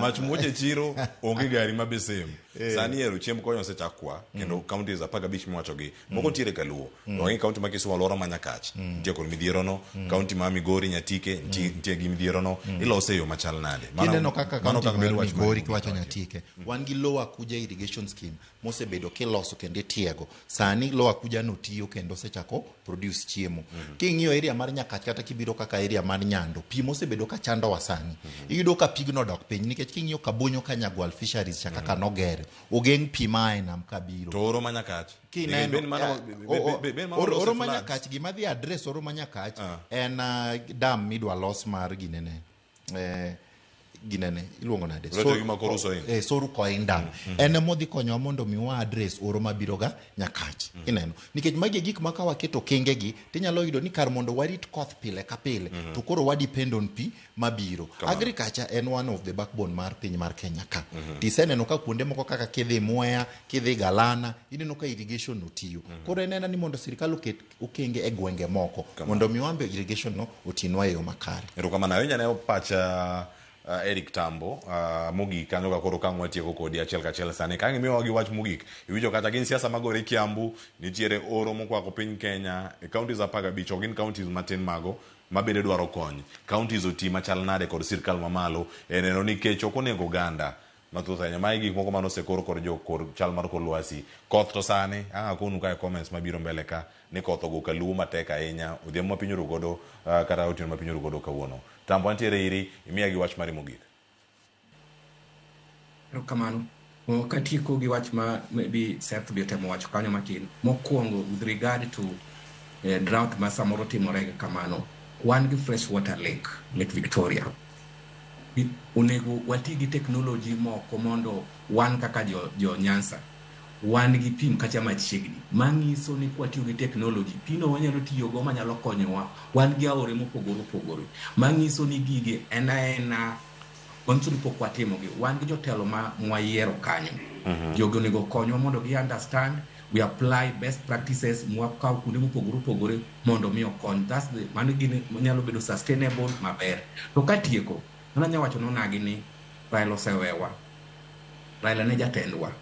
Mach muoch e chiro onge gari ma be same. Sani ero chiemb kony osechak kwa kendo counties 15 miwacho gi moko nitiere Kaluo. To wang'e county ma Kisumu alwora ma Nyakach nitie kod midhiero no, county ma Migori Nyatike nitie gi midhiero no. Ilose e yo machal nade? Kineno kaka Mano county kaka mar bedo wach Migori kiwacho Nyatike, wan gi Lower Kuja irrigation scheme mosebedo kiloso kendo itiego. Sani Lower Kuja no tiyo kendo osechako produce chiemo. King'iyo area mar Nyakach kata kibiro kaka area mar Nyando, pi mosebedo ka chandowa sani. Iyudo ka pigno odok piny nikech king'iyo Kabonyo ka Nyagwal fisheries cha kaka nogere, ogeng' pi maa e nam kabiro. To oro ma Nyakach. Kineno, Ben mano- ben mano loso oro ma floods. Nyakach, gima dhi address oro ma Nyakach en dam midwa los mar ginene. ginene iluongo nade Lwete gi ma koro Soin. Soru Koin Dam en emodhi konyowa mondo mi wa address oro mabiro ga Nyakach. Ineno nikech magi e gik ma ka waketo kengegi tinyalo yudo ni kar mondo warit koth pile ka pile to koro wa depend on pi mabiro. Agriculture en one of the backbone mar piny mar Kenya ka. Tiseneno ka kuonde moko kaka kidhi Mwea, kidhi Galana, ineno ka irrigation no tiyo. Koro en ena ni mondo sirikal oket okenge e gwenge moko mondo mi wambe irrigation no otinwa e yo makare. Erokamano ahinya ne pacha Eric Tambo mogik kanyo ka koro kang' watieko kodi achiel kachiel sani. Ka ang' imiyowa gi wach mogik, iwinjo kata gin siasa magore Kiambu, nitiere oro mokwako piny Kenya e counties 15, ok gin counties matin mago mabende dwaro kony. Counties oti machal nade kod sirkal mamalo e neno ni kech ok onego oganda mathoth ahinya. Magi gik moko mane osekor kod jo kor chal mar kor lwasi. Koth to sani, ang' akonu ka e comments mabiro mbele ka ni koth ogo kaluo matek ahinya odhiambo ma piny oru godo kata otieno ma piny oru godo kawuono. Tambo antiere iri, imiya gi wach mari mogik. Erokamano. Katieko gi wach ma maybe Seth be otemo wacho kanyo matin. Mokwongo with regard to drought ma samoro timore kamano, wan gi fresh water lake, Lake Victoria. Onego wati gi technology moko mondo wan kaka jo Nyanza wan gi pi kacha machiegni manyiso ni kwatiyo gi technology pino wanyalo tiyogo manyalo konyowa. Wan gi aore mopogore opogore manyiso ni gigi en aena manyiso ni pok watimogi. Wan gi jotelo ma mwayiero kanyo. Jogi onego konywa mondo gi understand, we apply best practices mwakaw kuonde mopogore opogore mondo mi okony. That's the mano gini nyalo bedo sustainable maber. To katieko, an anya wacho nonagi ni Raila osewewa. Raila ne jatendwa.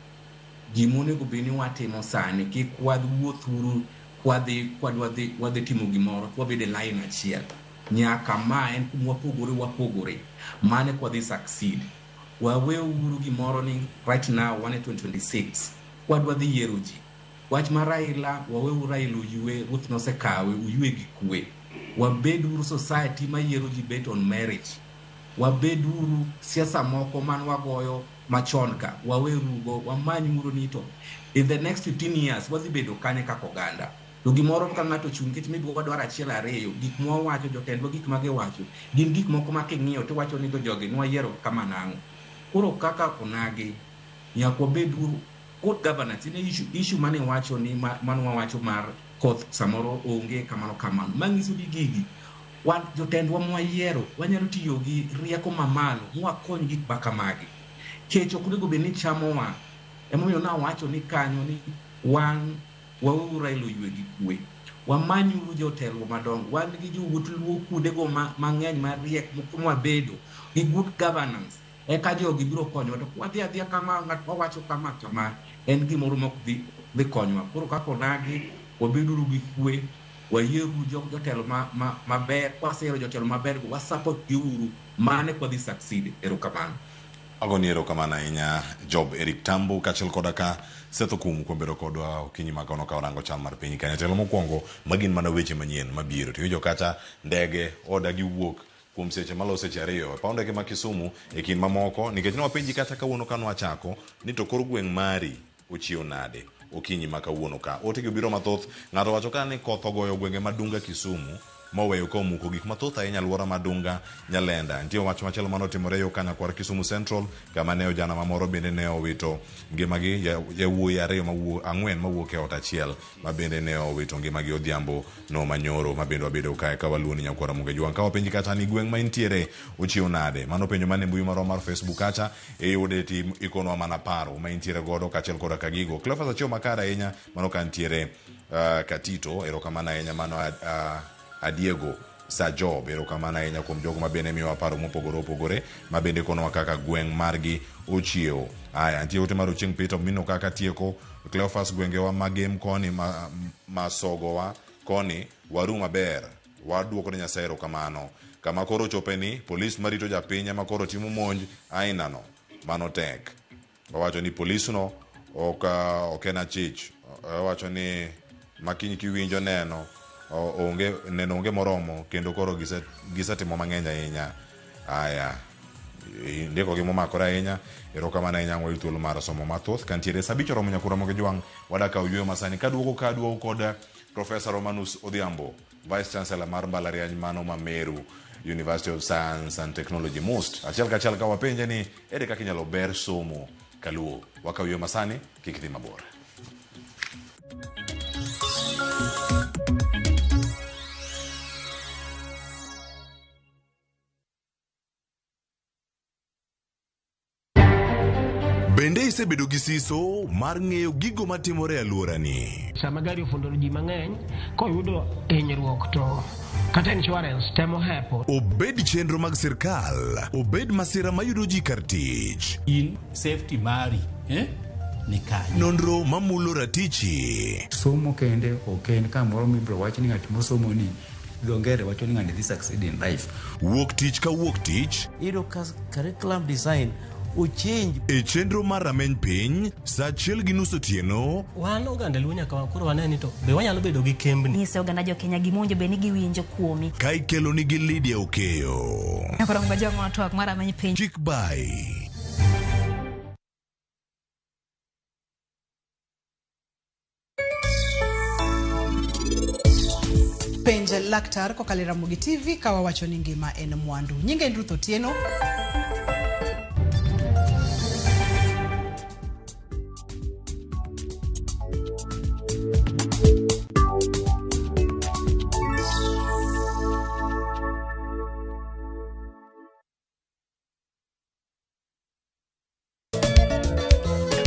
Gima onego bed ni watimo sani, kik wawuothuru kwadhi kwadwa dhi wadhi timo gimoro to wabedo e line achiel. Nyaka ma en kuma wapogore wapogore. Mano eka wadhi succeed. Waweuru gimoro ni right now wan e 2026. Kwadwa dhi yiero ji. Wach mar Raila, waweuru Raila oywe, ruoth nosekawe, oywe gi kwe. Wabeduru society mayiero ji based on merit. Wabeduru siasa moko man wagoyo machon ka, wawerugo, wamanyuru ni to in the next 15 years wadhi bedo kanye kaka oganda. To gimoro ka ng'ato ochung' nikech maybe wadwaro achiel ariyo, gik mwawacho, jotendwa gik ma giwacho, gin gik moko ma king'iyo tiwacho ni to jogi nwayiero kama nang'o. Koro kaka onagi, nyaka wabeduru good governance. Ine issue mane wacho ni mane wawacho mar koth samoro onge kamano kamano. Manyiso ni gigi wan jotendwa mwayiero wanyalo tiyo gi rieko mamalo mwakony gik ma kamagi. Kech ok onego bed ni chamowa. Emomiyo nawacho ni kanyo ni wan waweuru Raila oywe gi kwe. Wamanyuru jotelo madongo. Wan gi jowuoth luo kuondego mang'eny mariek moko mwabedo gi good governance. Eka jogi biro konyowa. To kwadhi adhiya kama ng'at mawacho kama kama en gimoro mok dhi konyowa. Koro kaka onagi, wabeduru gi kwe, wayieruru jotelo maber. Kwaseyiero jotelo maber go, wa support gi uru. Mano eka wadhi succeed. Erokamano. Agoni erokamano ahinya Job Eric Tambo kaachiel koda ka Seth Okumu kuom bedo kodwa okinyi ma kono ka orango chal mar piny Kenya. Telo mokwongo magin mana weche manyien mabiro. Tiwinjo kata ndege odagi wuok kuom seche maloyo seche 2 e paw ndege ma Kisumu e kind mamoko nikech ne wapenji kata kawuono ka nwachako ni to kor gweng' mari ochiew nade okinyi ma kawuono ka. Ote gi obiro mathoth. Ng'ato wacho ka ni koth ogoyo gwenge ma Dunga Kisumu moweyo ka omuko gik mathoth ahinya alwora ma Dunga Nyalenda. Nitie wach machielo mane otimore yo Kanyakwar Kisumu Central kama ne ojana mamoro bende ne owito ngimagi, yawuoyi 2 mawuok 4 mawuok e ot achiel ma bende ne owito ngimagi odhiambo no manyoro ma bende wabedo kae ka waluo ni nyakwara Muge Jwang'. Ka wapenji kata ni gweng' ma intiere ochiew nade, mano penjo mane mbui marwa mar Facebook kacha iyude ti ikonwa mana paro ma intiere godo kaachiel koda ka gigo. Cleophas achiew makare ahinya mano ka ntiere Katito, erokamano ahinya mano Adiego Sajob, erokamano ahinya kuom jogo ma bende miyowa paro mopogore opogore ma bende konowa kaka gweng' margi ochiewo. Aya, nitie ote mar Ochieng' Peter Omino kaka tieko Cleophas gwengewa magem koni masogowa koni waru maber waduoko ne Nyasaye erokamano. Kama koro chope ni polis marito japiny ema koro timo monj ainano mano tek. Owacho ni polisno ok en achich. Owacho ni makiny kiwinjo neno onge neno onge moromo kendo koro gisetimo mang'eny ahinya. Aya, ndiko gi momakore ahinya. Erokamano ahinya wayud thuolo mar somo mathoth. Kantiere sa 5 oromo nyakura moge jwang' wadak kawo yueyo masani kaduogo koro kod Professor Romanus Odhiambo, Vice Chancellor mar mbalariany mano ma Meru. University of Science and Technology MUST. Achiel kachiel ka wapenje ni ere kaka inyalo ber somo kaluo. Wakaw yo masani, kik dhi mabor. Bende isebedo gi siso mar ng'eyo gigo matimore e alworani? Sama gari ofundo ji mang'eny, koyudo hinyruok to kata insurance temo hepo. Obed chenro mag sirkal, obed masira mayudo ji kar tich. In safety mari ni kanye? Nonro mamulo ratichi. Somo kende ok en kamoro mibiro wach ni ng'at mosomo ni dho ngere wacho ni ng'ani dhi succeed in life. Wuok tich ka wuok tich. Iyudo ka curriculum design ochange. E chenro mar rameny piny, saa achiel gi nus otieno. Wan oganda Luo nyaka koro wane ni to be wanyalo bedo gi kembni. Nyise oganda jo Kenya gima owinjo bed ni giwinjo kuomi. Ka ikelo nigi Lydia Okeyo. Nyakoro ngajong' twak mar rameny piny. Chik bai. Penj laktar kokalo e Ramogi TV ka wawacho ni ngima en mwandu. Nyinga en Ruth Otieno.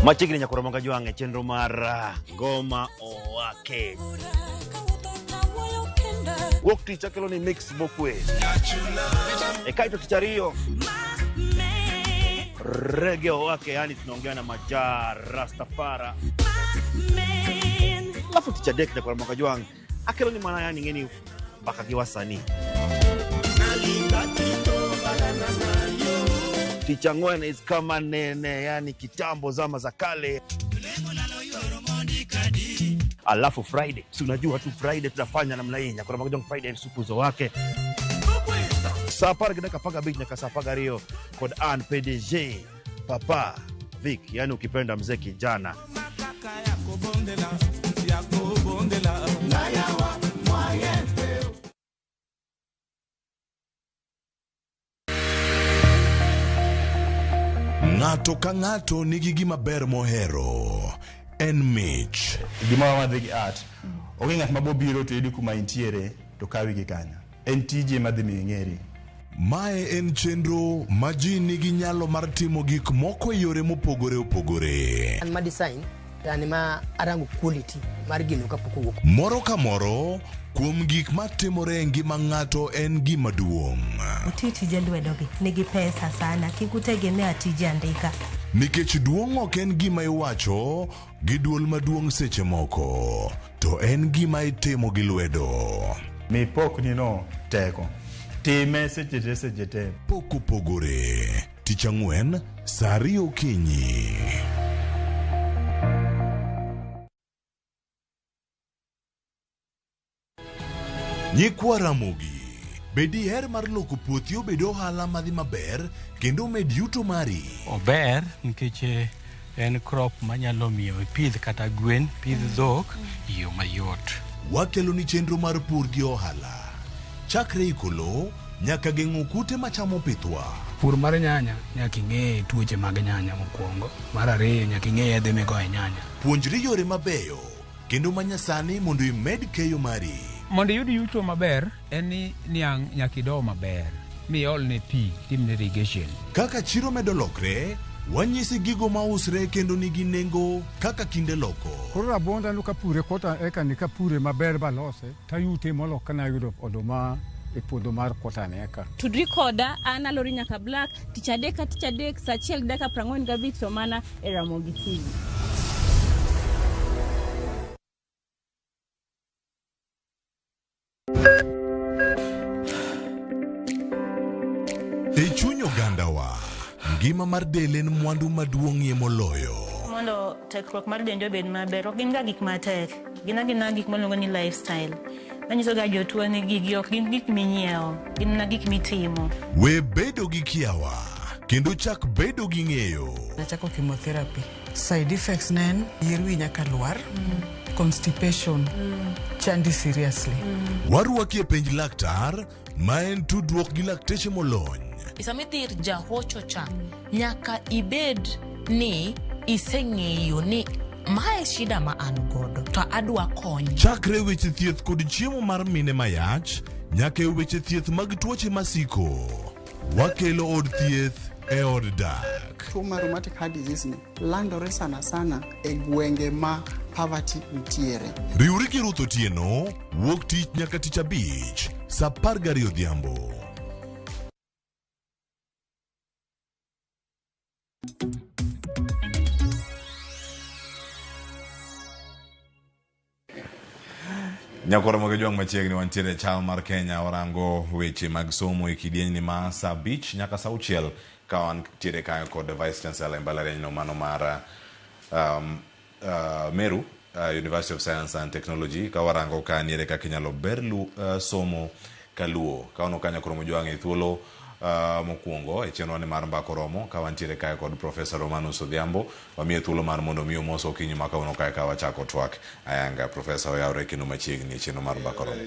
Machiegni nyakoro moga jwang' e chenro mar Ngoma Owake. Wuok tich akelo ni mix mokwe. E kaito tich ariyo Reggae Owake, yani tunaongea na Majaa Rastafara. Alafu tich adek nyakoro moga jwang' akelo ni mana yani ng'eni mbaka gi wasanii. Tich ang'wen is kama nene, yani kitambo zama za kale. Alafu Friday, si unajua tu Friday tunafanya namna hii, nyakoro moga jwang' Friday supuzo wake. Saa apar gi dakika apar gabich nyaka saa apar gariyo kod an PDG Papa Vic, yani ukipenda mzee kijana. Ng'ato ka ng'ato nigi gima ber mohero. En mich. Gima wadhi gi art. Onge ng'at mabobiro to yudi kuma intiere to kawi gi kanyo. En tiji ema dhi miyo ing'eri. Mae en chenro ma ji nigi nyalo mar timo gik moko e yore mopogore opogore. An ma design to an ma arango quality mar gino kapok owuok. Moro ka moro kuom gik matimore e ngima ng'ato en gima duong'. Uti tije lwedogi nigi pesa sana, kik utegemea tije andika. Nikech duong' ok en gima iwacho gi duol maduong' seche moko, to en gima itimo gi lwedo. Mi pokni no teko. Time seche te seche te. Pok opogore. Tich ang'wen, saa ariyo okinyi. Nyikwa Ramogi, be diher mar loko puothi obed ohala madhi maber kendo omed yuto mari? Ober nikech en crop manyalo miyo ipidh kata gwen, pidh dhok e yo mayot. Wakelo ni chenro mar pur gi ohala. Chakre iko lowo nyaka geng'o kute machamo pithwa. Pur mar nyanya nyaka ing'e tuoche mag nyanya mokwongo. Mar ariyo nyaka ing'e yedhe migoyo e nyanya. Puonjri yore mabeyo kendo manyasani mondo imed keyo mari. Mondo iyud yuto maber en ni niang' nyaka ido maber miolne pi timne irrigation. Kaka chiro medo lokre, wanyisi gigo mausre kendo nigi nengo kaka kinde loko. Koro rabuonda no kapure kota eka ni kapure maber balose tayute molo kana ayudo oduma e puodho mar kota ni eka. Tudri koda an Alori Nyaka Black tich adek ka tich adek saa achiel gi dakika 45 to mana e Ramogi TV. E chuny ogandawa, ngima mar del en mwandu maduong'ie moloyo. Mondo tekruok mar dendwa obed maber, ok gin ga gik matek. Gin agina gik miluongo ni lifestyle. Manyiso ga jotuo ni gigi ok gin gik minyiewo, gin mana gik mitimo. We bedo gi kiawa kendo chak bedo gi ng'eyo. Nachako chemotherapy. Side effects ne en yier wi nyaka lwar, constipation, chandi seriously. Warwaki e penj laktar Ma en tudruok gi lakteche molony. Sama idhi ir jahocho cha, nyaka ibed ni iseng'eyo ni mae shida ma an godo to adwa kony. Chakre weche thieth kod chiemo mar mine mayach nyaka e weche thieth mag tuoche masiko. Wakelo od thieth e od dak. Tuo mar rheumatic heart disease ni landore sana sana e gwenge ma poverty nitiere. Riwri gi Ruth Otieno wuok tich nyaka tich abich saa 12 odhiambo. Nyakoro moge jwang' machiegni wantiere e chal mar Kenya warango weche mag somo e kidienyni ma saa 5 nyaka saa 6 ka wantiere kanyo kod Vice Chancellor e mbalarianyno mano mar Meru University of Science and Technology ka warango ka niere kaka inyalo ber somo kaluo. Ka wano kanyo koro mojwang' e thuolo mokwongo e chenro ni mar mbaka oromo ka wantiere kae kod Professor Romanus Odhiambo wamiye thuolo mar mondo mi omos okinyi ma kawuono kae ka wachako twak ayanga. Professor oyawre kendo machiegni e chenro mar mbaka oromo.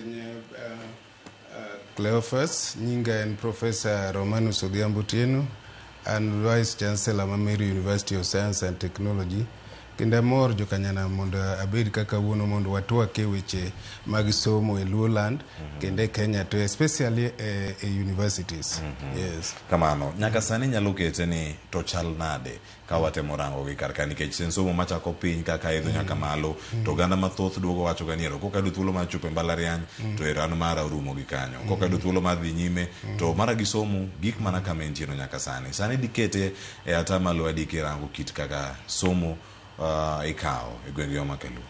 Cleophas, nyinga en Professor Romanus Odhiambo Otieno, an Vice Chancellor ma Meru University of Science and Technology. Kendo amor jokanyanam mondo abed kaka kawuono mondo watwak e weche mag somo e Luoland kendo e Kenya to especially e universities. Yes. Kamano, nyaka sani nyalo kete ni to chal nade ka watemo rango gi kar ka nikech en somo machako piny kaka idho nyaka malo to oganda mathoth duogo wacho ga ni ero koka ayudo thuolo mar chopo e mbalariany to ero an mara orumo gi kanyo koka ayudo thuolo mar dhi nyime to mara gi somo gik mana kama entieno nyaka sani. Sani dikete e atamalo adi kirango kit kaka somo ikawo e gwenge ma Kaluo?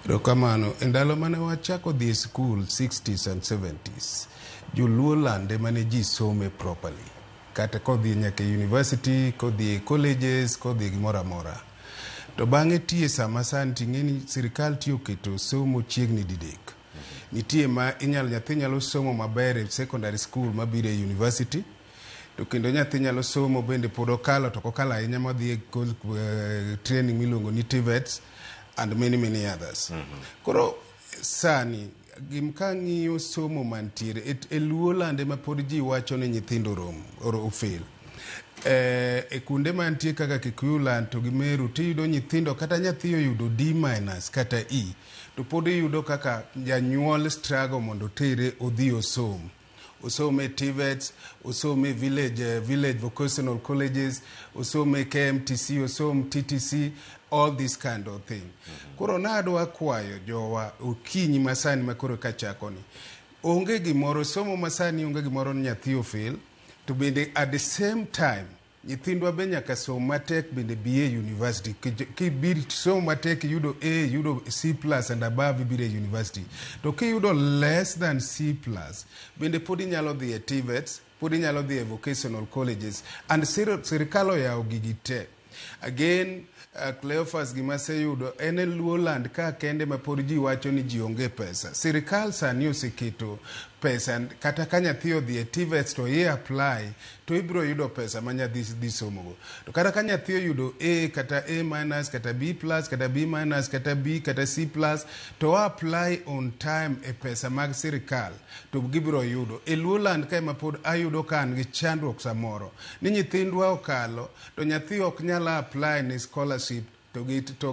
Erokamano. E ndalo mane wachako dhi e sikul 60s and 70s, joluo land ema ne ji some properly. Kata kodhi nyaka e university, kodhi e colleges, kodhi e gimoro amora. To bang'e tie sama sani ting'e ni sirikal tiyo keto somo chiegni didek. Nitie ma inyalo nyathi nyalo somo maber e secondary school mabiro e university, to kendo nyathi nyalo somo bende pod okalo to ok okalo ahinya madhi e training miluongo ni TVETs and many many others. Koro sani gim ka ng'iyo somo mantiere e Luo land ema pod ji wacho ni nyithindo ofail. E kuonde mantie kaka Kikuyu land to gi Meru tiyudo nyithindo kata nyathi oyudo D minus kata E to pod iyudo kaka janyuol struggle mondo otere odhi osom. Osom e TVETs, osom e village vocational colleges, osom e KMTC, osom TTC, all this kind of thing. Koro nadwa kwayo jowa okinyi masani makoro kachako ni. Onge gimoro, somo masani onge gimoro ni nyathi ofail, to bende at the same time nyithindwa be nyaka som matek bende bi e university. Kibiro somo matek iyudo A, iyudo C plus and above ibiro e university. To kiyudo less than C plus, bende pod inyalo dhi e TVETs, pod inyalo dhi e vocational colleges and sirikal oyawo gigi te. Again, Cleophas gima aseyudo en e Luoland ka kende ma pod ji wacho ni ji onge pesa. Sirikal sani oseketo pesa kata ka nyathi odhi e TVETs to i apply to ibiro yudo pesa ma nyathi dhi somogo. To kata ka nyathi oyudo A kata A minus kata B plus kata B minus kata B kata C plus to apply on time e pesa mag sirikal to gibiro yudo. E Luoland ka ema pod ayudo ka an gi chandruok samoro ni nyithindwa okalo to nyathi ok nyal apply ne scholarship to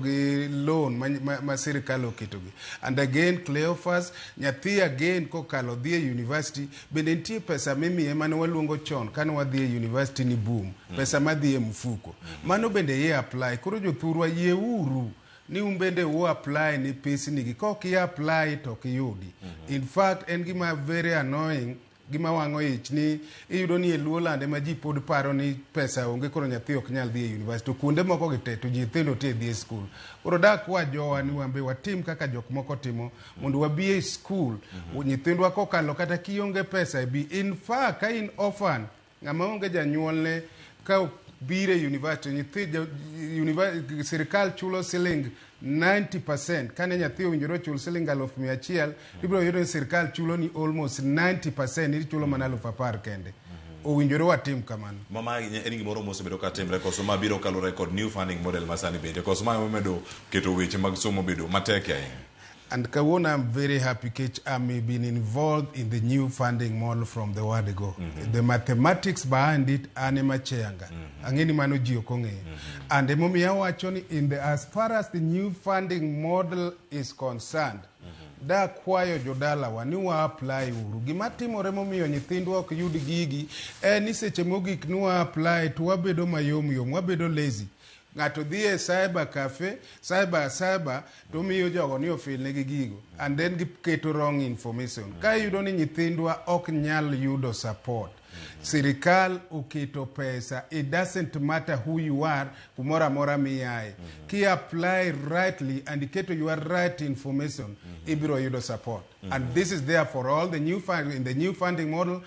gi loan ma sirikal oketogi. And again Cleophas, nyathi again kokalo dhi e university bende nitie pesa mimiye mane waluongo chon kane wadhi e university ni boom, pesa madhi e mfuko. Mano bende i apply. Koro jothurwa yieuru ni un bende u apply ni pesni gi. Kok i apply to ok iyudi. In fact en gima very annoying, gima wang'o ich ni iyudo ni e Luoland ema ji pod paro ni pesa onge koro nyathi ok nyal dhi e university. To kuonde moko gi te to nyithindo te dhi e school. Koro dak kwa jowa ni wambe watim kaka jok moko timo mondo wabi e school. Nyithindwa kokalo kata kionge pesa bi. In fact ka in orphan, ng'ama onge janyuolne ka biro e university, sirikal chulo siling 90%. Kane nyathi owinjore ochul siling 100,000, ibiro yudo ni sirikal chulo ni almost 90%, ichulo mana 10,000 kende. Owinjore watim kamano. Mama en gimoro mosebedo ka timre koso ma biro kaluwore kod new funding model ma sani bende koso ma omedo keto weche mag somo bedo matek ahinya. And kawuono I'm very happy kech I'm been involved in the new funding model from the word go. The mathematics behind it an ema cheyanga. Ang'e ni mano ji ok ong'eyo. And emomiyo awacho ni in the, as far as the new funding model is concerned, dakwayo jodalawa ni wa apply uru. Gima timore momiyo nyithindwa ok yud gigi en ni seche mogik ni wa apply to wabedo mayom yom, wabedo lazy. Ng'ato dhi e cyber cafe, cyber cyber to miyo jogo ni ofilnegi gigo and then giketo wrong information. Ka iyudo ni nyithindwa ok nyal yudo support, sirikal oketo pesa, it doesn't matter who you are, kumoro amora miaye. Ki apply rightly and iketo your right information, ibiro yudo support. And this is there for all the new fund, in the new funding model,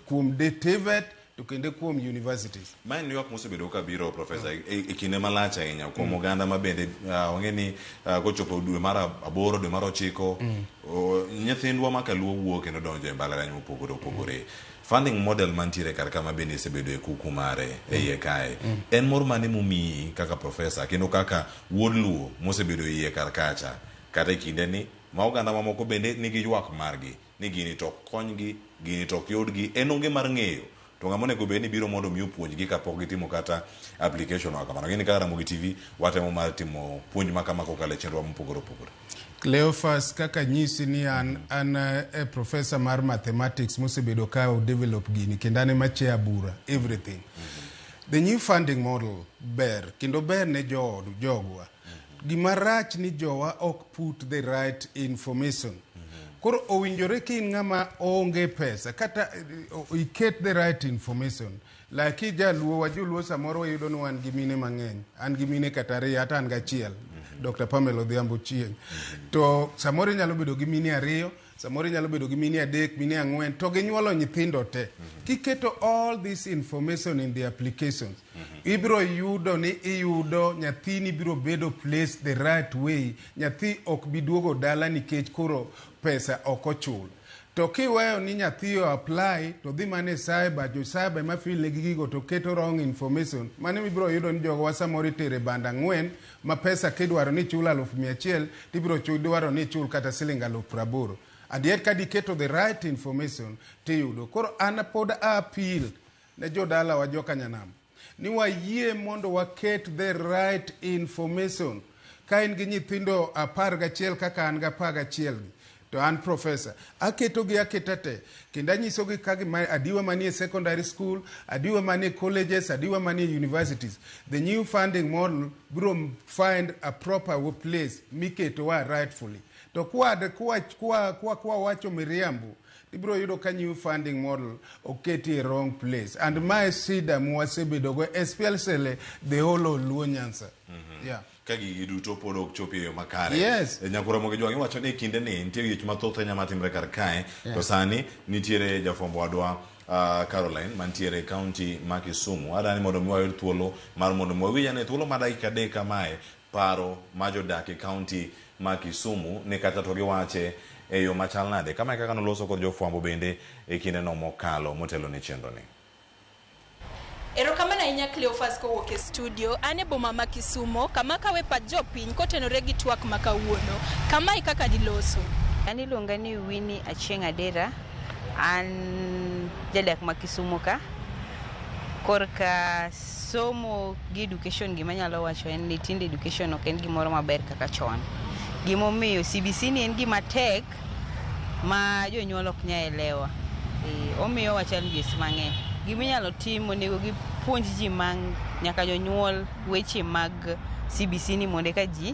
kuom TVET to kendo kuom universities. Ma en ywak mosebedo ka biro profesa e kinde malach ahinya kuom oganda ma bende wang'e ni kochopo dwe mar 8, dwe mar 9, nyithindwa ma kaluo wuok kendo donjo e mbalariany mopogore opogore. Funding model mantiere kar kama bende osebedo e kuku mare e iye kae. En mor mane momiyi kaka profesa kendo kaka wuod Luo mosebedo e iye kar kacha kata e kinde ni ma oganda mamoko bende nigi ywak margi ni gini to ok konygi, gini to ok yudgi, en onge mar ng'eyo to ng'ama onego bed ni biro mondo mi opuonjgi kapok gitimo kata application wa kamano. Gini kaka Ramogi TV watemo mar timo puonj ma kama kokalo e chenro mopogore opogore. Cleophas, kaka nyisi ni an e professor mar mathematics mosebedo ka o develop gini kendo an ema chair bura everything. The new funding model ber kendo ber ne jood jogwa. Gima rach ni jowa ok put the right information. Koro owinjore ka in ng'ama onge pesa kata iket the right information. Like jaluo wa joluo samoro wayudo ni wan gi mine mang'eny. An gi mine kata ariyo hata an gachiel. Dr. Pamela Odhiambo Chieng. To samoro inyalo bedo gi mine ariyo, samoro inyalo bedo gi mine adek, mine ang'wen, to ginyuolo nyithindo te. Kiketo all this information in the applications, ibiro yudo ni iyudo nyathini biro bedo placed the right way. Nyathi ok bi duogo dala nikech koro pesa ok ochul. To kiweyo ni nyathi o apply to dhi mana e cyber, jo cyber ema fill negi gigo to keto wrong information. Mano ibiro yudo ni jogo wa samoro itere band 4 ma pesa kidwaro ni ichul 100,000 tibiro dwaro ni ichul kata siling 80,000. And yet ka diketo the right information tiyudo. Koro an pod a appeal ne jodalawa joka Nyanam ni wayie mondo waket the right information. Ka in gi nyithindo 11 kaka an gi 11 gi, to an professor aketogi aketa te kendo anyisogi ka gima adiwa manie secondary school, adiwa manie colleges, adiwa manie universities. The new funding model biro find a proper place miketowa rightfully. To kwa wacho miriambo, ibiro yudo ka new funding model oketi e wrong place. And my shida mwasebedogo especially the whole of Luo Nyanza. Yeah. Ka gigi duto pod ok chopi e yo makare. Yes. Nyakura Ramogi Jwang' iwacho ni e kinde ni nitie gik mathoth ahinya matimre kar kae. To sani nitiere jafwambo wadwa Caroline mantiere e county ma Kisumu. Adani mondo mi wayud thuolo mar mondo mi wawinj ane thuolo mar dakika 3 kamae paro ma jodak e county ma Kisumu ni kata to giwache e yo machal nade. Kamae kaka noloso kod jofwambo bende e kindeno mokalo motelo ne chenro ni. Erokamano ahinya Cleophas kowuok e studio. An e boma ma Kisumo kama kawe pach jopiny kotenore gi twak ma kawuono. Kamae kaka diloso. An iluonga ni Winnie Achieng' Adera. An jadak ma Kisumo ka. Korka somo gi education gima anyalo wacho en ni tinde education ok en gimoro maber kaka chon. Gimomiyo CBC ni en gima tek ma jonyuol ok nyal elewa. Omiyowa challenges mang'eny. Giminyalo tim onego gipuonj ji nyaka jonyuol weche mag CBC ni mondo eka ji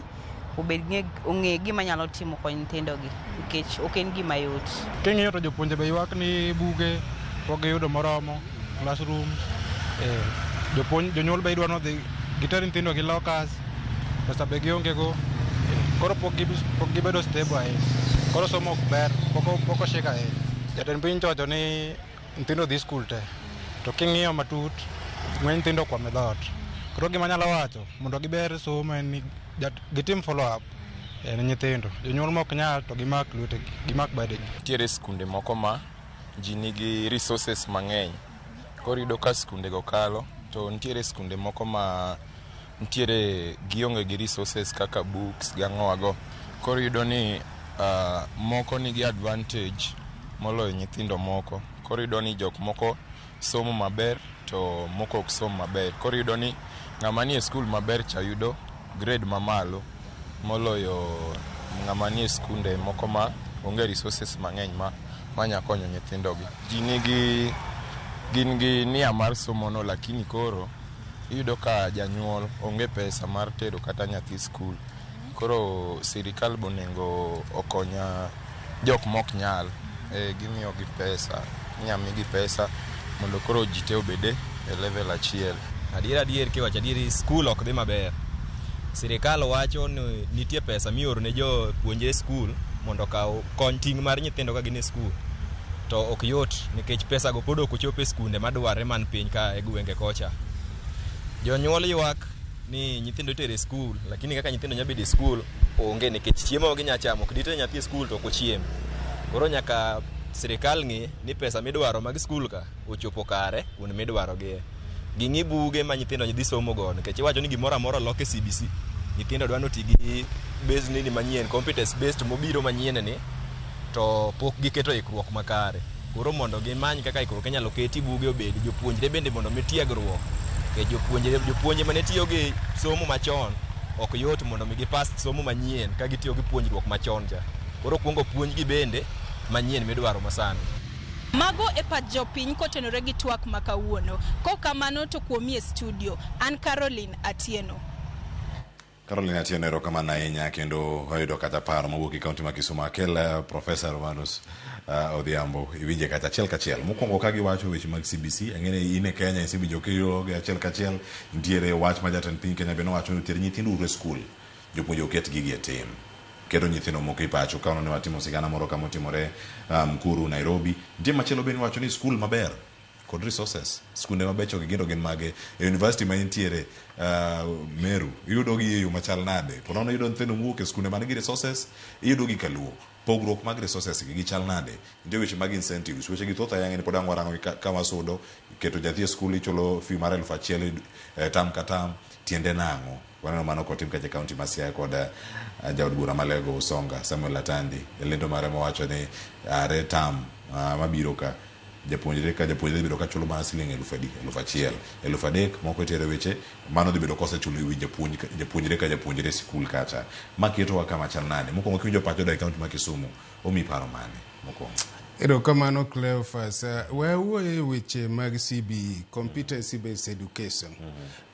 obed ong'e gima nyalo timo kod nyithindogi nikech ok en gima yot. King'iyo to jopuonje be ywak ni buge pok giyudo moromo, classroom, jonyuol be idwa ni odhi giter nyithindo gi lockers, pesa be gionge go. Koro pok gibedo stable ahinya. Koro somo ok ber, pok oshik ahinya. Jatend piny to ni nyithindo dhi skul te. To king'iyo matut, ng'eny nyithindo okwamo e dhoot. Koro gima anyalo wacho mondo giber somo en ni gitim follow up ne nyithindo. Jonyuol mok nyal to gimak lwetegi, gimak badegi. Nitiere skunde moko ma ji nigi resources mang'eny. Koro iyudo ka skundego kalo, to nitiere skunde moko ma nitiere gionge gi resources kaka books gi ang'owago. Koro iyudo ni Moko nigi advantage moloyo nyithindo moko. Koro iyudo ni jok moko somo maber to moko ok som maber. Koro iyudo ni ng'ama nie skul maber cha yudo grade mamalo moloyo ng'ama nie skunde moko ma onge resources mang'eny ma nya konyo nyithindo gi. Ji nigi gin gi nia mar somo no, lakini koro iyudo ka janyuol onge pesa mar tero kata nyathi skul. Koro sirikal bonego okony jok mok nyal. Gimiyogi pesa, inya migi pesa mondo koro ji te obede e level achiel. Adier adier, kiwacho adieri, skul ok dhi maber. Sirikal wacho ni nitie pesa mioro ne jopuonjre skul mondo okaw kony ting' mar nyithindo ka gin e skul. To ok yot nikech pesa go pod ok ochopo e skunde madwarre man piny ka e gwenge kocha. Jonyuol ywak ni nyithindo itero e skul, lakini kaka nyithindo nyalo bedo e skul onge nikech chiemo ma ginya chamo ok diter nyathi e skul to ok ochiem. Koro nyaka sirikal ng'i ni pesa midwaro mag skul ka ochopo kare kuonde midwarogie. Ging'i buge ma nyithindo dhi somo go nikech iwacho ni gimoro amora olok e CBC. Nyithindo dwa ni oti gi base nini manyien, competence based mobiro manyien ni to pok giketo ikruok makare. Koro mondo gimany kaka ikruok inyalo keti buge obedi, jopuonjre bende mondo mi tiegruok. Nikech jopuonjre jopuonje mane tiyo gi somo machon ok yot mondo mi gipas somo manyien ka gitiyo gi puonjruok machon cha. Koro kuongo puonjgi bende manyien midwaro masani. Mago e pach jopiny kotenore gi twak ma kawuono. Kokamano to kuomi e studio. An Caroline Atieno. Caroline Atieno, erokamano ahinya kendo wayudo kata paro mawuok e kaunti ma Kisumu. Akel Professor Romanus Odhiambo iwinje kata achiel kachiel. Mokwongo ka giwacho weche mag CBC, ang'e ni in e Kenya isewinjo kiyoge achiel kachiel. Nitiere wach ma jatend piny Kenya be nowacho ni oter nyithindo uru e skul. Jopuonje oket gigi e tim. Keto nyithindo moko e pacho. Ka ne watimo sigana moro kama otimore Mukuru, Nairobi. Nitie machielo be niwacho ni skul maber kod resources. Skunde mabecho gi gin mage. E university ma intiere Meru, iyudo gi e yo machal nade? Po nono iyudo nyithindo mowuok e skunde man gi resources, iyudo gi kaluo. Pogruok mag resources gi gichal nade? Nitie weche mag incentives. Weche gi thoth ahinya ni pod ang' warango ka wasudo. Keto nyathi e skul ichulo fee mar 1000 term ka term. Tiende nang'o? Waneno mano kotim kacha e kaunti ma Siaya kod jaod bura ma Lego Usonga Samuel Atandi e lendo mare mowacho ni are term mabiro ka japuonjre ka japuonjre dhi bedo ka chulo mana siling 1000 adi? 1000, 3000 moko itere weche mano dhi bedo kosechulo ewi japuonj japuonjre ka japuonjre e sikul kacha. Ma ketowa kama chal nade? Mokwongo kiwinjo pach odak e kaunti ma Kisumu, omiyi paro mane mokwongo? Erokamano Cleophas. We awuoyo e weche mag CBE, Competency Based Education.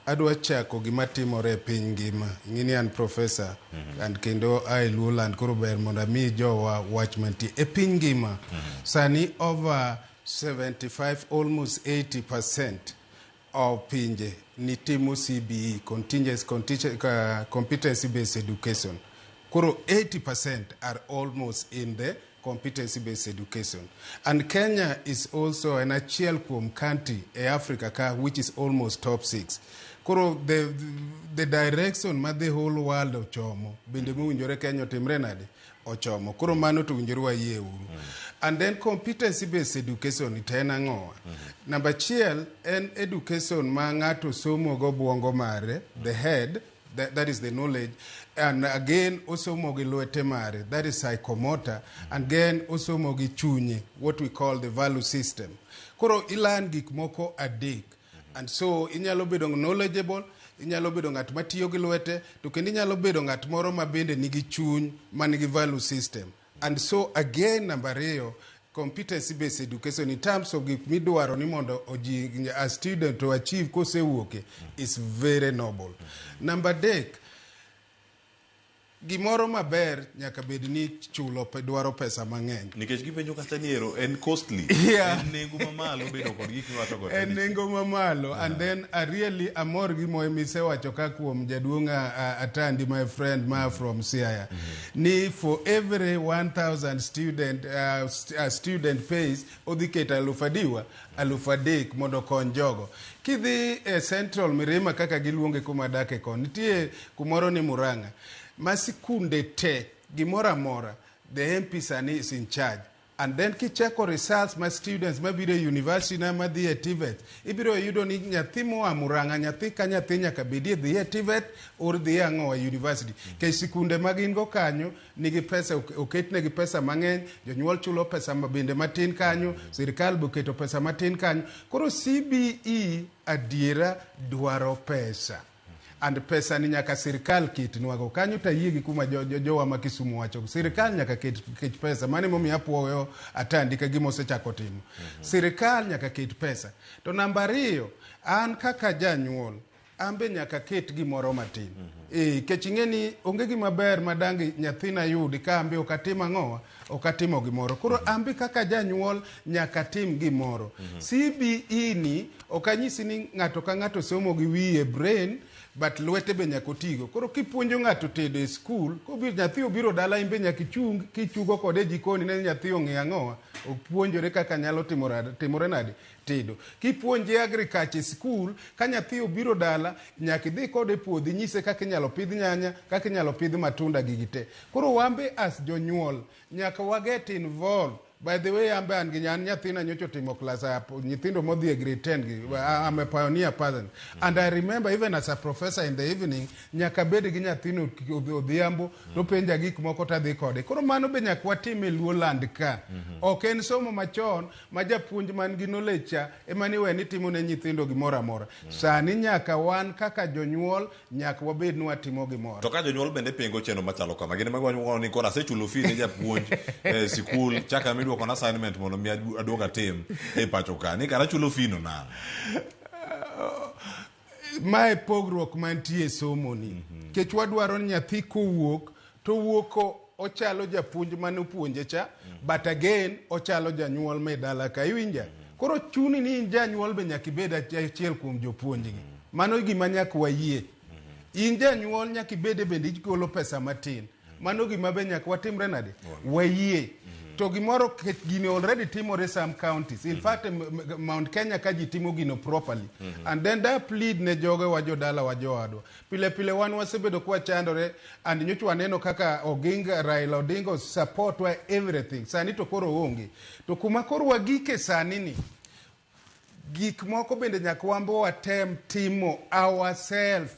Adwa chako gima timore e piny ngima. Ing'e ni an professor and kendo a e Luoland, koro ber mondo ami jowa wach mantie. E piny ngima, sani over 75, almost 80% of pinje ni timo CBE, competency based education. Koro 80% are almost in the competency based education. And Kenya is also an achiel kuom country e Africa ka which is almost top 6. Koro the direction ma the whole world ochomo bende mowinjore Kenya otimre nade ochomo. Koro mano to winjore wayie uru. And then competency based education to en ang'owa? Namba achiel en education ma ng'ato somo go buongo mare, the head, that is the knowledge, and again osomo gi lwete mare, that is psychomotor, and again osomo gi chunye, what we call the value system. Koro ilan gik moko adek, and so inyalo bedo knowledgeable, inyalo bedo ng'at matiyo gi lwete, to kendo inyalo bedo ng'at moro ma bende nigi chuny manigi value system. And so again, namba ariyo, competency based education in terms of gik midwaro ni mondo oji a student to achieve kosewuoke is very noble. Namba adek, gimoro maber nyaka bed ni chulo dwaro pesa mang'eny. Nikech gipenjo kata ni ero en costly. En nengo mamalo bedo kod gik miwacho go. En nengo mamalo. And then I really amor gi moe misewacho ka kuom jaduong' Atandi, my friend ma from Siaya, ni for every 1000 student student pays odhi keto aluf adiwa 3000 mondo okony jogo. Kidhi e Central Mirima kaka giluonge kuma adake kon, nitie kumoro ni Murang'a ma sikunde te gimoro amora the MP sani is in charge. And then kicheko results ma students mabiro e university na madhi e TVET, ibiro yudo ni nyathi moa Murang'a, nyathi ka nyathi nyaka bedie dhi e TVET or dhi e ang'o e university. Nikech sikunde ma gin go kanyo nigi pesa, oketnegi pesa mang'eny, jonyuol chulo pesa ma bende matin kanyo, sirikal be oketo pesa matin kanyo. Koro CBE adiera dwaro pesa. And pesa ni nyaka sirikal ketnwago kanyo. Tayie gi kuma jowa ma Kisumu wacho, sirikal nyaka ket pesa. Mano emomiyo apuoyo Atandi ka gima osechako timo. Sirikal nyaka ket pesa. To namba 2, an kaka janyuol, an be nyaka ket gimoro matin. Kech ing'e ni onge gima ber ma dang' nyathina yudi ka an be ok atim ang'owa, ok atimo gimoro. Koro an be kaka janyuol nyaka atim gimoro. CBE ni ok anyisi ni ng'ato ka ng'ato somo gi wiye brain, but lwete be nyaka otigo. Koro kipuonjo ng'ato tedo e skul, kobiro nyathi obiro dala, in be nyaka ichung kichugo kode e jikoni ne nyathi ong'e ang'owa, opuonjore kaka nyalo timore nade tedo. Kipuonje agriculture e skul, ka nyathi obiro dala, nyaka idhi kode e puodho inyise kaka inyalo pidh nyanya, kaka inyalo pidh matunda gigi te. Koro wan be as jonyuol, nyaka wa get involved. By the way, an be an gi an nyathina nyocha otimo class, nyithindo modhi e grade 10 gi, I'm a pioneer person. And I remember even as a professor in the evening, nyaka bed gi nyathino odhiambo, topenja gik moko tadhi kode. Koro mano be nyaka watim e Luo land ka. Ok en somo machon ma japuonj man gi knowledge cha ema ni we ni timo ne nyithindo gimoro amora. Sani nyaka wan kaka jonyuol nyaka wabed ni watimo gimoro. To ka jonyuol bende pingo chenro machalo kama, gin ema giwacho ni koro asechulo fee ne japuonj e sikul, chaka miduoko na assignment mondo mi aduog atim e pacho ka. Ni kara achulo fee no nang'o? Mae pogruok mantie e somo ni. Kech wadwaro ni nyathi kowuok to owuok ochalo japuonj mane opuonje cha, but again ochalo janyuol me dala ka iwinja. Koro chuni ni in janyuol be nyaka ibed achiel kuom jopuonjgi. Mano gima nyaka wayie. In janyuol nyaka ibede bende igolo pesa matin. Mano gima be nyaka watimre nade? Wayie. To gimoro kech gini already timore some counties. In fact, Mount Kenya ka ji timo gino properly. And then da plead ne jogewa jodala wa jowadwa. Pile pile wan wasebedo kwachandore and nyocha waneno kaka Oginga Raila Odinga support wa everything. Sani to koro onge. To kuma koro wagike sani ni gik moko bende nyaka wan be watem timo ourselves.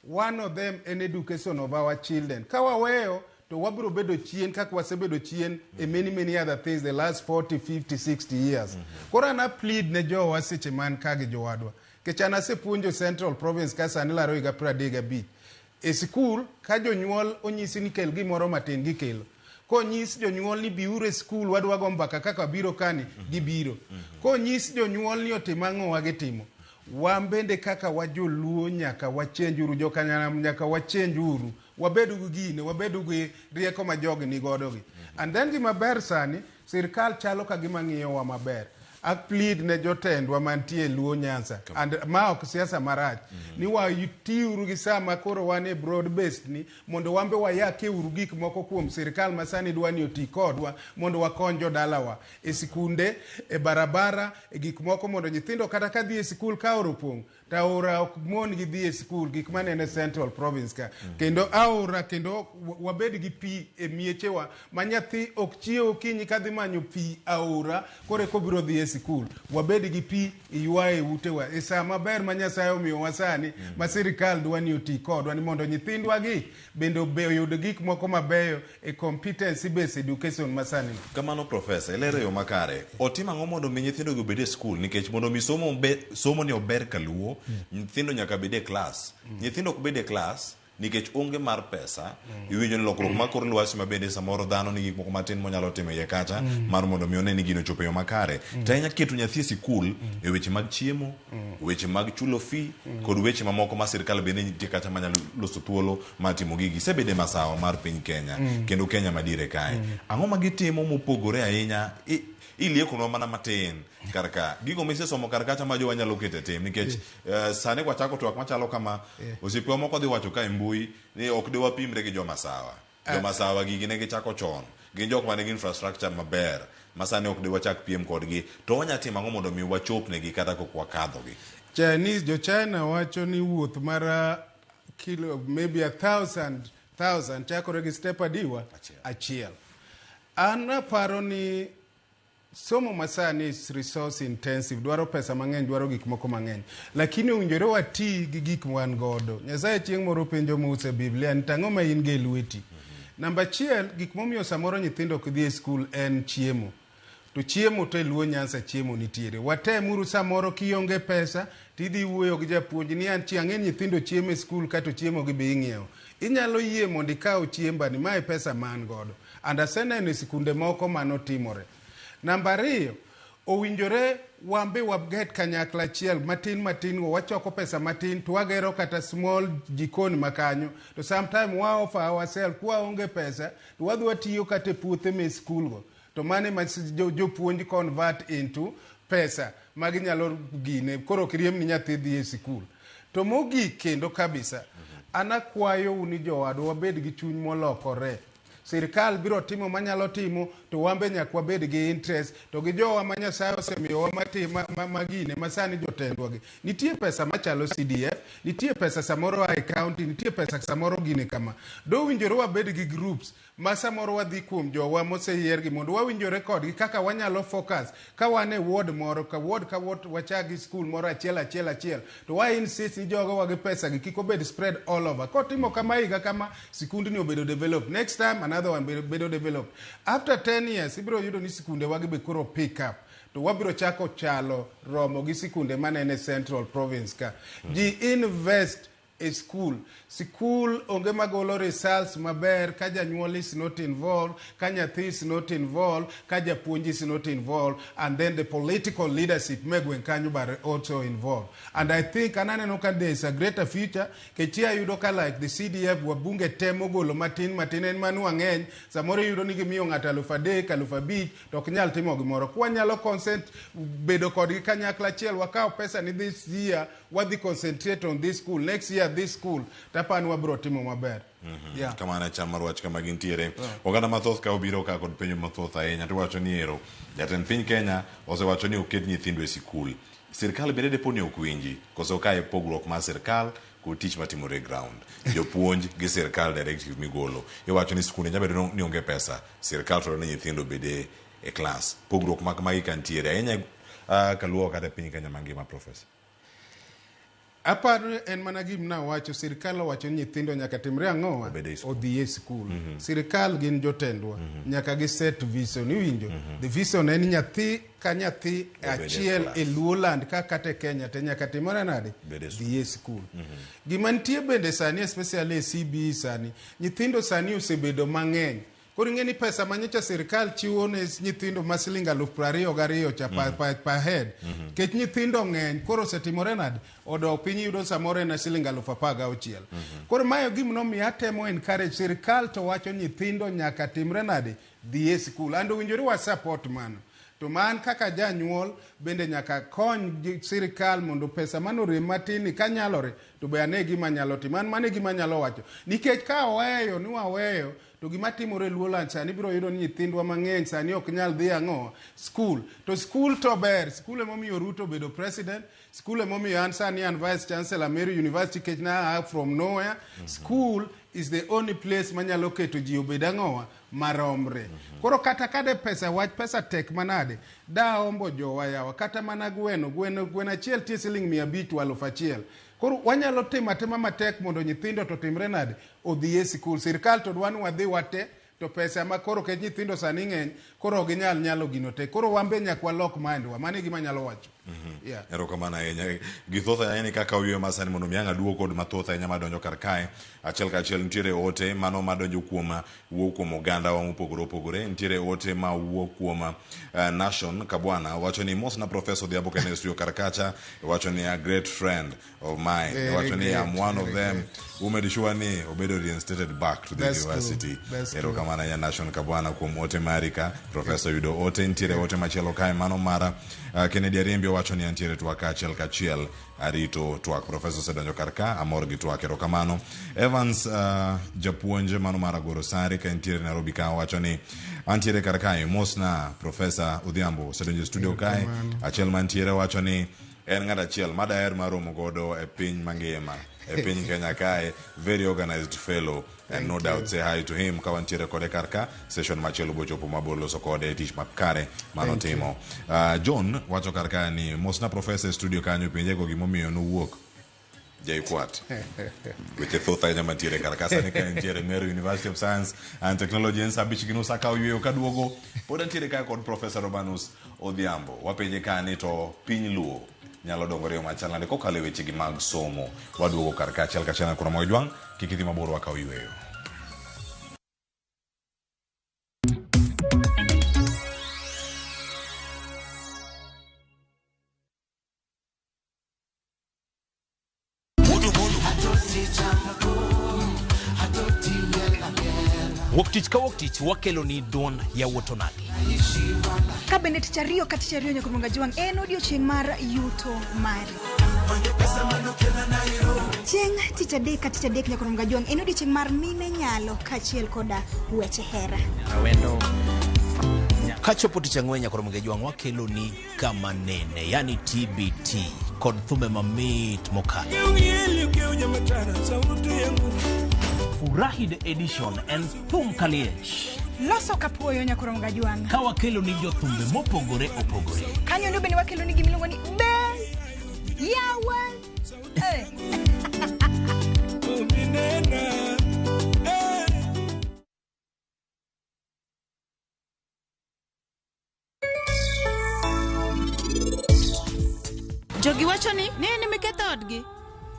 One of them en education of our children. Ka waweyo to wabiro bedo chien kaka wasebedo chien e many many other things the last 40, 50, 60 years. Koro an a plead ne jowa seche man ka gi jowadwa. Nikech an asepuonjo Central Province ka sani laro higa 35. E sikul ka jonyuol onyisi ni kel gimoro matin gikelo. Konyis jonyuol ni biuru e skul wadwa go mbaka kaka biro kani gibiro. Konyis jonyuol ni otim ang'owa gitimo. Wan bende kaka wajoluo nyaka wachenj uru jokanyanam nyaka wachenj uru. Wabedu gi gine, wabedu gi rieko ma jogi ni godo gi. And then gima ber sani, sirkal chalo ka gima ng'iyowa maber. A plead ne jotendwa mantie e Luo Nyanza and ma ok siasa marach ni watiuru gi sama koro wan e broad based ni mondo wan be wayake uru gik moko kuom sirkal ma sani dwa ni oti kodwa mondo wakony jodalawa e sikunde e barabara e gik moko mondo nyithindo kata ka dhi e sikul ka aora opong' to aora ok mon gi dhi e sikul gik maneno e Central Province ka kendo aora kendo wabed gi pi e miechewa ma nyathi ok chiew okinyi kadhi manyo pi aora koro eka obiro dhi e sikul wabed gi pi iywaye e utewa e saa maber ma Nyasaye omiyowa sani ma sirikal dwa ni oti kodwa ni mondo nyithindwa gi bende oyud gik moko mabeyo e competency based education ma sani ni. Kamano profesa, ilero e yo makare. Otim ang'o mondo mi nyithindo gi obed e skul? Nikech mondo mi somo ni ober kaluo, nyithindo nyaka bed e klas. Nyithindo ok bed e klas nikech onge mar pesa. Iwinjo ni lokruok mar kor lwasi ma bende samoro dhano nigi gik moko matin monyalo timo iye kacha mar mondo mi one ni gino ochopo e yo makare. To ahinya keto nyathi e sikul e weche mag chiemo, weche mag chulo fee kod weche mamoko ma sirkal bende nitie kacha manyalo loso thuolo mar timo gigi. Isebedo e masawa mar piny Kenya kendo Kenya madiere kae. Ang'o ma gitimo mopogore ahinya? Iliekonwa mana matin kar ka. Gigo misesomo kar kacha ma jowa nyalo keto e tim nikech sani kwachako twak machalo kama osiepewa moko dhi wacho ka e mbui ni ok de wapimre gi jomasawa. Jomasawa gigi ne gichako chon. Gin jok manigi infrastructure maber ma sani ok de wachak piem kodgi. To wanya timo ang'o mondo mi wachop negi kata kok wakadho gi? Chinese, jo China wacho ni wuoth mar kilo maybe 1,000 chakore gi step adiwa achiel. An aparo ni Somo masani is resource intensive, dwaro pesa mang'eny, dwaro gik moko mang'eny. Lakini owinjore wati gi gik wan godo. Nyasaye chieng' moro penjo Musa e Biblia ni tang'o ma in go e lweti. Namba achiel, gik momiyo samoro nyithindo ok dhi e skul en chiemo. To chiemo to e Luo Nyanza chiemo nitiere. Watemuru samoro kionge pesa tidhi wuoyo gi japuonj ni an chi ang'e ni nyithindo chiemo e skul kato chiemo gi be ing'iewo. Inyalo yie mondo ikaw chiembani, mae pesa ma an godo. And aseneno e sikunde moko mano timore. Namba ariyo, owinjore wambe waget kanyakla achiel matin matin go wachoko pesa matin to wagero kata small jikon makanyo to sometime wa offer ourselves kwaonge pesa to wadhi watiyo kata e puothe me skul go to mano ema jopuonj convert into pesa ma ginyalo gine koro ok riemb ni nyathi dhi e sikul. To mogik kendo kabisa, an akwayou ni jowadwa wabed gi chuny molokore. Sirkal biro timo manyalo timo to wan be nyaka wabed gi interest to gi jowa ma Nyasaye osemiyowa ma gine ma sani jotendwa gi. Nitie pesa machalo CDF, nitie pesa samoro a e county, nitie pesa samoro gine kama. Dowinjore wabed gi groups ma samoro wadhi kuom jowa moseyier gi mondo wawinjore kodgi kaka wanyalo focus ka wan e ward moro ka ward ka ward wachak gi school moro achiel achiel achiel to wa insist ni jogowa gi pesa gi kik obed spread all over. Kotimo kama higa kama sikundni obedo developed, next time another one bedo developed. After 10 years ibiro yudo ni sikunde wagi be koro pick up to wabiro chako chalo romo gi sikunde manene Central Province ka. Ji invest e school. Sikul onge magolo results maber ka janyuol is not involved, ka nyathi is not involved, ka japuonj is not involved, and then the political leadership me gweng' kanyo but also involved. And I think an aneno ka there is a greater future, kech ayudo ka like the CDF wabunge temo golo matin matin en mano wang'eny, samoro iyudo ni gimiyo ng'ato 3,000, 5,000 to ok nyal timo gimoro. Kwanyalo consent bedo kodgi kanyakla achiel, wakaw pesa ni this year wadhi concentrate on this school, next year this school, tapani wabiro timo maber. Yeah. Kamano e chal mar wach kama gintiere. Oganda mathoth ka obiro ka kod penjo mathoth ahinya to wacho ni ero jatend piny Kenya osewacho ni oket nyithindo e sikul. Sirkal bende depo ni ok winji koso kae pogruok mar sirkal kod tich matimore e ground. Jopuonj gi sirkal directive migolo. Iwacho ni sikunde nyalo bedo ni onge pesa, sirkal to dwaro ni nyithindo obed e klas. Pogruok mak magi ka nitiere ahinya kaluwo kata e piny Kenya mangima, Professor. Aparo en mana gima nawacho, sirkal owacho ni nyithindo nyaka timre ang'owa? Odhi e skul. Sirkal gin jotendwa, nyaka gi set vision, iwinjo? The vision en nyathi ka nyathi achiel e Luoland ka kata e Kenya te nyaka timore nade? Dhi e skul. Gima nitie bende sani especially e CBE sani, nyithindo sani osebedo mang'eny. Koro ing'e ni pesa ma nyocha sirkal chiwo ne nyithindo ma siling 22,000 cha per head. Kech nyithindo ng'eny, koro osetimore nade? Odok piny iyudo samoro en siling 16,000. Koro mae gima nomiyo atemo encourage sirkal to wacho nyithindo nyaka timre nade? Dhi e sikul. And owinjore wa support mano. To man kaka janyuol bende nyaka kony sirkal mondo pesa manorem matin ni kanyalore to be ane gima nyalo timo. An mano e gima anyalo wacho. Nikech ka waweyo ni waweyo to gima timore e Luoland sani biro yudo ni nyithindwa mang'eny sani ok nyal dhi ang'o? Skul. To skul to ber. Skul emomiyo Ruto obedo president. Skul emomiyo an sani an vice chancellor Meru University kech na from nowhere. School is the only place manyalo keto ji obed ang'owa? Maromre. Koro kata kade pesa wach pesa tek manade, daombo jowa yawa kata mana gweno, gweno gweno achiel tie siling 500 to 1,000. Koro wanyalo timo atima matek mondo nyithindo to timre nade? Odhi e sikul. Sirkal to dwa ni wadhi wate to pesa ma koro kech nyithindo sani ng'eny koro ok ginyal nyalo gino te. Koro wan be nyaka walok mind wa. Mano e gima anyalo wacho. Yeah. Erokamano ahinya. Githoth ahinya ni kaka oyueyo masani mondo mi ang' aduog kod mathoth ahinya madonjo kar kae. Achiel kachiel nitiere ote mano madonjo kuom wuok kuom oganda wa mopogore opogore. Nitiere ote ma wuok kuom Nation Kabwana wacho ni mosna Professor Odhiambo Kene studio kar kacha wacho ni a great friend of mine. Very Wacho ni I'm great, one of very them great. who made sure ni obedo reinstated back to the That's true. university. That's true. Erokamano ahinya Nation Kabwana kuom ote mari ka Professor yudo ote. Nitiere ote machielo kae mano mara Kennedy Ariembi owacho ni antiere twak achiel kachiel arito twak. Professor osedonjo kar ka amor gi twak. Erokamano. Evans japuonj mano mar Agoro Sari ka entiere Nairobi ka owacho ni antiere kar kae mosna Professor Odhiambo osedonjo e studio kae. Erokamano. Achiel mantiere wacho ni En ng'at achiel ma daher mar romo godo e piny mangima, e piny Kenya kae, very organized fellow and Thank no you. doubt say hi to him ka wantiere kode kar ka session machielo bochopo mabiro loso kode tich makare manotimo. John wacho kar ka ni mosna professor e studio kanyo penje go gimomiyo nowuok JKUAT. Weche thoth ahinya mantiere kar ka sani ka entiere Meru University of Science and Technology en saa abich gi nus akawo yweyo kaduogo pod antiere ka kod Professor Romanus Odhiambo. Wapenje ka ni to piny Luo nyalo dongore yo machal nade kokalo e wechegi mag somo. Waduogo kar ka achiel kachiel na Ramogi Jwang' kik idhi mabor wakaw yweyo. Wuok tich ka wuok tich wakelo ni duond yawuot onagi. Ka bende tich ariyo ka tich ariyo nyaka Ramogi Jwang' en odiochieng' mar yuto mari. Chieng' tich adek ka tich adek nyaka Ramogi Jwang' en odiochieng' mar mine nyalo kaachiel koda weche hera. Awendo. Kachopo tich ang'wen nyaka Ramogi Jwang' wakelo ni kama nene, yani TBT kod thumbe mamit mokalo. Furahi the edition en thum kaliech. Loso kapuoyo nyaka Ramogi Jwang'. Ka wakelo ni jothumbe mopogore opogore. Kanyo endo bende wakelo ni gimiluongo ni be yawa. Jogi wacho ni ni in emiketho odgi.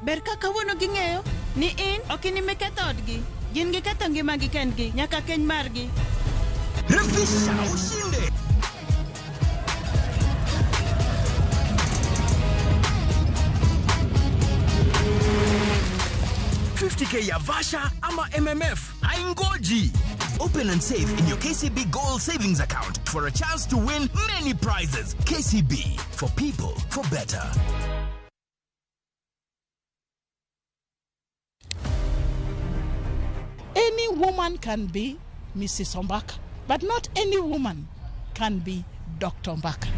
Ber ka kawuono ging'eyo ni in ok in emiketho odgi. Gin giketho ngimagi kendgi nyaka keny margi. Refisha ushinde. K ya Vasha ama MMF haingoji. Open and save in your KCB Gold Savings Account for a chance to win many prizes. KCB, for people, for better. Any woman can be Mrs. Ombaka, but not any woman can be Dr. Ombaka.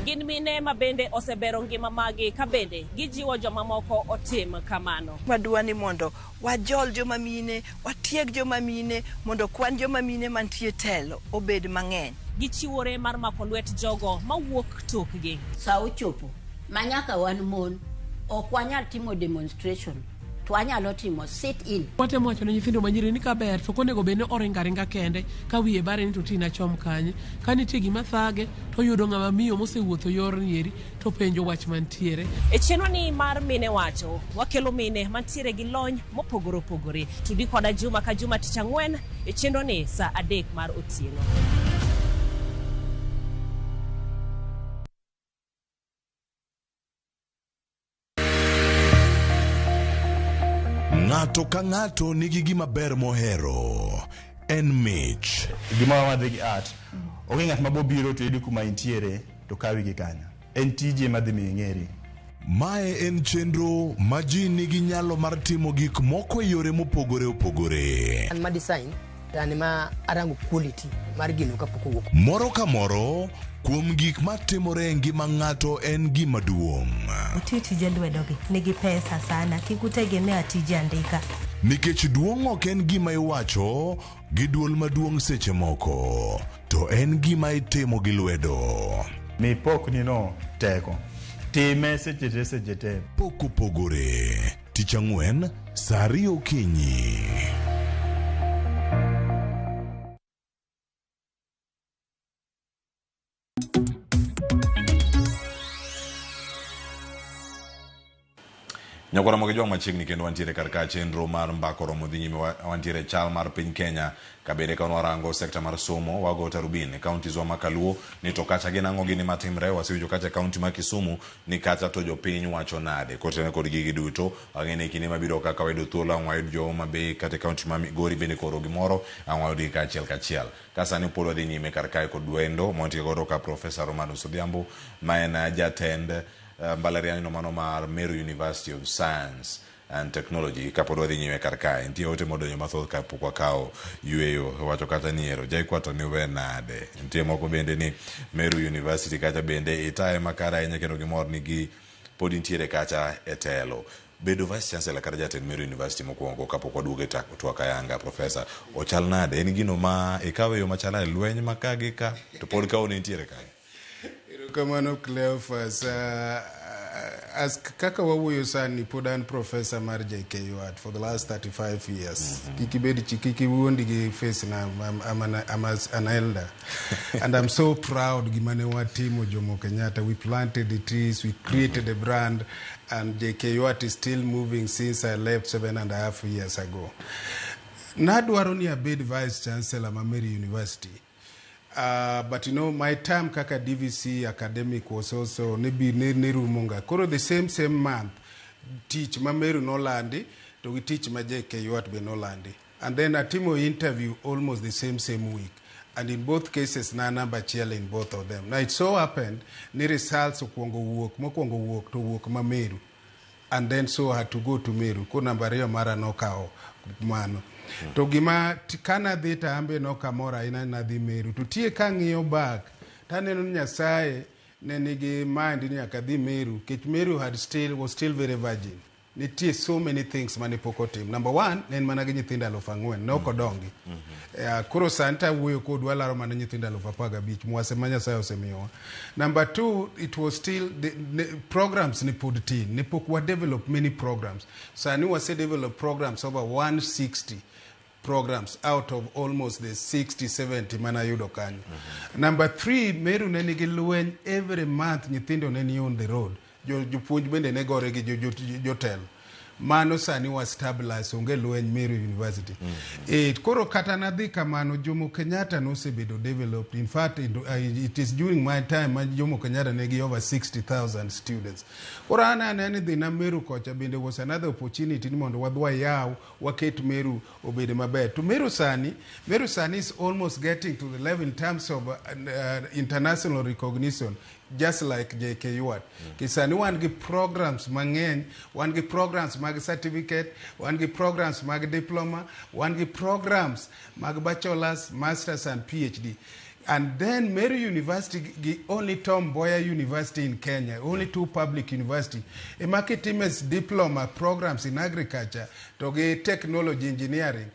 Gin mine ma bende osebero ngima magi ka bende gijiwo jomamoko otim kamano. Wadwa ni mondo wajol joma mine, watieg joma mine, mondo kwan joma mine mantie telo obed mang'eny. Gichiwore mar mako lwet jogo mawuok tokgi. Sa ochopo ma nyaka wan mon ok wanyal timo demonstration to wanyalo timo sit in. Watemo wacho ne nyithindo manyiri ni kaber to ok onego bed ni oringo aringa kende ka wiye bare ni to tina chom kanye. Ka nitie gima thage to oyudo ng'ama miyo mosewuotho yorni eri to penjo wach mantiere. E chenro ni mar Mine Wacho, wakelo mine mantiere gi lony mopogore opogore. Tudi koda juma ka juma tich ang'wen e chenro ni saa 3 mar otieno. Ng'ato ka ng'ato nigi gima ber mohero. En mich. Gima wadhi gi art. Onge ng'at ma bobiro to yudi kuma intiere to kawi gi kanyo. En tiji ema dhi miyo ing'eri. Mae en chenro ma ji nigi nyalo mar timo gik moko e yore mopogore opogore. An ma design to an ma arango quality mar gino kapok owuok. Moro ka moro kuom gik matimore e ngima ng'ato en gima duong'. Uti tije lwedogi nigi pesa sana, kik utegemea tije andika. Nikech duong' ok en gima iwacho gi duol maduong' seche moko, to en gima itimo gi lwedo. Mi pokni no teko. Time seche te seche te. Pok opogore. Tich ang'wen, saa 2 okinyi. Nyakwara Ramogi Jwang' machiegni kendo wantiere kar ka chenro mar mbaka oromo dhi nyime wantiere chal mar piny Kenya kabende ka warango sekta mar somo wago tarubin e counties wa ma Kaluo ni to kacha gin ang'o gini matimre wasewinjo kacha county ma Kisumu ni kacha to jopiny wacho nade kotenore kod gigi duto wang'e ni kinde mabiro kaka wayudo thuolo ang' wayud jo Homa Bay kata e county ma Migori bende koro gimoro ang' wayudgi kaachiel kachiel ka sani pod wadhi nyime kar kae kod wendo mwantie godo ka Professor Romanus Odhiambo ma en jatend mbalariany no mano mar Meru University of Science and Technology. Kapod wadhi nyime kar kae, nitie ote modonjo mathoth kapok wakawo yueyo. Wacho kata ni ero JKUAT ni we nade. Nitie moko bende ni Meru University kacha bende itaye makare ahinya kendo gimor ni gi pod intiere kacha e telo. Bedo Vice Chancellor kata jatend Meru University mokwongo kapok waduogo e twak ayanga, Professor, ochal nade? En gino ma ikawe yo machal nade? Lweny ma ka gi ka to pod kawo ne intiere kae. Erokamano Cleophas. As kaka wawuoyo sani pod an professor mar JKUAT for the last 35 years. Kik ibed kik iwuondi gi face na I'm an elder. And I'm so proud gima ne watimo Jomo Kenyatta. We planted the trees, we created a brand, and JKUAT is still moving since I left 7.5 years ago. Nadwaro ni abed vice chancellor ma Meru University. But you know, my time kaka DVC academic was also ne bi ne rumo nga. Koro the same month, tich ma Meru nolandi, to gi tich ma JKUAT be nolandi. And then atimo interview almost the same week. And in both cases, na number achiel in both of them. Now it so happened, ni results okwongo wuok, mokwongo wuok to wuok ma Meru. And then so I had to go to Meru. Ko namba ariyo mara nokawo mano. To gima kanadhi to an be nokamor ahinya ni nadhi Meru. To tie kang'iyo back, taneno ni Nyasaye ne nigi mind ni nyaka adhi Meru, nikech Meru had still, was still very virgin. Nitie so many things mane pok otim. Number one, ne en mana gi nyithindo 4,000, ne ok odongi. Koro sani tawuoyo kodu alaro mana nyithindo 15,000 mwase ma Nyasaye osemiyowa. Number two, it was still the programs ne pod tin, ne pok wa develop many programs. Sani wase develop programs over 160 programs out of almost the 60 70 mana yudo kanyo. Number three, Meru ne nigi lweny every month nyithindo ne ni on the road. Jopuonj bende ne gore gi jotelo. Mano sani wa stabilize onge lweny Meru University. Koro kata nadhi kamano Jomo Kenyatta nosebedo developed. In fact, it is during my time ma Jomo Kenyatta negi over 60,000 students. Koro an aneno ni dhi na Meru kocha bende was another opportunity ni mondo wadhi wayaw waket Meru obed maber. To Meru sani is almost getting to the level in terms of international recognition just like JKUAT. Kisani wan gi programs mang'eny, wan gi programs mag certificate, wan gi programs mag diploma, wan gi programs mag bachelors, masters and PhD. And then Meru University gi only Tom Mboya University in Kenya, only two public university. Ema kitime diploma programs in agriculture to gi technology engineering.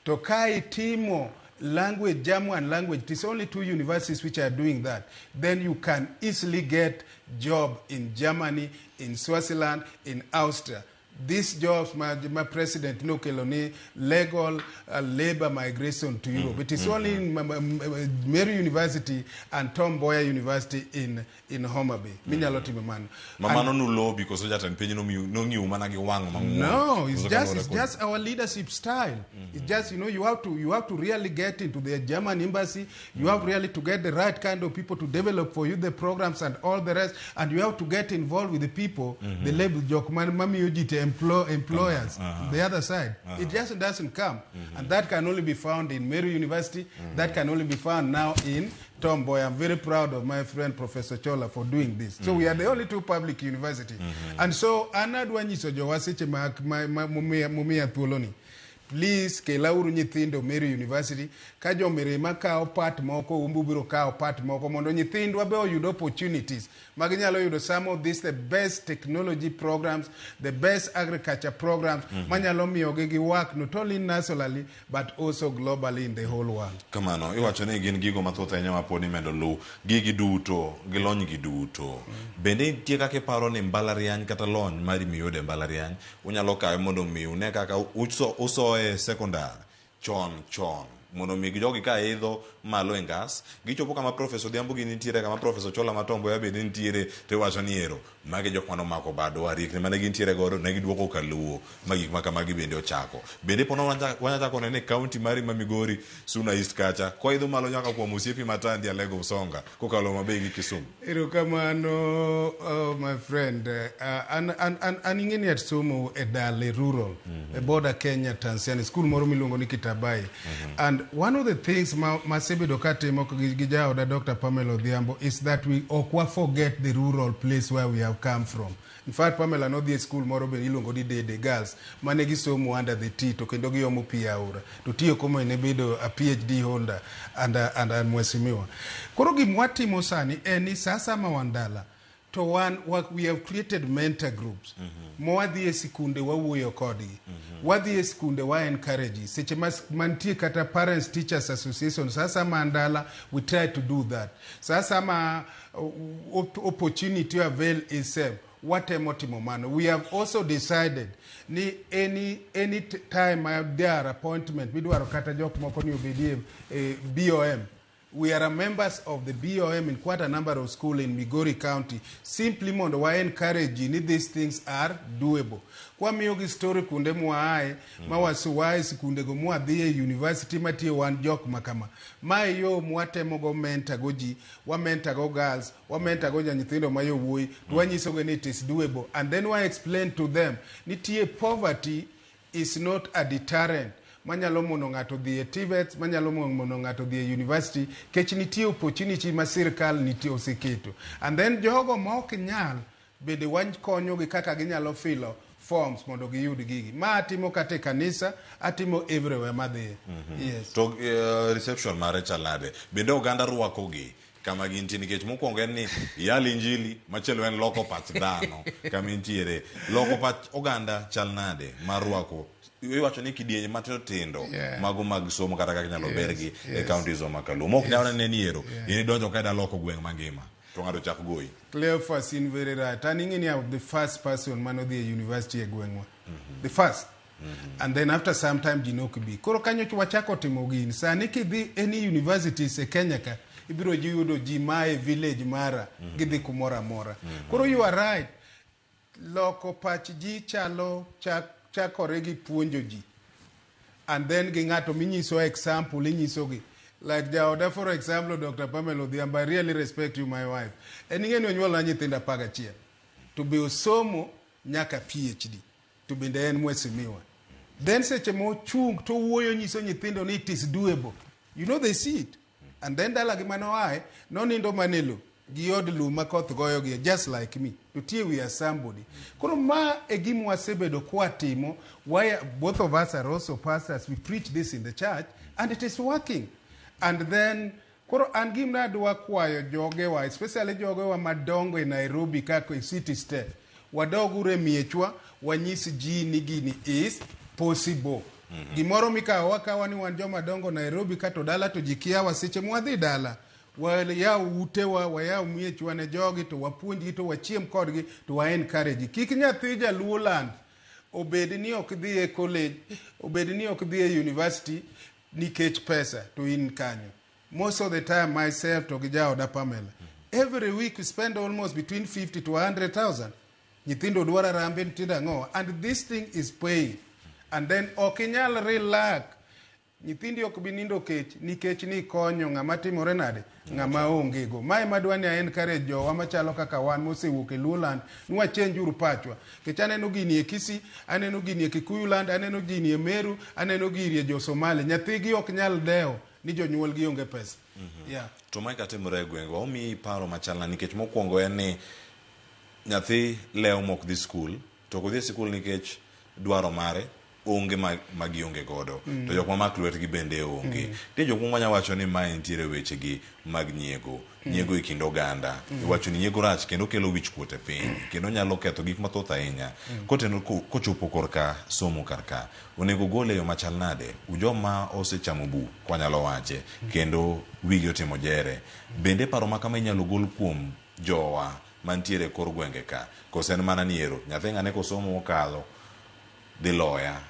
To ka itimo language, German language, it is only two universities which are doing that. Then you can easily get job in Germany, in Switzerland, in Austria. These jobs, my president nokelo ni legal labor migration to Europe. It is only in Meru University and Tom Mboya University in Homa Bay. Minyalo timo mano. Ma mano nulobi koso jatend piny nong'iu mana gi wang' mang'won? No, it's just it's just our leadership style. It's just you have to really get into the German embassy. You have really to get the right kind of people to develop for you the programs and all the rest, and you have to get involved with the people, the label jok man mamiyo ji to employers. The other side, it just doesn't come, and that can only be found in Meru University. That can only be found now in Tom Mboya. I'm very proud of my friend Professor Chola for doing this. So we are the only two public university. And so an adwa nyiso jowa seche ma mumiya thuoloni. Please kelauru nyithindo Meru University ka jomirima kawo part moko umbu biro kawo part moko mondo nyithindwa be oyud opportunities ma ginyalo yudo some of these the best technology programs, the best agriculture programs manyalo miyogi gi work not only nationally but also globally in the whole world. Kamano iwacho ni gin gigo mathoth ahinya ma pod imedo luw gigi duto gi lony gi duto. Bende nitie kaka iparo ni mbalariany kata lony mari miyudo e mbalariany unyalo kawe mondo mi une kaka usoye sekondar chon chon mondo mi jogi ka idho malo e ngas gichopo kama Profesa Odhiambo gi nitiere, kama Profesa Chola ma Tom Mboya bende nitiere, to iwacho ni ero magi jok manomako badwa riekni mane gintiere godo ne giduoko kaluo ma gik ma kamagi bende ochako bende pono wanya chako nene e kaunti mari ma Migori, Suna East kacha koidho malo nyaka kuom osiepi Matandi Alego Usonga kokalo Homa Bay gi Kisumu. Erokamano, oh, my friend. An ing'e ni asomo e dale rural, e border Kenya, Tanzania, school moro miluongo ni Kitabai. And And one of the things ma masebedo katimo gi jaoda Dr. Pamela Odhiambo is that we ok wa forget the rural place where we have come from. In fact, Pamela nodhi e school moro be iluongo ni Dede Girls mane gisomo under the tree to kendo giomo pi e aora. To Tiyo Komo ne bedo a PhD holder and a mheshimiwa. Koro gima watimo sani en ni sa asaya ma wan dala to wan we have created mentor groups ma wadhi e sikunde wawuoyo kodgi, wadhi e sikunde wa encourage ji seche ma mantie kata parents teachers association. Sa asaya ma an dala, we try to do that. Sa asaya ma opportunity avail itself, watemo timo mano. We have also decided ni any time ma there are appointment midwaro kata jok moko ni obedie e BOM, we are a members of the BOM in quite a number of schools in Migori County, simply mondo wa encourage ji ni these things are doable. Kwamiyogi story kuonde mwaaye, ma wae sikundego mwadhi e university matie wan jok makama. Mae yo mwatemogo mentor go ji, wa mentor go girls, wa mentor go nyithindo ma yowuoyi, to wanyisogi ni it is doable. And then wa explain to them, nitie poverty is not a deterrent manyalo mono ng'ato dhi e TVET, manyalo mono ng'ato dhi e university, kech nitie opportunity ma sirkal nitie oseketo. And then jogo ma ok nyal bende wakonyogi kaka ginyalo filo forms mondo giyud gigi. Ma atimo kata e kanisa, atimo everywhere madhiye. Yes. To reception mare chal nade? Bende oganda rwakogi kama gintie? Nikech mokwongo en ni yalo injili, machielo en loko pach dhano kama intiere. Loko pach oganda chal nade mar rwako? Iwacho ni kidienje matindo tindo mago mag somo kata kaka inyalo bergi e counties ma kaluo mok nyalo nene ni ero in idonjo ka ida loko gweng' mangima to ng'ato chak goyi. Cleophas, in very right. An ing'e ni I'm the first person manodhi e university e gweng'wa. The first. And then after some time ji nok bi. Koro kanyo wachako timo gini. Sani kidhi any universities e Kenya ka, ibiro yudo ji ma e village mara gidhi kumoro amora. Koro you are right. Loko pach ji chalo chakore gi puonjo ji. And then gi ng'ato minyiso example inyisogi. Like jaoda, for example, Dr. Pamela Odhiambo, I really respect you, my wife. En ing'e ni onyuolna nyithindo 11. To be osomo nyaka PhD. To bende en mheshimiwa. Then seche mochung' to wuoyo nyiso nyithindo ni it is doable. You know they see it. And then dalagi manoae, nonindo mana e lo gi od lum ma koth goyogi just like me. To tie we are somebody. Koro ma e gima wasebedo kwatimo. Why both of us are also pastors. We preach this in the church and it is working. And then koro an gima adwa kwayo jogewa, especially jogewa madongo e Nairobi kaka e city step. Wadoguru e miechwa, wanyis ji ni gini is possible. Gimoro mikawo wakawa ni wan joma dongo Nairobi ka to dala to ji kiawa. Seche mwadhi dala wayaw utewa, wayaw miechwa ne jogi to wapuonjgi to wachiem kodgi to wa encourage. Kik nyathi jaluo land obed ni ok dhi e college, obed ni ok dhi e university nikech pesa to in kanyo. Most of the time myself to gi jaoda Pamela, every week we spend almost between 50 to 100,000. Nyithindo dwaro arambe, nyithindo ang'o, and this thing is paying. And then ok inyal relax, nyithindi ok bi nindo kech nikech ni konyo ng'ama timore nade, ng'ama onge go. Mae madwa ni encourage jowa machalo kaka wan mosewuok e Luoland ni wachenj uru pachwa, nikech aneno gini e Kisii, aneno gini e Kikuyu land, aneno gini e Meru, aneno gini e jo Somali. Nyathigi ok nyal dewo ni jonyuolgi onge pesa. Yeah. To mae katimore e gwengwa, omiyi paro machalna nikech mokwongo en ni nyathi lewo mok dhi skul, to ok odhi e sikul nikech dwaro mare onge ma gionge godo to jok mamak lwetgi bende onge. Nitie jok moko manya wacho ni mae nitiere wechegi mag nyiego, nyiego e kind oganda. Iwacho ni nyiego rach kendo kelo wich kuot e piny kendo nyalo ketho gik mathoth ahinya. Koteno kochopo korka somo kar ka, onego gole e yo machal nade? Joma osechamo bu kwanyalo wache kendo wigi otimo jere. Bende paro ma kama inyalo gol kuom jowa mantiere e kor gwenge ka? Koso en mana ni ero nyathi ng'ane kosomo okadho dhi loya,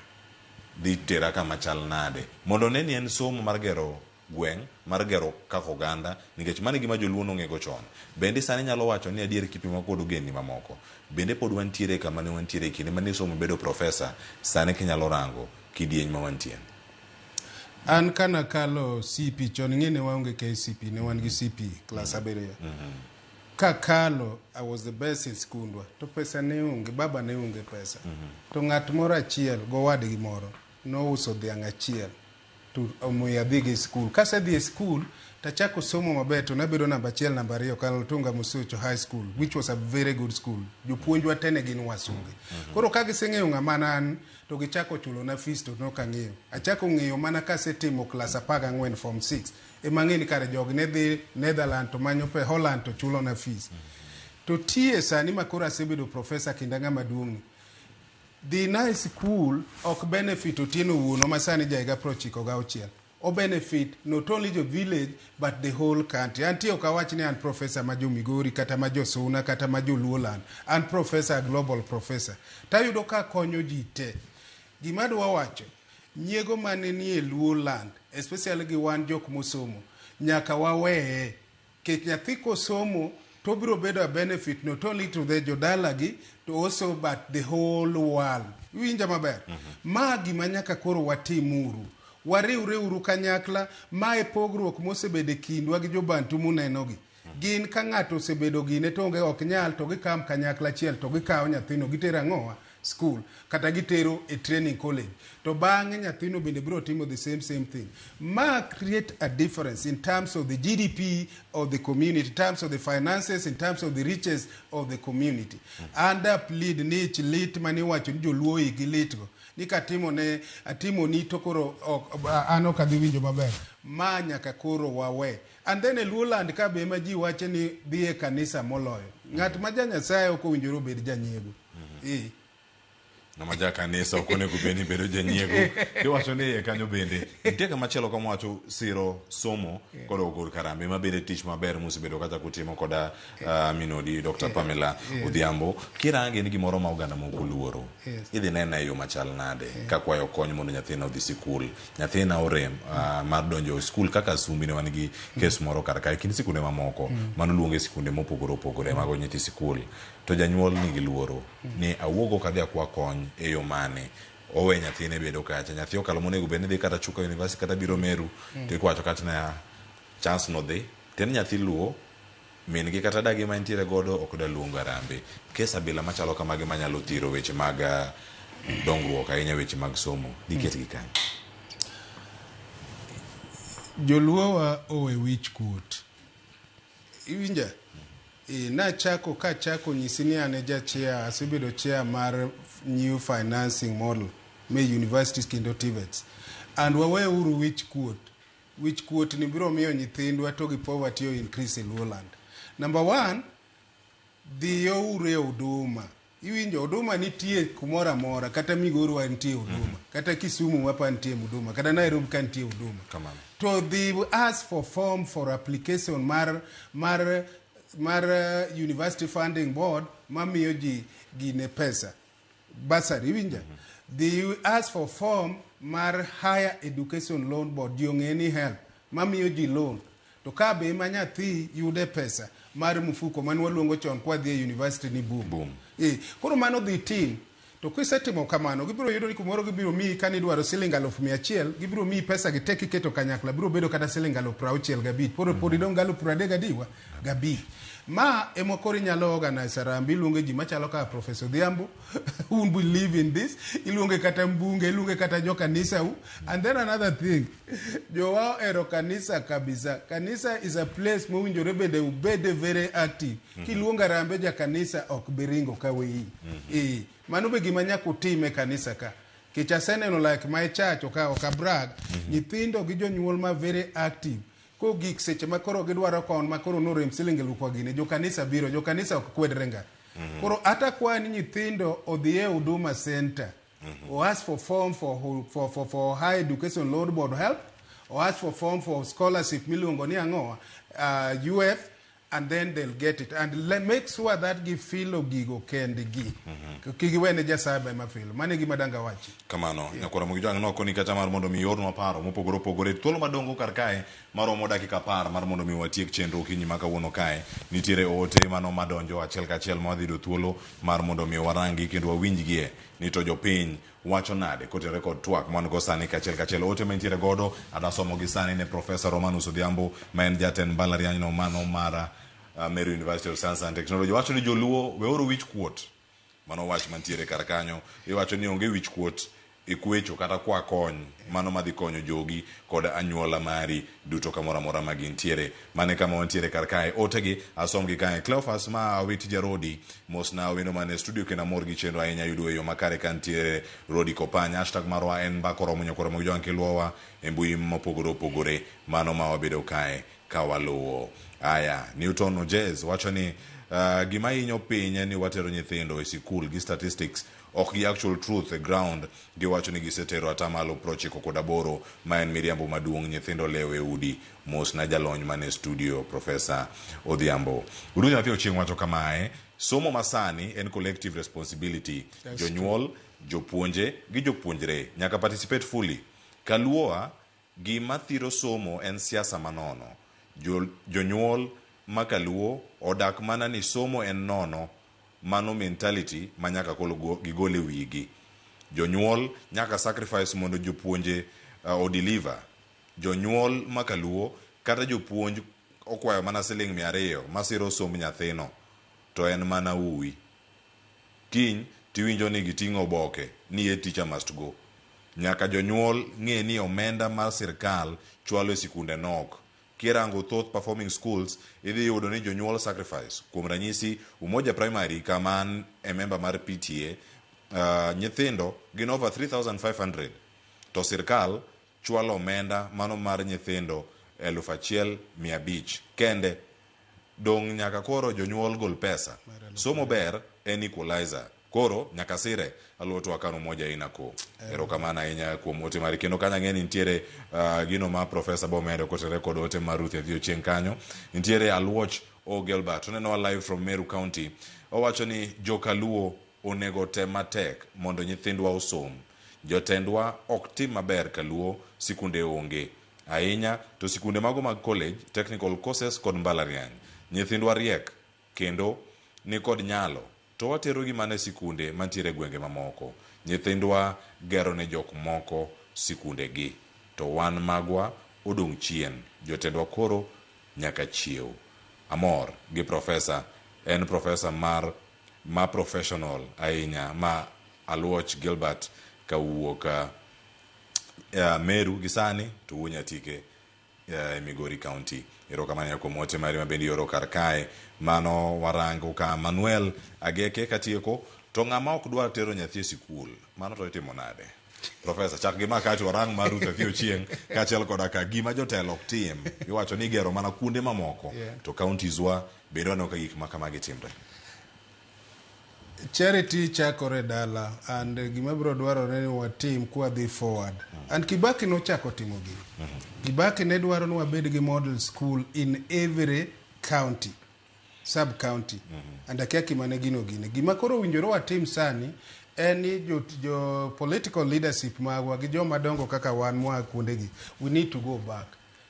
dhi tera kama chal nade? Mondo one ni en somo mar gero gweng', mar gero kaka oganda, nikech mano e gima joluo nong'ego chon. Bende sani nyalo wacho ni adier kipimo kod ogendni mamoko, bende pod wantiere kama ne wantiere e kinde mane isomo bedo profesa, sani kinyalo rango kidieny ma wantie. An kanakalo CP chon, ing'e ne waonge KCP, ne wan gi CP klas 7. Kakalo, I was the best in skundwa to pesa ne onge, baba ne onge pesa. To ng'at moro achiel gowadgi moro nouso dhiang' achiel. To omiyo adhi gi skul. Kasedhi e skul, tachako somo maber to nabedo namba achiel, namba ariyo, Kaltunga Musucho High School, which was a very good school. Jopuonjwa te ne gin wasunge. Koro ka giseng'eyo ng'ama ne an, to gichako chulona fees to nok ang'eyo. Achako ng'eyo mana kasetimo klas 14 form 6. Ema ang'e ni kare jogi ne dhi Netherland to manyo pe Holland to chulona fees. To tie sani ma koro asebedo professor kendo ng'ama duong' ni, Dhina e sikul ok benefit Otieno wuonwa ma sani ja higa 96. O benefit not only jo village but the whole country. Antie ok awach ni an professor ma jo Migori kata ma jo Suna kata ma jo Luoland. An professor, global professor. Tayudo ka konyo ji te. Gima adwa wacho, nyiego mane nie Luoland, especially gi wan jok mosomo, nyaka waweye. Kech nyathi kosomo to obiro bedo a benefit not only to the jodalagi to also but the whole world. Iwinja maber? Ma gima nyaka koro watimuru. Wariwreuru kanyakla. Ma e pogruok mosebedo e kindwa gi jobantu munenogi. Gin ka ng'ato osebedo gine to onge ok nyal to gikam kanyakla achiel to gikawo nyathino gitero ang'owa school kata gitero e training college to bang'e nyathino bende biro timo the same same thing. Ma create a difference in terms of the GDP of the community, in terms of the finances, in terms of the riches of the community. And I plead ni ich lit mane iwacho ni joluo igi lit go ni katimo ne atimoni to koro ok, an ok adhi winjo maber. Ma nyaka koro wawe. And then e Luoland ka be ema ji wache ni dhi e kanisa moloyo. Ng'at ma ja Nyasaye ok owinjore obed janyiego. Eh. Ng'ama ja kanisa ok onego bed ni bedo janyiego. Iwacho ni iye kanyo bende nitie kama chielo kama wacho siro somo kod ogol karambe ma bende tich maber musebedo kata kutimo koda minodi Dr. Pamela Odhiambo. Kirange ni gimoro ma oganda moko luoro. Idhi nene e yo machal nade kakwayo kony mondo nyathina odhi sikul. Nyathina orem mar donjo e skul kaka Sumbi ne wan gi kes moro kar kae kind sikunde mamoko mano luonge sikunde mopogore opogore mago nyithi sikul. To janyuol nigi luoro ni awuog ok adhi akwa kony e yo mane owe nyathine bedo kacha nyathi okalo monego bed ni dhi kata Chuka University kata biro Meru to ikwacho kata niya chance no dhi tiende nyathi luo min gi kata dagi ma entiere godo ok da luongo arambe kes abila machalo kamagi manyalo thiro weche mag dongruok ahinya weche mag somo diket gi kanye? Joluo wa owe wich kuot. Iwinja? E, nachako kachako nyisi ni an e ja chair, asebedo chair mar new financing model me universities kendo TVETs. And waweuru wich kuot. Wich kuot ni biro miyo nyithindwa to gi poverty o increase e Luoland. Number one, dhiyo uru e huduma. Iwinjo, huduma nitie kumoro amora, kata Migori wa nitie huduma, kata Kisumu wapa nitie huduma, kata Nairobi ka nitie huduma. Kamano. To they ask for form for application mar mar mar University Funding Board mamiyo ji gine pesa. Bursary, iwinja? They ask for form mar Higher Education Loan Board, ji ong'e ni help, mamiyo ji loan. To ka be ema nyathi yude pesa mar mfuko mane waluongo chon kwa dhi e university ni boom. Boom. E, koro mano dhi tim. To kisetimo kamano, gibiro yudo ni kumoro gibiro miyi kane idwaro siling 100,000, gibiro miyi pesa gi te kiketo kanyakla, biro bedo kata siling 65,000. Koro pod idong' gi 35,000 gabich. Ma ema koro inyalo organize harambee, iluonge ji machalo kaka Professor Odhiambo, who believe in this, iluonge kata mbunge, iluonge kata jo kanisa u. And then another thing, jowa ohero kanisa kabisa. Kanisa is a place mowinjore bende ubede very active. Kiluongo harambee ja kanisa ok bi ringo ka weyi. Eh, mano be gima nyaka utim e kanisa ka. Kech aseneno like my church ok ok abrag, nyithindo gi jonyuol ma very active. Kogik seche ma koro gidwaro kon ma koro norem siling 1000 gine, jo kanisa biro, jo kanisa ok kwedre nga. Koro ata kwayo ni nyithindo odhi e Huduma Center. O ask for form for higher education loan board help, or ask for form for scholarship miluongo ni ang'owa, UF, and then they'll get it. And make sure that gifilo gigo kendgi. Kik giwene ja cyber ema filo. Mano e gima dang' awachi. Kamano, nyakwara Mogi Jwang' nokoni kata mar mondo mi iornwa paro mopogore opogore. Thuolo madongo kar kae maromo dakika 10 mar mondo mi watiek chenro okinyi ma kawuono kae. Nitiere ote mano madonjo achiel kachiel ma wadhi yudo thuolo mar mondo mi warangi kendo wawinjgie ni to jopiny wacho nade kotenore kod twak ma wan go sani kachiel kachiel. Ote mantiere godo adwa somo gi sani ne Professor Romanus Odhiambo ma en jatend mbalariany no mano mar Meru University of Science and Technology. Wacho ni joluo weuru wich kuot. Mano wach mantiere kar kanyo. Iwacho ni onge wich kuot Ikwecho kata kwa kony mano madhi konyo jogi kod anyuola mari duto kamoro amora ma gintiere. Mano e kama wantiere kar kae. Otegi asomgi kae. Cleophas ma Awiti Jarodi, mosna wendo man e studio kendo amor gi chenro ahinya yudo e yo makare ka ntiere Rodi Kopany. Hashtag marwa en mbaka oromo nyakwar Ramogi Jowang' kiluowa e mbui mopogore opogore mano ma wabedo kae ka waluwo. Aya, Newton Ojez wacho ni uh, gima hinyo piny en ni watero nyithindo e sikul gi statistics ok gi actual truth e ground. Giwacho ni gisetero atamalo 98 ma en miriambo maduong'. Nyithindo lewo e udi. Mos na jalony man e studio Professor Odhiambo. Ruth Nyathi Ochieng wacho kamae, somo masani en collective responsibility. That's Jonyuol, jopuonje gi jopuonjre nyaka participate fully. Kaluoa gima thiro somo en siasa manono. Jo, jonyuol ma kaluo odak mana ni somo en nono mano mentality ma nyaka koro gigol e wigi. Jonyuol nyaka sacrifice mondo jopuonje o deliver. Jonyuol ma kaluo kata jopuonj okwayo mana siling 200 masiro somb nyathino to en mana uwi. Kiny tiwinjo ni giting'o oboke ni head teacher must go. Nyaka jonyuol ng'e ni omenda mar sirkal chwalo e sikunde nok. Kirango thoth performing schools idhi yudo ni jonyuol sacrifice. Kuom ranyisi Umoja Primary kama an e member mar PTA, nyithindo gin over 3500 to sirkal chwalo omenda mano mar nyithindo 1500 kende. Dong' nyaka koro jonyuol gol pesa. Somo ber en equalizer. Koro nyaka sire aluwo twak an Umoja Inako. Erokamano ahinya kuom ote mari. Kendo kanyo ang'e ni nitiere gino ma Professor bomedo kotenore kod ote mar Ruth Nyathi Ochieng' kanyo. Nitiere Aluoch O Gilbert. Onenowa live from Meru County. Owacho ni joka Luo onego tem matek mondo nyithindwa osom. Jotendwa ok tim maber kaluo sikunde onge. Ahinya to sikunde mago mag college, technical courses kod mbalariany. Nyithindwa riek kendo nikod nyalo to waterogi mana e sikunde mantiere e gwenge mamoko. Nyithindwa gero ne jok moko sikunde gi to wan magwa odong' chien. Jotendwa koro nyaka chiew. Amor gi professor, en professor mar ma professional ahinya ma Aluoch Gilbert kawuok Meru gi sani to wuo Nyatike e Migori County. Erokamano kuom ote mari ma bende ioro kar kae. Mano warango ka Manuel Ageke katieko to ng'ama ok dwar tero nyathi e sikul mano to itimo nade? Professor, chak gi ma kae to warang mar Ruth Athio Ochieng' kaachiel koda ka gima jotelo ok tim. Iwacho ni igero mana kuonde mamoko to counties wa bende waneno ka gik ma kamagi timre. Charity chakore dala and gima biro dwarore ni watim kwadhi forward. And Kibaki nochako timo gini. Kibaki ne dwaro ni wabed gi model school in every county, sub county. And akia kima ne gino gine. Gima koro owinjore watim sani en ni jo, jo political leadership magwa gi joma dongo kaka wan moa kuondegi, we need to go back.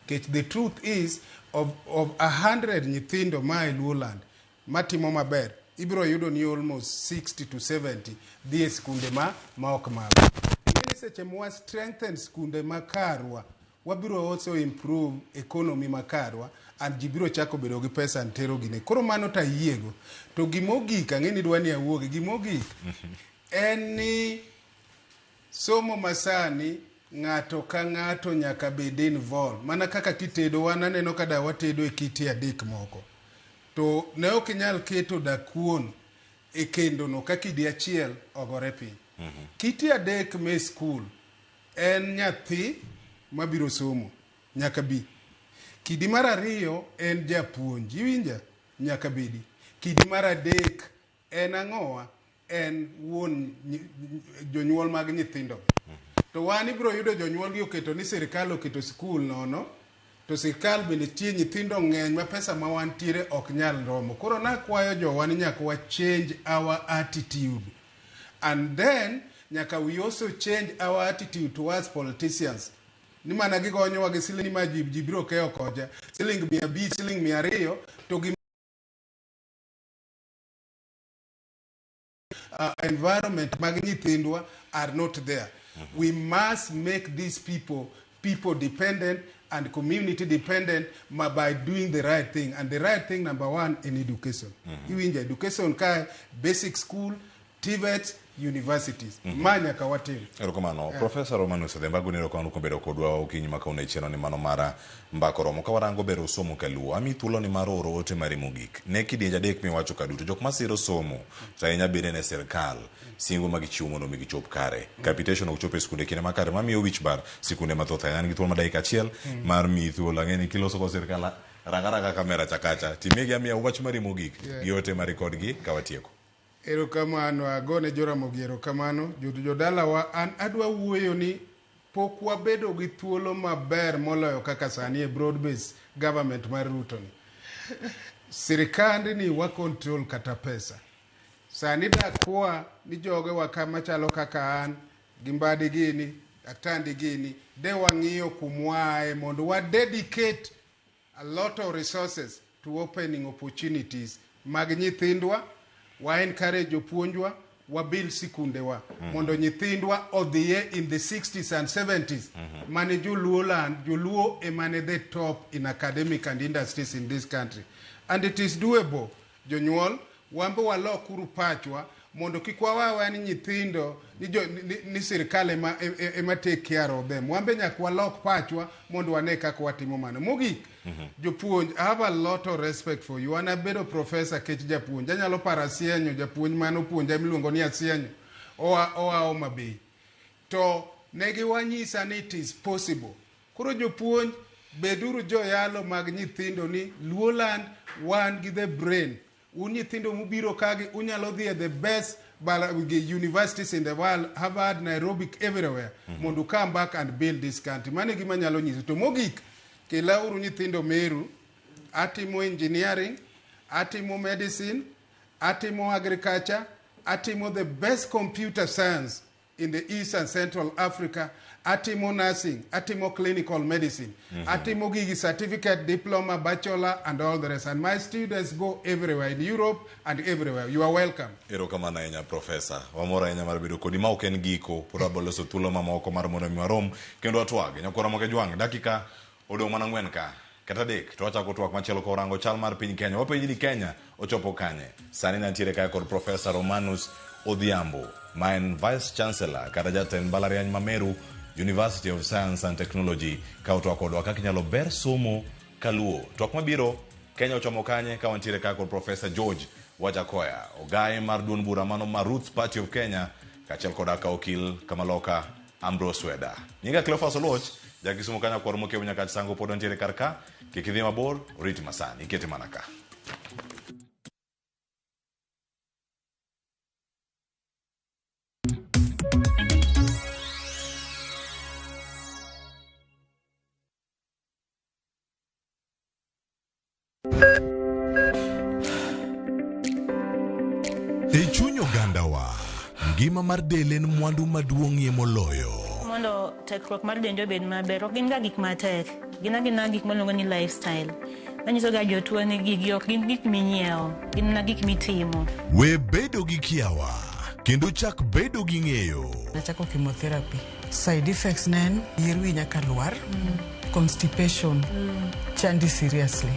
Nikech the truth is of 100 nyithindo ma e Luoland matimo maber ibiro yudo ni almost 60 to 70 dhi e skunde ma ok magwa. Ing'e ni seche mwa strengthen skunde makarwa wabiro also improve economy makarwa and ji biro chako bedo gi pesa and tero gine. Koro mano to ayiego. To gimogik ang'e ni idwa ni awuogi gimogik en ni somo masani ng'ato ka ng'ato nyaka bed involved. Mana kaka kitedo wan aneno ka da watedo e kite adek moko. To ne ok inyal keto dakuon e kendo no ka kidi achiel ogore piny. Kite adek me skul en nyathi mabiro somo nyaka bi. Kidi mar ariyo en japuonj iwinja nyaka bedi. Kidi mar adek en ang'owa en wuon jonyuol mag nyithindo. To wan ibiro yudo jonyuol gi oketo ni sirikal oketo skul nono to sirikal bende tie nyithindo ng'eny ma pesa ma wantiere ok nyal romo. Koro nakwayo jowa ni nyaka wa change our attitude. And then nyaka we also change our attitude towards politicians. Ni mana gigonyowa gi siling ma ji biro keyo kocha siling 500 siling 200 to gi environment mag nyithindwa are not there. We must make these people people dependent and community dependent ma by doing the right thing. And the right thing number one in education. Iwinjo education kae basic school, TVET, universities. Ma nyaka watim. Erokamano. Yeah. Professor Romanus Odhiambo, agoni erokamano kuom bedo kodwa okinyi ma kawuono e chenro ni mano mar Mbaka Oromo. Ka warango bero somo kaluo, ami thuolo ni mar oro ote mari mogik. Ne kidienje adek miwacho ka duto, jok masiro somo, to ahinya bende ne sirkal, singo ma gichiwo mondo mi gichop kare. Capitation ok chop e skunde kinde makare, mamiyo wich bar sikunde mathoth ahinya. An gi thuolo mar dakika achiel mar miyi thuolo. Ang'e ni kiloso kod sirkal, ranga ranga kamera cha kacha. Timigi amiya wach mari mogik gi ote mari kodgi ka watieko. Erokamano, agone Joramogi erokamano. Jodalawa, an adwa wuoyo ni pok wabedo gi thuolo maber moloyo kaka sani e broad based government mar Ruto ni. Sirikand ni wa control kata pesa. Sani dakwa ni jogewa ka machalo kaka an gi Mbadi gini, Atandi gini, de wang'iyo kumwaaye mondo wa dedicate a lot of resources to opening opportunities mag nyithindwa, wa encourage jopuonjwa, wa build sikundewa mondo nyithindwa odhiye in the 60s and 70s mane joluo land, joluo emane the top in academic and industries in this country. And it is doable. Jonyuol, wambe walokuru pachwa mondo kik wawawa ni nyithindo ni, jo, ni, ni sirikal ema, ema take care of them. Wambe nyaka walok pachwa mondo wane kaka watimo mano. Mogik, jopuonj, I have a lot of respect for you. An abedo professor kech japuonj. Anyalo paro Asienyo, japuonj mane opuonja miluongo ni Asienyo. Oa, oa Homa Bay. To ne giwanyisa ni it is possible. Koro jopuonj, beduru joyalo mag nyithindo ni Luoland wan gi the brain. Un nyithindo mubiro kagi unyalo dhi e the best universities in the world, Harvard, Nairobi, everywhere, mondo come back and build this country. Mano e gima anyalo nyiso. To mogik, kelauru nyithindo Meru, atimo engineering, atimo medicine, atimo agriculture, atimo the best computer science in the East and Central Africa, atimo nursing, atimo clinical medicine, atimo gigi certificate, diploma, bachelor, and all the rest. And my students go everywhere, in Europe and everywhere. You are welcome. Erokamano ahinya Profesa. Wamor ahinya mar bedo kodi. Ma ok en giko, pod wabiro loso thuolo mamoko mar mondo mi warom kendo watwag. Nyakwara Moke Jwang', dakika odong' mana ang'wen ka, kata adek, to wachako twak machielo korango chal mar piny Kenya. Wapenji ni Kenya ochopo kanye? Sani nantiere kae kod Profesa Romanus Odhiambo, ma en Vice Chancellor kata jatend mbalariany ma Meru University of Science and Technology, ka otwak kodwa kaka inyalo ber somo kaluo. Twak mabiro, Kenya ochomo kanye? Ka wantiere kae kod Profesa George Wajakoya, ogaye mar duond bura mano mar Roots Party of Kenya, kaachiel koda ka okil kamaloka Ambrose Weda. Nyinga Cleophas Oluoch, jakisumo kanyo kwar mokew nyaka sango pod wantiere kar ka, kik idhi mabor, rit masani, ikete mana ka. E chuny ogandawa, ngima mar del en mwandu maduong'ie moloyo. Mondo tekruok mar dendi obed maber, ok gin ga gik matek. Gin agina gik miluongo ni lifestyle. Manyiso ga jotuo ni gigi ok gin gik minyiewo, gin mana gik mitimo. We bedo gi kiawa kendo chak bedo gi ng'eyo. Nachako chemotherapy. Side effects ne en yier wi nyaka lwar, constipation, chandi seriously.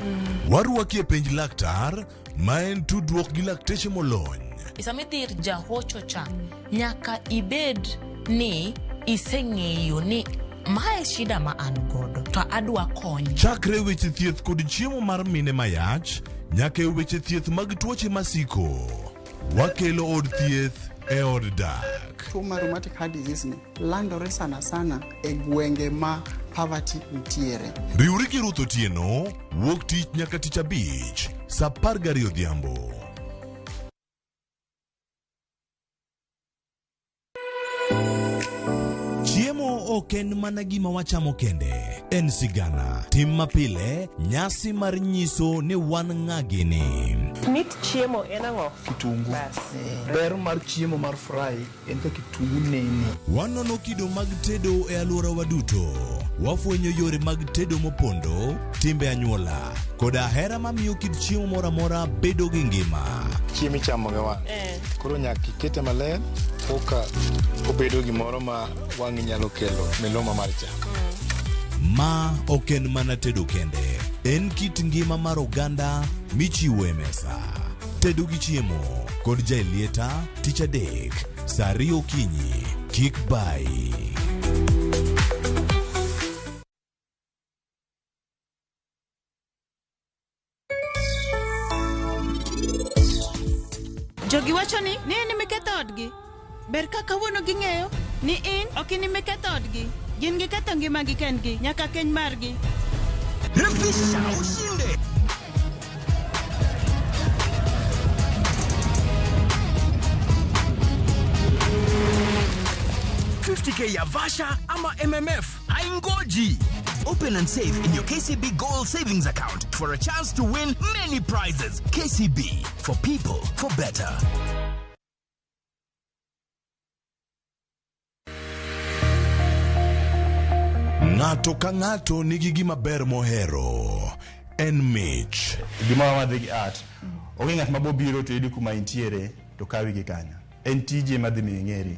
Warwaki e penj laktar ma en tudruok gi lakteche molony. Sama idhi ir jahocho cha, nyaka ibed ni iseng'eyo ni mae shida ma an godo to adwa kony. Chakre weche thieth kod chiemo mar mine mayach nyaka e weche thieth mag tuoche masiko. Wakelo od thieth e od dak. Tuo mar rheumatic heart disease ni landore sana sana e gwenge ma poverty nitiere. Riwri gi Ruth Otieno wuok tich nyaka tich abich saa 12 odhiambo. Chiemo ok en mana gima wachamo kende, en sigana, tim mapile, nyasi mar nyiso ni wan ng'a gini. Mit chiemo en ang'o? Kitungu. Bas. Ber mar chiemo mar fry en ka kitungu nene. Wanono kido mag tedo e alworawa duto. Wafwenyo yore mag tedo mopondo, timbe anyuola, koda hera mamiyo kit chiemo moro amora bedo gi ngima. Chiemo ichamo gi wang'. Koro nyaka ikete maler koka obedo gimoro ma wang'i nyalo kelo miluma mar chamo. Ma ok en mana tedo kende, en kit ngima mar oganda michiwo e mesa. Tedo gi chiemo kod Jaelieta tich adek. saa 2 okinyi. Kik bayi. Jogi wacho ni ni in emiketho odgi. Ber ka kawuono ging'eyo ni in ok in emiketho odgi. Gin giketho ngimagi kendgi nyaka keny margi. Refisha ushinde. K ya Vasha ama MMF haingoji. Open and save in your KCB Gold Savings Account for a chance to win many prizes. KCB, for people, for better. Ng'ato ka ng'ato nigi gima ber mohero. En mich. Gimoro madhi gi art. Onge ng'at ma bobiro to yudi kuma intiere to kawi gi kanyo. En tije madhi miyo ing'eri.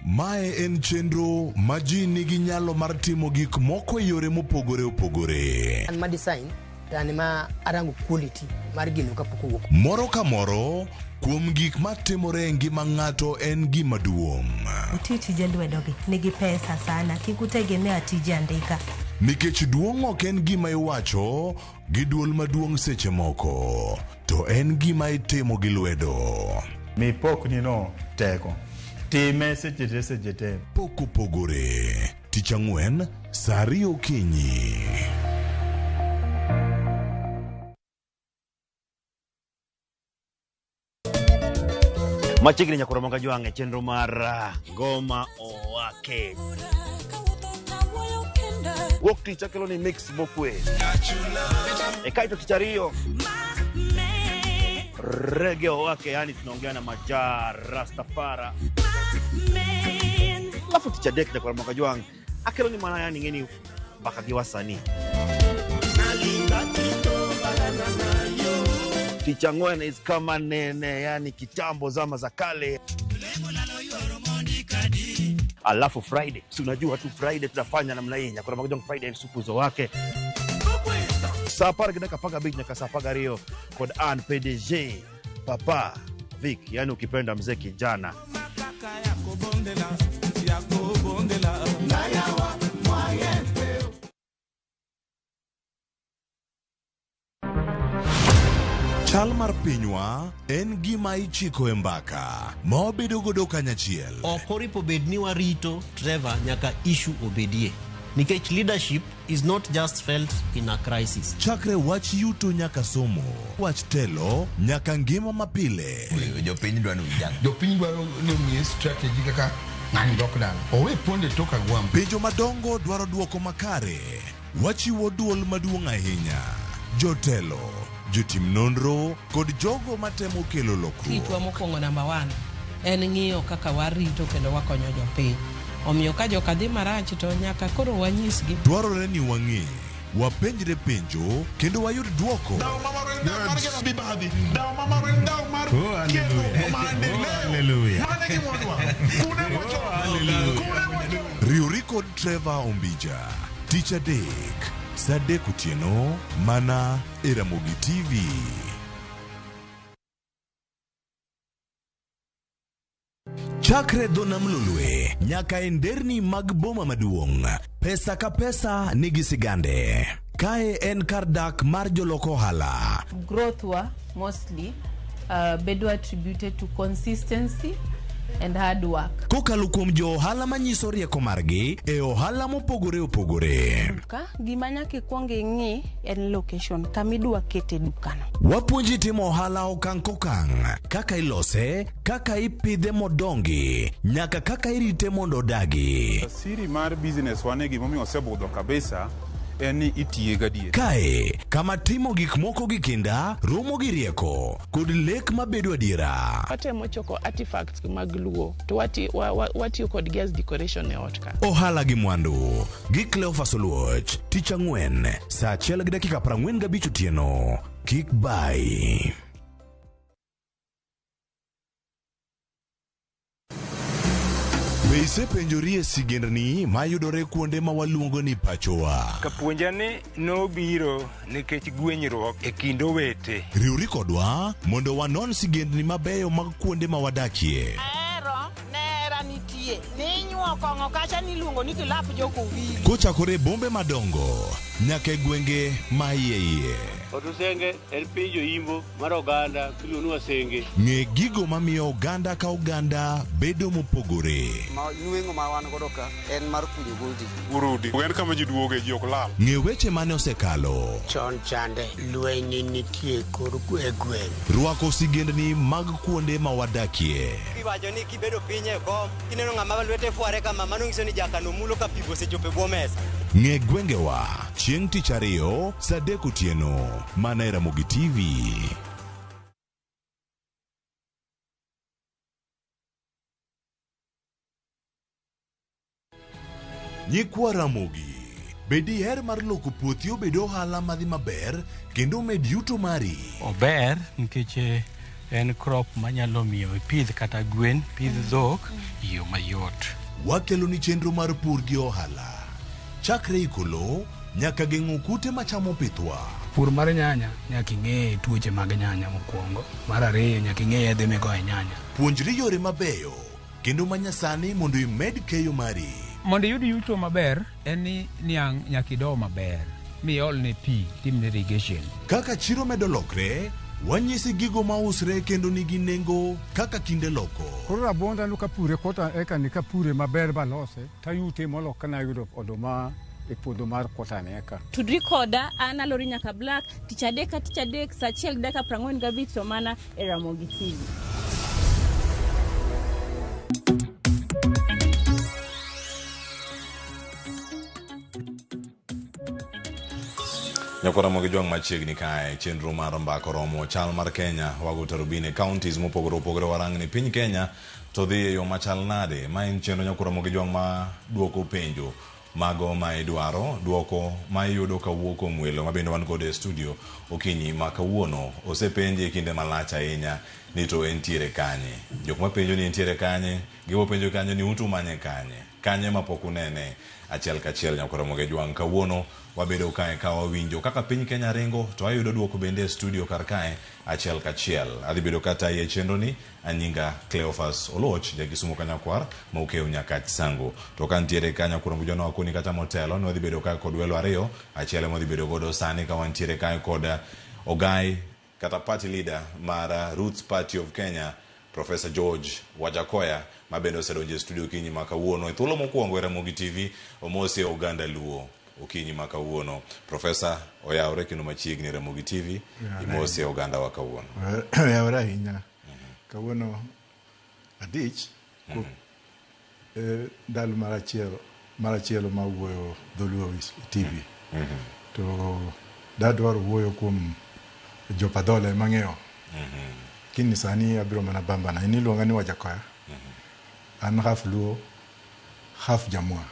Mae en chenro ma ji nigi nyalo mar timo gik moko e yore mopogore opogore. An ma design to an ema arango quality mar gino kapok owuok. Moro ka moro kuom gik matimore e ngima ng'ato en gima duong'. Uti tije lwedogi nigi pesa sana kik utegemea tije andika. Nikech duong' ok en gima iwacho gi duol maduong' seche moko, to en gima itimo gi lwedo. Mi pokni no teko. Time seche te seche te. Pok opogore. Tich ang'wen, saa 2 okinyi. Machiegni nyakoro manga jwang' e chenro mar Ngoma Owake. Wuok tich akelo ni mix mokwe. E kaeto tich ariyo rege owake, yani tunaongea na Maja Rastafara. Alafu tich adek nyakwar mwaka jwang' akelo ni mana yani ng'eni mbaka gi wasanii. Tich ang'wen is kama nene, yani kitambo, zama za kale. Alafu Friday, si unajua tu Friday tunafanya namna hii, nyakwar mwaka jwang' Friday supuzo wake saa 10:15 nyaka saa 12 kod an PDG Papa Vic, yani ukipenda mzee kijana. Chal mar pinywa en gima ichiko e mbaka ma wabedo godo kanyachiel. Ok oripo bed ni warito Trevor nyaka issue obedie. Nikech leadership is not just felt in a crisis. Chakre wach yuto nyaka somo, wach telo nyaka ngima mapile. Jopiny dwaro ni ujang. Jopiny dwaro ni omiye strategy kaka ng'ani dok dala. Owe ponde tok agwambo. Penjo madongo dwaro duoko makare. Wachiwo duol maduong' ahinya. Jotelo, jotim nonro kod jogo matemo kelo lokruok. Tichwa mokwongo namba 1 en ng'iyo kaka warito kendo wakonyo jopiny. Omiyo ka joka dhi marach to nyaka koro wanyisgi. Dwarore ni wang'e, wapenjre penjo kendo wayud duoko. Riwri kod Trevor Ombija tich adek saa 3 otieno mana e Ramogi TV. Chakre dho nam Lolwe nyaka e nderni mag boma maduong', pesa ka pesa nigi sigande. Kae en kar dak mar jolok ohala. Growth wa mostly bedo attributed to consistency and hard work. Kokalo kuom jo ohala manyiso rieko margi e ohala mopogore opogore. Duka, gima nyaka ikwong ing'i en location kama idwa kete dukano. Wapuonji timo ohala okang' kokang', kaka ilose, kaka ipidhe modongi, nyaka kaka irite mondo odagi. Siri mar business wane gimomiyo osebudho kabisa en ni itiye gadier. Kae, kama timo gik moko gi kinda, romo gi rieko, kod lek mabedo adiera. Watemo choko artifacts mag Luo to watiyo kodgi as decoration e ot ka. Ohala gi mwandu gi Cleophas Oluoch, tich ang'wen, saa 1:45 otieno. Kik bai. Be isepenjorie sigendni mayudore kuonde ma waluongo ni pachowa? Kapuonja ni nobiro nikech gwenyruok e kind owete. Riwri kodwa mondo wanon sigendni mabeyo mag kuonde ma wadakie. Ahero neno Timo kong'o kacha niluongo ni kilap jokowili. Kochakore e bombe madongo nyaka e gwenge ma iye iye. Otusenge en piny joimbo mar oganda miluongo ni Wasenge. Ng'e gigo mamiyo oganda ka oganda bedo mopogore. Ma nweng'o ma wan godo ka en mar kunyo goldi. Urudi. En kama ji duoge ji ok lal. Ng'e weche mane osekalo. Chon chande lweny nitie kor e gweng'. Rwako sigendni mag kuonde ma wadakie. Iwacho ni kibedo piny e kom, kineno ng'ama lwete fware kama, mano nyiso ni jakano mulo ka pi osechopo e bwo mesa. Ng'e gwengewa chieng' tich ariyo saa 3 otieno mana e Ramogi TV. Nyikwa Ramogi, be diher mar loko puothi obed ohala madhi maber kendo omed yuto mari? Ober nikech en crop manyalo miyo ipidh kata gwen, pidh dhok e yo mayot. Wakelo ni chenro mar pur gi ohala. Chakre iko lowo nyaka geng'o kute machamo pithwa. Pur mar nyanya nyaka ing'e tuoche mag nyanya mokwongo. Mar ariyo nyaka ing'e yedhe migoyo e nyanya. Puonjri yore mabeyo kendo manyasani mondo imed keyo mari. Mondo iyud yuto maber en ni niang' nyaka ido maber miolne pi timne irrigation. Kaka chiro medo lokre, wanyisi gigo mausre kendo nigi nengo kaka kinde loko. Koro rabuonda no kapure kota eka ni kapure maber balose tayute molo kana yudo oduma e puodho mar kota ni eka. Tudri koda an Alori Nyaka Black tich adek ka tich adek saa 1:45 to mana e Ramogi TV. Nyakwara Ramogi Jwang' machiegni kae chenro mar mbaka oromo chal mar Kenya wago tarubini counties mopogore opogore warangni piny Kenya to dhi e yo machal nade. Ma en chenro nyakwara Ramogi Jwang' ma duoko penjo mago ma idwaro duoko ma iyudo kawuok kuom welo ma bende wan godo e studio okinyi ma kawuono. Osepenje kinde malach ahinya ni to entiere kanye. Jok mapenjo ni entiere kanye, gibo penjo kanyo ni utu manye kanye. Kanye ma pok unene achiel kachiel nyakwara Ramogi Jwang' kawuono wabedo kae ka wawinjo kaka piny Kenya ringo to ayudo duoko bende e studio kar kae achiel kachiel. Adhi bedo kata iye chenro ni anyinga Cleophas Oloch ja Kisumu Kanyakwar ma okew Nyakach Sango. To ka ntiere ka nyakwar Ramogi Jwang' wakoni kata motelo ni wadhi bedo kae kod welo ariyo, achiel ema wadhi bedo godo sani ka wantiere kae kod Ogai kata party leader mar Roots Party of Kenya Professor George Wajackoyah ma bende osedonjo e studio okinyi ma kawuono e thuolo mokwongo e Ramogi TV omosi e oganda Luo okinyi ma kawuono. Professor oyawre kendo machiegni e Ramogi TV imosi e oganda wa kawuono. Oyawre ahinya. Kawuono adich ndalo mar achiel ma wuoyo Dholuo TV. To dadwaro wuoyo kuom jopadhola mang'eyo. Kini sani abiro mana bambana. In iluonga ni Wajackoyah. An half Luo, half Jamwa.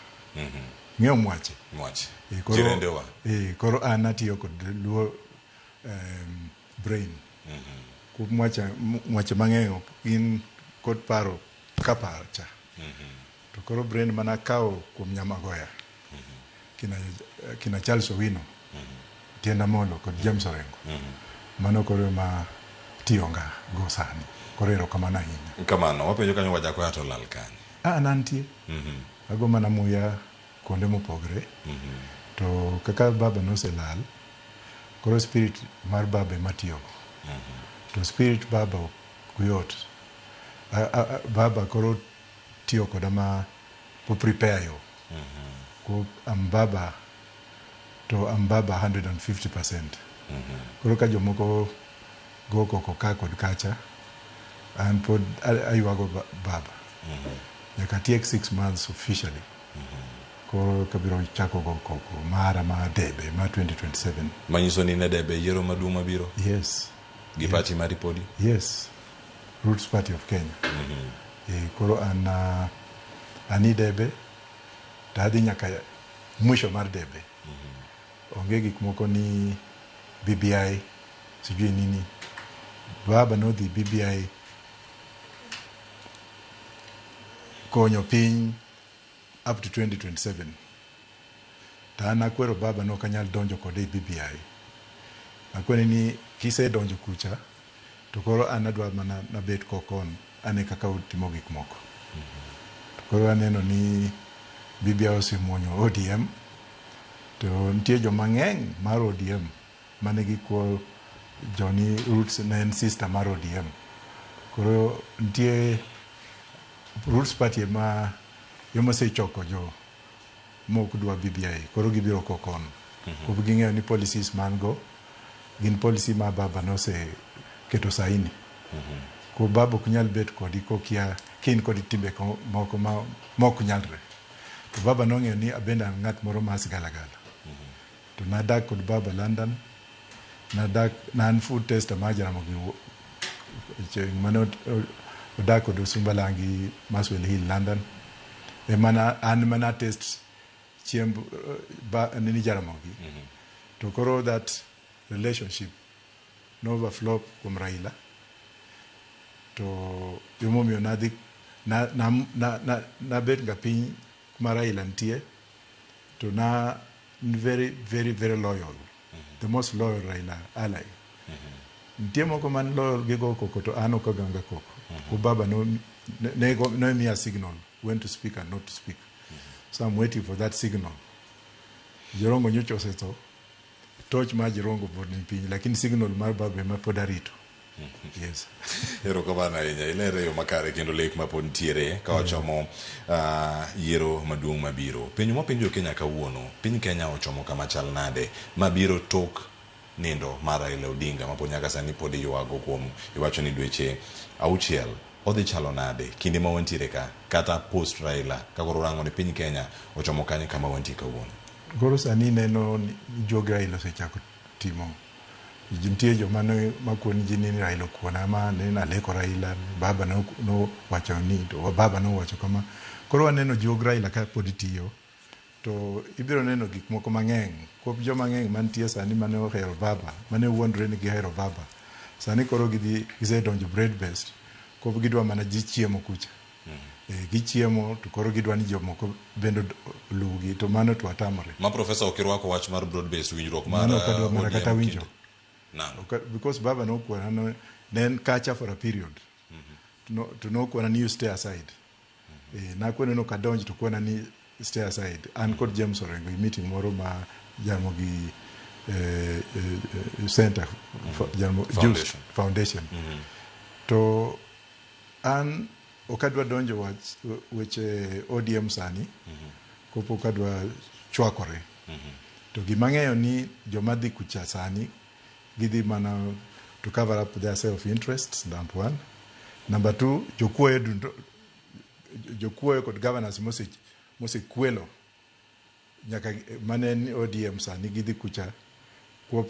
Ng'eyo mwache. Mwache. Jirendewa. Koro an atiyo kod Luo brain. Kuom mwache mang'eyo gin kod paro ka pacha. To koro brain mana kawo kuom Nyamagoya. Kina Charles Owino. Tienda Molo kod James Orengo. Mano koro ma tiyonga go sani. Koro erokamano ahinya. Kamano, wapenjo kanyo Wajackoyah to lal kanye? An antie. Ago mana muya kuonde mopogre. To kaka baba noselal, koro spirit mar baba ema tiyogo. To spirit baba ok yot. Baba koro tiyo koda ma po prepare yo. Ko am baba to am baba 150%. Koro ka jomoko go koko ka kod kacha, an pod aywago baba. Nyaka tiek 6 months officially. Koro kabiro chako go koko mara ma debe ma 2027. Manyiso ni ne debe yiero maduong' mabiro? Yes. Gi party mari podi? Yes. Roots Party of Kenya. Koro an ani debe to adhi nyaka mwisho mar debe. Onge gik moko ni BBI sijui nini. Baba nodhi BBI konyo piny up to 2027. To an akwero baba nok anyal donjo kode e BBI. Akwene ni kisedonjo kucha to koro an adwa mana nabet kokon ane kaka utimo gik moko. Koro aneno ni BBI osemuonyo ODM to nitie joma ng'eny mar ODM mane gikuo Johnny Roots ne en sister mar ODM. Koro nitie Roots Party ema osechoko jo mok dwa BBI koro gibiro kokono. Koro ging'eyo ni policies man go gin policy ma baba noseketo saini. Ko baba ok nyal bet kodi kokia kin kod timbe moko ma mok nyalre. To baba nong'eyo ni abende an ng'at moro ma sigalagala. To nadak kod baba London, nadak na an food tester mar Jaramogi chieng' mane odak kod Osumba Langi Maxwell Hill London. Ema an mana test chiemb nini Jaramogi. To koro that relationship no overflow kuom Raila. To emomiyo nadhi na na na na nabet ga piny kuma Raila nitie to na very very very loyal. The most loyal Raila ally. Nitie moko man loyal gi go koko to an ok aganga koko. Ko baba no ne no miya signal when to speak and not to speak. So I'm waiting for that signal. Jirongo nyocha osetho. Torch mar Jirongo pod ni piny lakini signal mar baba ema pod arito. Yes. Erokamano ahinya ilere yo makare kendo lek ma pod nitiere ka wachomo yiero maduong' mabiro. Penjo mwapenjo Kenya kawuono, piny Kenya ochomo kama chal nade mabiro tok nindo mar Raila Odinga ma pod nyaka sani pod iywago kuom iwacho ni dweche 6 odhi chalo nade kinde ma wantiere ka kata post Raila ka koro urango ni piny Kenya ochomo kanye kama wantie kawuono. Koro sani neno ni juog Raila osechako timo. Nitie joma ne makuoni ji ni Raila okuona ma ne naleko Raila, baba nowacho ni to baba nowacho kama. Koro waneno juog Raila ka pod tiyo to ibiro neno gik moko mang'eny. Kuom joma ng'eny mantie sani mane ohero baba, mane wuondre ni gihero baba. Sani koro gidhi gisedonjo broad based. Koro gidwa mana ji chiemo kucha. Gichiemo to koro gidwa ni jomoko bende oluwgi to mano to watamore. Ma profesa ok irwako wach mar broad based winjruok mar Mano ok adwa mana kata ODM winjo. Nang'o? Because baba nokuona no, ne en kacha for a period. To nokuona ni you stay aside. Nakone nokadonj to kuona ni stay aside. An kod James Orengo e meeting moro ma Jaramogi Center Jaramogi Foundation. Foundation. To an ok adwa donjo wach weche ODM sani kopok adwa chwakore. To gima ang'eyo ni joma dhi kucha sani gidhi mana to cover up their self interests, number one. Number two, jokuoye duto jokuoye kod governors mosekwelo nyaka mane en ODM sani gidhi kucha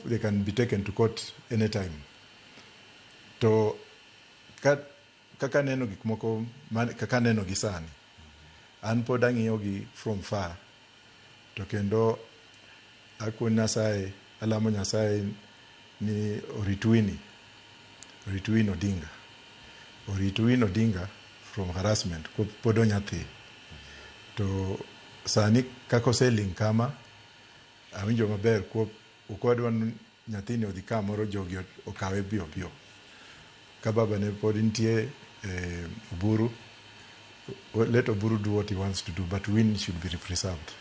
they can be taken to court anytime. To kaka neno gik moko kaka neno gi sani an pod ang'iyo gi from far to kendo akon Nyasaye alamo Nyasaye ni orit Winnie Odinga orit Winnie Odinga from harassment pod onyathi to sani kaka oseling kama awinjo maber ok wadwa nyathini odhi kamoro jogi okawe piyo piyo ka baba ne pod nitie Oburu let Oburu do what he wants to do but Winnie should be preserved.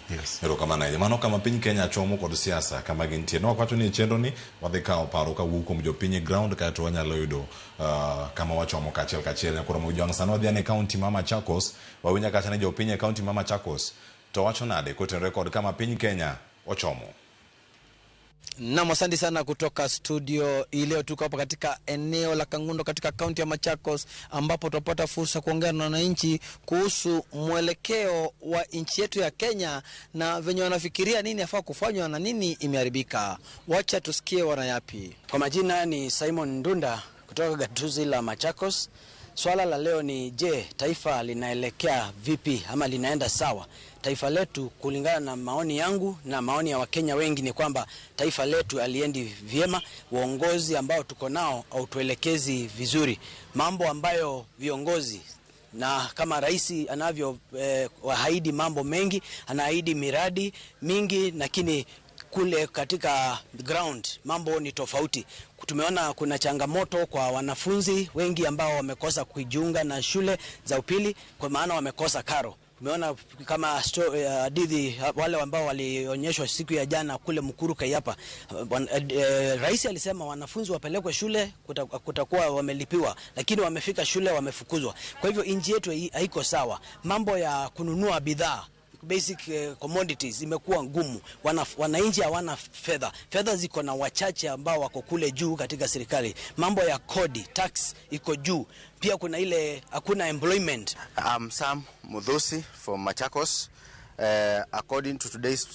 Yes. Erokamano ahinya. Mano kama piny Kenya chomo kod siasa kama gintie. Ne wawacho ni e chenro ni wadhi kawo paro kawuok kuom jopiny e ground kaeto wanyalo yudo kama wachomo kaachiel kachiel. Nyakoro Mojwang' sani wadhi ane e kaunti ma Machakos. Wawinjo kacha ni jopiny e kaunti ma Machakos to wacho nade kotenore kod kama piny Kenya ochomo. Naam, asante sana kutoka studio hii. Leo tuko hapa katika eneo la Kangundo katika kaunti ya Machakos ambapo tutapata fursa kuongea na wananchi kuhusu mwelekeo wa nchi yetu ya Kenya na venye wanafikiria nini afaa kufanywa na nini imeharibika. Wacha tusikie wanayapi. Kwa majina ni Simon Ndunda kutoka gatuzi la Machakos. Swala la leo ni je, taifa linaelekea vipi ama linaenda sawa? Taifa letu kulingana na maoni yangu na maoni ya Wakenya wengi ni kwamba taifa letu haliendi vyema. Uongozi ambao tuko nao hautuelekezi vizuri. Mambo ambayo viongozi na kama rais anavyo waahidi mambo mengi, anaahidi miradi mingi, lakini Kule katika ground mambo ni tofauti. Tumeona kuna changamoto kwa wanafunzi wengi ambao wamekosa kujiunga na shule za upili kwa maana wamekosa karo. Tumeona kama hadithi wale ambao walionyeshwa siku ya jana kule Mukuru Kayapa. Rais alisema wanafunzi wapelekwe shule, kutakuwa wamelipiwa, lakini wamefika shule wamefukuzwa. Kwa hivyo nchi yetu haiko sawa. Mambo ya kununua bidhaa, basic commodities, imekuwa ngumu. Wananchi hawana fedha. Fedha ziko na wachache ambao wako kule juu katika serikali. Mambo ya kodi, tax iko juu. Pia kuna ile hakuna employment. I'm Sam Mudhusi from Machakos. According to today's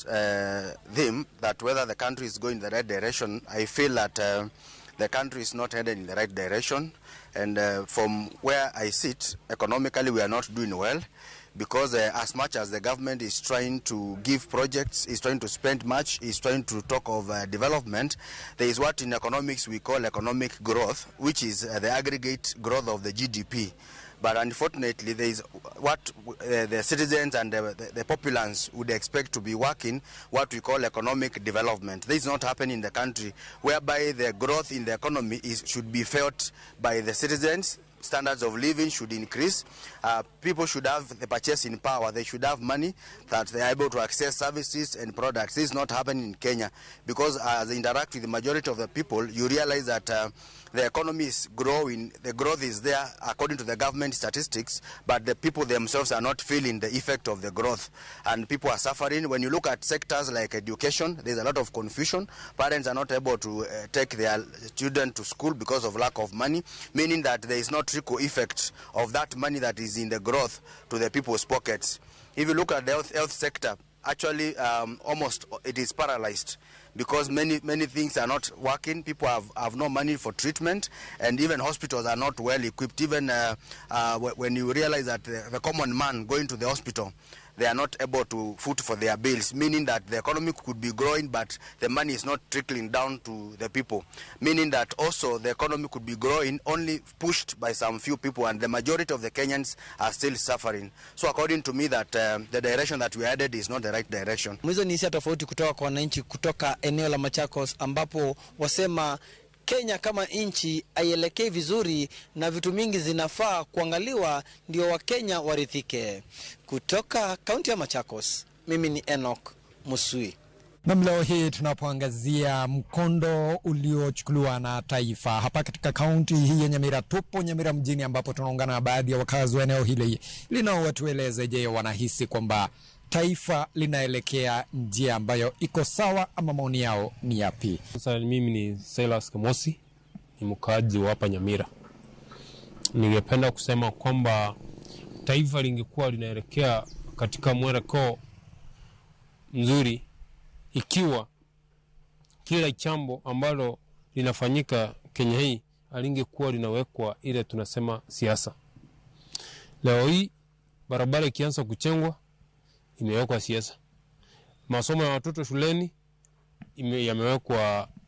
theme, that whether the country is going in the right direction, I feel that the country is not headed in the right direction. And from where I sit, economically we are not doing well, because as much as the government is trying to give projects, is trying to spend much, is trying to talk of development, there is what in economics we call economic growth, which is the aggregate growth of the GDP. But unfortunately, there is what the citizens and the populace would expect to be working, what we call economic development. This is not happening in the country, whereby the growth in the economy should be felt by the citizens. Standards of living should increase. People should have the purchasing power. They should have money that they are able to access services and products. This is not happening in Kenya, because as I interact with the majority of the people, you realize that the economy is growing. The growth is there according to the government statistics, but the people themselves are not feeling the effect of the growth, and people are suffering. When you look at sectors like education, there's a lot of confusion. Parents are not able to take their children to school because of lack of money, meaning that there is no trickle effect of that money that is in the growth to the people's pockets. If you look at the health sector, actually almost it is paralyzed, because many, many things are not working. People have no money for treatment, and even hospitals are not well equipped. Even when you realize that the common man going to the hospital, they are not able to foot for their bills, meaning that the economy could be growing, but the money is not trickling down to the people, meaning that also the economy could be growing only pushed by some few people, and the majority of the Kenyans are still suffering. So according to me, that the direction that we headed is not the right direction. Hizo ni hisia tofauti kutoka kwa wananchi kutoka eneo la Machakos, ambapo wasema Kenya kama nchi haielekei vizuri na vitu mingi zinafaa kuangaliwa ndio Wakenya warithike. Kutoka kaunti ya Machakos, mimi ni Enoch Musui. Na leo hii tunapoangazia mkondo uliochukuliwa na taifa hapa katika kaunti hii ya Nyamira, tupo Nyamira mjini ambapo tunaungana na baadhi ya wakazi wa eneo hili linao watueleze, je, wanahisi kwamba taifa linaelekea njia ambayo iko sawa ama maoni yao ni yapi? Sasa mimi ni Silas Kamosi, ni mkaaji wa hapa Nyamira. Ningependa kusema kwamba taifa lingekuwa linaelekea katika mwelekeo mzuri ikiwa kila jambo ambalo linafanyika Kenya hii alingekuwa linawekwa ile tunasema siasa. Leo hii barabara ikianza kuchengwa imewekwa siasa. Masomo ya watoto shuleni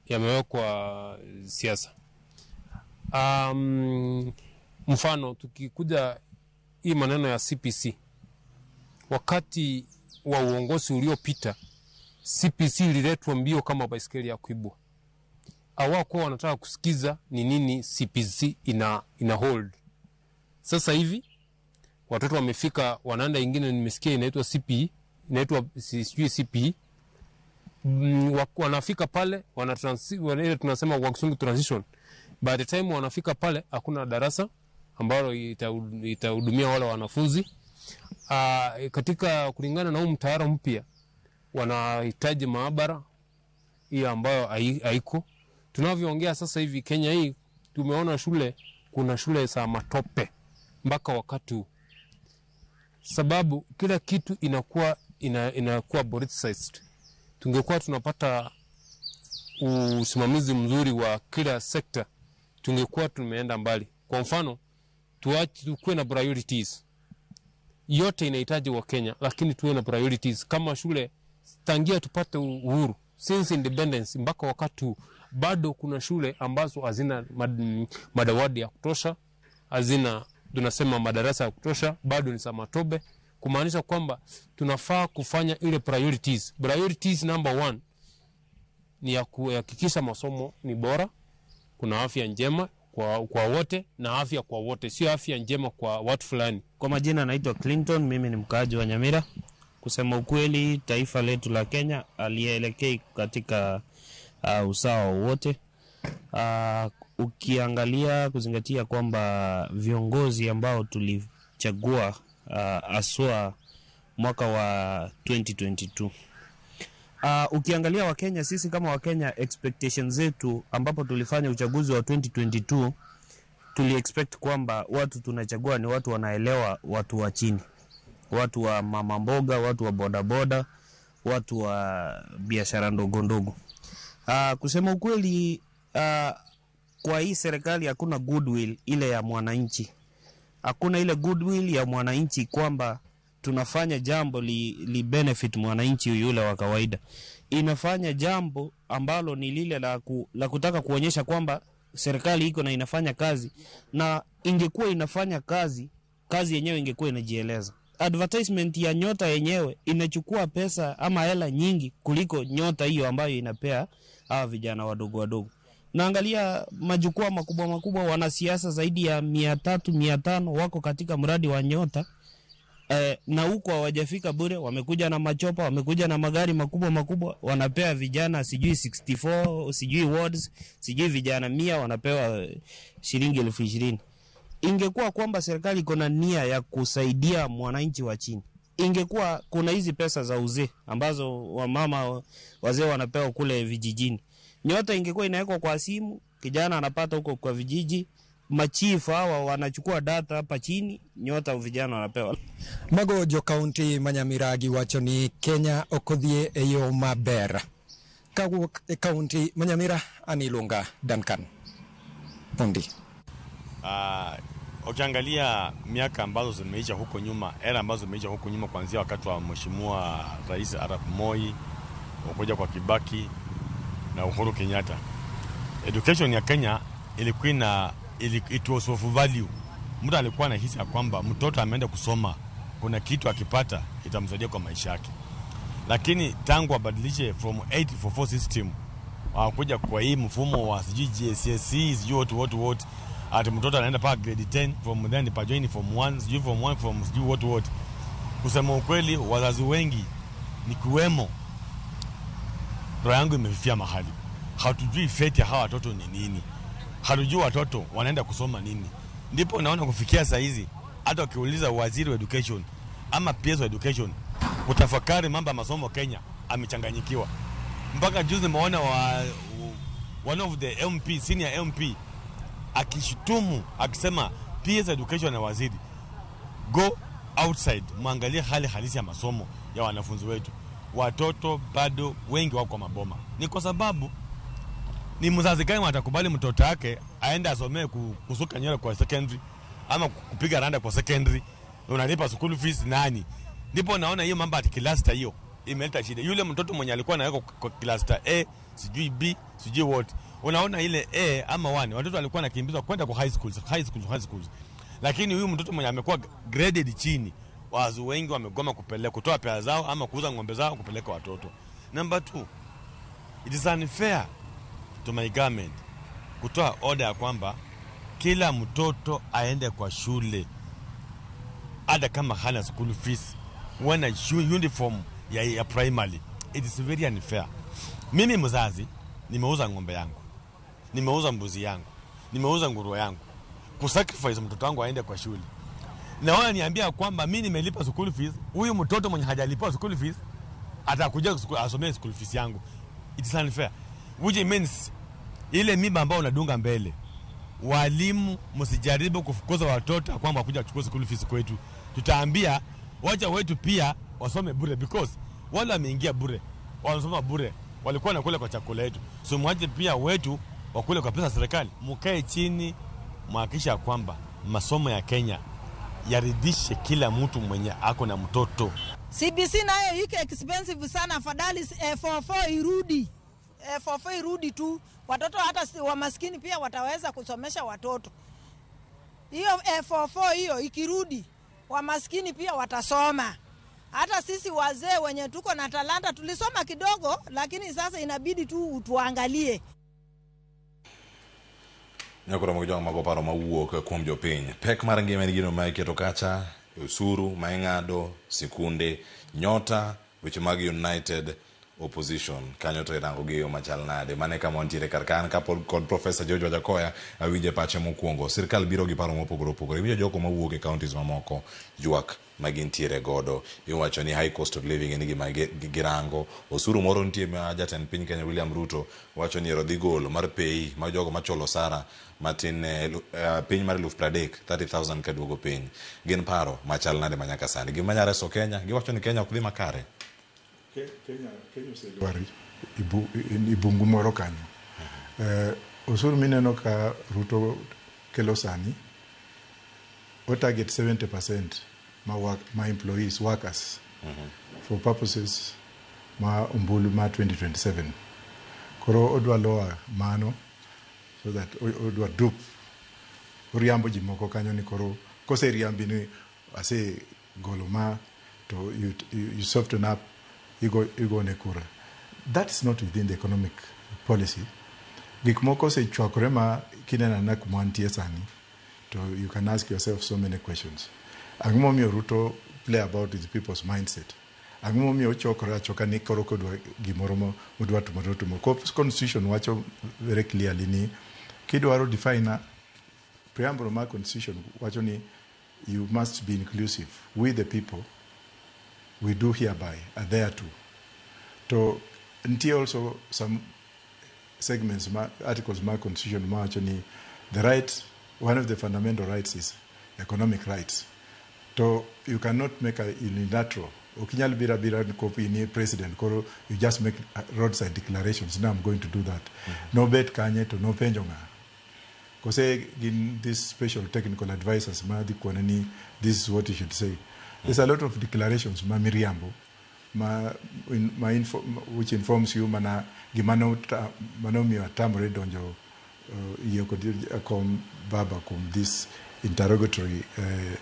yamewekwa siasa. Mfano tukikuja hii maneno ya CPC, wakati wa uongozi uliopita CPC ililetwa mbio kama baiskeli ya kuibwa. Hawakuwa wanataka kusikiza ni nini CPC ina hold. Sasa hivi watoto wamefika wanaenda ingine, nimesikia inaitwa CPE, inaitwa sijui CPE. Wanafika pale ile tunasema kwa Kisungu transition. By the time wanafika pale hakuna darasa ambalo itahudumia wale wanafunzi. Katika kulingana na huu mtaala mpya wanahitaji maabara hiyo ambayo haiko. Tunavyoongea sasa hivi Kenya hii tumeona shule, kuna shule za matope mpaka wakati huu. Sababu kila kitu inakuwa politicized. Tungekuwa tunapata usimamizi mzuri wa kila sekta, tungekuwa tumeenda mbali. Kwa mfano, tuwe na priorities. Yote inahitaji wa Kenya, lakini tuwe na priorities. Kama shule tangia tupate uhuru, since independence mpaka wakati huu, bado kuna shule ambazo hazina madawati ya kutosha, hazina tunasema madarasa ya kutosha, bado ni za matope. Kumaanisha kwamba tunafaa kufanya ile priorities. Priorities number 1 ni ya kuhakikisha masomo ni bora, kuna afya njema kwa wote na afya kwa wote, sio afya njema kwa watu fulani. Kwa majina naitwa Clinton, mimi ni mkaaji wa Nyamira. Kusema ukweli, taifa letu la Kenya alielekei katika usawa wowote. Ukiangalia kuzingatia kwamba viongozi ambao tulichagua aswa mwaka wa 2022. Ukiangalia Wakenya, sisi kama Wakenya expectations zetu ambapo tulifanya uchaguzi wa 2022, tuli expect kwamba watu tunachagua ni watu wanaelewa watu wa chini, watu wa mama mboga, watu wa bodaboda, watu wa biashara ndogo ndogo. Kusema ukweli, kwa hii serikali hakuna goodwill ile ya mwananchi. Hakuna ile goodwill ya mwananchi kwamba tunafanya jambo li benefit mwananchi yule wa kawaida. Inafanya jambo ambalo ni lile la kutaka kuonyesha kwamba serikali iko na inafanya kazi, na ingekuwa inafanya kazi, kazi yenyewe ingekuwa inajieleza. Advertisement ya Nyota yenyewe inachukua pesa ama hela nyingi kuliko Nyota hiyo ambayo inapea hawa vijana wadogo wadogo. Naangalia majukwaa makubwa makubwa, wanasiasa zaidi ya 300, 500 wako katika mradi wa Nyota. Na huko hawajafika bure, wamekuja na machopa, wamekuja na magari makubwa makubwa, wanapea vijana sijui 64, sijui wards, sijui vijana 100 wanapewa shilingi 20,000. Ingekuwa kwamba serikali iko na nia ya kusaidia mwananchi wa chini, ingekuwa kuna hizi pesa za uzee ambazo wamama wazee wanapewa kule vijijini. Nyota ingekuwa inawekwa kwa simu, kijana anapata huko kwa vijiji, machifu hawa wanachukua data hapa chini, Nyota vijana wanapewa. Mago jo kaunti ma Nyamira giwacho ni Kenya ok odhi e yo maber. Kawuok e kaunti ma Nyamira, an iluonga Duncan Pondi. Ukiangalia miaka ambazo zimeisha huko nyuma, era ambazo zimeisha huko nyuma, kuanzia wakati wa Mheshimiwa Rais Arap Moi, ukuja kwa Kibaki na Uhuru Kenyatta, education ya Kenya ilikuwa na it was of value. Mtu alikuwa anahisi ya kwamba mtoto ameenda kusoma, kuna kitu akipata itamsaidia kwa maisha yake. Lakini tangu abadilishe from 844 system kuja kwa hii mfumo wa sijui GCSE, sijui what, ati mtoto anaenda paka grade 10, from then pa join form 1, sijui form 1, from sijui what. Kusema ukweli, wazazi wengi nikiwemo, roho yangu imefifia mahali. Hatujui fate ya hawa watoto ni nini, hatujui watoto wanaenda kusoma nini. Ndipo naona kufikia saa hizi hata ukiuliza waziri wa education ama PS wa education kutafakari mambo ya masomo Kenya, amechanganyikiwa. Mpaka juzi nimeona one of the MP, senior MP, akishutumu akisema PS education na waziri, go outside muangalie hali halisi ya masomo ya wanafunzi wetu. Watoto bado wengi wako maboma. Ni kwa sababu ni mzazi gani atakubali mtoto wake aende asomee kusuka nywele kwa secondary ama kupiga randa kwa secondary, unalipa school fees nani? Ndipo naona hiyo mambo ati cluster hiyo imeleta shida. Yule mtoto mwenye alikuwa anawekwa kwa cluster A, sijui B, sijui what. Unaona ile A ama 1, watoto walikuwa wanakimbizwa kwenda kwa high schools. Lakini huyu mtoto mwenye amekuwa graded chini, wazazi wengi wamegoma kupeleka, kutoa pesa zao ama kuuza ng'ombe zao kupeleka watoto. Number 2, it is unfair to my government kutoa order ya kwamba kila mtoto aende kwa shule hata kama hana school fees, wana uniform ya primary. It is very unfair. Mimi mzazi nimeuza ng'ombe yangu, nimeuza mbuzi yangu, nimeuza nguruwe yangu kusacrifice mtoto wangu aende kwa shule. Na wao niambia kwamba mimi nimelipa school fees, huyu mtoto mwenye hajalipa school fees atakuja asomee school fees yangu. It is unfair. Which means ile mimba ambayo unadunga mbele, walimu msijaribu kufukuza watoto kwamba wakuja kuchukua school fees kwetu. Tutaambia wacha wetu pia wasome bure, because wale wameingia bure, wanasoma bure, walikuwa nakula kwa chakula yetu. So mwache pia wetu wakule kwa pesa ya serikali. Mkae chini mhakikisha kwamba masomo ya Kenya yaridhishe kila mtu mwenye ako na mtoto. CBC nayo iko expensive sana, afadhali 44 irudi. 44 irudi tu, watoto hata wa maskini pia wataweza kusomesha watoto. Hiyo 44 hiyo ikirudi, wa maskini pia watasoma. Hata sisi wazee wenye tuko na talanta tulisoma kidogo, lakini sasa inabidi tu utuangalie. Nyakoro mag jong mago paro mawuok kuom jopiny. Pek mar ngima en gino ma iketo kacha, osuru ma ing'ado, sikunde, nyota, weche mag United Opposition. Kanyo to irango gi yo machal nade. Mane kama wantiere kar ka an kapod kod Professor George Wajackoyah awinje pache mokwongo. Sirkal biro gi paro mopogore opogore. Iwinjo jogo mawuok e counties mamoko ywak ma gintiere godo. Iwacho ni high cost of living en gima girango. Osuru moro nitie ma jatend piny Kenya William Ruto wacho ni ero dhi golo mar pay ma jogo machulo osara matin ne piny mar 30,000 30,000 kaduogo piny. Gin paro machal nade ma nyaka sani. Gima nyalo reso Kenya, giwacho ni Kenya ok dhi makare. Kenya oselwar i bungu moro kanyo. Osuru mineno ka Ruto kelo sani, o target 70% ma, work, ma employees, workers, for purposes ma ombulu ma 2027. Koro odwa lower mano so that odwa dup oriambo ji moko kanyo ni koro koseriambi ni ase golo ma to you soften up igo ne kura. That is not within the economic policy. Gik moko osechwakore ma kineno anena kuma wantie sani to you can ask yourself so many questions. Ang'o momiyo Ruto play about with people's mindset? Ang'o momiyo ochokore achoka ni koro kodwa gimoro modwa timo to otimo? Constitution wacho very clearly ni kidwaro define a preamble mar constitution wacho ni you must be inclusive. We the people, we do hereby adhere to. To nitie also some segments ma articles ma constitution mawacho ni the right, one of the fundamental rights is economic rights. To you cannot make a unilateral. Ok inyal biro abira ni kopo in president koro you just make roadside declarations now I'm going to do that. Nobet kanye to nopenjo ng'a? Kose gin these special technical advisors ma dhi kone ni this is what you should say. There's a lot of declarations ma miriambo ma which informs you mana gima manomiyo atamre donjo yie kod kom baba kuom this interrogatory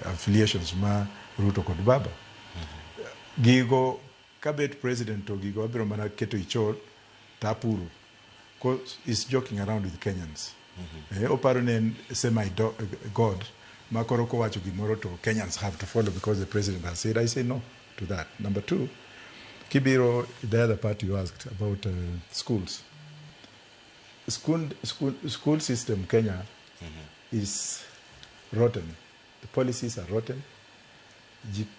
affiliations ma Ruto kod baba. Gigo kabet president to gigo abiro mana keto ichot tapuro. Cause is joking around with Kenyans. Oparo ni en semi god ma koro kowacho gimoro to Kenyans have to follow because the president has said. I say no to that. Number two, kibiro the other part you asked about schools. School system Kenya is rotten. The policies are rotten.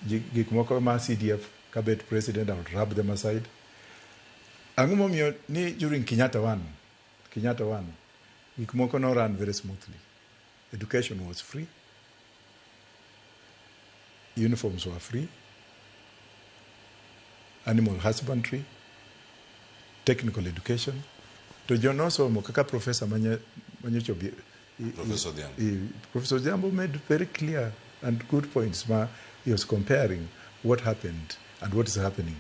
Gik moko ma CDF kabet president, I would rub them aside. Ang'o momiyo ni during Kenyatta one, gik moko no run very smoothly. Education was free. Uniforms were free. Animal husbandry, technical education. To jonosomo kaka professor manyocha Professor Odhiambo. Professor Odhiambo made very clear and good points ma he was comparing what happened and what is happening.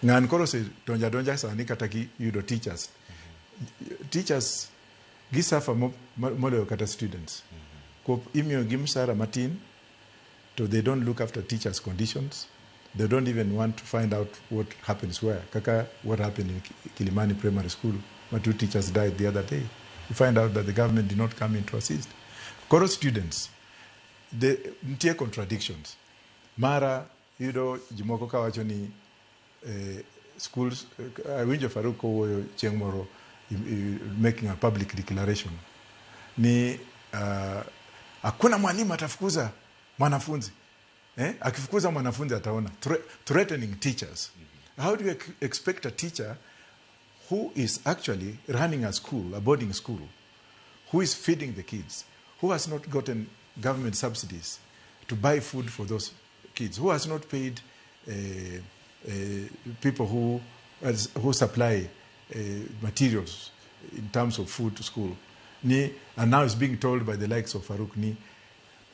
Ng'an koro ose donja donja sani kata gi yudo teachers. Teachers gi suffer moloyo kata students. Kop imiyo gi msara matin to they don't look after teachers' conditions. They don't even want to find out what happens where. Kaka what happened in Kilimani Primary School, where two teachers died the other day. You find out that the government did not come in to assist. Koro students, the nitie contradictions. Mara yudo jimoko kawacho ni schools, awinjo Faruk kowuoyo chieng' moro making a public declaration ni hakuna mwalimu atafukuza mwanafunzi. Eh? Akifukuza mwanafunzi ataona. Threatening teachers. How do you expect a teacher who is actually running a school, a boarding school, who is feeding the kids, who has not gotten government subsidies to buy food for those kids, who has not paid people who supply materials in terms of food to school, ni, and now is being told by the likes of Farouk ni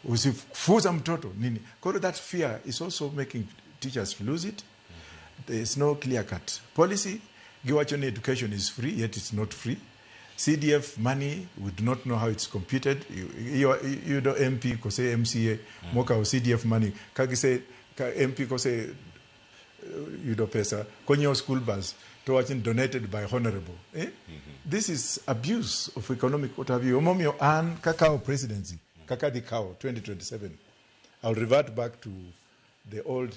usifuza mtoto nini. Koro that fear is also making teachers lose it. There is no clear cut policy. Giwacho ni education is free, yet it's not free. CDF money, we do not know how it's computed. You know MP kose MCA moka CDF money. Kagise ka MP kose yudo pesa konyiewo school bus to wacho ni donated by honorable, eh? This is abuse of economic what have you. Emomiyo an kakawo presidency, kaka dhi kawo 2027, I'll revert back to the old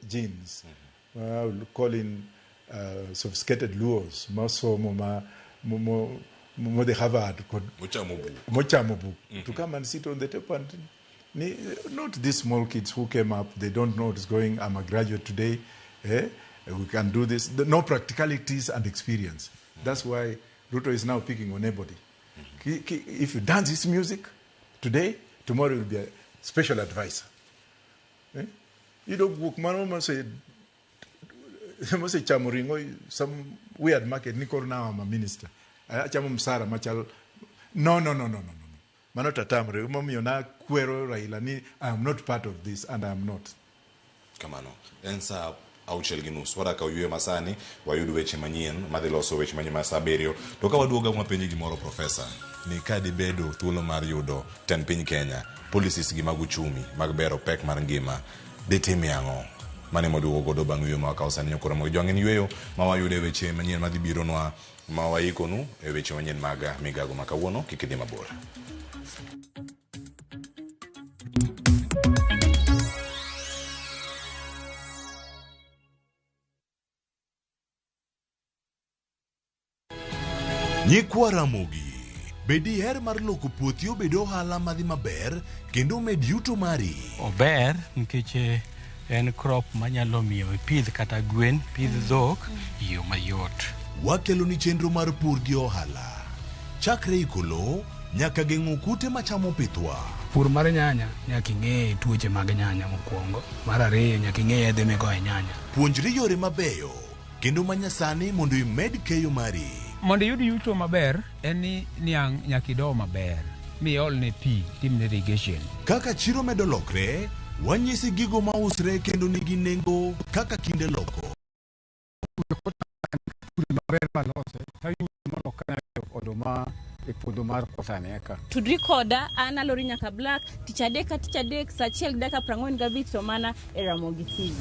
genes. I will call in sophisticated Luos mosomo ma modhi Harvard kod Mochamo buk. Mochamo buk to come and sit on the table and ni, not these small kids who came up, they don't know what's going. I'm a graduate today, eh? We can do this. No practicalities and experience. That's why Ruto is now picking on everybody. If you dance his music today, tomorrow you'll be a special advisor. Eh? You don't walk mano mose mose chamo ringo some weird market ni koro now I'm a minister. Achamo msara machal. No, no, no, no, no, no. Mano tatamre. Emomiyo na kwero Raila ni I am not part of this and I am not. Kamano. En saa 6:30. Wadaka oyueyo masani, wayud weche manyien, madhi loso weche manyien mar saa 7. To ka waduogo wapenji gimoro, Profesa, ni ka dibedo thuolo mar yudo tend piny Kenya, policies gi mag uchumi, mag bero pek mar ngima, ditimie ang'o? Mane mwaduogo godo bang' yueyo ma wakawo sani nyokoro mag jwang' en yueyo ma wayudo e weche manyien madhi bironwa ma waikonu e weche manyien mag migago ma kawuono. Kik idhi mabor. Nyikwa Ramogi, be diher mar loko puothi obed ohala madhi maber kendo omed yuto mari? Ober nikech en crop manyalo miyo ipidh kata gwen, pidh dhok e yo mayot. Wakelo ni chenro mar pur gi ohala. Chakre iko lowo nyaka geng'o kute machamo pithwa. Pur mar nyanya nyaka ing'e tuoche mag nyanya mokwongo. Mar ariyo nyaka ing'e yedhe migoyo e nyanya. Puonjri yore mabeyo kendo manyasani mondo imed keyo mari. Mondo iyud yuto maber en ni niang' nyaka ido maber miolne pi, timne irrigation. Kaka chiro medo lokre, wanyisi gigo mausre kendo nigi nengo kaka kinde loko. Maber malose, tayudo molo oduma e puodho mar kotane eka. Tudri koda an Alori Nyaka Black tich adek ka tich adek saa 1:45 to mana e Ramogi TV.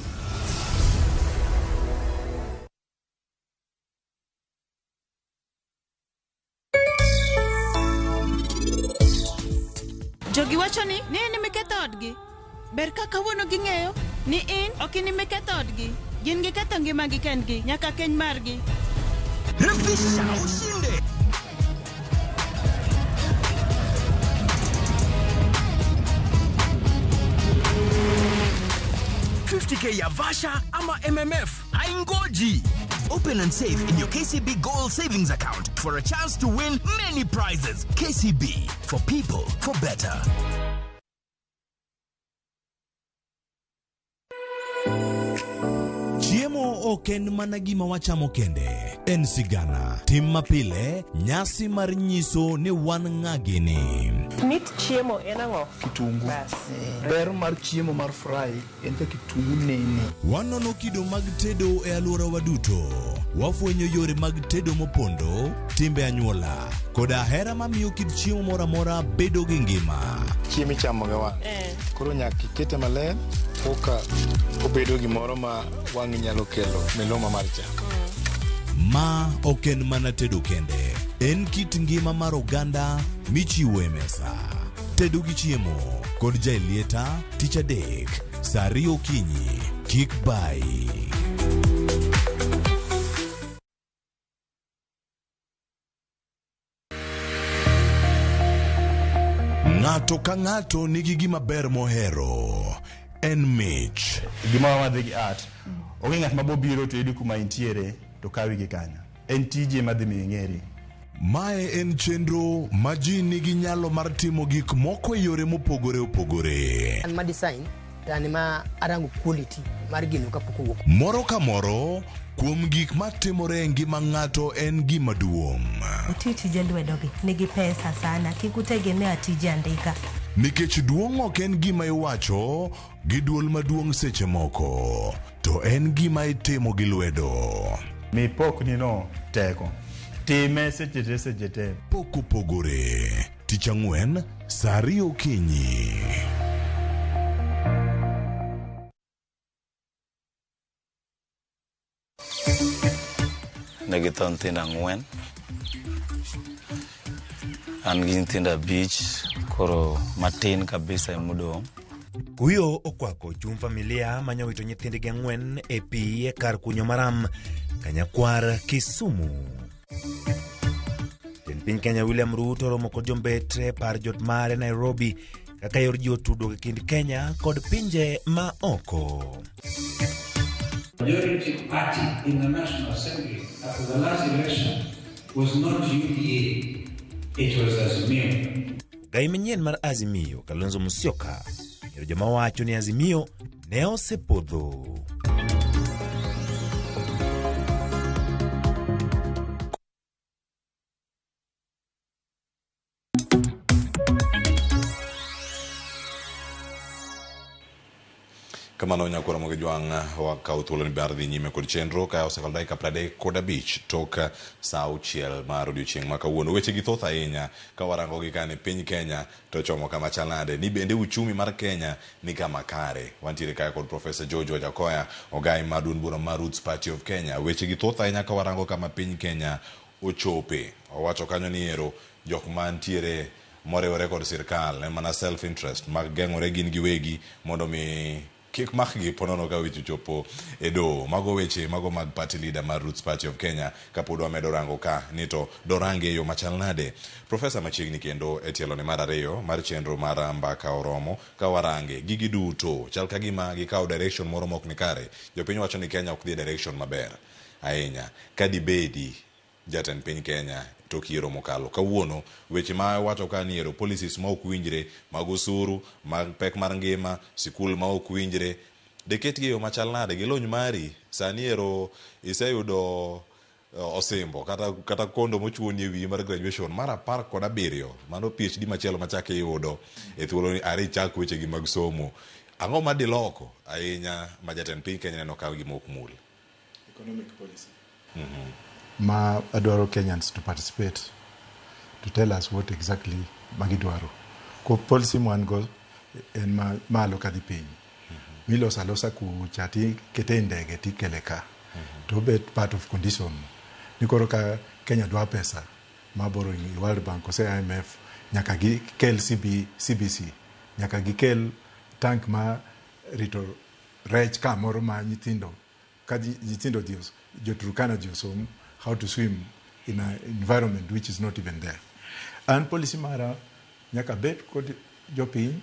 Jogi wacho ni in emiketho odgi. Ber ka kawuono ging'eyo ni in ok in emiketho odgi. Gin giketho ngimagi kendgi nyaka keny margi. Refisha ushinde. K ya Vasha ama MMF haingoji. Open and save in your KCB Gold Savings Account for a chance to win many prizes. KCB, for people, for better. Chiemo ok en mana gima wachamo kende, en sigana, tim mapile, nyasi mar nyiso ni wan ng'a gini. Mit chiemo en ang'o? Kitungu. Bas. Ber mar chiemo mar fry en ka kitungu nene. Wanono kido mag tedo e alworawa duto. Wafwenyo yore mag tedo mopondo, timbe anyuola, koda hera mamiyo kit chiemo moro amora bedo gi ngima. Chiemo ichamo gi wang'. Koro nyaka ikete maler koka obedo gimoro ma wang'i nyalo kelo miluma mar chak. Ma ok en mana tedo kende, en kit ngima mar oganda michiwo e mesa. Tedo gi chiemo kod Jaelieta tich adek saa 2 okinyi. Kik bayi. Ng'ato ka ng'ato nigi gima ber mohero. En mich. Gima wadhi gi art. Onge ng'at mabobiro to yudi kuma intiere to kawi gi kanyo. En tije madhi miyo ing'eri. Mae en chenro ma ji nigi nyalo mar timo gik moko e yore mopogore opogore. An ma design to an ma arango quality mar gino kapok owuok. Moro ka moro kuom gik matimore e ngima ng'ato en gima duong'. Uti tije lwedogi nigi pesa sana, kik utegemea tije andika. Nikech duong' ok en gima iwacho gi duol maduong' seche moko, to en gima itimo gi lwedo. Mi pokni no teko. Time seche te seche te. Pok opogore. Tich ang'wen, saa 2 okinyi. Ne githo nyithindo ang'wen. An gi nyithindo abich, koro matin kabisa emodong'. Kuyo okwako chuny familia manyowito nyithindgi ang'wen e pi e kar kunyo maram Kanyakwar, Kisumu. Jatend piny Kenya William Ruto oromo kod jombetre par jot mare Nairobi kaka yor jiwo tudruok e kind Kenya kod pinje ma oko. Majority party in the National Assembly after the last election was not UDA, it was Azimio. Ogai manyien mar Azimio, Kalonzo Musyoka, ero joma wacho ni Azimio ne osepodho. Kamano nyakwara Mogi Jwang' wakawo thuolo ni bar dhi nyime kod chenro ka osekalo dakika 35 tok saa 6 mar odiochieng' ma kawuono. Weche gi thoth ahinya ka warango gi kani piny Kenya to ochomo kama chal nade, ni bende uchumi mar Kenya ni kama kare. Wantiere kae kod Professor George Wajackoyah, ogai mar duond bura mar Roots Party of Kenya. Weche gi thoth ahinya ka warango kama piny Kenya ochope. Owacho kanyo ni ero jok mantiere moriwore kod sirkal en mana self interest mag geng'ore gin giwegi mondo mi kik makgi ponono ka weche ochopo e doho. Mago weche mago mag party leader mar Roots Party of Kenya kapod wamedo rango ka ni to dorange e yo machal nade. Professor machiegni kendo e tielo ni mar ariyo mar chenro mar mbaka oromo ka warange gigi duto chal ka gima gikawo direction moro mok ni kare. Jopiny wacho ni Kenya ok dhi e direction maber ahinya. Ka dibedi jatend piny Kenya tok yiero mokalo. Kawuono weche ma wacho ka ni ero policies ma ok winjre mag osuru, mag pek mar ngima, sikul ma ok winjre, deketgi e yo machal nade gi lony mari sani ero iseyudo osimbo kata kondo mochuoni e wiyi mar graduation mar 17, mano PhD machielo machak iyudo e thuolo ni are ichak wechegi mag somo. Ang'o ma diloko ahinya ma jatend piny Kenya neno ka gima ok mul? Economic policy. Ma adwaro Kenyans to participate to tell us what exactly magidwaro. Ko policy mwan go en ma malo kadhi piny. Miloso alosa kucha tikete e ndege tikele ka. To obet part of condition. Ni koro ka Kenya dwa pesa ma borrowing i World Bank kose IMF nyaka gikel CBC, nyaka gikel tank ma rito rech kamoro ma nyithindo ka nyithindo dhi jo Turkana dhi osom how to swim in an environment which is not even there. An policy mara nyaka bed kod jopiny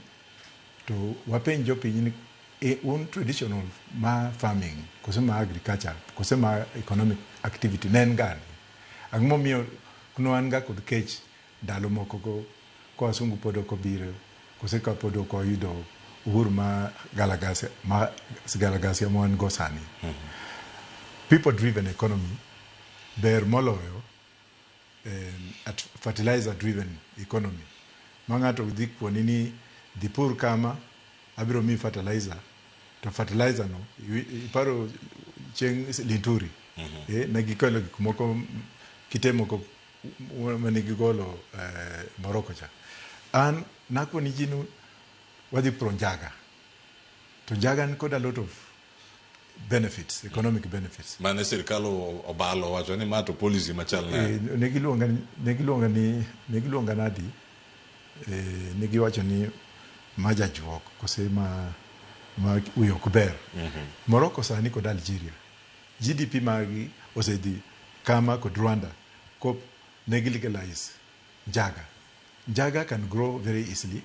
to wapenj jopiny ni un traditional ma farming kose ma agriculture kose ma economic activity ne en gani? Ang'o momiyo ne wan ga kod kech ndalo moko go ka wasungu pod ok obiro kose ka pod ok wayudo uhuru ma galagasia ma galagasia ma wan go sani. People driven economy ber moloyo at fertilizer driven economy ma ng'ato dhi kuoni ni dhi pur kama abiro miyi fertilizer to fertilizer no iparo chieng' Linturi ne gikelo gik moko kite moko mane gigolo Morocco cha. An nakoni ji ni wadhi puro njaga to njaga ni kod a lot of benefits, economic benefits. Mane sirkal obalo wacho ni ma to policy machal nade? Ne giluonga ne giluonga nadi, ne giwacho ni ma jajuok kose ma wiye ok ber. Morocco sani kod Algeria GDP margi osedhi kama kod Rwanda kop ne gi legalize njaga. Njaga can grow very easily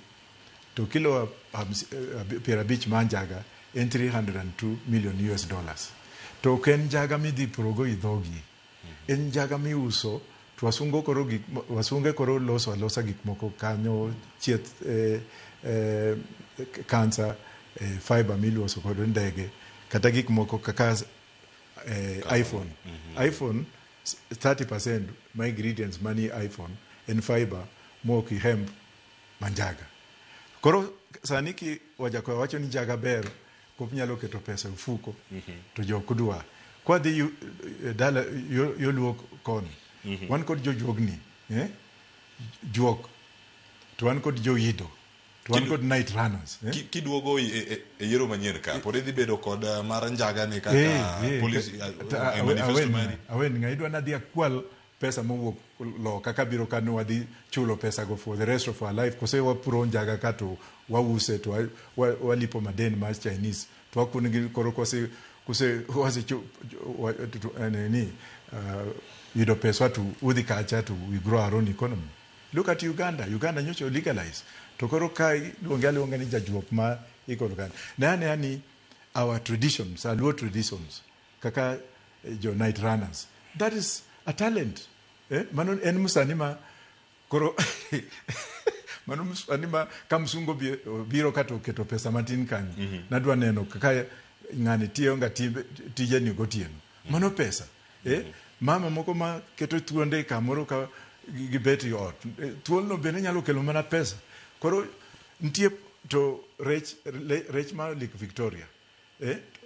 to kilo 50 mar njaga en 302 million US dollars. To ok en njaga midhi purogo i dhogi. En njaga miuso to wasungu koro gik wasunge koro loso alosa gik moko kanyo chieth cancer, fiber miloso kod ndege kata gik moko kaka iPhone. iPhone 30% ma ingredients manie iPhone en fiber mowuok i hemp manjaga. Koro sani ki Wajackoyah wacho ni njaga ber kop nyalo keto pesa e ofuko to jok dwa. Kwadhi dala yo luo koni wan kod jojuogni, juok to wan kod joido. To wan kod night runners. Eh? Kiduogo e yiero manyien ka, pod idhi bedo kod mar njaga ni kaka policy, e manifesto mari? Awen ng'a idwa nadhi akwal pesa mowuok loka kabiro ka ni wadhi chulo pesa go for the rest of our life, kose wapuro njaga ka to wause to walipo maden mar Chinese to wakunigi koro kose wase nini yudo pesa to udhi kacha to we grow our own economy. Look at Uganda. Uganda nyocha legalize. To koro ka iluonge aluonga ni jajuok ma ikolo kan. Ne ane ni our traditions, our Luo traditions, kaka jo night runners. That is a talent. Eh? Mano en musani ma koro mano musani ma ka msungu biro kata oketo pesa matin kanyo. Nadwa neno kaka ng'ani tiyo nga tije ni gotieno. Mano pesa. Eh? Mama moko ma keto thuonde kamoro ka gibet e ot. Thuolno bende nyalo kelo mana pesa. Koro nitie to rech mar Lake Victoria.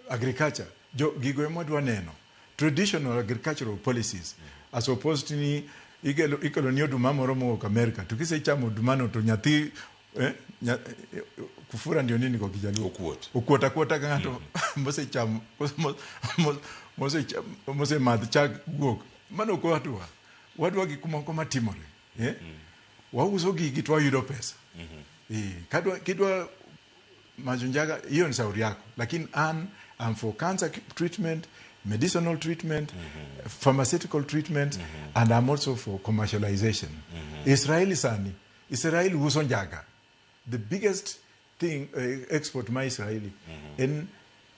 Agriculture. Jo gigo ema wadwa neno. Traditional agricultural policies. As opposed to ni ikelo ni oduma moro mowuok America. To kisechamo odumano to nyathi kufura ndio nini kwa Kijaluo? Okuot. Okuot akuota ka ng'ato mosechamo mosemadho chak guok. Mano ok wadwa. Wadwa gik moko matimore. Wauso gigi to wayudo pesa. Kidwa madho njaga, hiyo ni shauri yako. Lakini I'm for cancer treatment, medicinal treatment, pharmaceutical treatment, and I'm also for commercialization. Israeli sani, Israel uso njaga. The biggest thing export ma Israeli en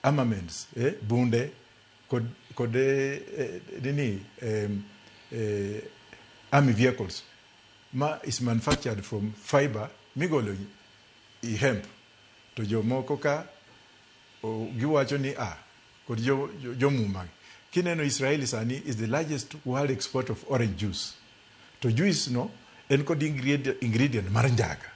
armaments, bunde, kod nini, army vehicles ma is manufactured from fiber migolo i hemp. To jomoko ka giwacho ni kod jomuma. Kineno Israeli sani is the largest world export of orange juice. To juice no en kod ingredient mar njaga.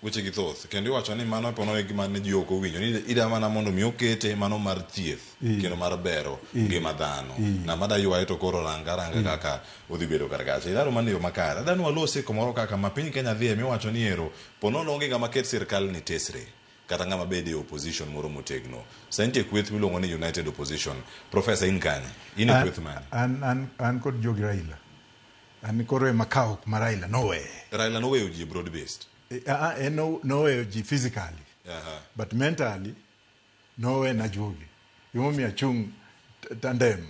Weche gi thoth kendo iwacho ni mano pono e gima ne ji ok owinjo ni ida mana mondo mi okete mano mar thieth kendo mar bero ngima dhano. Ng'ama da ywaye to koro ranga kaka odhi bedo kar kacha. Idaro mano yo makare. Adani walose kumoro kaka ma piny Kenya dhiye miwacho ni ero ponono onge ng'ama ket sirkal ni tesre kata ng'ama bede e opposition moro motegno. Sa nitie kweth miluongo ni United Opposition. Professor, in kanye? In e kweth mane? An kod jogi Raila. An koro ema kawo ma Raila noweyo. Raila noweyo ji broad based. En noweyo ji physically. But mentally nowe na juogi. Emomiyo achung' tandem.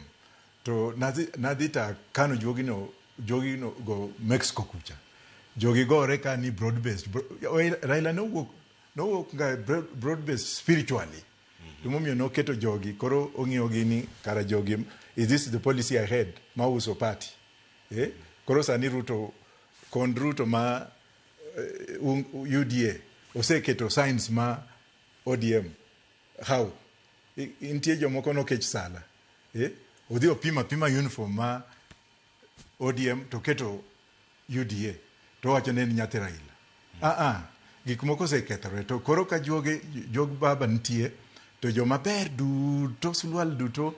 To nadhi ta kano juogi no go Mexico kucha. Jogi gore ka ni broad based. Raila nowuok ga broad based spiritually. Emomiyo noketo jogi koro ong'iyo gi ni kara jogi, is this the policy I had ma uso party? Koro sani Ruto kond Ruto ma UDA oseketo signs ma ODM. How? Nitie jomoko nokech sala. Odhi opima pima uniform ma ODM to keto UDA to wacho ne en nyathi Raila. Gik moko osekethore to koro ka jog baba nitie to joma ber duto sulwal duto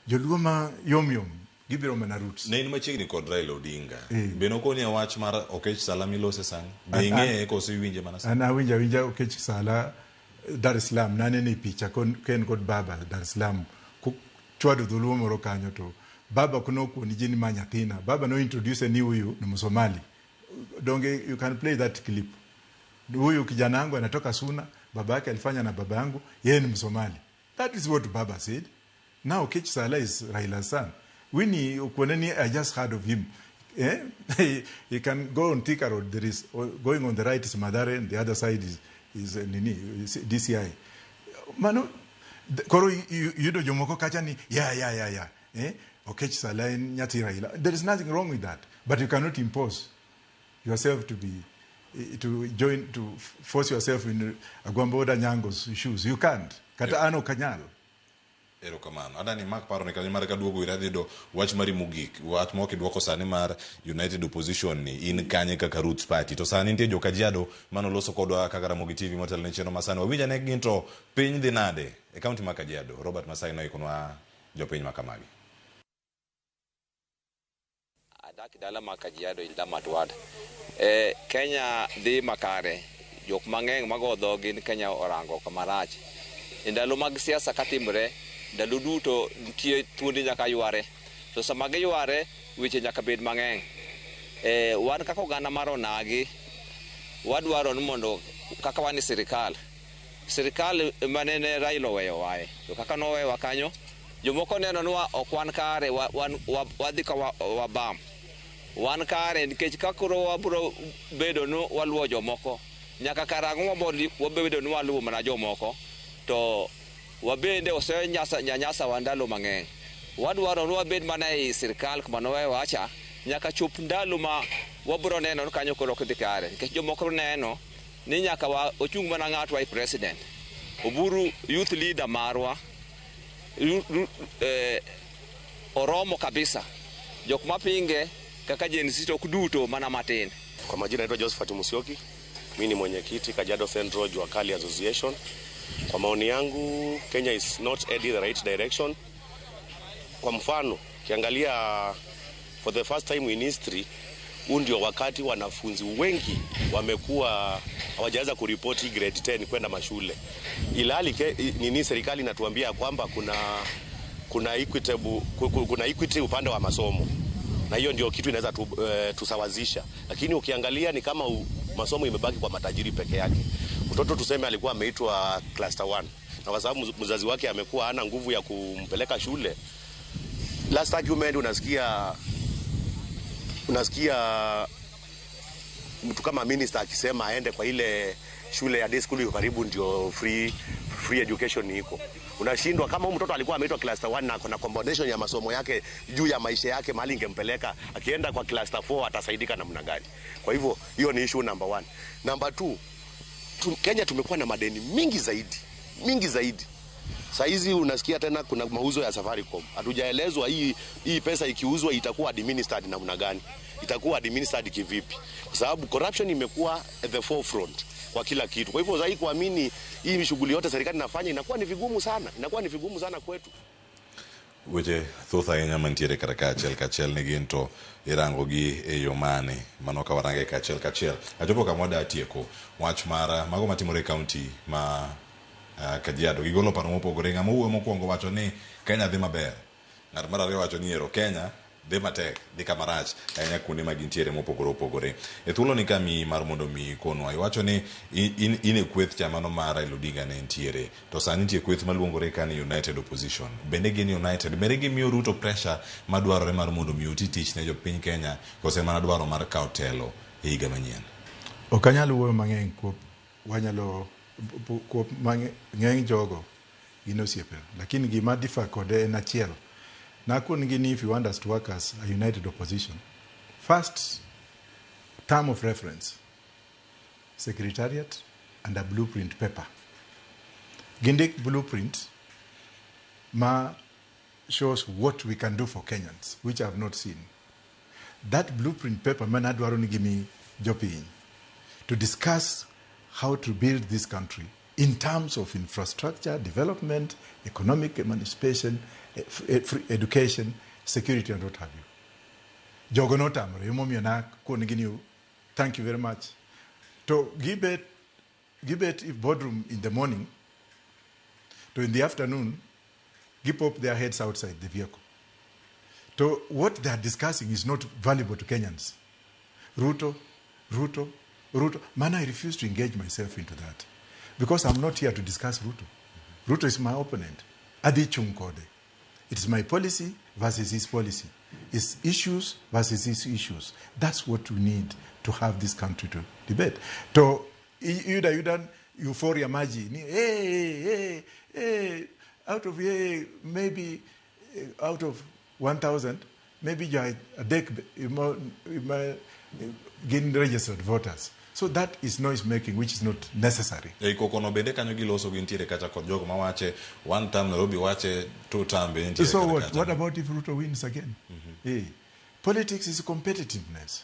joluo ma yom yom gibiro mana roots. Ne in machiegni kod Raila Odinga. Be nokoni e wach mar Okech Sala milose sani? Be ing'eye koso iwinje mana sani? An awinjo awinja Okech Sala Dar es Salaam. Nanene e picha ka en kod baba Dar es Salaam. Chwado dholuo moro kanyo to baba nokuoni ji ni ma nyathina. Baba no introduce ni huyu ni Msomali. Donge you can play that clip. Huyu kijana wangu anatoka Suna, baba yake alifanya na baba yangu, yeye ni Msomali. That is what baba said. Now Okech Sala is Raila's son. Winnie Okweneni, I just heard of him. He can go on Thika Road. There is going on the right is Mathare, and the other side is nini, is DCI. Mano, koro yudo jomoko kacha ni ya. Okech Sala en nyathi Raila. There is nothing wrong with that, but you cannot impose yourself to be to join to force yourself in Agwambo Nyango's shoes. You can't. Kata ano kanyalo. Erokamano. Adani mak paro ni kanyo mar kaduogo ira dhi yudo wach mari mogik. Wach ma ok idwoko sani mar United Opposition ni in kanye kaka Roots Party. To sani nitie jo Kajiado manoloso kodwa kaka Ramogi TV motelo ne chenro masani. Wawinj ane gin to piny dhi nade e kaunti ma Kajiado. Robert Masai noikonwa jopiny ma kamagi. Adak e dala ma Kajiado Ildamat Ward. Kenya dhi makare. Jok mang'eny mago dhogi ni Kenya orango kama rach. E ndalo mag siasa katimre, ndalo duto nitie thuondi nyaka yware. To sama giyware, weche nyaka bed mang'eny. Wan kaka oganda mar onagi, wadwaro ni mondo kaka wan e sirikal, sirikal manene Raila oweyowae, to kaka noweyowa kanyo, jomoko neno ni ok wan kare, wadhi ka wabam. Wan kare nikech ka koro wabro bedo ni waluwo jomoko, nyaka karang'o wabro bedo ni waluwo mana jomoko, to wabende osenyanyasawa ndalo mang'eny. Wadwaro ni wabed mana ei sirikal kuma noweyowa cha, nyaka chop ndalo ma wabro neno ni kanyo koro ok dhi kare. Nikech jomoko neno ni nyaka ochung' mana ng'atwa e president. Oburu youth leader marwa, oromo kabisa. Jok mapinge kaka Gen Z ok duto mana matin. Kwa majina naitwa Josephat Musyoki, mimi ni mwenyekiti Kajiado Central Jua Kali Association. Kwa maoni yangu, Kenya is not heading the right direction. Kwa mfano, ukiangalia for the first time in history, huu ndio wakati wanafunzi wengi wamekuwa hawajaweza kuripoti grade 10 kwenda mashule. Ilhali serikali inatuambia kwamba kuna equity upande wa masomo. Na hiyo ndio kitu inaweza tusawazisha. Lakini ukiangalia ni kama masomo imebaki kwa matajiri peke yake. Mtoto tuseme alikuwa ameitwa cluster 1. Na kwa sababu mzazi wake amekuwa hana nguvu ya kumpeleka shule. Last argument unasikia mtu kama minister akisema aende kwa ile shule ya day school iko karibu ndio free education iko. Unashindwa kama huyu mtoto alikuwa ameitwa cluster 1 na kuna combination ya masomo yake juu ya maisha yake mahali ingempeleka, akienda kwa cluster 4 atasaidika namna gani? Kwa hivyo hiyo ni issue number 1. Number 2, Kenya tumekuwa na madeni mingi zaidi. Mingi zaidi. Saizi unasikia tena kuna mauzo ya Safaricom. Hatujaelezwa hii pesa ikiuzwa itakuwa administered namna gani? Itakuwa administered kivipi? Kwa sababu corruption imekuwa at the forefront kwa kila kitu. Kwa hivyo zaidi kuamini hii shughuli yote serikali inafanya inakuwa ni vigumu sana. Inakuwa ni vigumu sana kwetu. Weche thoth ahinya mantiere kar kaachiel kachiel ni gin to irango gi e yo mane mano ka warange kaachiel kachiel. Achopo kama wada tieko wach mar mago matimore e kaunti ma Kajiado. Gigolo paro mopogore. Ng'ama wuoyo mokwongo wacho ni Kenya dhi maber. Ng'at mar ariyo wacho ni ero Kenya dhi matek, dhi kama rach ahinya kuonde ma gintiere mopogore opogore. E thuolo ni kamiyi mar mondo mi ikonwa. Iwacho ni in e kweth cha mano mar Raila Odinga ne nitiere. To sani nitie kweth maluongore ka ni United Opposition. Bende gin United? Bende gimiyo Ruto pressure madwarore mar mondo mi oti tich ne jopiny Kenya kose mana dwaro mar kawo telo e higa manyien? Ok anyal wuoyo mang'eny kuom wanyalo kuom ng'eny jogo gin osiepe. Lakini gima differ kode en achiel. Nakon gi ni if you want us to work as a united opposition, first term of reference, secretariat and a blueprint paper. Gindik blueprint ma shows what we can do for Kenyans, which I have not seen. That blueprint paper mana dwaro ni gimi jopiny to discuss how to build this country in terms of infrastructure, development, economic emancipation, free education, security, and what have you. Jogo notamore, emomiyo nakon gi ni thank you very much. To gibet if boardroom in the morning, to in the afternoon, give up their heads outside the vehicle. To what they are discussing is not valuable to Kenyans. Ruto, Ruto, Ruto. Man, I refuse to engage myself into that. Because I'm not here to discuss Ruto. Ruto is my opponent. Adhi chung kode. It's my policy versus his policy. It's issues versus his issues. That's what we need to have this country to debate. To yuda euphoria maji. Hey, hey, hey, out of hey, maybe out of 1,000, maybe you are a deck gin registered voters. So that is noise making, which is not necessary. Ei kokono bende kanyo giloso gintiere kacha kod jogo mawache one term Nairobi wache two term be nitiere. So what? What about if Ruto wins again? Mm-hmm. Hey, politics is competitiveness.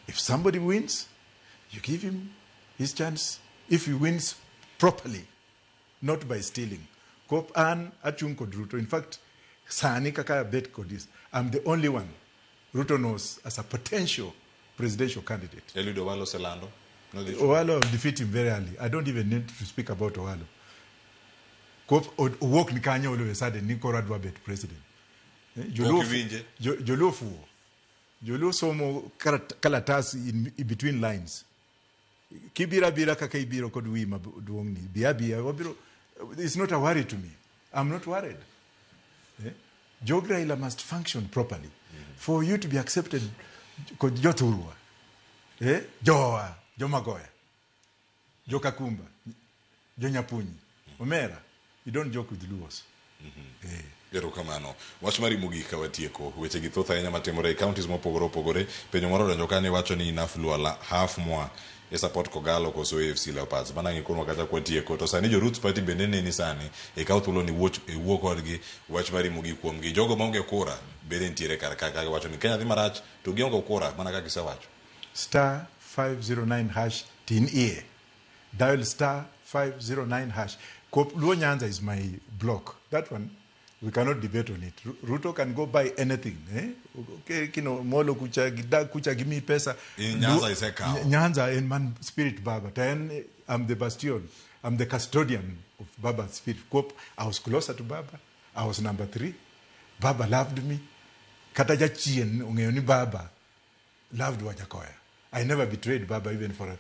If somebody wins, you give him his chance. If he wins properly, not by stealing. Kop an achung kod Ruto. In fact, sani kaka bet kod this. I'm the only one Ruto knows as a potential presidential candidate. Eliud Owalo oselando. Nodhi Owalo will defeat him very early. I don't even need to speak about Owalo. Kop owuok ni kanyo all of a sudden ni koro adwa bet president. Joluo Ok iwinje. Joluo fuwo. Joluo somo kalatas in between lines. Kibiro abira kaka ibiro kod wiyi maduong' ni. Bi abiya wabiro. It's not a worry to me. I'm not worried. Jog Raila must function properly for you to be accepted kod jothurwa. Jowa, Jomagoya, Jokakumba, Jonyapunyi, Omera. You don't joke with Luos. Erokamano. Wach mari mogik ka watieko. Weche gi thoth ahinya matimore e counties mopogore opogore. Penjo moro odonjo ka ni wacho ni enough Luo half mwa e support Kogalo koso AFC Leopards. Mana ng'ikonwa kata kwatieko. To sani jo Roots Party bende neni sani ikaw thuolo ni iwuo kodgi wach mari mogik kuomgi. Jogo maonge kura bende nitiere kar ka ka giwacho ni Kenya dhi marach to gionge kura mana kaka isewacho. Star 509 hash tin iye. Dial star 509 hash. Luo Nyanza is my block. That one, we cannot debate on it. Ruto can go buy anything. Okay, kino molo kucha, gidag kucha, give me pesa. In Nyanza isekawo. Nyanza en man spirit Baba. Then I'm the bastion. I'm the custodian of Baba's spirit. Kop, I was closer to Baba. I was number 3. Baba loved me. Kata jachien ong'eyo ni Baba loved Wajackoyah. I never betrayed Baba even for a...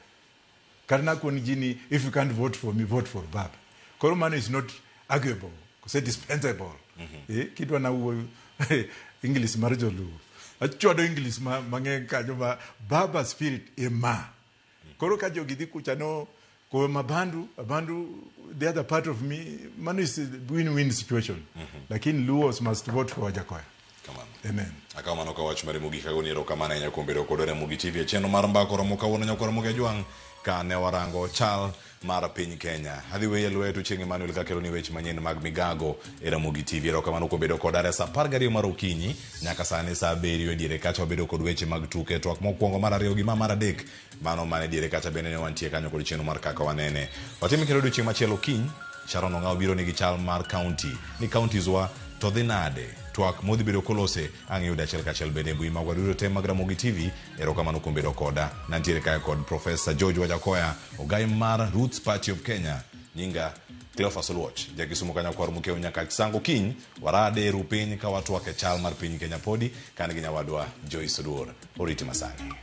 Karna kuon jini, if you can't vote for me, vote for Baba. Koro mano is not arguable, kose dispensable. Kidwa na wuoyo English mar joluo. Achwado English mang'eny kanyo ma Baba spirit ema. Koro ka jogi dhi kucha no, ko mabandu, abandu, the other part of me, mano is a win-win situation. Lakini Luos must vote for Wajackoyah. Kamano. Amen. Akawo mano ka wach mari mogik agoni erokamano ahinya kuom bedo kodwa e Ramogi TV e chenro mar mbaka oromo kawuono nyakwar Ramogi Ajwang' ka ne warango chal mar piny Kenya. Adhi weyi e lwetu Chieng' Emmanuel kakelo ni weche manyien mag migago e Ramogi TV. Erokamano kuom bedo koda sa 12 mar okinyi nyaka sani sa 7 e diere kacha wabedo kod weche mag tuke twak mokwongo mar 2 gi ma mar 3 mano mane diere kacha bende ne wantie kanyo kod chenro mar kaka wanene. Watime kendo odiochieng' machielo kiny. Sharon Ong'awo biro nigi chal mar county ni counties wa to dhi nade twak modhi bedo kolose ang' yude achiel kachiel bende e mbui magwa duto te mag Ramogi TV. Erokamano kuom bedo koda. Nantiere kae kod Professor George Wajackoyah, ogai mar Roots Party of Kenya. Nyinga Cleophas Oluoch, jakisumo kanyakwar Mukeu nyaka sango kiny warade e ru piny ka watwak e chal mar piny Kenya podi kan gi nyawadwa Joyce Oduor. Oriti masani.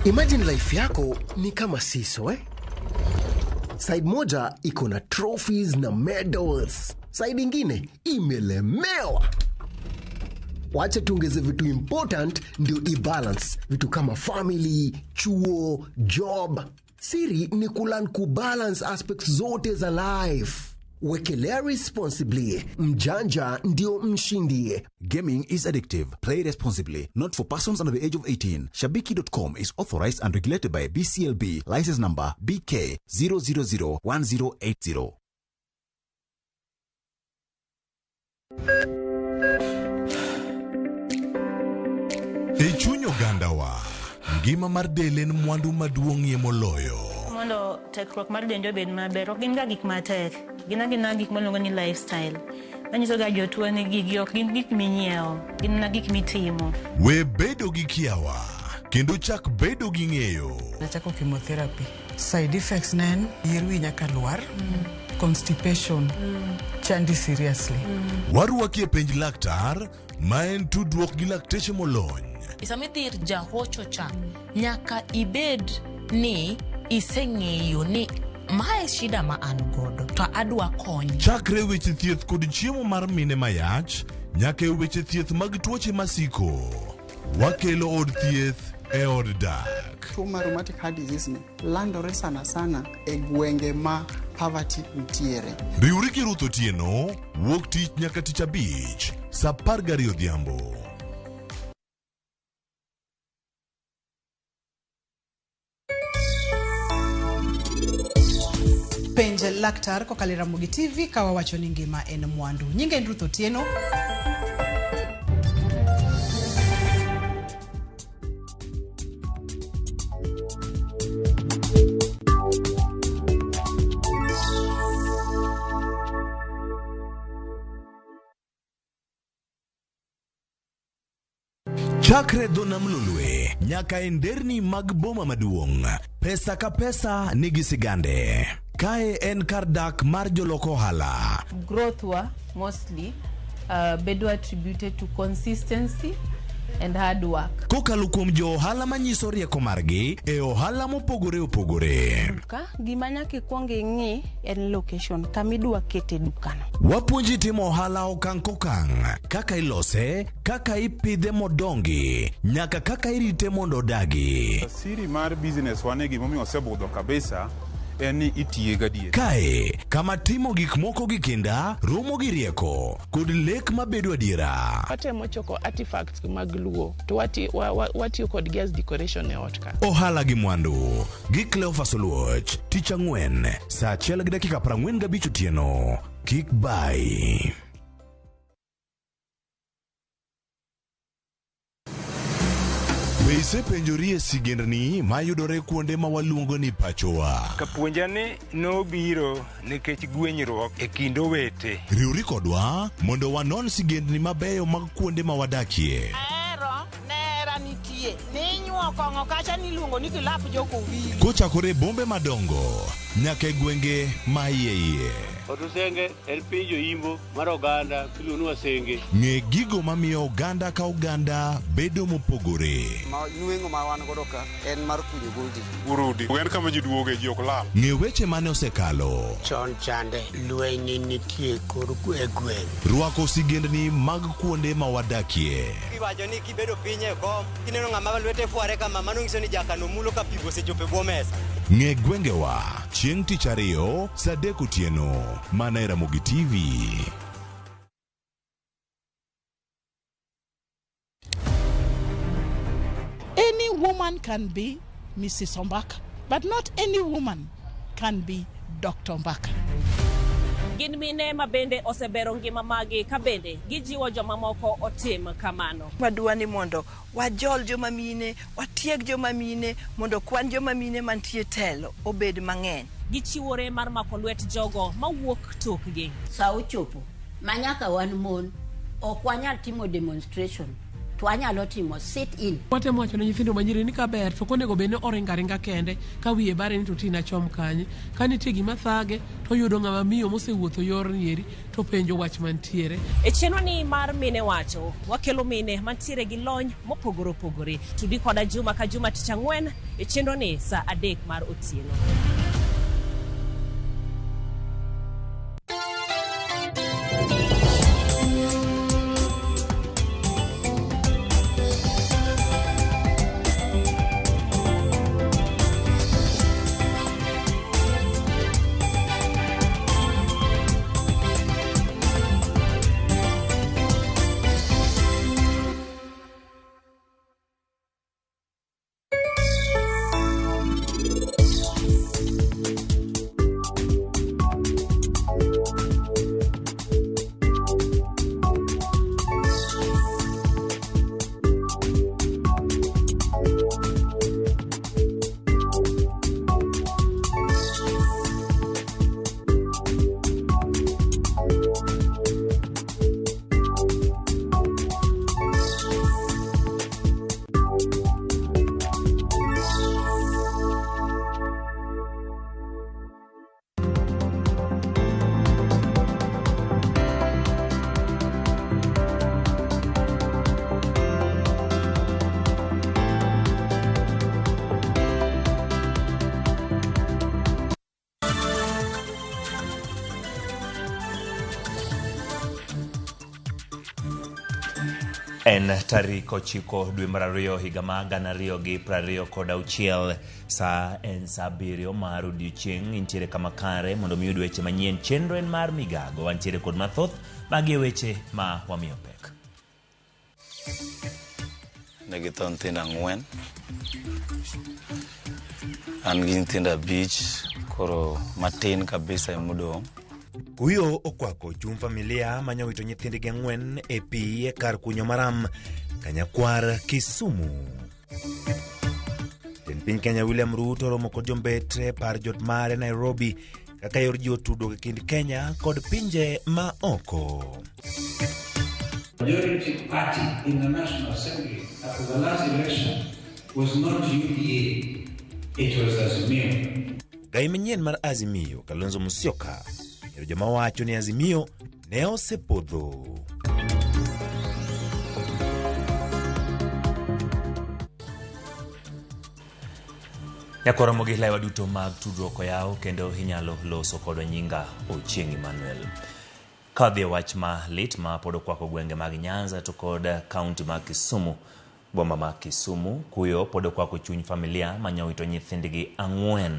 Imagine life yako ni kama seesaw, eh? Side moja iko na trophies na medals, side ingine imelemewa. Wacha tuongeze vitu important ndio ibalance, vitu kama family, chuo, job. Siri ni kulearn kubalance aspects zote za life. Wekelea responsibly. Mjanja ndio mshindi. Gaming is addictive. Play responsibly. Not for persons under the age of 18. Shabiki.com is authorized and regulated by BCLB. License number BK 0001080. E chuny ogandawa, ngima mar del en mwandu maduong'ie moloyo. Mondo tekruok mar dendi obed maber, ok gin ga gik matek. Gin agina gik miluongo ni lifestyle. Manyiso ga jotuo ni gigi ok gin gik minyiewo, gin mana gik mitimo. We bedo gi kiawa, kendo chak bedo gi ng'eyo. Nachako chemotherapy. Side effects ne en yier wi nyaka lwar. Constipation chandi seriously. Warwaki e penj laktar ma en tudruok gi lakteche molony. Sama idhi ir jahocho cha, nyaka ibed ni iseng'eyo ni mae shida ma an godo to adwa kony. Chakre weche thieth kod chiemo mar mine mayach nyaka e weche thieth mag tuoche masiko. Wakelo od thieth e od dak. Tuo mar rheumatic heart disease ni landore sana sana e gwenge ma poverty nitiere. Riwri gi Ruth Otieno wuok tich nyaka tich abich saa 12 odhiambo. Penj laktar kokalo e Ramogi TV ka wawacho ni ngima en mwandu. Nyinga en Ruth Otieno. Chakre dho nam Lolwe nyaka e nderni mag boma maduong', pesa ka pesa nigi sigande. Kae en kar dak mar jolok ohala. Growth wa mostly bedo attributed to consistency and hard work. Kokalo kuom jo ohala manyiso rieko margi e ohala mopogore opogore. Duka, gima nyaka ikwong ing'i en location kama idwa kete dukano. Wapuonji timo ohala okang' kokang', kaka ilose, kaka ipidhe modongi, nyaka kaka irite mondo odagi. Siri mar business wane gimomiyo osebudho kabisa en ni itiye gadier. Kae, kama timo gik moko gi kinda, romo gi rieko, kod lek mabedo adiera. Watemo choko artifacts mag Luo to watiyo kodgi as decoration e ot ka. Ohala gi mwandu gi Cleophas Oluoch, tich ang'wen, saa 1:45 otieno. Kik bai. Be isepenjori e sigendni mayudore kuonde ma waluongo ni pachowa? Kapuonja ni nobiro nikech gwenyruok e kind owete. Riwri kodwa mondo wanon sigendni mabeyo mag kuonde ma wadakie. Ahero nera nitie ninyuo kong'o kacha niluongo ni kilap jokowili. Kochakore e bombe madongo nyaka e gwenge ma iye iye. Otusenge en piny joimbo mar oganda miluongo ni Wasenge. Ng'e gigo mamiyo oganda ka oganda bedo mopogore. Ma nweng'o ma wan godo ka en mar kunyo goldi. Urudi. En kama ji duoge ji ok lal. Ng'e weche mane osekalo. Chon chande lweny nitie kor e gweng'. Rwako sigendni mag kuonde ma wadakie. Iwacho ni kibedo piny e kom, kineno ng'ama lwete fware kama, mano nyiso ni jakano mulo ka pi osechopo e bwo mesa. Ng'e gwengewa chieng' tich ariyo saa 3 otieno mana e Ramogi TV. Any woman can be Mrs. Ombaka, but not any woman can be Dr. Ombaka. Gin mine ma bende osebero ngima magi ka bende gijiwo jomamoko otim kamano. Wadwa ni mondo wajol joma mine, watieg joma mine, mondo kwan joma mine mantie telo obed mang'eny. Gichiwore mar mako lwet jogo mawuok tokgi. Sa ochopo ma nyaka wan mon ok wanyal timo demonstration to wanyalo timo sit in. Watemo wacho ne nyithindo manyiri ni kaber to ok onego bed ni oringo aringa kende ka wiye bare ni to tina chom kanye. Ka nitie gima thage to oyudo ng'ama miyo mosewuotho yorni eri to penjo wach mantiere. E chenro ni mar Mine Wacho, wakelo mine mantiere gi lony mopogore opogore. Tudi koda juma ka juma tich ang'wen e chenro ni saa 3 mar otieno. En tarik 9 dwe mar 2 higa mar 2026, sa en sa 7 mar odiochieng'. Intiere kama kare mondo mi yud weche manyien. Chenro en mar migago. Wantiere kod mathoth. Magi e weche ma wamiyo pek. Ne githo nyithindo 4. An gi nyithindo 5, koro matin kabisa emodong'. Kuyo okwako chuny familia manyowito nyithindgi 4 e pi e kar kunyo maram Kanyakwar, Kisumu. Jatend piny Kenya William Ruto romo kod jombetre par jot mare Nairobi kaka yor jiwo tudruok e kind Kenya kod pinje ma oko. Majority party in the National Assembly after the last election was not UDA, it was Azimio. Gai manyien mar Azimio, Kalonzo Musyoka, ero joma wacho ni Azimio ne osepodho. Nyakoro mogi lewa duto mag tudruok oyaw kendo inyalo loso kodwa. Nyinga Ochieng' Emmanuel. Ka wadhi e wach ma lit ma pod okwako gwenge mag Nyanza to kod kaunti mag Kisumu, boma ma Kisumu, kuyo pod okwako chuny familia manyowito nyithindgi 4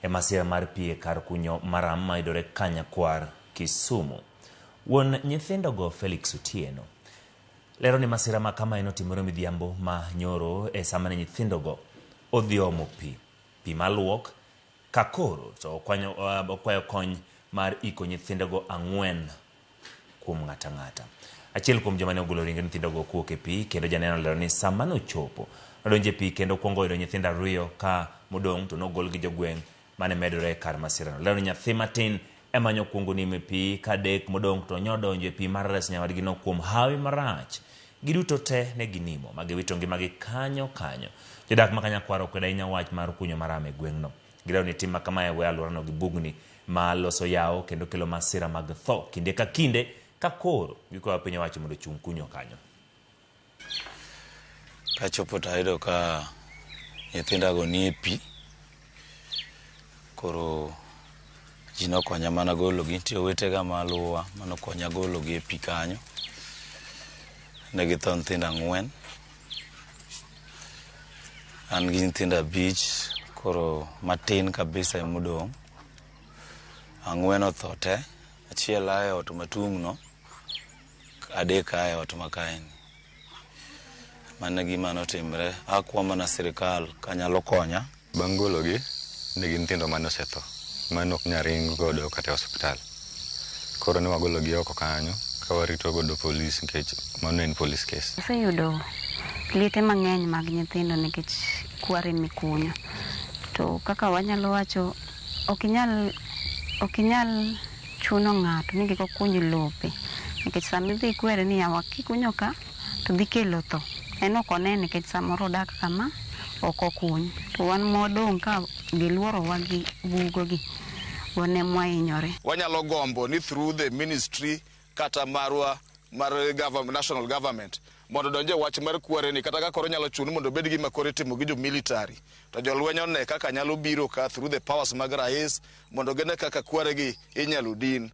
e masira mar pi e kar kunyo maram mayudore Kanyakwar, Kisumu. Wuon nyithindogo Felix Otieno lero ni masira ma kama enotimore midhiambo ma nyoro e sama ne nyithindogo odhi omo pi maluok ka koro to okwayo kony mar iko nyithindogo 4 kuom ng'ata ng'ata. Achiel kuom joma ne ogolo ringre nyithindogo kuok e pi kendo janeno lero ni sama nochopo nodonjo e pi kendo okwongo yudo nyithindo 2 ka modong' to nogol gi jogweng' mane medore e kar masirano. Lero ni nyathi matin ema nyokwongo nimo e pi ka 3 modong' to nyodonjo e pi mar reso nyawadgino kuom hawi marach. Giduto te ne ginimo ma giwito ngimagi kanyo kanyo. Jodak ma Kanyakwar okwedo ahinya wach mar kunyo maram e gweng'no. Gilero ni tim ma kamae weyo alworano gi bugni ma loso yawo kendo kelo masira mag tho kinde ka kinde ka koro gikwayo piny owacho mondo ochung kunyo kanyo. Kachopo to ayudo ka nyithindago nie pi. Koro ji nokonya mana gologi. Nitie owetega maluwa manokonya gologi e pi kanyo. Ne githo nyithindo 4. An gi nyithindo 5, koro matin kabisa emodong'. 4 otho te. Achiel ae ot matung'no, 3 ae ot makaeni. Mano e gima notimre. Akwa mana sirikal kanyalo konya. Bang' gologi, ne gin nyithindo mane osetho, mane ok nyal ring godo kata e osiptal. Koro ne wagologi oko kanyo ka warito godo polis nikech mano en police case. Aseyudo liete mang'eny mag nyithindo nikech kware mikunyo. To kaka wanyalo wacho, ok inyal chuno ng'ato ni kik okuny lope. Nikech sama idhi ikwere ni yawa kikunyo ka to dhi kelo tho. En ok one nikech samoro odak kama ok okuny. To wan mwadong' ka giluorowa gi bugogi, wan ema wahinyore. Wanyalo gombo ni through the ministry kata marwa mar national government mondo donje wach mar kware ni kata ka koro nyalo chuno mondo obed gima koro itimo gi jo military to jolweny one kaka nyalo biro ka through the powers mag rais mondo gine kaka kware gi inyalo din.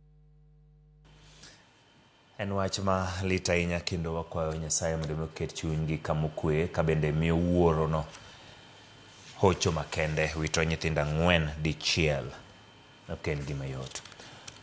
En wach ma lit ahinya kendo wakwayo Nyasaye mondo mi oket chunygi kama okwe ka bende miyo wuorono hocho makende wito nyithindo 4 dichiel. Ok en gima yot.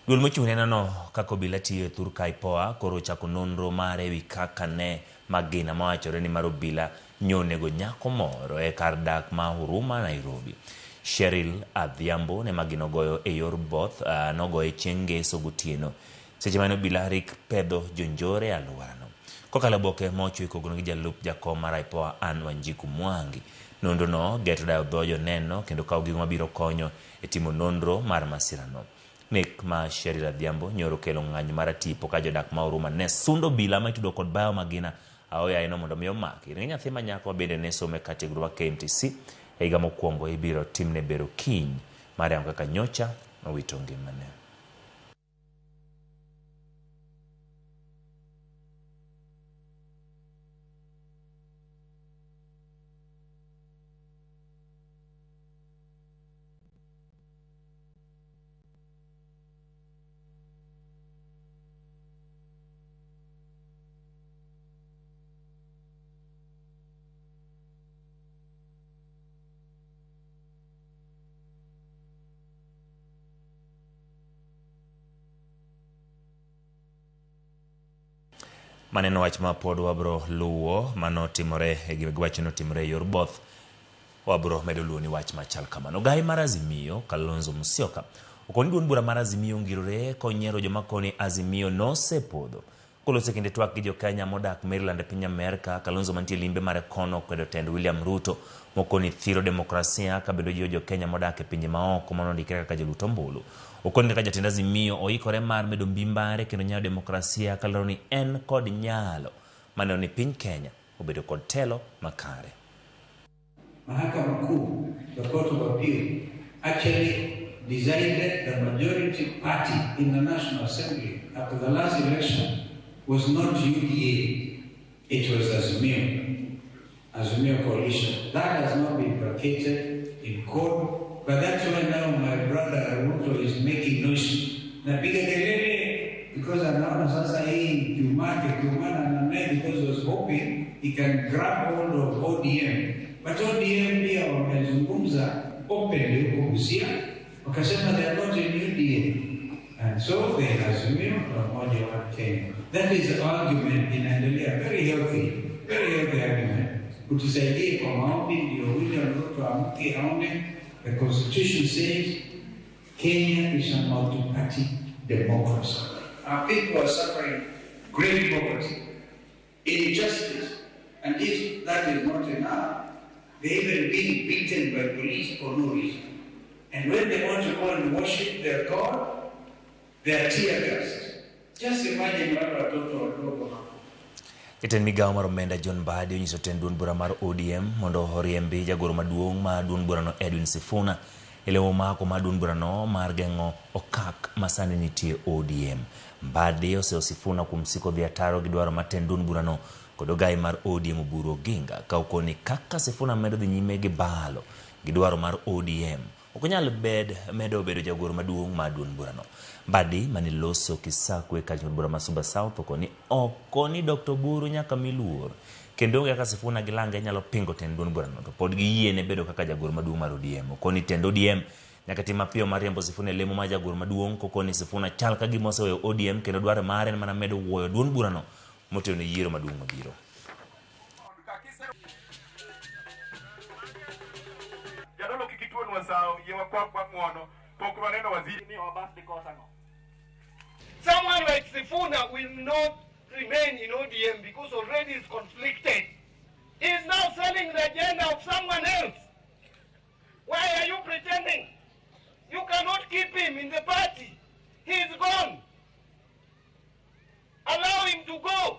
Duol mochung' ne nono kaka obila tiyo e thur ka IPOA koro ochako nonro mare ewi kaka ne magina mawachore ni mar obila nyonego nyako moro e kar dak ma Huruma, Nairobi. Cheryl Adhiambo ne magina ogoyo e yor both, nogoye chieng' ngeso gotieno seche mane obila rik pedho jonjore e alworano. Kokalo oboke mochwe kogno gi jalup jakom mar IPOA Anne Wanjiku Mwangi. Nonro no geto dayo dho joneno kendo kawo gigo mabiro konyo e timo nonro mar masirano. Nek ma Cheryl Adhiambo nyoro kelo ng'anyo mar atipo ka jodak ma Huruma ne sundo obila ma itudo kod bayo magina aoyaye no mondo mi omaki. Ringre nyathi ma nyako bende ne somo e kar tiegruok mar KMTC e higa mokwongo ibiro timne bero kiny mar yango kaka nyocha owito ngimane. Maneno wach ma pod wabro luwo manotimore giwacho notimore e yor both. Wabro medo luwo ni wach machal kamano. Gai mar Azimio, Kalonzo Musyoka, okoni duond bura mar Azimio ongirore konyiero joma koni Azimio nosepodho. Koloso e kinde twak gi jo-Kenya modak Maryland e piny Amerka, Kalonzo mantie limbe mare kono okwedo tend William Ruto mokoni thiro demokrasia ka bende ojiwo jo-Kenya modak e pinje maoko mondo ondikre kaka jolut ombulu. Okoni kaka jatend Azimio oikore mar medo mbi mare kendo nyayo demokrasia kalero ni en kod nyalo maneno ni piny Kenya obedo kod telo makare. Mahakama Kuu, the Court of Appeal, actually decided the majority party in the National Assembly after the last election was not UDA, it was Azimio, Azimio coalition. That has not been vacated in court, but that's why now my brother Ruto is making noise. Napiga kelele because anaona sasa hii kiumake kiumana na naye because he was hoping he can grab hold of ODM. But ODM pia wamezungumza openly huko Busia, wakasema they are not in UDA. And so they Azimio la Umoja wa Kenya. That is the argument inaendelea, very healthy argument. Utusaidie kwa maombi ndio William Ruto amke aone. The constitution says Kenya is a multi-party democracy. Our people are suffering great poverty, injustice, and if that is not enough, they even being beaten by police for no reason. And when they want to go and worship their God, they are tear gassed. Just imagine wale watoto wadogo hapo. Jatend migawo mar omenda John Mbadi onyiso tend duond bura mar ODM mondo oriembi jagoro maduong' mar duond burano Edwin Sifuna e lemo mako mar duond burano mar geng'o okak masani nitie ODM. Mbadi oseyo Sifuna kuom siko dhi ataro gi dwaro mar tend duond burano kod ogai mar ODM Oburu Oginga ka okoni kaka Sifuna medo dhi nyime gi balo gi dwaro mar ODM ok onyal medo bedo jagoro maduong' mar duond burano. Mbadi mane loso Kisakwe kar duond bura ma Suba South okoni Dr. Oburu nyaka mi luor kendo onge kaka Sifuna gi Lange nyalo pingo tend duond burano to pod giyiene bedo kaka jagoro maduong' mar ODM. Okoni tend ODM nyaka tim mapiyo mar riembo Sifuna e lemo mar jagoro maduong' kokoni Sifuna chal ka gima oseweyo ODM kendo dwaro mare en mana medo wuoyo duond burano motelo ne yiero maduong' mabiro. Jadolo kik ituonwa sawo, yie wakwa ng'uono, pok waneno waziri ni obas dhi kosa ang'o. Someone like Sifuna will not remain in ODM because already he's conflicted. He is now selling the agenda of someone else. Why are you pretending? You cannot keep him in the party. He is gone. Allow him to go.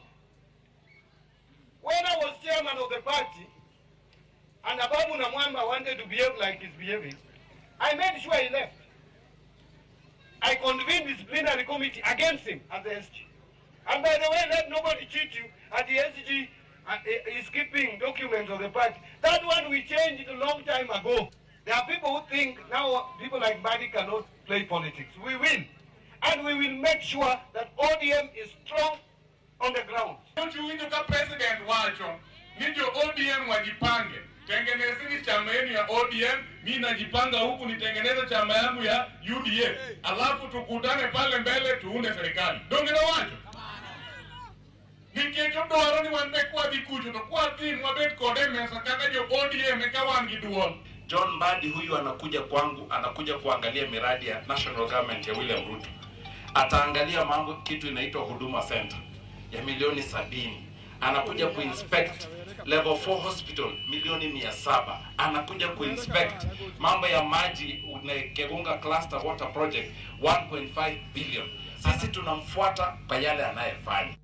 When I was chairman of the party, and Ababu Namwamba wanted to behave like he's behaving, I made sure he left. I convened disciplinary committee against him as the SG. And by the way, let nobody cheat you. At the SG is keeping documents of the party. That one we changed a long time ago. There are people who think now people like Mbadi cannot play politics. We will. And we will make sure that ODM is strong on the ground. Uchiwinjo ka president wacho ni jo ODM wajipange. Tengenezeni chama yenu ya ODM, mimi najipanga huku nitengeneze chama yangu ya UDA. Alafu tukutane pale mbele tuunde serikali. Donge na wacho? Nikech odwaro ni wan be kwadhi kucho to kwadhi mwabet kode mesa kaka jo ODM eka wan gi duol. John Mbadi huyu anakuja kwangu, anakuja kuangalia miradi ya national government ya William Ruto. Ataangalia mambo kitu inaitwa Huduma Center ya milioni 70. Anakuja kuinspect level 4 hospital milioni 700. Anakuja kuinspect mambo ya maji na Kegonga Cluster Water Project 1.5 billion. Sisi tunamfuata kwa yale anayefanya.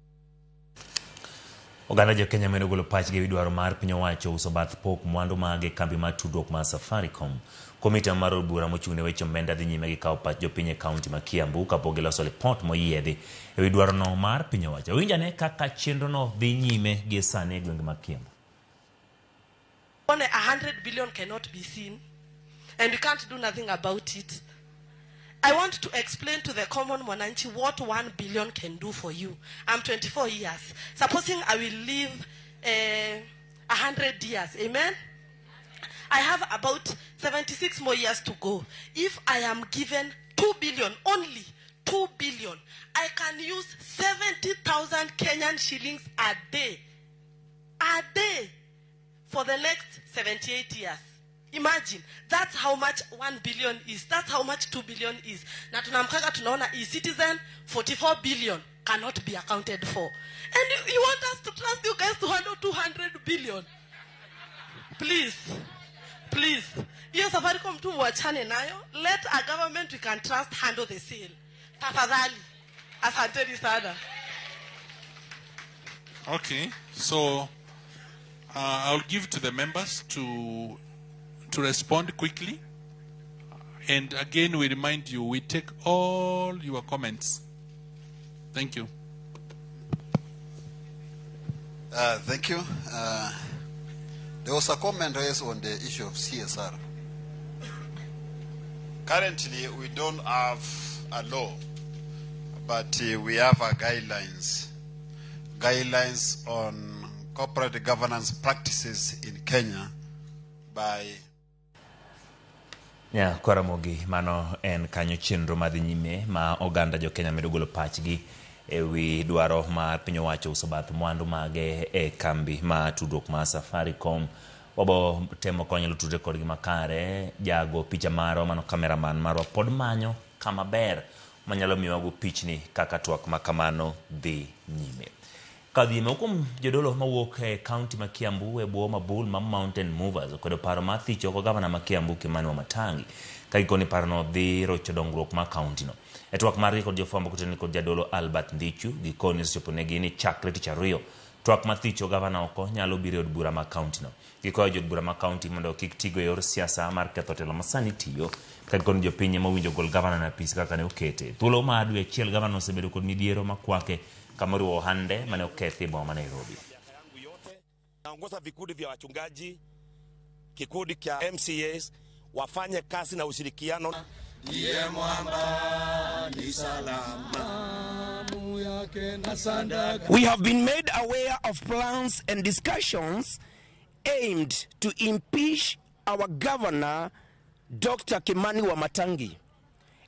Oganda jo Kenya medo golo pachgi ewi dwaro mar piny owacho uso bath pok mwandu mage kambi mar tudruok mar Safaricom. Komiti mar od bura mochung' ne weche omenda dhi nyime gi kawo pach jopiny e kaunti ma Kiambu kapok giloso lipot moyiedhi ewi dwarono mar piny owacho. Winj ane kaka chenrono dhi nyime gie sani e gwenge mag Kiambu. 100 billion cannot be seen and we can't do nothing about it. I want to explain to the common mwananchi what 1 billion can do for you. I'm 24 years. Supposing I will live 100 years, amen? I have about 76 more years to go. If I am given 2 billion, only 2 billion, I can use 70,000 Kenyan shillings a day for the next 78 years. Imagine, that's how much 1 billion is. That's how much 2 billion is. Na tunamkaka tunaona e-citizen 44 billion cannot be accounted for. And you want us to trust you guys to handle 200 billion? Please, please. Hiyo Safaricom tu muachane nayo. Let a government we can trust handle the sale. Tafadhali. Asanteni sana. Okay, so I'll give to the members to respond quickly. And again, we remind you, we take all your comments. Thank you. Thank you. There was a comment raised on the issue of CSR. Currently, we don't have a law, but we have a guidelines. Guidelines on corporate governance practices in Kenya by... Ya, Kwaramogi, mano en kanyo chenro madhi nyime ma oganda jo Kenya medo golo pachgi ewi dwaro mar piny owacho uso bath mwandu mage e kambi ma tudruok ma Safaricom. Wabo temo konyalo tudre kodgi makare, jago picha marwa mano cameraman marwa pod manyo kama ber manyalo miyowago pichni kaka twak ma kamano dhi nyime. Kadhi kuom jodolo mawuok e kaunti ma Kiambu e bwo mabul ma Mountain Movers okwedo paro mar thicho oko gavana ma Kiambu Kimani Wamatangi ka gikoni parono dhi rocho dongruok ma kaunti no. E twak margi kod jofwambo kotenore kod jadolo Albert Ndichu, gikoni osechoponegi ni chakre tich ariyo twak mar thicho gavana oko nyalo biro e od bura ma kaunti no. Gikwayo jood bura ma kaunti mondo kik tigo e yor siasa mar ketho telo masani tiyo ka gikoni jopiny ema owinjo gol gavana na apis kaka ne okete. Thuolo mar dwe achiel gavana osebedo kod midhiero makwake kama oriwo ohande mane okethi e boma ma Nairobi. Naongoza vikundi vya wachungaji, kikundi cha MCAs wafanye kazi na ushirikiano. Ndiye mwamba ni salama. We have been made aware of plans and discussions aimed to impeach our governor, Dr. Kimani Wamatangi,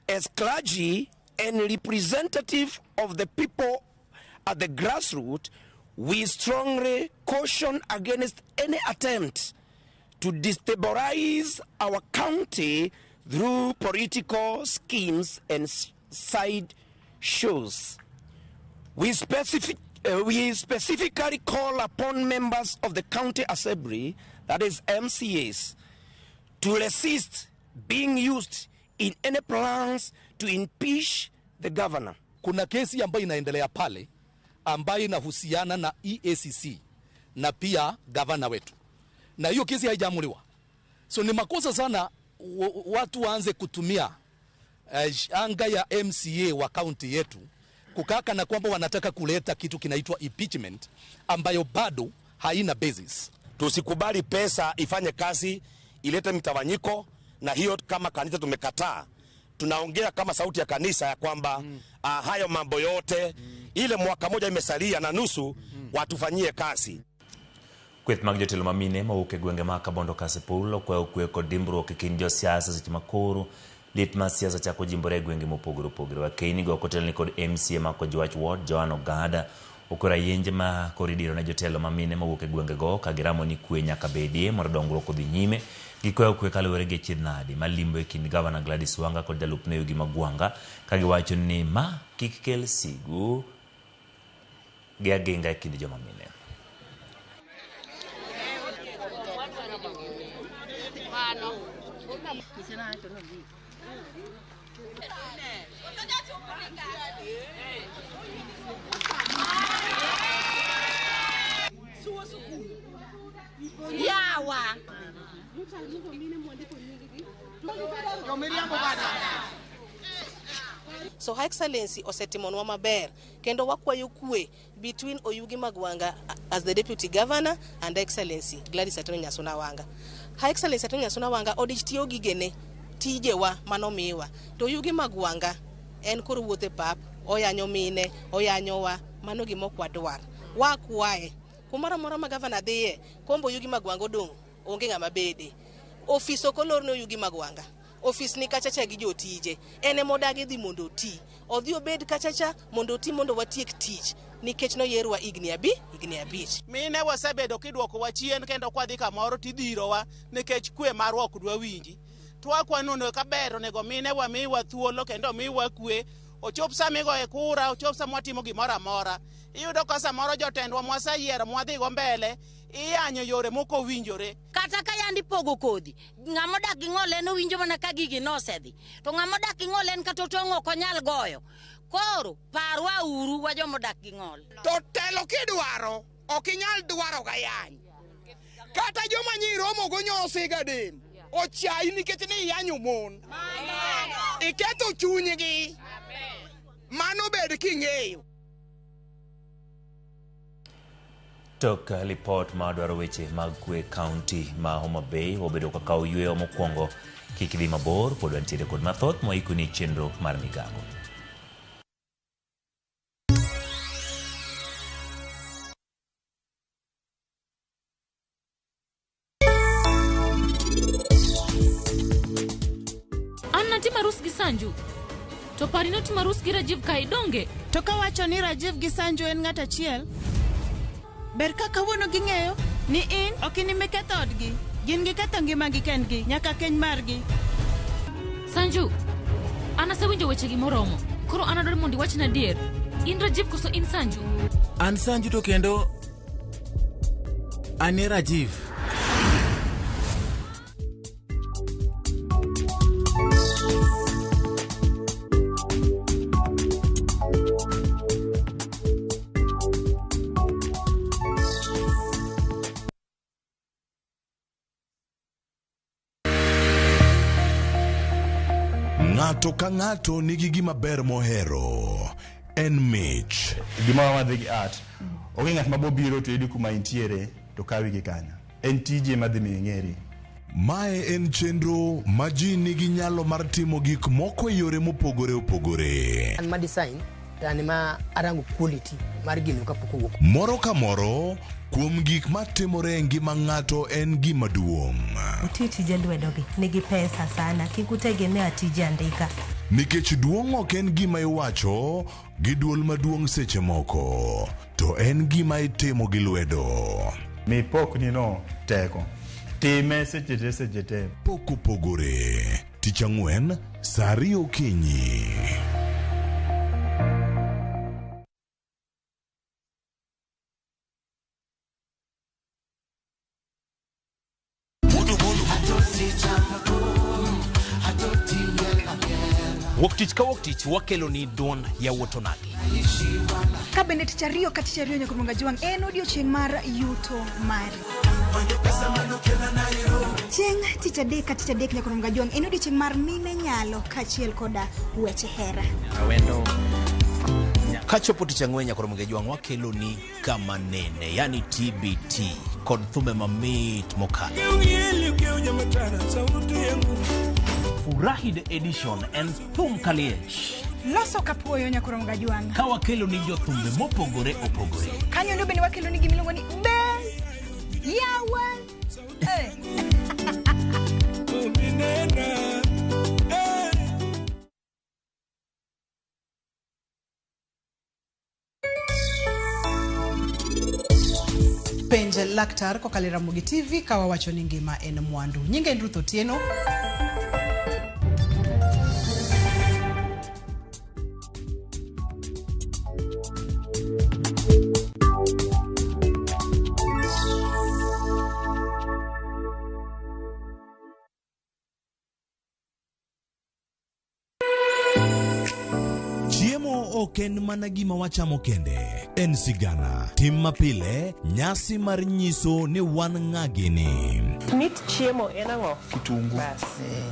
as clergy and representative of the people at the grassroots. We strongly caution against any attempt to destabilize our county through political schemes and side shows. We specifically call upon members of the county assembly, that is MCAs, to resist being used in any plans to impeach the governor. Kuna kesi ambayo inaendelea pale ambayo inahusiana na EACC na pia gavana wetu, na hiyo kesi haijaamuliwa. So ni makosa sana watu waanze kutumia anga ya MCA wa county yetu kukaka na kwamba wanataka kuleta kitu kinaitwa impeachment ambayo bado haina basis. Tusikubali pesa ifanye kazi ilete mtawanyiko, na hiyo kama kanisa tumekataa. Tunaongea kama sauti ya kanisa ya kwamba hayo mambo yote ile mwaka moja imesalia na nusu watufanyie kazi. Kweth mag jotelo mamine mawuok e gwenge ma Kabondo Kasipul okwayo kwe kod dimbruok e kind josiasa seche ma koro liet mar siasa chako jimbore e gwenge mopogore opogore. Wakeini go otelni kod MCA ma Kojwach Ward Joan Ogada okwero ayenje ma koro idiro ne jotelo mamine mawuok e gwenge go ka giramo ni kwe nyaka bedie mondo dongruok odhi nyime. Gikwayo kwe kaluwore gi achiedh nadi malimbo e kind gavana Gladys Wanga kod jalupne Oyugi Magwanga ka giwacho ni ma kik kel sigu gi aginga e kind joma mine. Yawa. So Her Excellency osetimonwa maber kendo wakwayo kwe between Oyugi Magwanga as the deputy governor and Excellency Gladys Atoni Nyasuna Wanga. Her Excellency Atoni Nyasuna Wanga odich tiyo gigene tijewa manomiwa to Oyugi Magwanga en koro wuothe pap oyanyo mine oyanyowa mano gima ok wadwar. Wakwaye kumoro amora ma gavana dhiye kombo Oyugi Magwanga odong' onge ng'ama bede. Ofis ok olor ne Oyugi Magwanga. Ofis ni kachacha gi jotije. En ema odagi dhi mondo oti. Odhi obed kachacha mondo oti mondo watiek tich nikech noyierwa higni 5. Mine wasebedo kidwokowa chien kendo kwadhi kamoro tidhirowa nikech kwe marwa ok dwa winji. To wakwano kaber onego mine wamiwa thuolo kendo omiwa kwe. Ochop sama igoye kura, ochop sama watimo gimoro amora. Iyudo ka samoro jotendwa mwaseyiero mwadhigo mbele iyanyo yore mokowinjore. Kata ka yandi pogo kodhi, ng'ama odak gi ng'ol en owinjo mana ka gigi nosedhi. To ng'ama odak gi ng'ol en kata otong'o ok onyal goyo. Koro parwa uru wa joma odak gi ng'ol. To telo kidwaro, ok inyal dwaro gayany. Kata joma nyiromo go nyosiga dem, ochayi nikech ni iyanyo mon. Iketho chunygi. Mano bed king'eyo. Tok lipot ma dwaro weche mag kwe kaunti ma Homa Bay obedo kaka oyweyo mokwongo kik dhi mabor pod wantiere kod mathoth moikoni chenro mar migago. An natimo arus gi Sanju. To pari notimo arus gi Rajiv kae donge? To kawacho ni Rajiv gi Sanju en ng'at achiel, ber ka kawuono ging'eyo ni in ok in ema iketho odgi. Gin giketho ngimagi kendgi nyaka keny margi. Sanju, an asewinjo wechegi moromo. Koro an adwaro mondo iwachna adier. In Rajiv koso in Sanju? An Sanju to kendo an e Rajiv. Ng'ato ka ng'ato nigi gima ber mohero. En mich. Gimoro madhi gi art. Onge ng'at ma bobiro to yudi kuma intiere to kawi gi kanyo. En tije madhi miyo ing'eri. Mae en chenro ma ji nigi nyalo mar timo gik moko e yore mopogore opogore. An ma design to an ma arango quality mar gino kapok owuok. Moro ka moro kuom gik matimore e ngima ng'ato en gima duong'. Uti tije lwedogi nigi pesa sana, kik utegemea tije andika. Nikech duong' ok en gima iwacho gi duol maduong' seche moko, to en gima itimo gi lwedo. Mi pokni no teko. Time seche te seche te. Pok opogore. Tich ang'wen, saa 2 okinyi. Wuok tich ka wuok tich wakelo ni duond yawuot onagi. Ka bende tich ariyo ka tich ariyo nyaka Jwang' en odiochieng' mar yuto mari. Chieng' tich adek ka tich adek nyaka Jwang' en odiochieng' mar mine nyalo kaachiel koda weche hera. Awendo. Kachopo tich ang'wen nyaka Jwang' wakelo ni kama nene, yani TBT kod thumbe mamit mokalo. Furahi the edition en thum kaliech. Loso kapuoyo nyaka Jwang'. Ka wakelo ni jothumbe mopogore opogore. Kanyo ndo bende wakelo ni gimiluongo ni be yawa. Penj laktar kokalo e Ramogi TV ka wawacho ni ngima en mwandu. Nyinga en Ruth Otieno. Chiemo ok en mana gima wachamo kende, en sigana, tim mapile, nyasi mar nyiso ni wan ng'a gini. Mit chiemo en ang'o? Kitungu.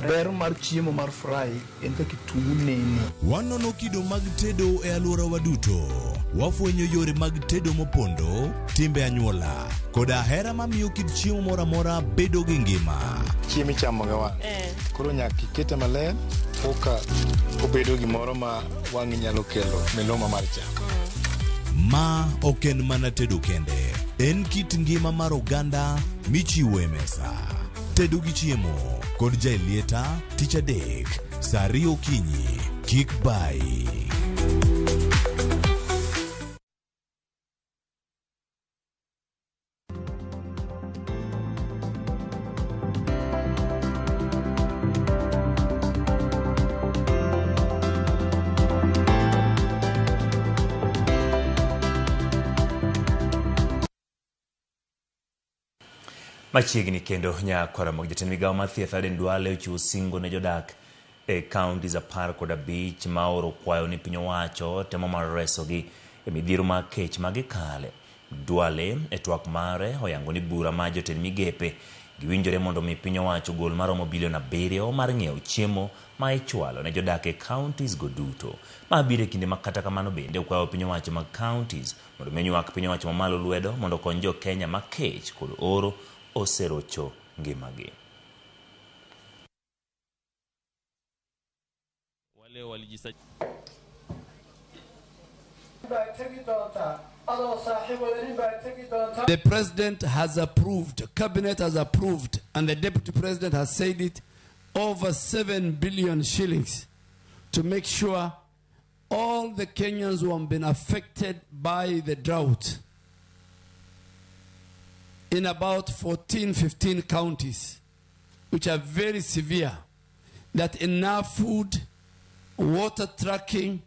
Ber mar chiemo mar fry en ka kitungu nene. Wanono kido mag tedo e alworawa duto. Wafwenyo yore mag tedo mopondo, timbe anyuola, koda hera mamiyo kit chiemo moro amora bedo gi ngima. Chiemo ichamo gi wang'. Koro nyaka ikete maler koka obedo gimoro ma wang'i nyalo kelo miloma mar chak. Ma ok en mana tedo kende, en kit ngima mar oganda michiwo e mesa. Tedo gi chiemo kod Jaelieta tich adek saa 2 okinyi. Kik bayi. Machiegni kendo nyakwara mag jatend migawo mar thieth Aden Duale ochiwo singo ne jodak e counties 15 ma oro kwayo ni piny owacho temo mar resogi e midhiero mag kech ma gikale. Duale e twak mare oyango ni bura mar jotend migepe giwinjore mondo mi piny owacho gol maromo bilion 7 mar ng'iewo chiemo ma ichwalo ne jodak e counties go duto. Ma biro e kinde ma kata kamano bende okwayo piny owacho mag counties mondo mi onywak piny owacho mamalo lwedo mondo okony jo Kenya ma kech kod oro oserocho ngimagi. Wale walijisajili The president has approved, cabinet has approved, and the deputy president has said it, over 7 billion shillings to make sure all the Kenyans who have been affected by the drought in about 14, 15 counties, which are very severe, that enough food, water tracking,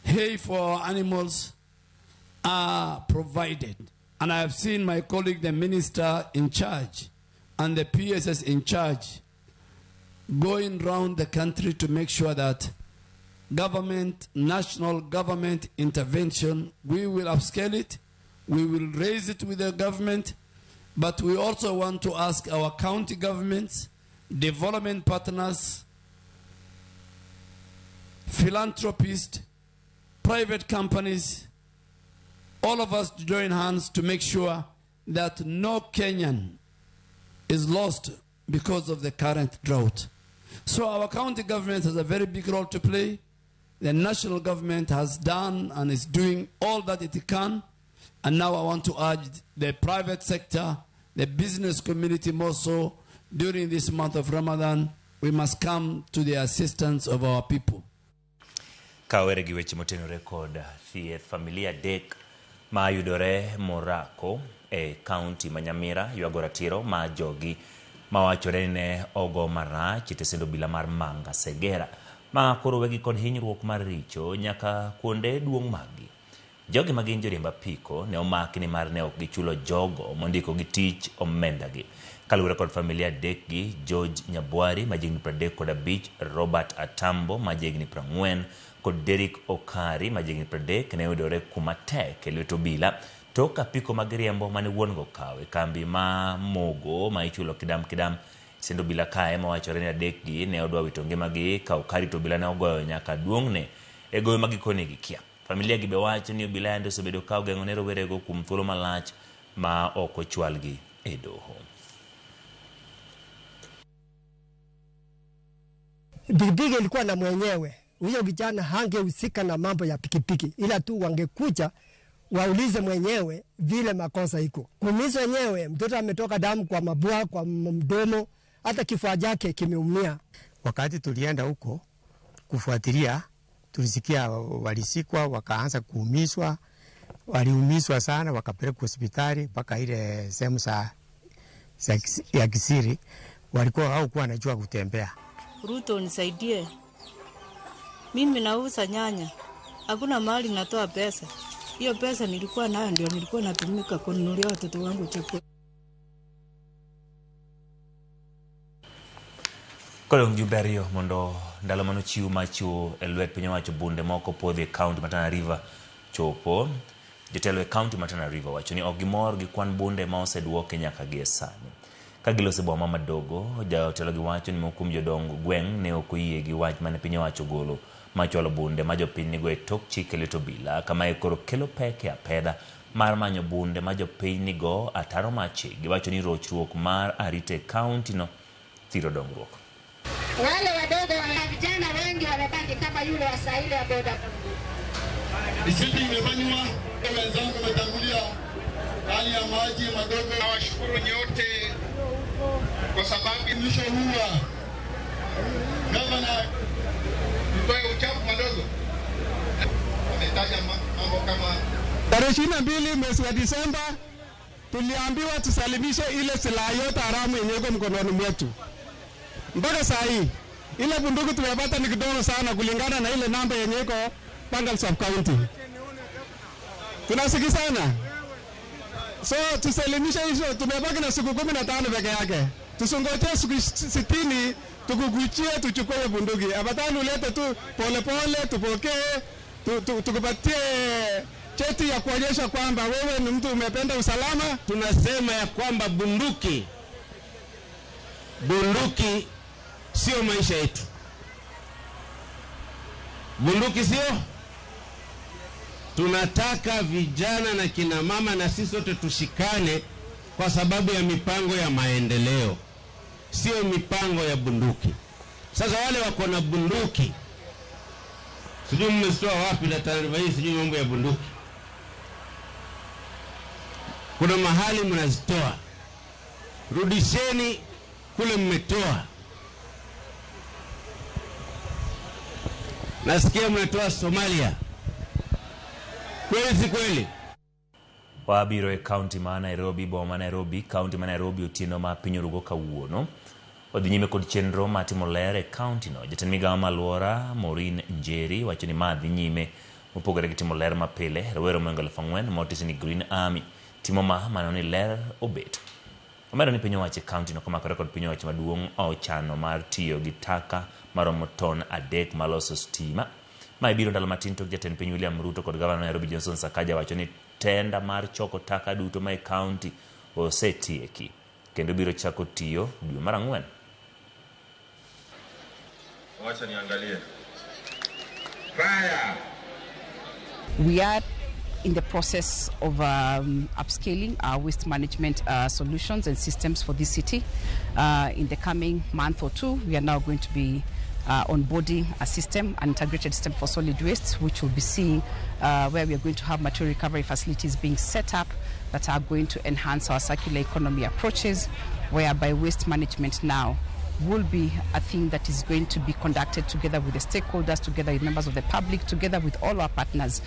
hay for our animals are provided. And I have seen my colleague, the minister in charge, and the PSS in charge, going round the country to make sure that government, national government intervention, we will upscale it, we will raise it with the government, but we also want to ask our county governments, development partners, philanthropists, private companies, all of us to join hands to make sure that no Kenyan is lost because of the current drought. So our county government has a very big role to play. The national government has done and is doing all that it can. And now I want to urge the private sector, the business community more so, during this month of Ramadan, we must come to the assistance of our people. Kawere gi weche motenore kod thieth, familia adek ma yudore Morako e kaunti ma Nyamira ywago ratiro ma jogi mawachore ni ne ogo marach e tesend obila mar Manga Segera ma koro wegi kod hinyruok mar richo nyaka kuonde duong' maggi. Jogi ma gin joriemb apiko ne omaki nimar ne ok gichulo jogo mondiko gi tich omendagi. Kaluwore kod familia adek gi, George Nyabwari ma jahigni 35, Robert Atambo ma jahigni 40 kod Derrick Okari ma jahigni 30 ne oyudore kuma tek e lwet obila tok apiko mag riembo mane wuon go okawo e kambi ma Mogo ma ichulo kidam kidam. Send obila kae mawachore ni adek gi ne odwa wito ngimagi ka Okari to obila ne ogoyo nyaka duong'ne e goyo ma gikone gikia. Familia gi be wacho ni obila yande osebedo ka ogeng'o ne rowerego kuom thuolo malach ma ok ochwalgi e doho. Pikipiki ilikuwa na mwenyewe. Huyo kijana hangehusika na mambo ya pikipiki, ila tu wangekuja waulize mwenyewe vile makosa iko. Kuumizwa wenyewe, mtoto ametoka damu kwa mabua, kwa mdomo, hata kifua chake kimeumia. Wakati tulienda huko kufuatilia, tulisikia walisikwa, wakaanza kuumizwa, waliumizwa sana, wakapelekwa hospitali mpaka ile sehemu ya Kisiri, walikuwa hawakuwa wanajua kutembea. Ruto nisaidie. Mimi nauza nyanya. Hakuna mahali natoa pesa. Hiyo pesa nilikuwa nayo ndio nilikuwa natumika kununulia watoto wangu chakula. Kodong jumbe ariyo mondo ndalo manochiw machiwo e lwet piny owacho bunde moko podhi e kaunti ma Tana River chopo. Jotelo e kaunti ma Tana River wacho ni ok gimor gi kwan bunde ma oseduoki nyaka gie sani. Ka giloso e boma madogo, jotelo gi wacho ni moko kuom jodong gweng' ne ok oyie gi wach mane piny owacho ogolo machwalo bunde ma jopiny nigo e tok chik e lwet obila. Kamae koro kelo pek e apedha mar manyo bunde ma jopiny nigo ataro mar chik. Giwacho ni rochruok mar arita e kaunti no thiro dongruok. Wale wadogo wa vijana wengi wamebaki kama yule wa saa ile ya boda. Risiti imefanywa, wenzangu wametangulia, hali ya maji madogo. Nawashukuru nyote mlishaua gavana, mtoe uchafu madogo. Ametaja mambo kama Tarehe 22 mwezi wa Disemba tuliambiwa tusalimishe ile silaha yote haramu yenye iko mkononi mwetu. Mpaka saa hii ile bunduki tumepata ni kidogo sana kulingana na ile namba yenye iko Bangal Sub County. Tunasikizana? So tusalimishe hizo, tumebaki na siku 15 peke yake. Tusingoje siku 60 tukukuchie tuchukue bunduki. Afadhali ulete tu pole pole tupokee, tukupatie cheti ya kuonyesha kwamba wewe ni mtu umependa usalama. Tunasema ya kwamba bunduki sio maisha yetu. Bunduki sio. Tunataka vijana na kina mama na sisi sote tushikane kwa sababu ya mipango ya maendeleo, sio mipango ya bunduki. Sasa wale wako na bunduki, sijui mmesitoa wapi na taarifa hii, sijui mambo ya bunduki. Kuna mahali mnazitoa, rudisheni kule mmetoa. Nasikia mnatoa Somalia. Kweli si kweli? Wabiro e kaunti ma Nairobi, boma ma Nairobi, kaunti ma Nairobi otieno ma piny orugo kawuono. Odhi nyime kod chenro mar timo ler e kaunti no. Jatend migawo ma alwora Maureen Njeri wacho ni ma dhi nyime mopogore gi timo ler mapile. Rowere mohingo 4,000 motisi ni Green Army timo ma mano ni ler obet. Omedo ni piny owacho e kaunti no komakore kod piny owacho maduong' ochano mar tiyo gi taka maromo ton 3 maloso stima. Ma ibiro ndalo matin tok jatend piny William Ruto kod gavana Nairobi Johnson Sakaja wacho ni tenda mar choko taka duto ma e kaunti osetieki kendo biro chako tiyo dwe mar 4. Wacha niangalie. Fire. We are in the process of upscaling our waste management solutions and systems for this city. In the coming month or two, we are now going to be onboarding a system, an integrated system for solid waste, which will be seeing where we are going to have material recovery facilities being set up that are going to enhance our circular economy approaches, whereby waste management now will be a thing that is going to be conducted together with the stakeholders, together with members of the public, together with all our partners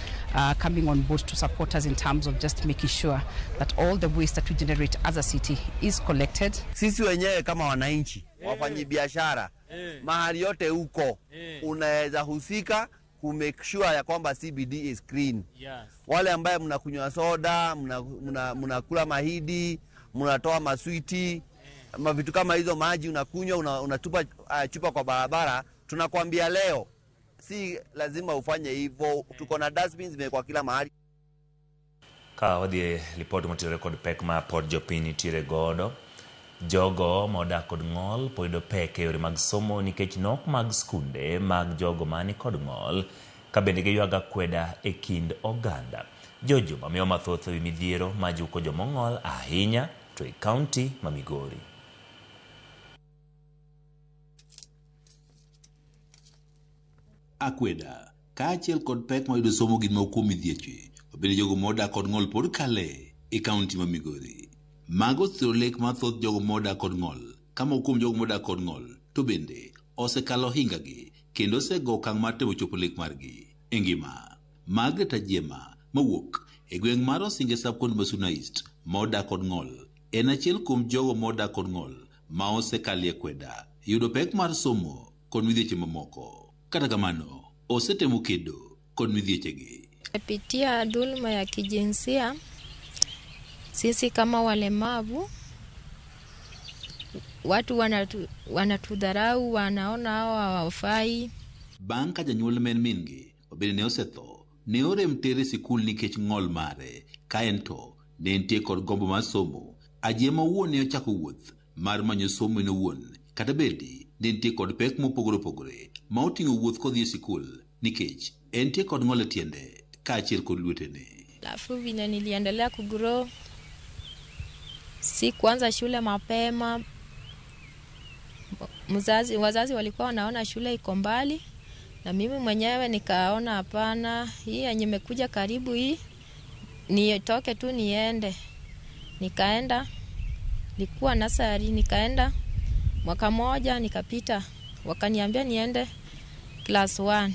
coming on board to support us in terms of just making sure that all the waste that we generate as a city is collected. Sisi wenyewe kama wananchi, wafanyibiashara, mahali yote huko unaweza husika ku make sure ya kwamba CBD is clean. Yes. Wale ambaye mnakunywa soda, mnakula mahidi, mnatoa maswiti, mavitu kama hizo, maji unakunywa, unatupa chupa kwa barabara, tunakwambia leo si lazima ufanye hivyo. Tuko na dustbins zimewekwa kila mahali. Ka wadhi lipot motenore kod pek ma pod jopiny nitiere godo. Jogo modak kod ng'ol pod yudo pek e yore mag somo nikech nok mag skunde mag jogo mani kod ng'ol, ka bende giywago akweda e kind oganda. Jojo mamiyo mathoth ewi midhiero majuko jomong'ol ahinya to e kaunti ma Migori. Akweda kaachiel kod pek mayudo somo gin moko kuom midhieche mabende jogo modak kod ng'ol pod kale e kaunti ma Migori. Mago osiro lek mar thoth jogo modak kod ng'ol, ka moko kuom jogo modak kod ng'ol to bende osekalo hingagi kendo osego okang' mar temo chopo lek margi e ngima. Margaret Ajiema mawuok e gweng' mar Osinge sub-county ma Suna East modak kod ng'ol en achiel kuom jogo modak kod ng'ol ma osekalie akweda, yudo pek mar somo kod midhieche mamoko. Kata kamano, osetemo kedo kod midhiechegi. Pitia dhuluma ya kijinsia, sisi kama walemavu, watu wanatudharau, wanaona hawa hawafai. Bang' ka janyuol ma en min-gi mabende ne osetho, ne orem tere sikul nikech ng'ol mare, ka en to ne entie kod gombo mar somo. Ajiema owuon ne ochako wuoth mar manyo somo en owuon, kata bedi ne entie kod pek mopogore opogore ma oting'o wuoth kodhi e sikul nikech entie kod ng'ol e tiende kaachiel kod lwetene. Alafu vile niliendelea kugrow, si kuanza shule mapema. Wazazi walikuwa wanaona shule iko mbali, na mimi mwenyewe nikaona hapana, hii yenye imekuja karibu hii nitoke tu niende. Nikaenda, nilikuwa nasari, nikaenda Mwaka moja nikapita, wakaniambia niende class 1.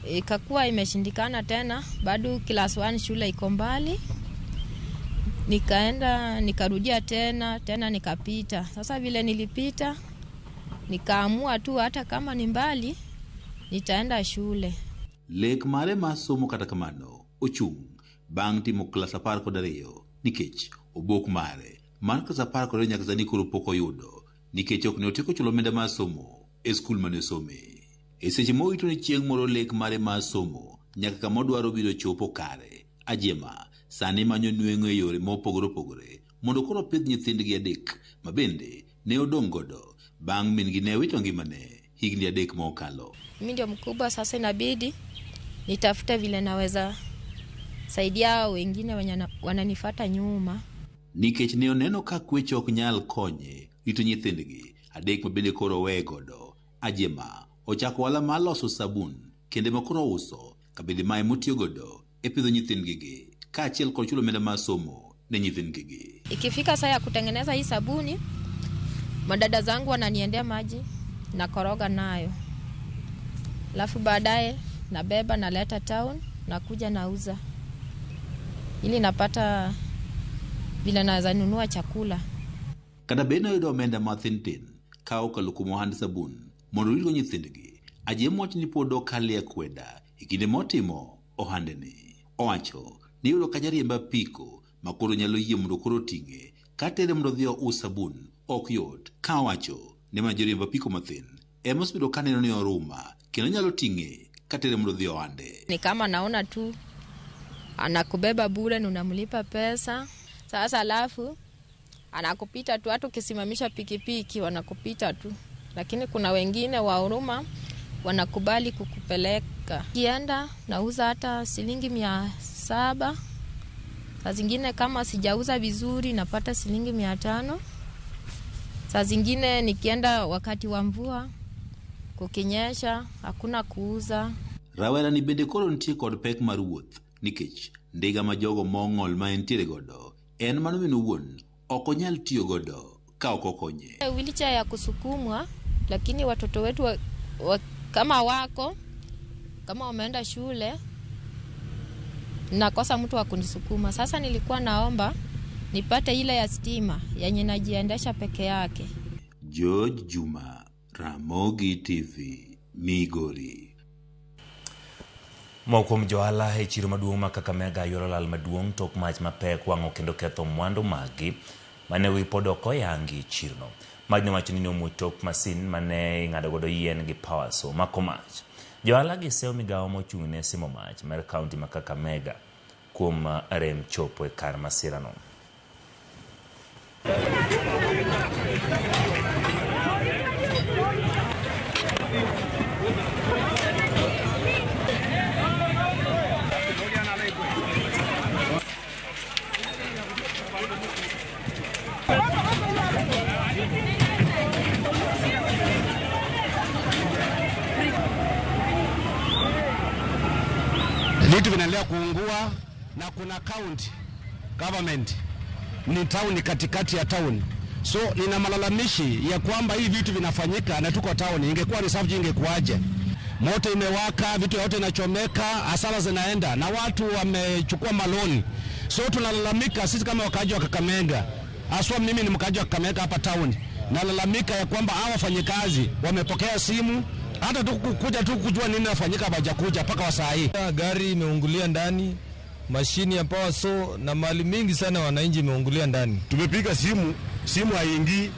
Ikakuwa imeshindikana tena, bado class 1 shule iko mbali. Nikaenda nikarudia tena nikapita. Sasa vile nilipita nikaamua tu hata kama ni mbali nitaenda shule. Lek mare mar somo kata kamano ochung' bang' timo klas 12 nikech obok mare mar klas 12 nyaka sani koro pok oyudo nikech ok ne otieko chulo omenda mar somo e skul mane osome. E seche morito ni chieng' moro lek mare mar somo nyaka kama odwaro biro chopo kare, Ajema sani manyo nweng'o e yore mopogore opogore mondo koro opidh nyithindgi 3 ma bende ne odong' godo bang' min-gi ne wito ngimane higni 3 mokalo. Mimi ndio mkubwa sasa, inabidi nitafute vile naweza saidia wengine wenye wananifuata nyuma. Nikech ne oneno ka kwecho ok nyal konye rito nyithindgi 3 ma bende koro oweye godo, Ajema ochako ohala mar loso sabun kendo ma koro ouso kabende mae motiyo godo e pidho nyithindgi kaachiel kod chulo omenda mar somo ne nyithindgi. Ikifika saa ya kutengeneza hii sabuni, madada zangu wananiendea maji na koroga nayo, alafu baadaye nabeba naleta town nakuja nauza ili napata vile naweza nunua chakula. Kata bed ni oyudo omenda mathin tin ka okalo kuom ohand sabun mondo oritgo nyithindgi, Ajema wacho ni pod ok kalie akweda e kinde motimo ohandeni. Owacho ni yudo ka jariemb apiko ma koro nyalo yie mondo koro oting'e katere mondo odhi ous sabun ok yot, ka owacho ni mana joriemb apiko mathin ema osebedo ka neno ni oruma kendo nyalo ting'e katere mondo odhi ohande. Ni kama naona tu anakubeba bure na unamlipa pesa. Sasa alafu anakupita tu, hata ukisimamisha pikipiki wanakupita tu. Lakini kuna wengine wa huruma wanakubali kukupeleka. Kienda nauza hata shilingi 700. Saa zingine kama sijauza vizuri napata shilingi 500. Saa zingine nikienda wakati wa mvua kukinyesha hakuna kuuza. Rawera ni bende koro nitie kod pek mar wuoth nikech ndiga ma jogo mong'ol ma entiere godo en mano min owuon ok onyal tiyo godo ka ok okonye. Wheelchair ya kusukumwa, lakini watoto wetu kama wako kama wameenda shule nakosa mtu wa kunisukuma. Sasa nilikuwa naomba nipate ile ya stima yenye najiendesha peke yake. George Juma, Ramogi TV, Migori. Moko kuom johala e chiro maduong' ma Kakamega yuoro lal maduong' tok mach mapek wang'o kendo ketho mwandu maggi mane wi pod ok oyangi e chirno. Majno wacho ni nomuoch tok masin mane ing'ado godo yien gi power saw mako mach. Johala gi seyo migawo mochung' ne simo mach mar kaunti ma Kakamega kuom rem chopo e kar masirano. Vitu vinaendelea kuungua na kuna county government ni town katikati ya town. So nina malalamishi ya kwamba hii vitu vinafanyika na tuko town. Ingekuwa reserve ingekuaje? Moto imewaka, vitu yote inachomeka, hasara zinaenda na watu wamechukua maloni. So tunalalamika sisi kama wakaaji wa Kakamega. Haswa mimi ni mkaaji wa Kakamega hapa town. Nalalamika ya kwamba hawa wafanyikazi wamepokea simu hata tu kuja tu kujua nini nafanyika hawajakuja mpaka saa hii. Gari imeungulia ndani, mashini ya power saw na mali mingi sana wananchi imeungulia ndani. Tumepiga simu, simu haingii,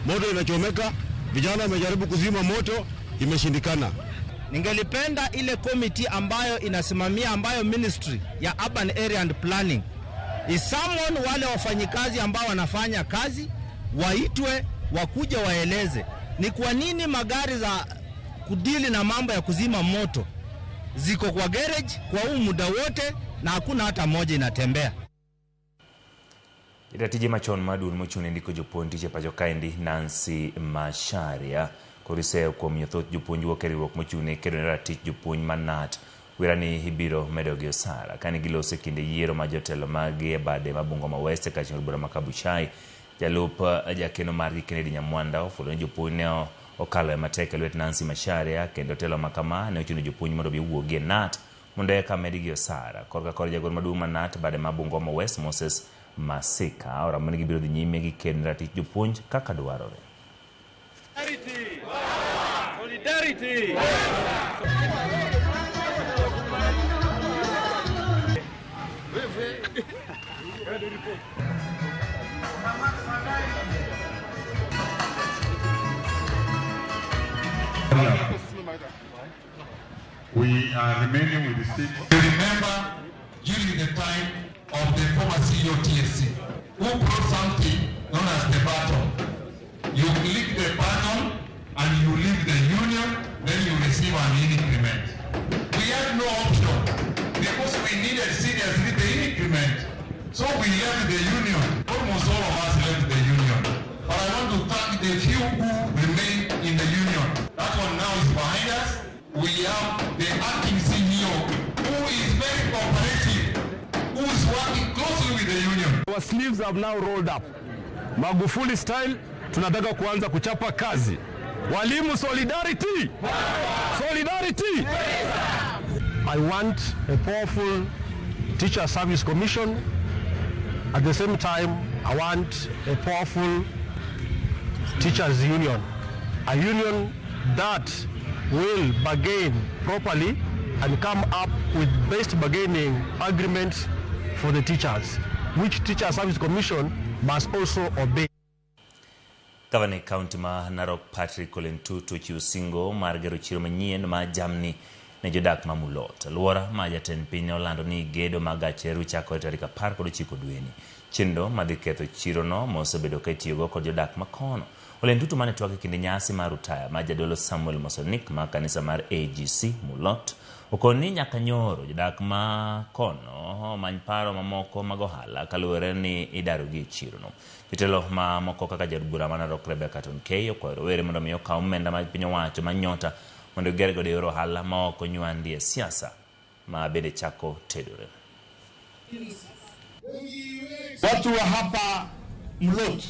moto inachomeka, vijana wamejaribu kuzima moto, imeshindikana. Ningelipenda ile committee ambayo inasimamia, ambayo ministry ya Urban Area and Planning is someone, wale wafanyikazi ambao wanafanya kazi waitwe wakuje waeleze ni kwa nini magari za kudili na mambo ya kuzima moto ziko kwa garage kwa huu muda wote na hakuna hata moja inatembea. Jatije machon mar duol mochung' ne ndiko jopuonj tich e pacho kaendi Nancy Macharia koriseyo kuom miyo thoth jopuonj wuok e riwruok mochung' ne kedo ne ratich jopuonj ma KNUT wira ni ibiro medogi osara. Kane giloso e kinde yiero ma jotelo maggi e bade ma Bungoma West e kar bura ma Kabuchai, Jalup jakeno margi Kennedy Nyamwanda ofulo ni jopuonj ne okalo e matek e lwet Nancy Macharia kendo telo ma kama ne ochuno jopuonj mondo obi owuogi e KNUT mondo eka medgi osara. Korka kor jagoro maduong' ma KNUT bade ma Bungoma West Moses Masika oramo ni gibiro dhi nyime gi kedo ne ratich jopuonj kaka dwarore. Solidarity! We are remaining with the six. You remember during the time of the former CEO TSC, who brought something known as the button. You click the button and you leave the union, then you receive an increment. We had no option because we needed seriously the increment. So we left the union. Almost all of us left the union. But I want to thank the few who remain in the union. That one now is behind us. We have the acting CEO who is very cooperative, who is working closely with the union. Our sleeves have now rolled up. Magufuli style, tunataka kuanza kuchapa kazi. Walimu solidarity! Solidarity! I want a powerful teacher service commission. At the same time, I want a powerful teachers union, a union that will bargain properly and come up with best bargaining agreements for the teachers, which Teacher Service Commission must also obey. Gavana e kaunti ma Narok Patrick Ole Ntutu ochiwo singo mar gero chiro manyien ma jamni ne jodak ma Mulot. Alwora ma jatend piny ne olando ni gedo mag gach reru chakore tarik 19 dweni. Chenro madhi ketho chirono mosebedo ka itiyogo kod jodak ma kono. Ole Ntutu mane twak e kinde nyasi mar rutaya mar jadolo Samuel Mosonik ma kanisa mar AGC Mulot okoni ni nyaka nyoro jodak ma kono omany paro mamoko mag ohala kaluwore ni idarogi e chirono. Jotelo ma moko kaka jaod bura ma Narok Rebecca Tonkei okwayo rowere mondo mi okaw omenda ma piny owacho ma nyota mondo giger godo yor ohala ma ok onywandi e siasa ma bende chako tedore. Watu wa hapa Mlot,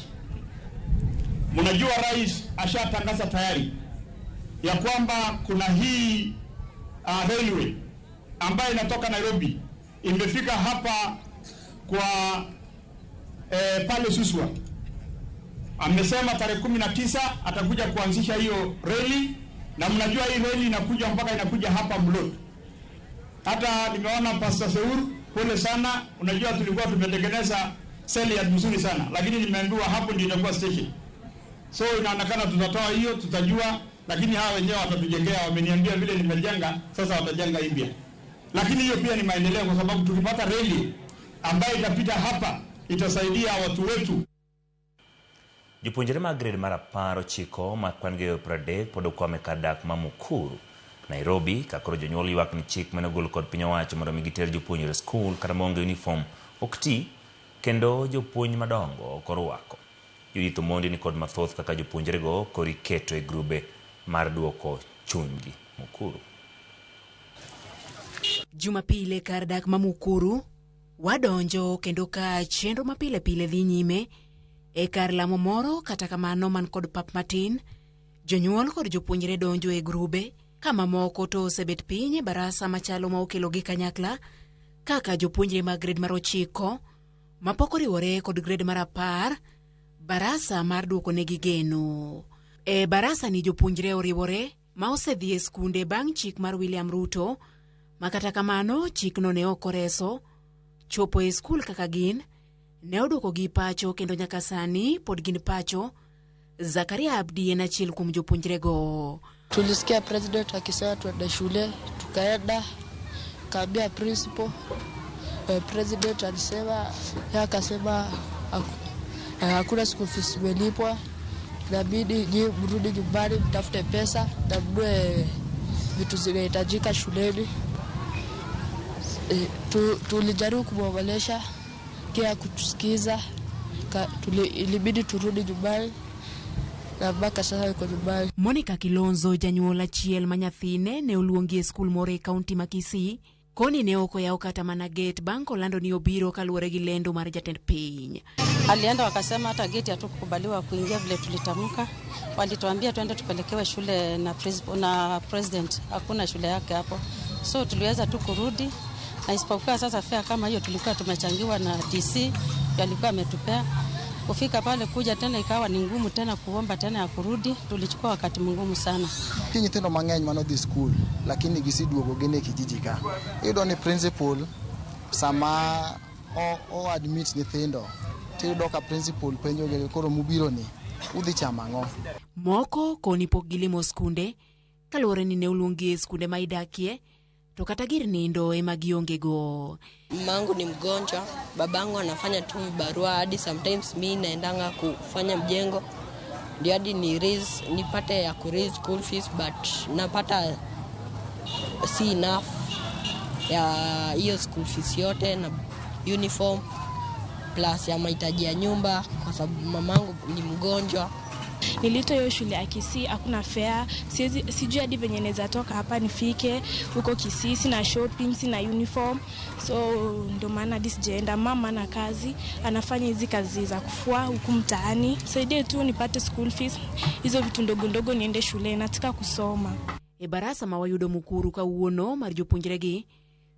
mnajua rais ashatangaza tayari ya kwamba kuna hii railway ambayo inatoka Nairobi imefika hapa kwa pale Suswa. Amesema tarehe 19 atakuja kuanzisha hiyo reli, na mnajua hii reli inakuja mpaka inakuja hapa Mlot. Hata nimeona Pastor Seur, pole sana, unajua tulikuwa tumetengeneza seli ya mzuri sana, lakini nimeambiwa hapo ndio itakuwa station. So inaonekana tutatoa hiyo, tutajua, lakini hawa wenyewe watatujengea, wameniambia vile nimejenga, sasa watajenga India. Lakini hiyo pia ni maendeleo kwa sababu tukipata reli ambayo itapita hapa itasaidia watu wetu. Jopuonjre mag grade mar 19 ma kwan gi 30 pod okwamo e kar dak ma Mukuru, Nairobi, ka koro jonyuol ywak ni chik mane ogol kod piny owacho mondo mi giter jopuonjre skul kata maonge uniform ok ti kendo jopuonj madongo ok orwako. Judith Omondi ni kod mathoth kaka jopuonjrego koro iketo e grube mar duoko chunygi Mukuru. Jumapil e kar dak ma Mukuru, wadonjo kendo ka chenro ma pile pile dhi nyime e kar lamo moro, kata kamano man kod pap matin, jonyuol kod jopuonjre donjo e grube, ka mamoko to osebet piny e barasa machalo ma okelogi kanyakla kaka jopuonjre mag grade mar 9 mapok oriwore kod grade mar 10, barasa mar duokonegi geno. E barasa ni jopuonjre oriwore ma osedhi e skunde bang' chik mar William Ruto, ma kata kamano chikno ne ok oreso chopo e skul kaka gin, ne oduokogi pacho kendo nyaka sani pod gin pacho. Zakaria Abdi en achiel kuom jopuonjrego. Tulisikia president akisema tuende shule, tukaenda, kaambia principal. President alisema, yeye akasema hakuna school fees imelipwa, inabidi nyinyi mrudi nyumbani mtafute pesa na mnunue vitu zinahitajika shuleni. Tulijaribu kumwongelesha, kia kutusikiza, ilibidi turudi nyumbani na mpaka sasa yuko nyumbani. Monica Kilonzo, janyuol achiel ma nyathine ne oluongi e skul moro e kaunti ma Kisii, Koni ne ok oyaw kata mana gate bang' kolando ni obiro kaluwore gi lendo mar jatend piny. Alienda wakasema hata geti hatukukubaliwa kuingia vile tulitamka. Walituambia twende tupelekewe shule na, na president, hakuna shule yake hapo, so tuliweza tu kurudi, na isipokuwa sasa fare kama hiyo tulikuwa tumechangiwa na DC, alikuwa ametupea kufika pale kuja tena ikawa ni ngumu tena kuomba tena ya kurudi, tulichukua wakati mgumu sana. Nitie nyithindo mang'eny manodhi skul lakini giseduogo gin e kijiji ka. Iyudo ni principal sama o admit nyithindo tiyudo ka principal penjo gi koro mubiro ni udhi chamo ang'o? Moko koni pok gilimo skunde kaluwore ni ne oluonggi e skunde ma idakie to kata gir nindo ema gionge go. Mamangu ni mgonjwa, babangu anafanya tu barua hadi sometimes mi naendanga kufanya mjengo ndio hadi ni raise, nipate ya ku raise school fees but napata si enough ya hiyo school fees yote na uniform plus ya mahitaji ya nyumba kwa sababu mamangu ni mgonjwa. Niliitwa hiyo shule ya Kisii, hakuna fare, siwezi sijui hadi venye naweza toka hapa nifike huko Kisii, sina shopping, sina uniform, so ndo maana hadi sijaenda. Mama ana kazi, anafanya hizi kazi za kufua huku mtaani. Saidie tu nipate school fees, hizo vitu ndogo ndogo, niende shule, nataka kusoma. E barasa ma wayudo Mukuru kawuono mar jopuonjregi,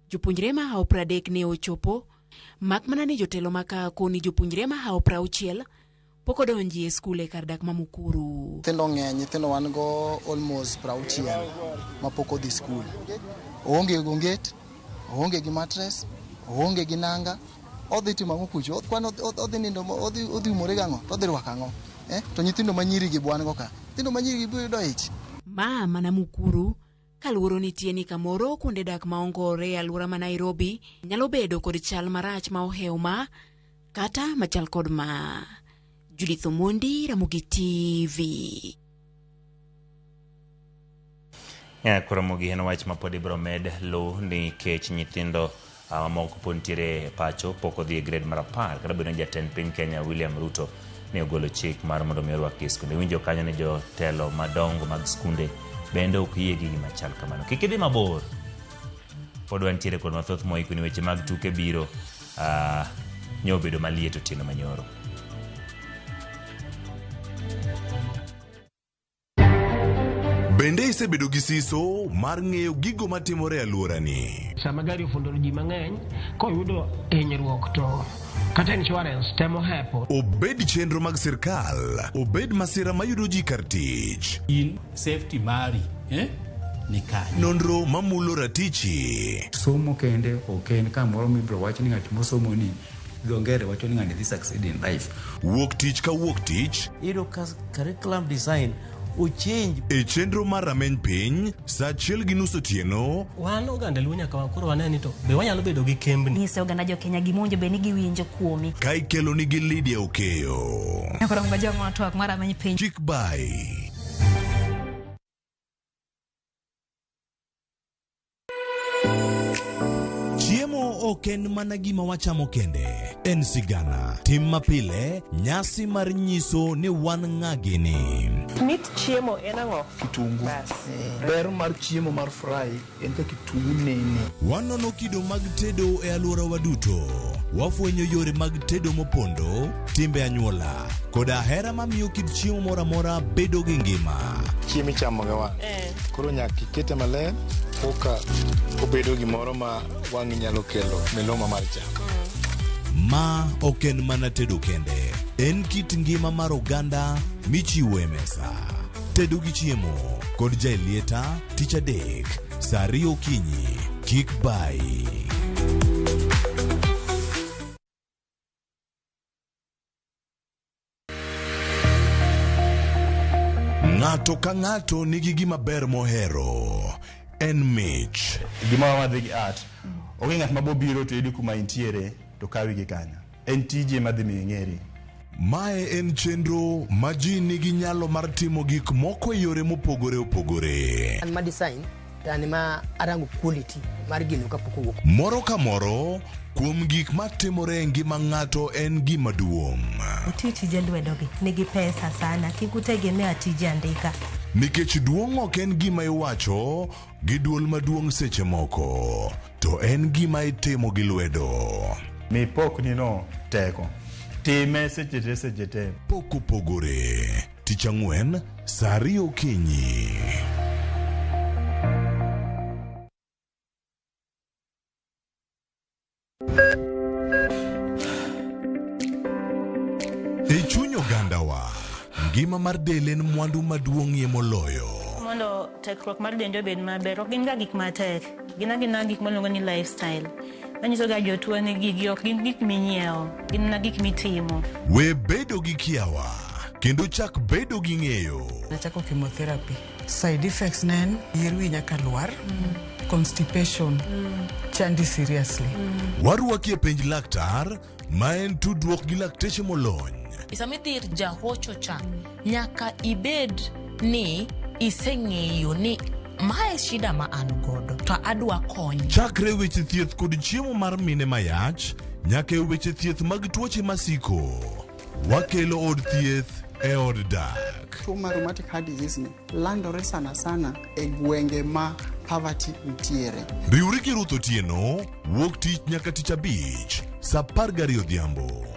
jopuonjre mahawo 30 ne ochopo, mak mana ni jotelo ma ka koni jopuonjre mahawo 60 pok odonji e skul e kar dak ma Mukuru. Nyithindo ng'eny, nyithindo wan go almost 60 mapok odhi skul. Oonge gi onget, oonge gi mattress, oonge gi nanga, odhi timo ang'o kucho? Kwan odhi nindo, odhi umore gang'o? To odhi rwako ang'o? Eh? To nyithindo ma nyiri gi bwan go ka. Nyithindo ma nyiri gi biro yudo ich. Ma mana Mukuru kaluoro nitie ni kamoro kuonde dak ma ongore e alwora ma Nairobi nyalo bedo kod chal marach ma ohewo ma kata machal kod ma. Judith Omondi, Ramogi TV. Koro Ramogi en wach ma pod ibiro med luw nikech nyithindo mamoko pod nitiere e pacho pok odhi e grade mar 10 kata obedo ni jatend piny Kenya William Ruto ne ogolo chik mar mondo mi orwakgi e skunde. Iwinjo kanyo ni jotelo madongo mag skunde bende ok yie gi gima chal kamano. Kik idhi mabor. Pod wantiere kod mathoth moiko ni weche mag tuke biro nyobedo maliet otieno manyoro. Bende isebedo gi siso mar ng'eyo gigo matimore e alworani? Sama gari ofundo ji mang'eny, koyudo hinyruok to kata insurance temo hepo. Obed chenro mag sirkal, obed masira mayudo ji kar tich. In safety mari, ni kanye? Nonro mamulo ratichi. Somo kende ok en kamoro mibiro wach ni ng'at mosomo ni dho ngere wacho ni ng'ani dhi succeed in life. Wuok tich ka wuok tich. Iyudo ka curriculum design ochange. E chenro mar rameny piny, saa 1:30 otieno. Wan oganda Luo nyaka koro wane ni to be wanyalo bedo gi kembni. Nyise oganda jo Kenya gima owinjo bed ni giwinjo kuomi. Ka ikelo nigi Lydia Okeyo. Koro ngoja twak mar rameny piny. Chik bai. Chiemo ok en mana gima wachamo kende, en sigana, tim mapile, nyasi mar nyiso ni wan ng'a gini. Mit chiemo en ang'o? Kitungu. Ber mar chiemo mar fry en ka kitungu nene. Wanono kido mag tedo e alworawa duto. Wafwenyo yore mag tedo mopondo, timbe anyuola, koda hera mamiyo kit chiemo moro amora bedo gi ngima. Chiemo ichamo gi wang'. Koro nyaka ikete maler koka obedo gimoro ma wang'i nyalo kelo miluma mar chamo. Ma ok en mana tedo kende, en kit ngima mar oganda michiwo e mesa. Tedo gi chiemo kod Jaelieta tich adek saa 2 okinyi. Kik bai. Ng'ato ka ng'ato nigi gima ber mohero. En mich. Gima wadhi gi art. Onge ng'at mabobiro to yudi kuma intiere to kawi gi kanyo. En tije madhi miyo ing'eri. Mae en chenro ma ji nigi nyalo mar timo gik moko e yore mopogore opogore. An ma design to an ma arango quality mar gino kapok owuok. Moro ka moro kuom gik matimore e ngima ng'ato en gima duong'. Uti tije lwedogi nigi pesa sana, kik utegemea tije andika. Nikech duong' ok en gima iwacho gi duol maduong' seche moko, to en gima itimo gi lwedo. Mi pokni no teko. Time seche te seche te. Pok opogore. Tich ang'wen, saa ariyo okinyi. E chuny ogandawa, ngima mar del en mwandu maduong'ie moloyo. Mondo tekruok mar dendi obed maber, ok gin ga gik matek. Gin agina gik miluongo ni lifestyle. Anyiso ga jotuo ni gigi ok gin gik minyiewo, gin mana gik mitimo. We bedo gi kiawa kendo chak bedo gi ng'eyo. Nachako chemotherapy. Side effects ne en yier wi nyaka lwar, constipation, chandi seriously. Warwaki e penj laktar ma en tudruok gi lakteche molony. Sama idhi ir jahocho cha, nyaka ibed ni iseng'eyo ni mae shida ma an godo to adwa kony. Chakre weche thieth kod chiemo mar mine mayach nyaka e weche thieth mag tuoche masiko. Wakelo od thieth e od dak. Tuo mar rheumatic heart disease ni landore sana sana e gwenge ma poverty nitiere. Riwri gi Ruth Otieno wuok tich nyaka tich abich saa 12 odhiambo.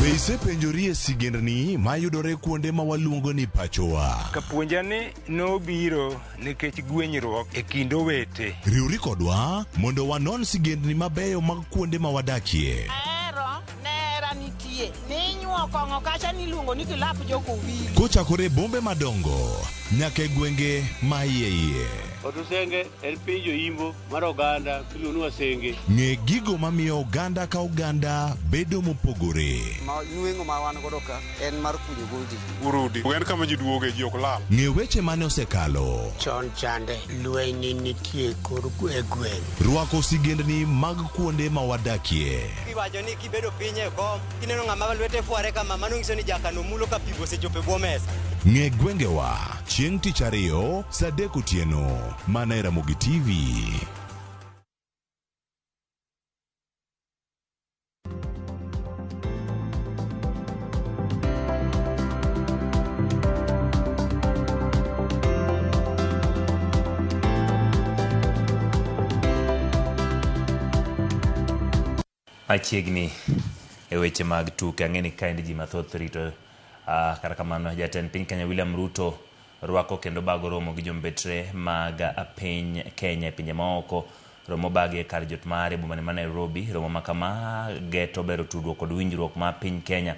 Be isepenjori e sigendni mayudore kuonde ma waluongo ni pachowa? Kapuonja ni nobiro nikech gwenyruok e kind owete. Riwri kodwa mondo wanon sigendni mabeyo mag kuonde ma wadakie. Ahero nera nitie ninyuo kong'o kacha niluongo ni kilap jokowili. Kochakore e bombe madongo nyaka e gwenge ma iye iye. Otusenge en piny joimbo mar oganda miluongo ni Wasenge. Ng'e gigo mamiyo oganda ka oganda bedo mopogore. Ma nweng'o ma wan godo ka en mar kunyo goldi. Urudi. En kama ji duoge, ji ok lal. Ng'e weche mane osekalo. Chon chande lweny ne nitie kor e gweng'. Rwako sigendni mag kuonde ma wadakie. Iwacho ni kibedo piny e kom, kineno ng'ama lwete fware kama, mano nyiso ni jakano mulo ka pi osechopo e bwo mesa. Ng'e gwengewa chieng' tich ariyo saa adek otieno mana e Ramogi TV. Machiegni e weche mag tuke, ang'e ni kaendi ji mathoth rito. Kata kamano jatend piny Kenya William Ruto rwako kendo bago romo gi jombetre mag piny Kenya e pinje maoko. Romo bagi e kar jot mare e bomane ma Nairobi. Romo ma kama geto bero tudruok kod winjruok ma piny Kenya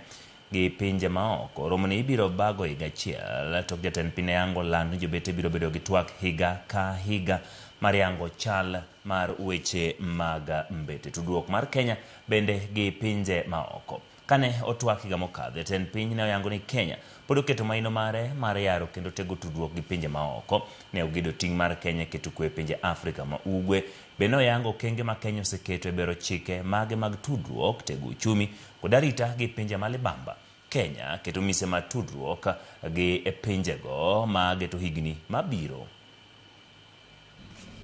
gi pinje maoko. Romoni ibiro bago higa achiel tok jatend piny yango lando ni jobete biro bedo gi twak higa ka higa mar yango chal mar weche mag mbete. Tudruok mar Kenya bende gi pinje maoko. Kane otwak higa mokadho, jatend piny ne oyango ni Kenya pod oketo maino mare mar yaro kendo tego tudruok gi pinje maoko. Ne ogedo ting' mar Kenya e keto kwe e pinje Afrika ma Ugwe. Bende oyango okenge ma Kenya oseketo e bero chike mage mag tudruok, tego uchumi kod arita gi pinje ma libamba. Kenya keto mise mar tudruok gi pinjego ma geto higni mabiro.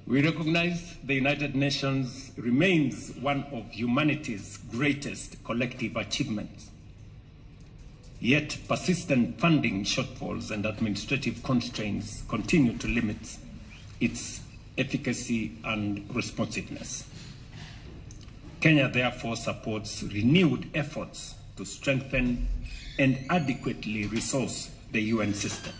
We recognize the United Nations remains one of humanity's greatest collective achievements. Yet persistent funding shortfalls and administrative constraints continue to limit its efficacy and responsiveness. Kenya therefore supports renewed efforts to strengthen and adequately resource the UN system.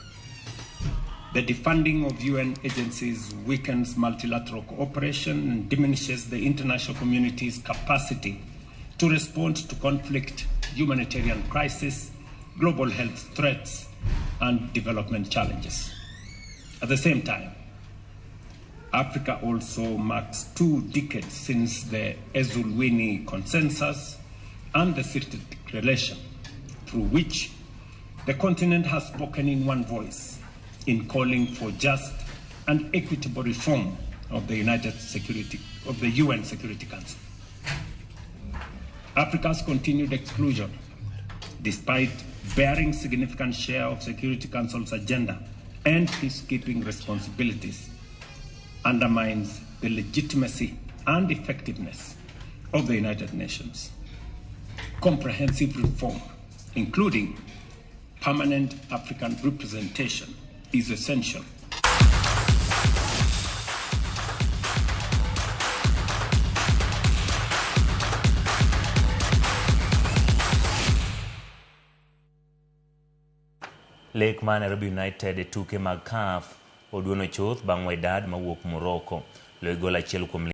The defunding of UN agencies weakens multilateral cooperation and diminishes the international community's capacity to respond to conflict, humanitarian crisis, global health threats, and development challenges. At the same time, Africa also marks 2 decades since the Ezulwini Consensus and the Sirte Declaration, through which the continent has spoken in one voice in calling for just and equitable reform of the UN Security Council. Africa's continued exclusion, despite bearing significant share of Security Council's agenda and peacekeeping responsibilities, undermines the legitimacy and effectiveness of the United Nations. Comprehensive reform, including permanent African representation, is essential. Lek mar Nairobi United e tuke mag CAF oduono chuth bang' Wydad mawuok Morocco loyo gol achiel kuom.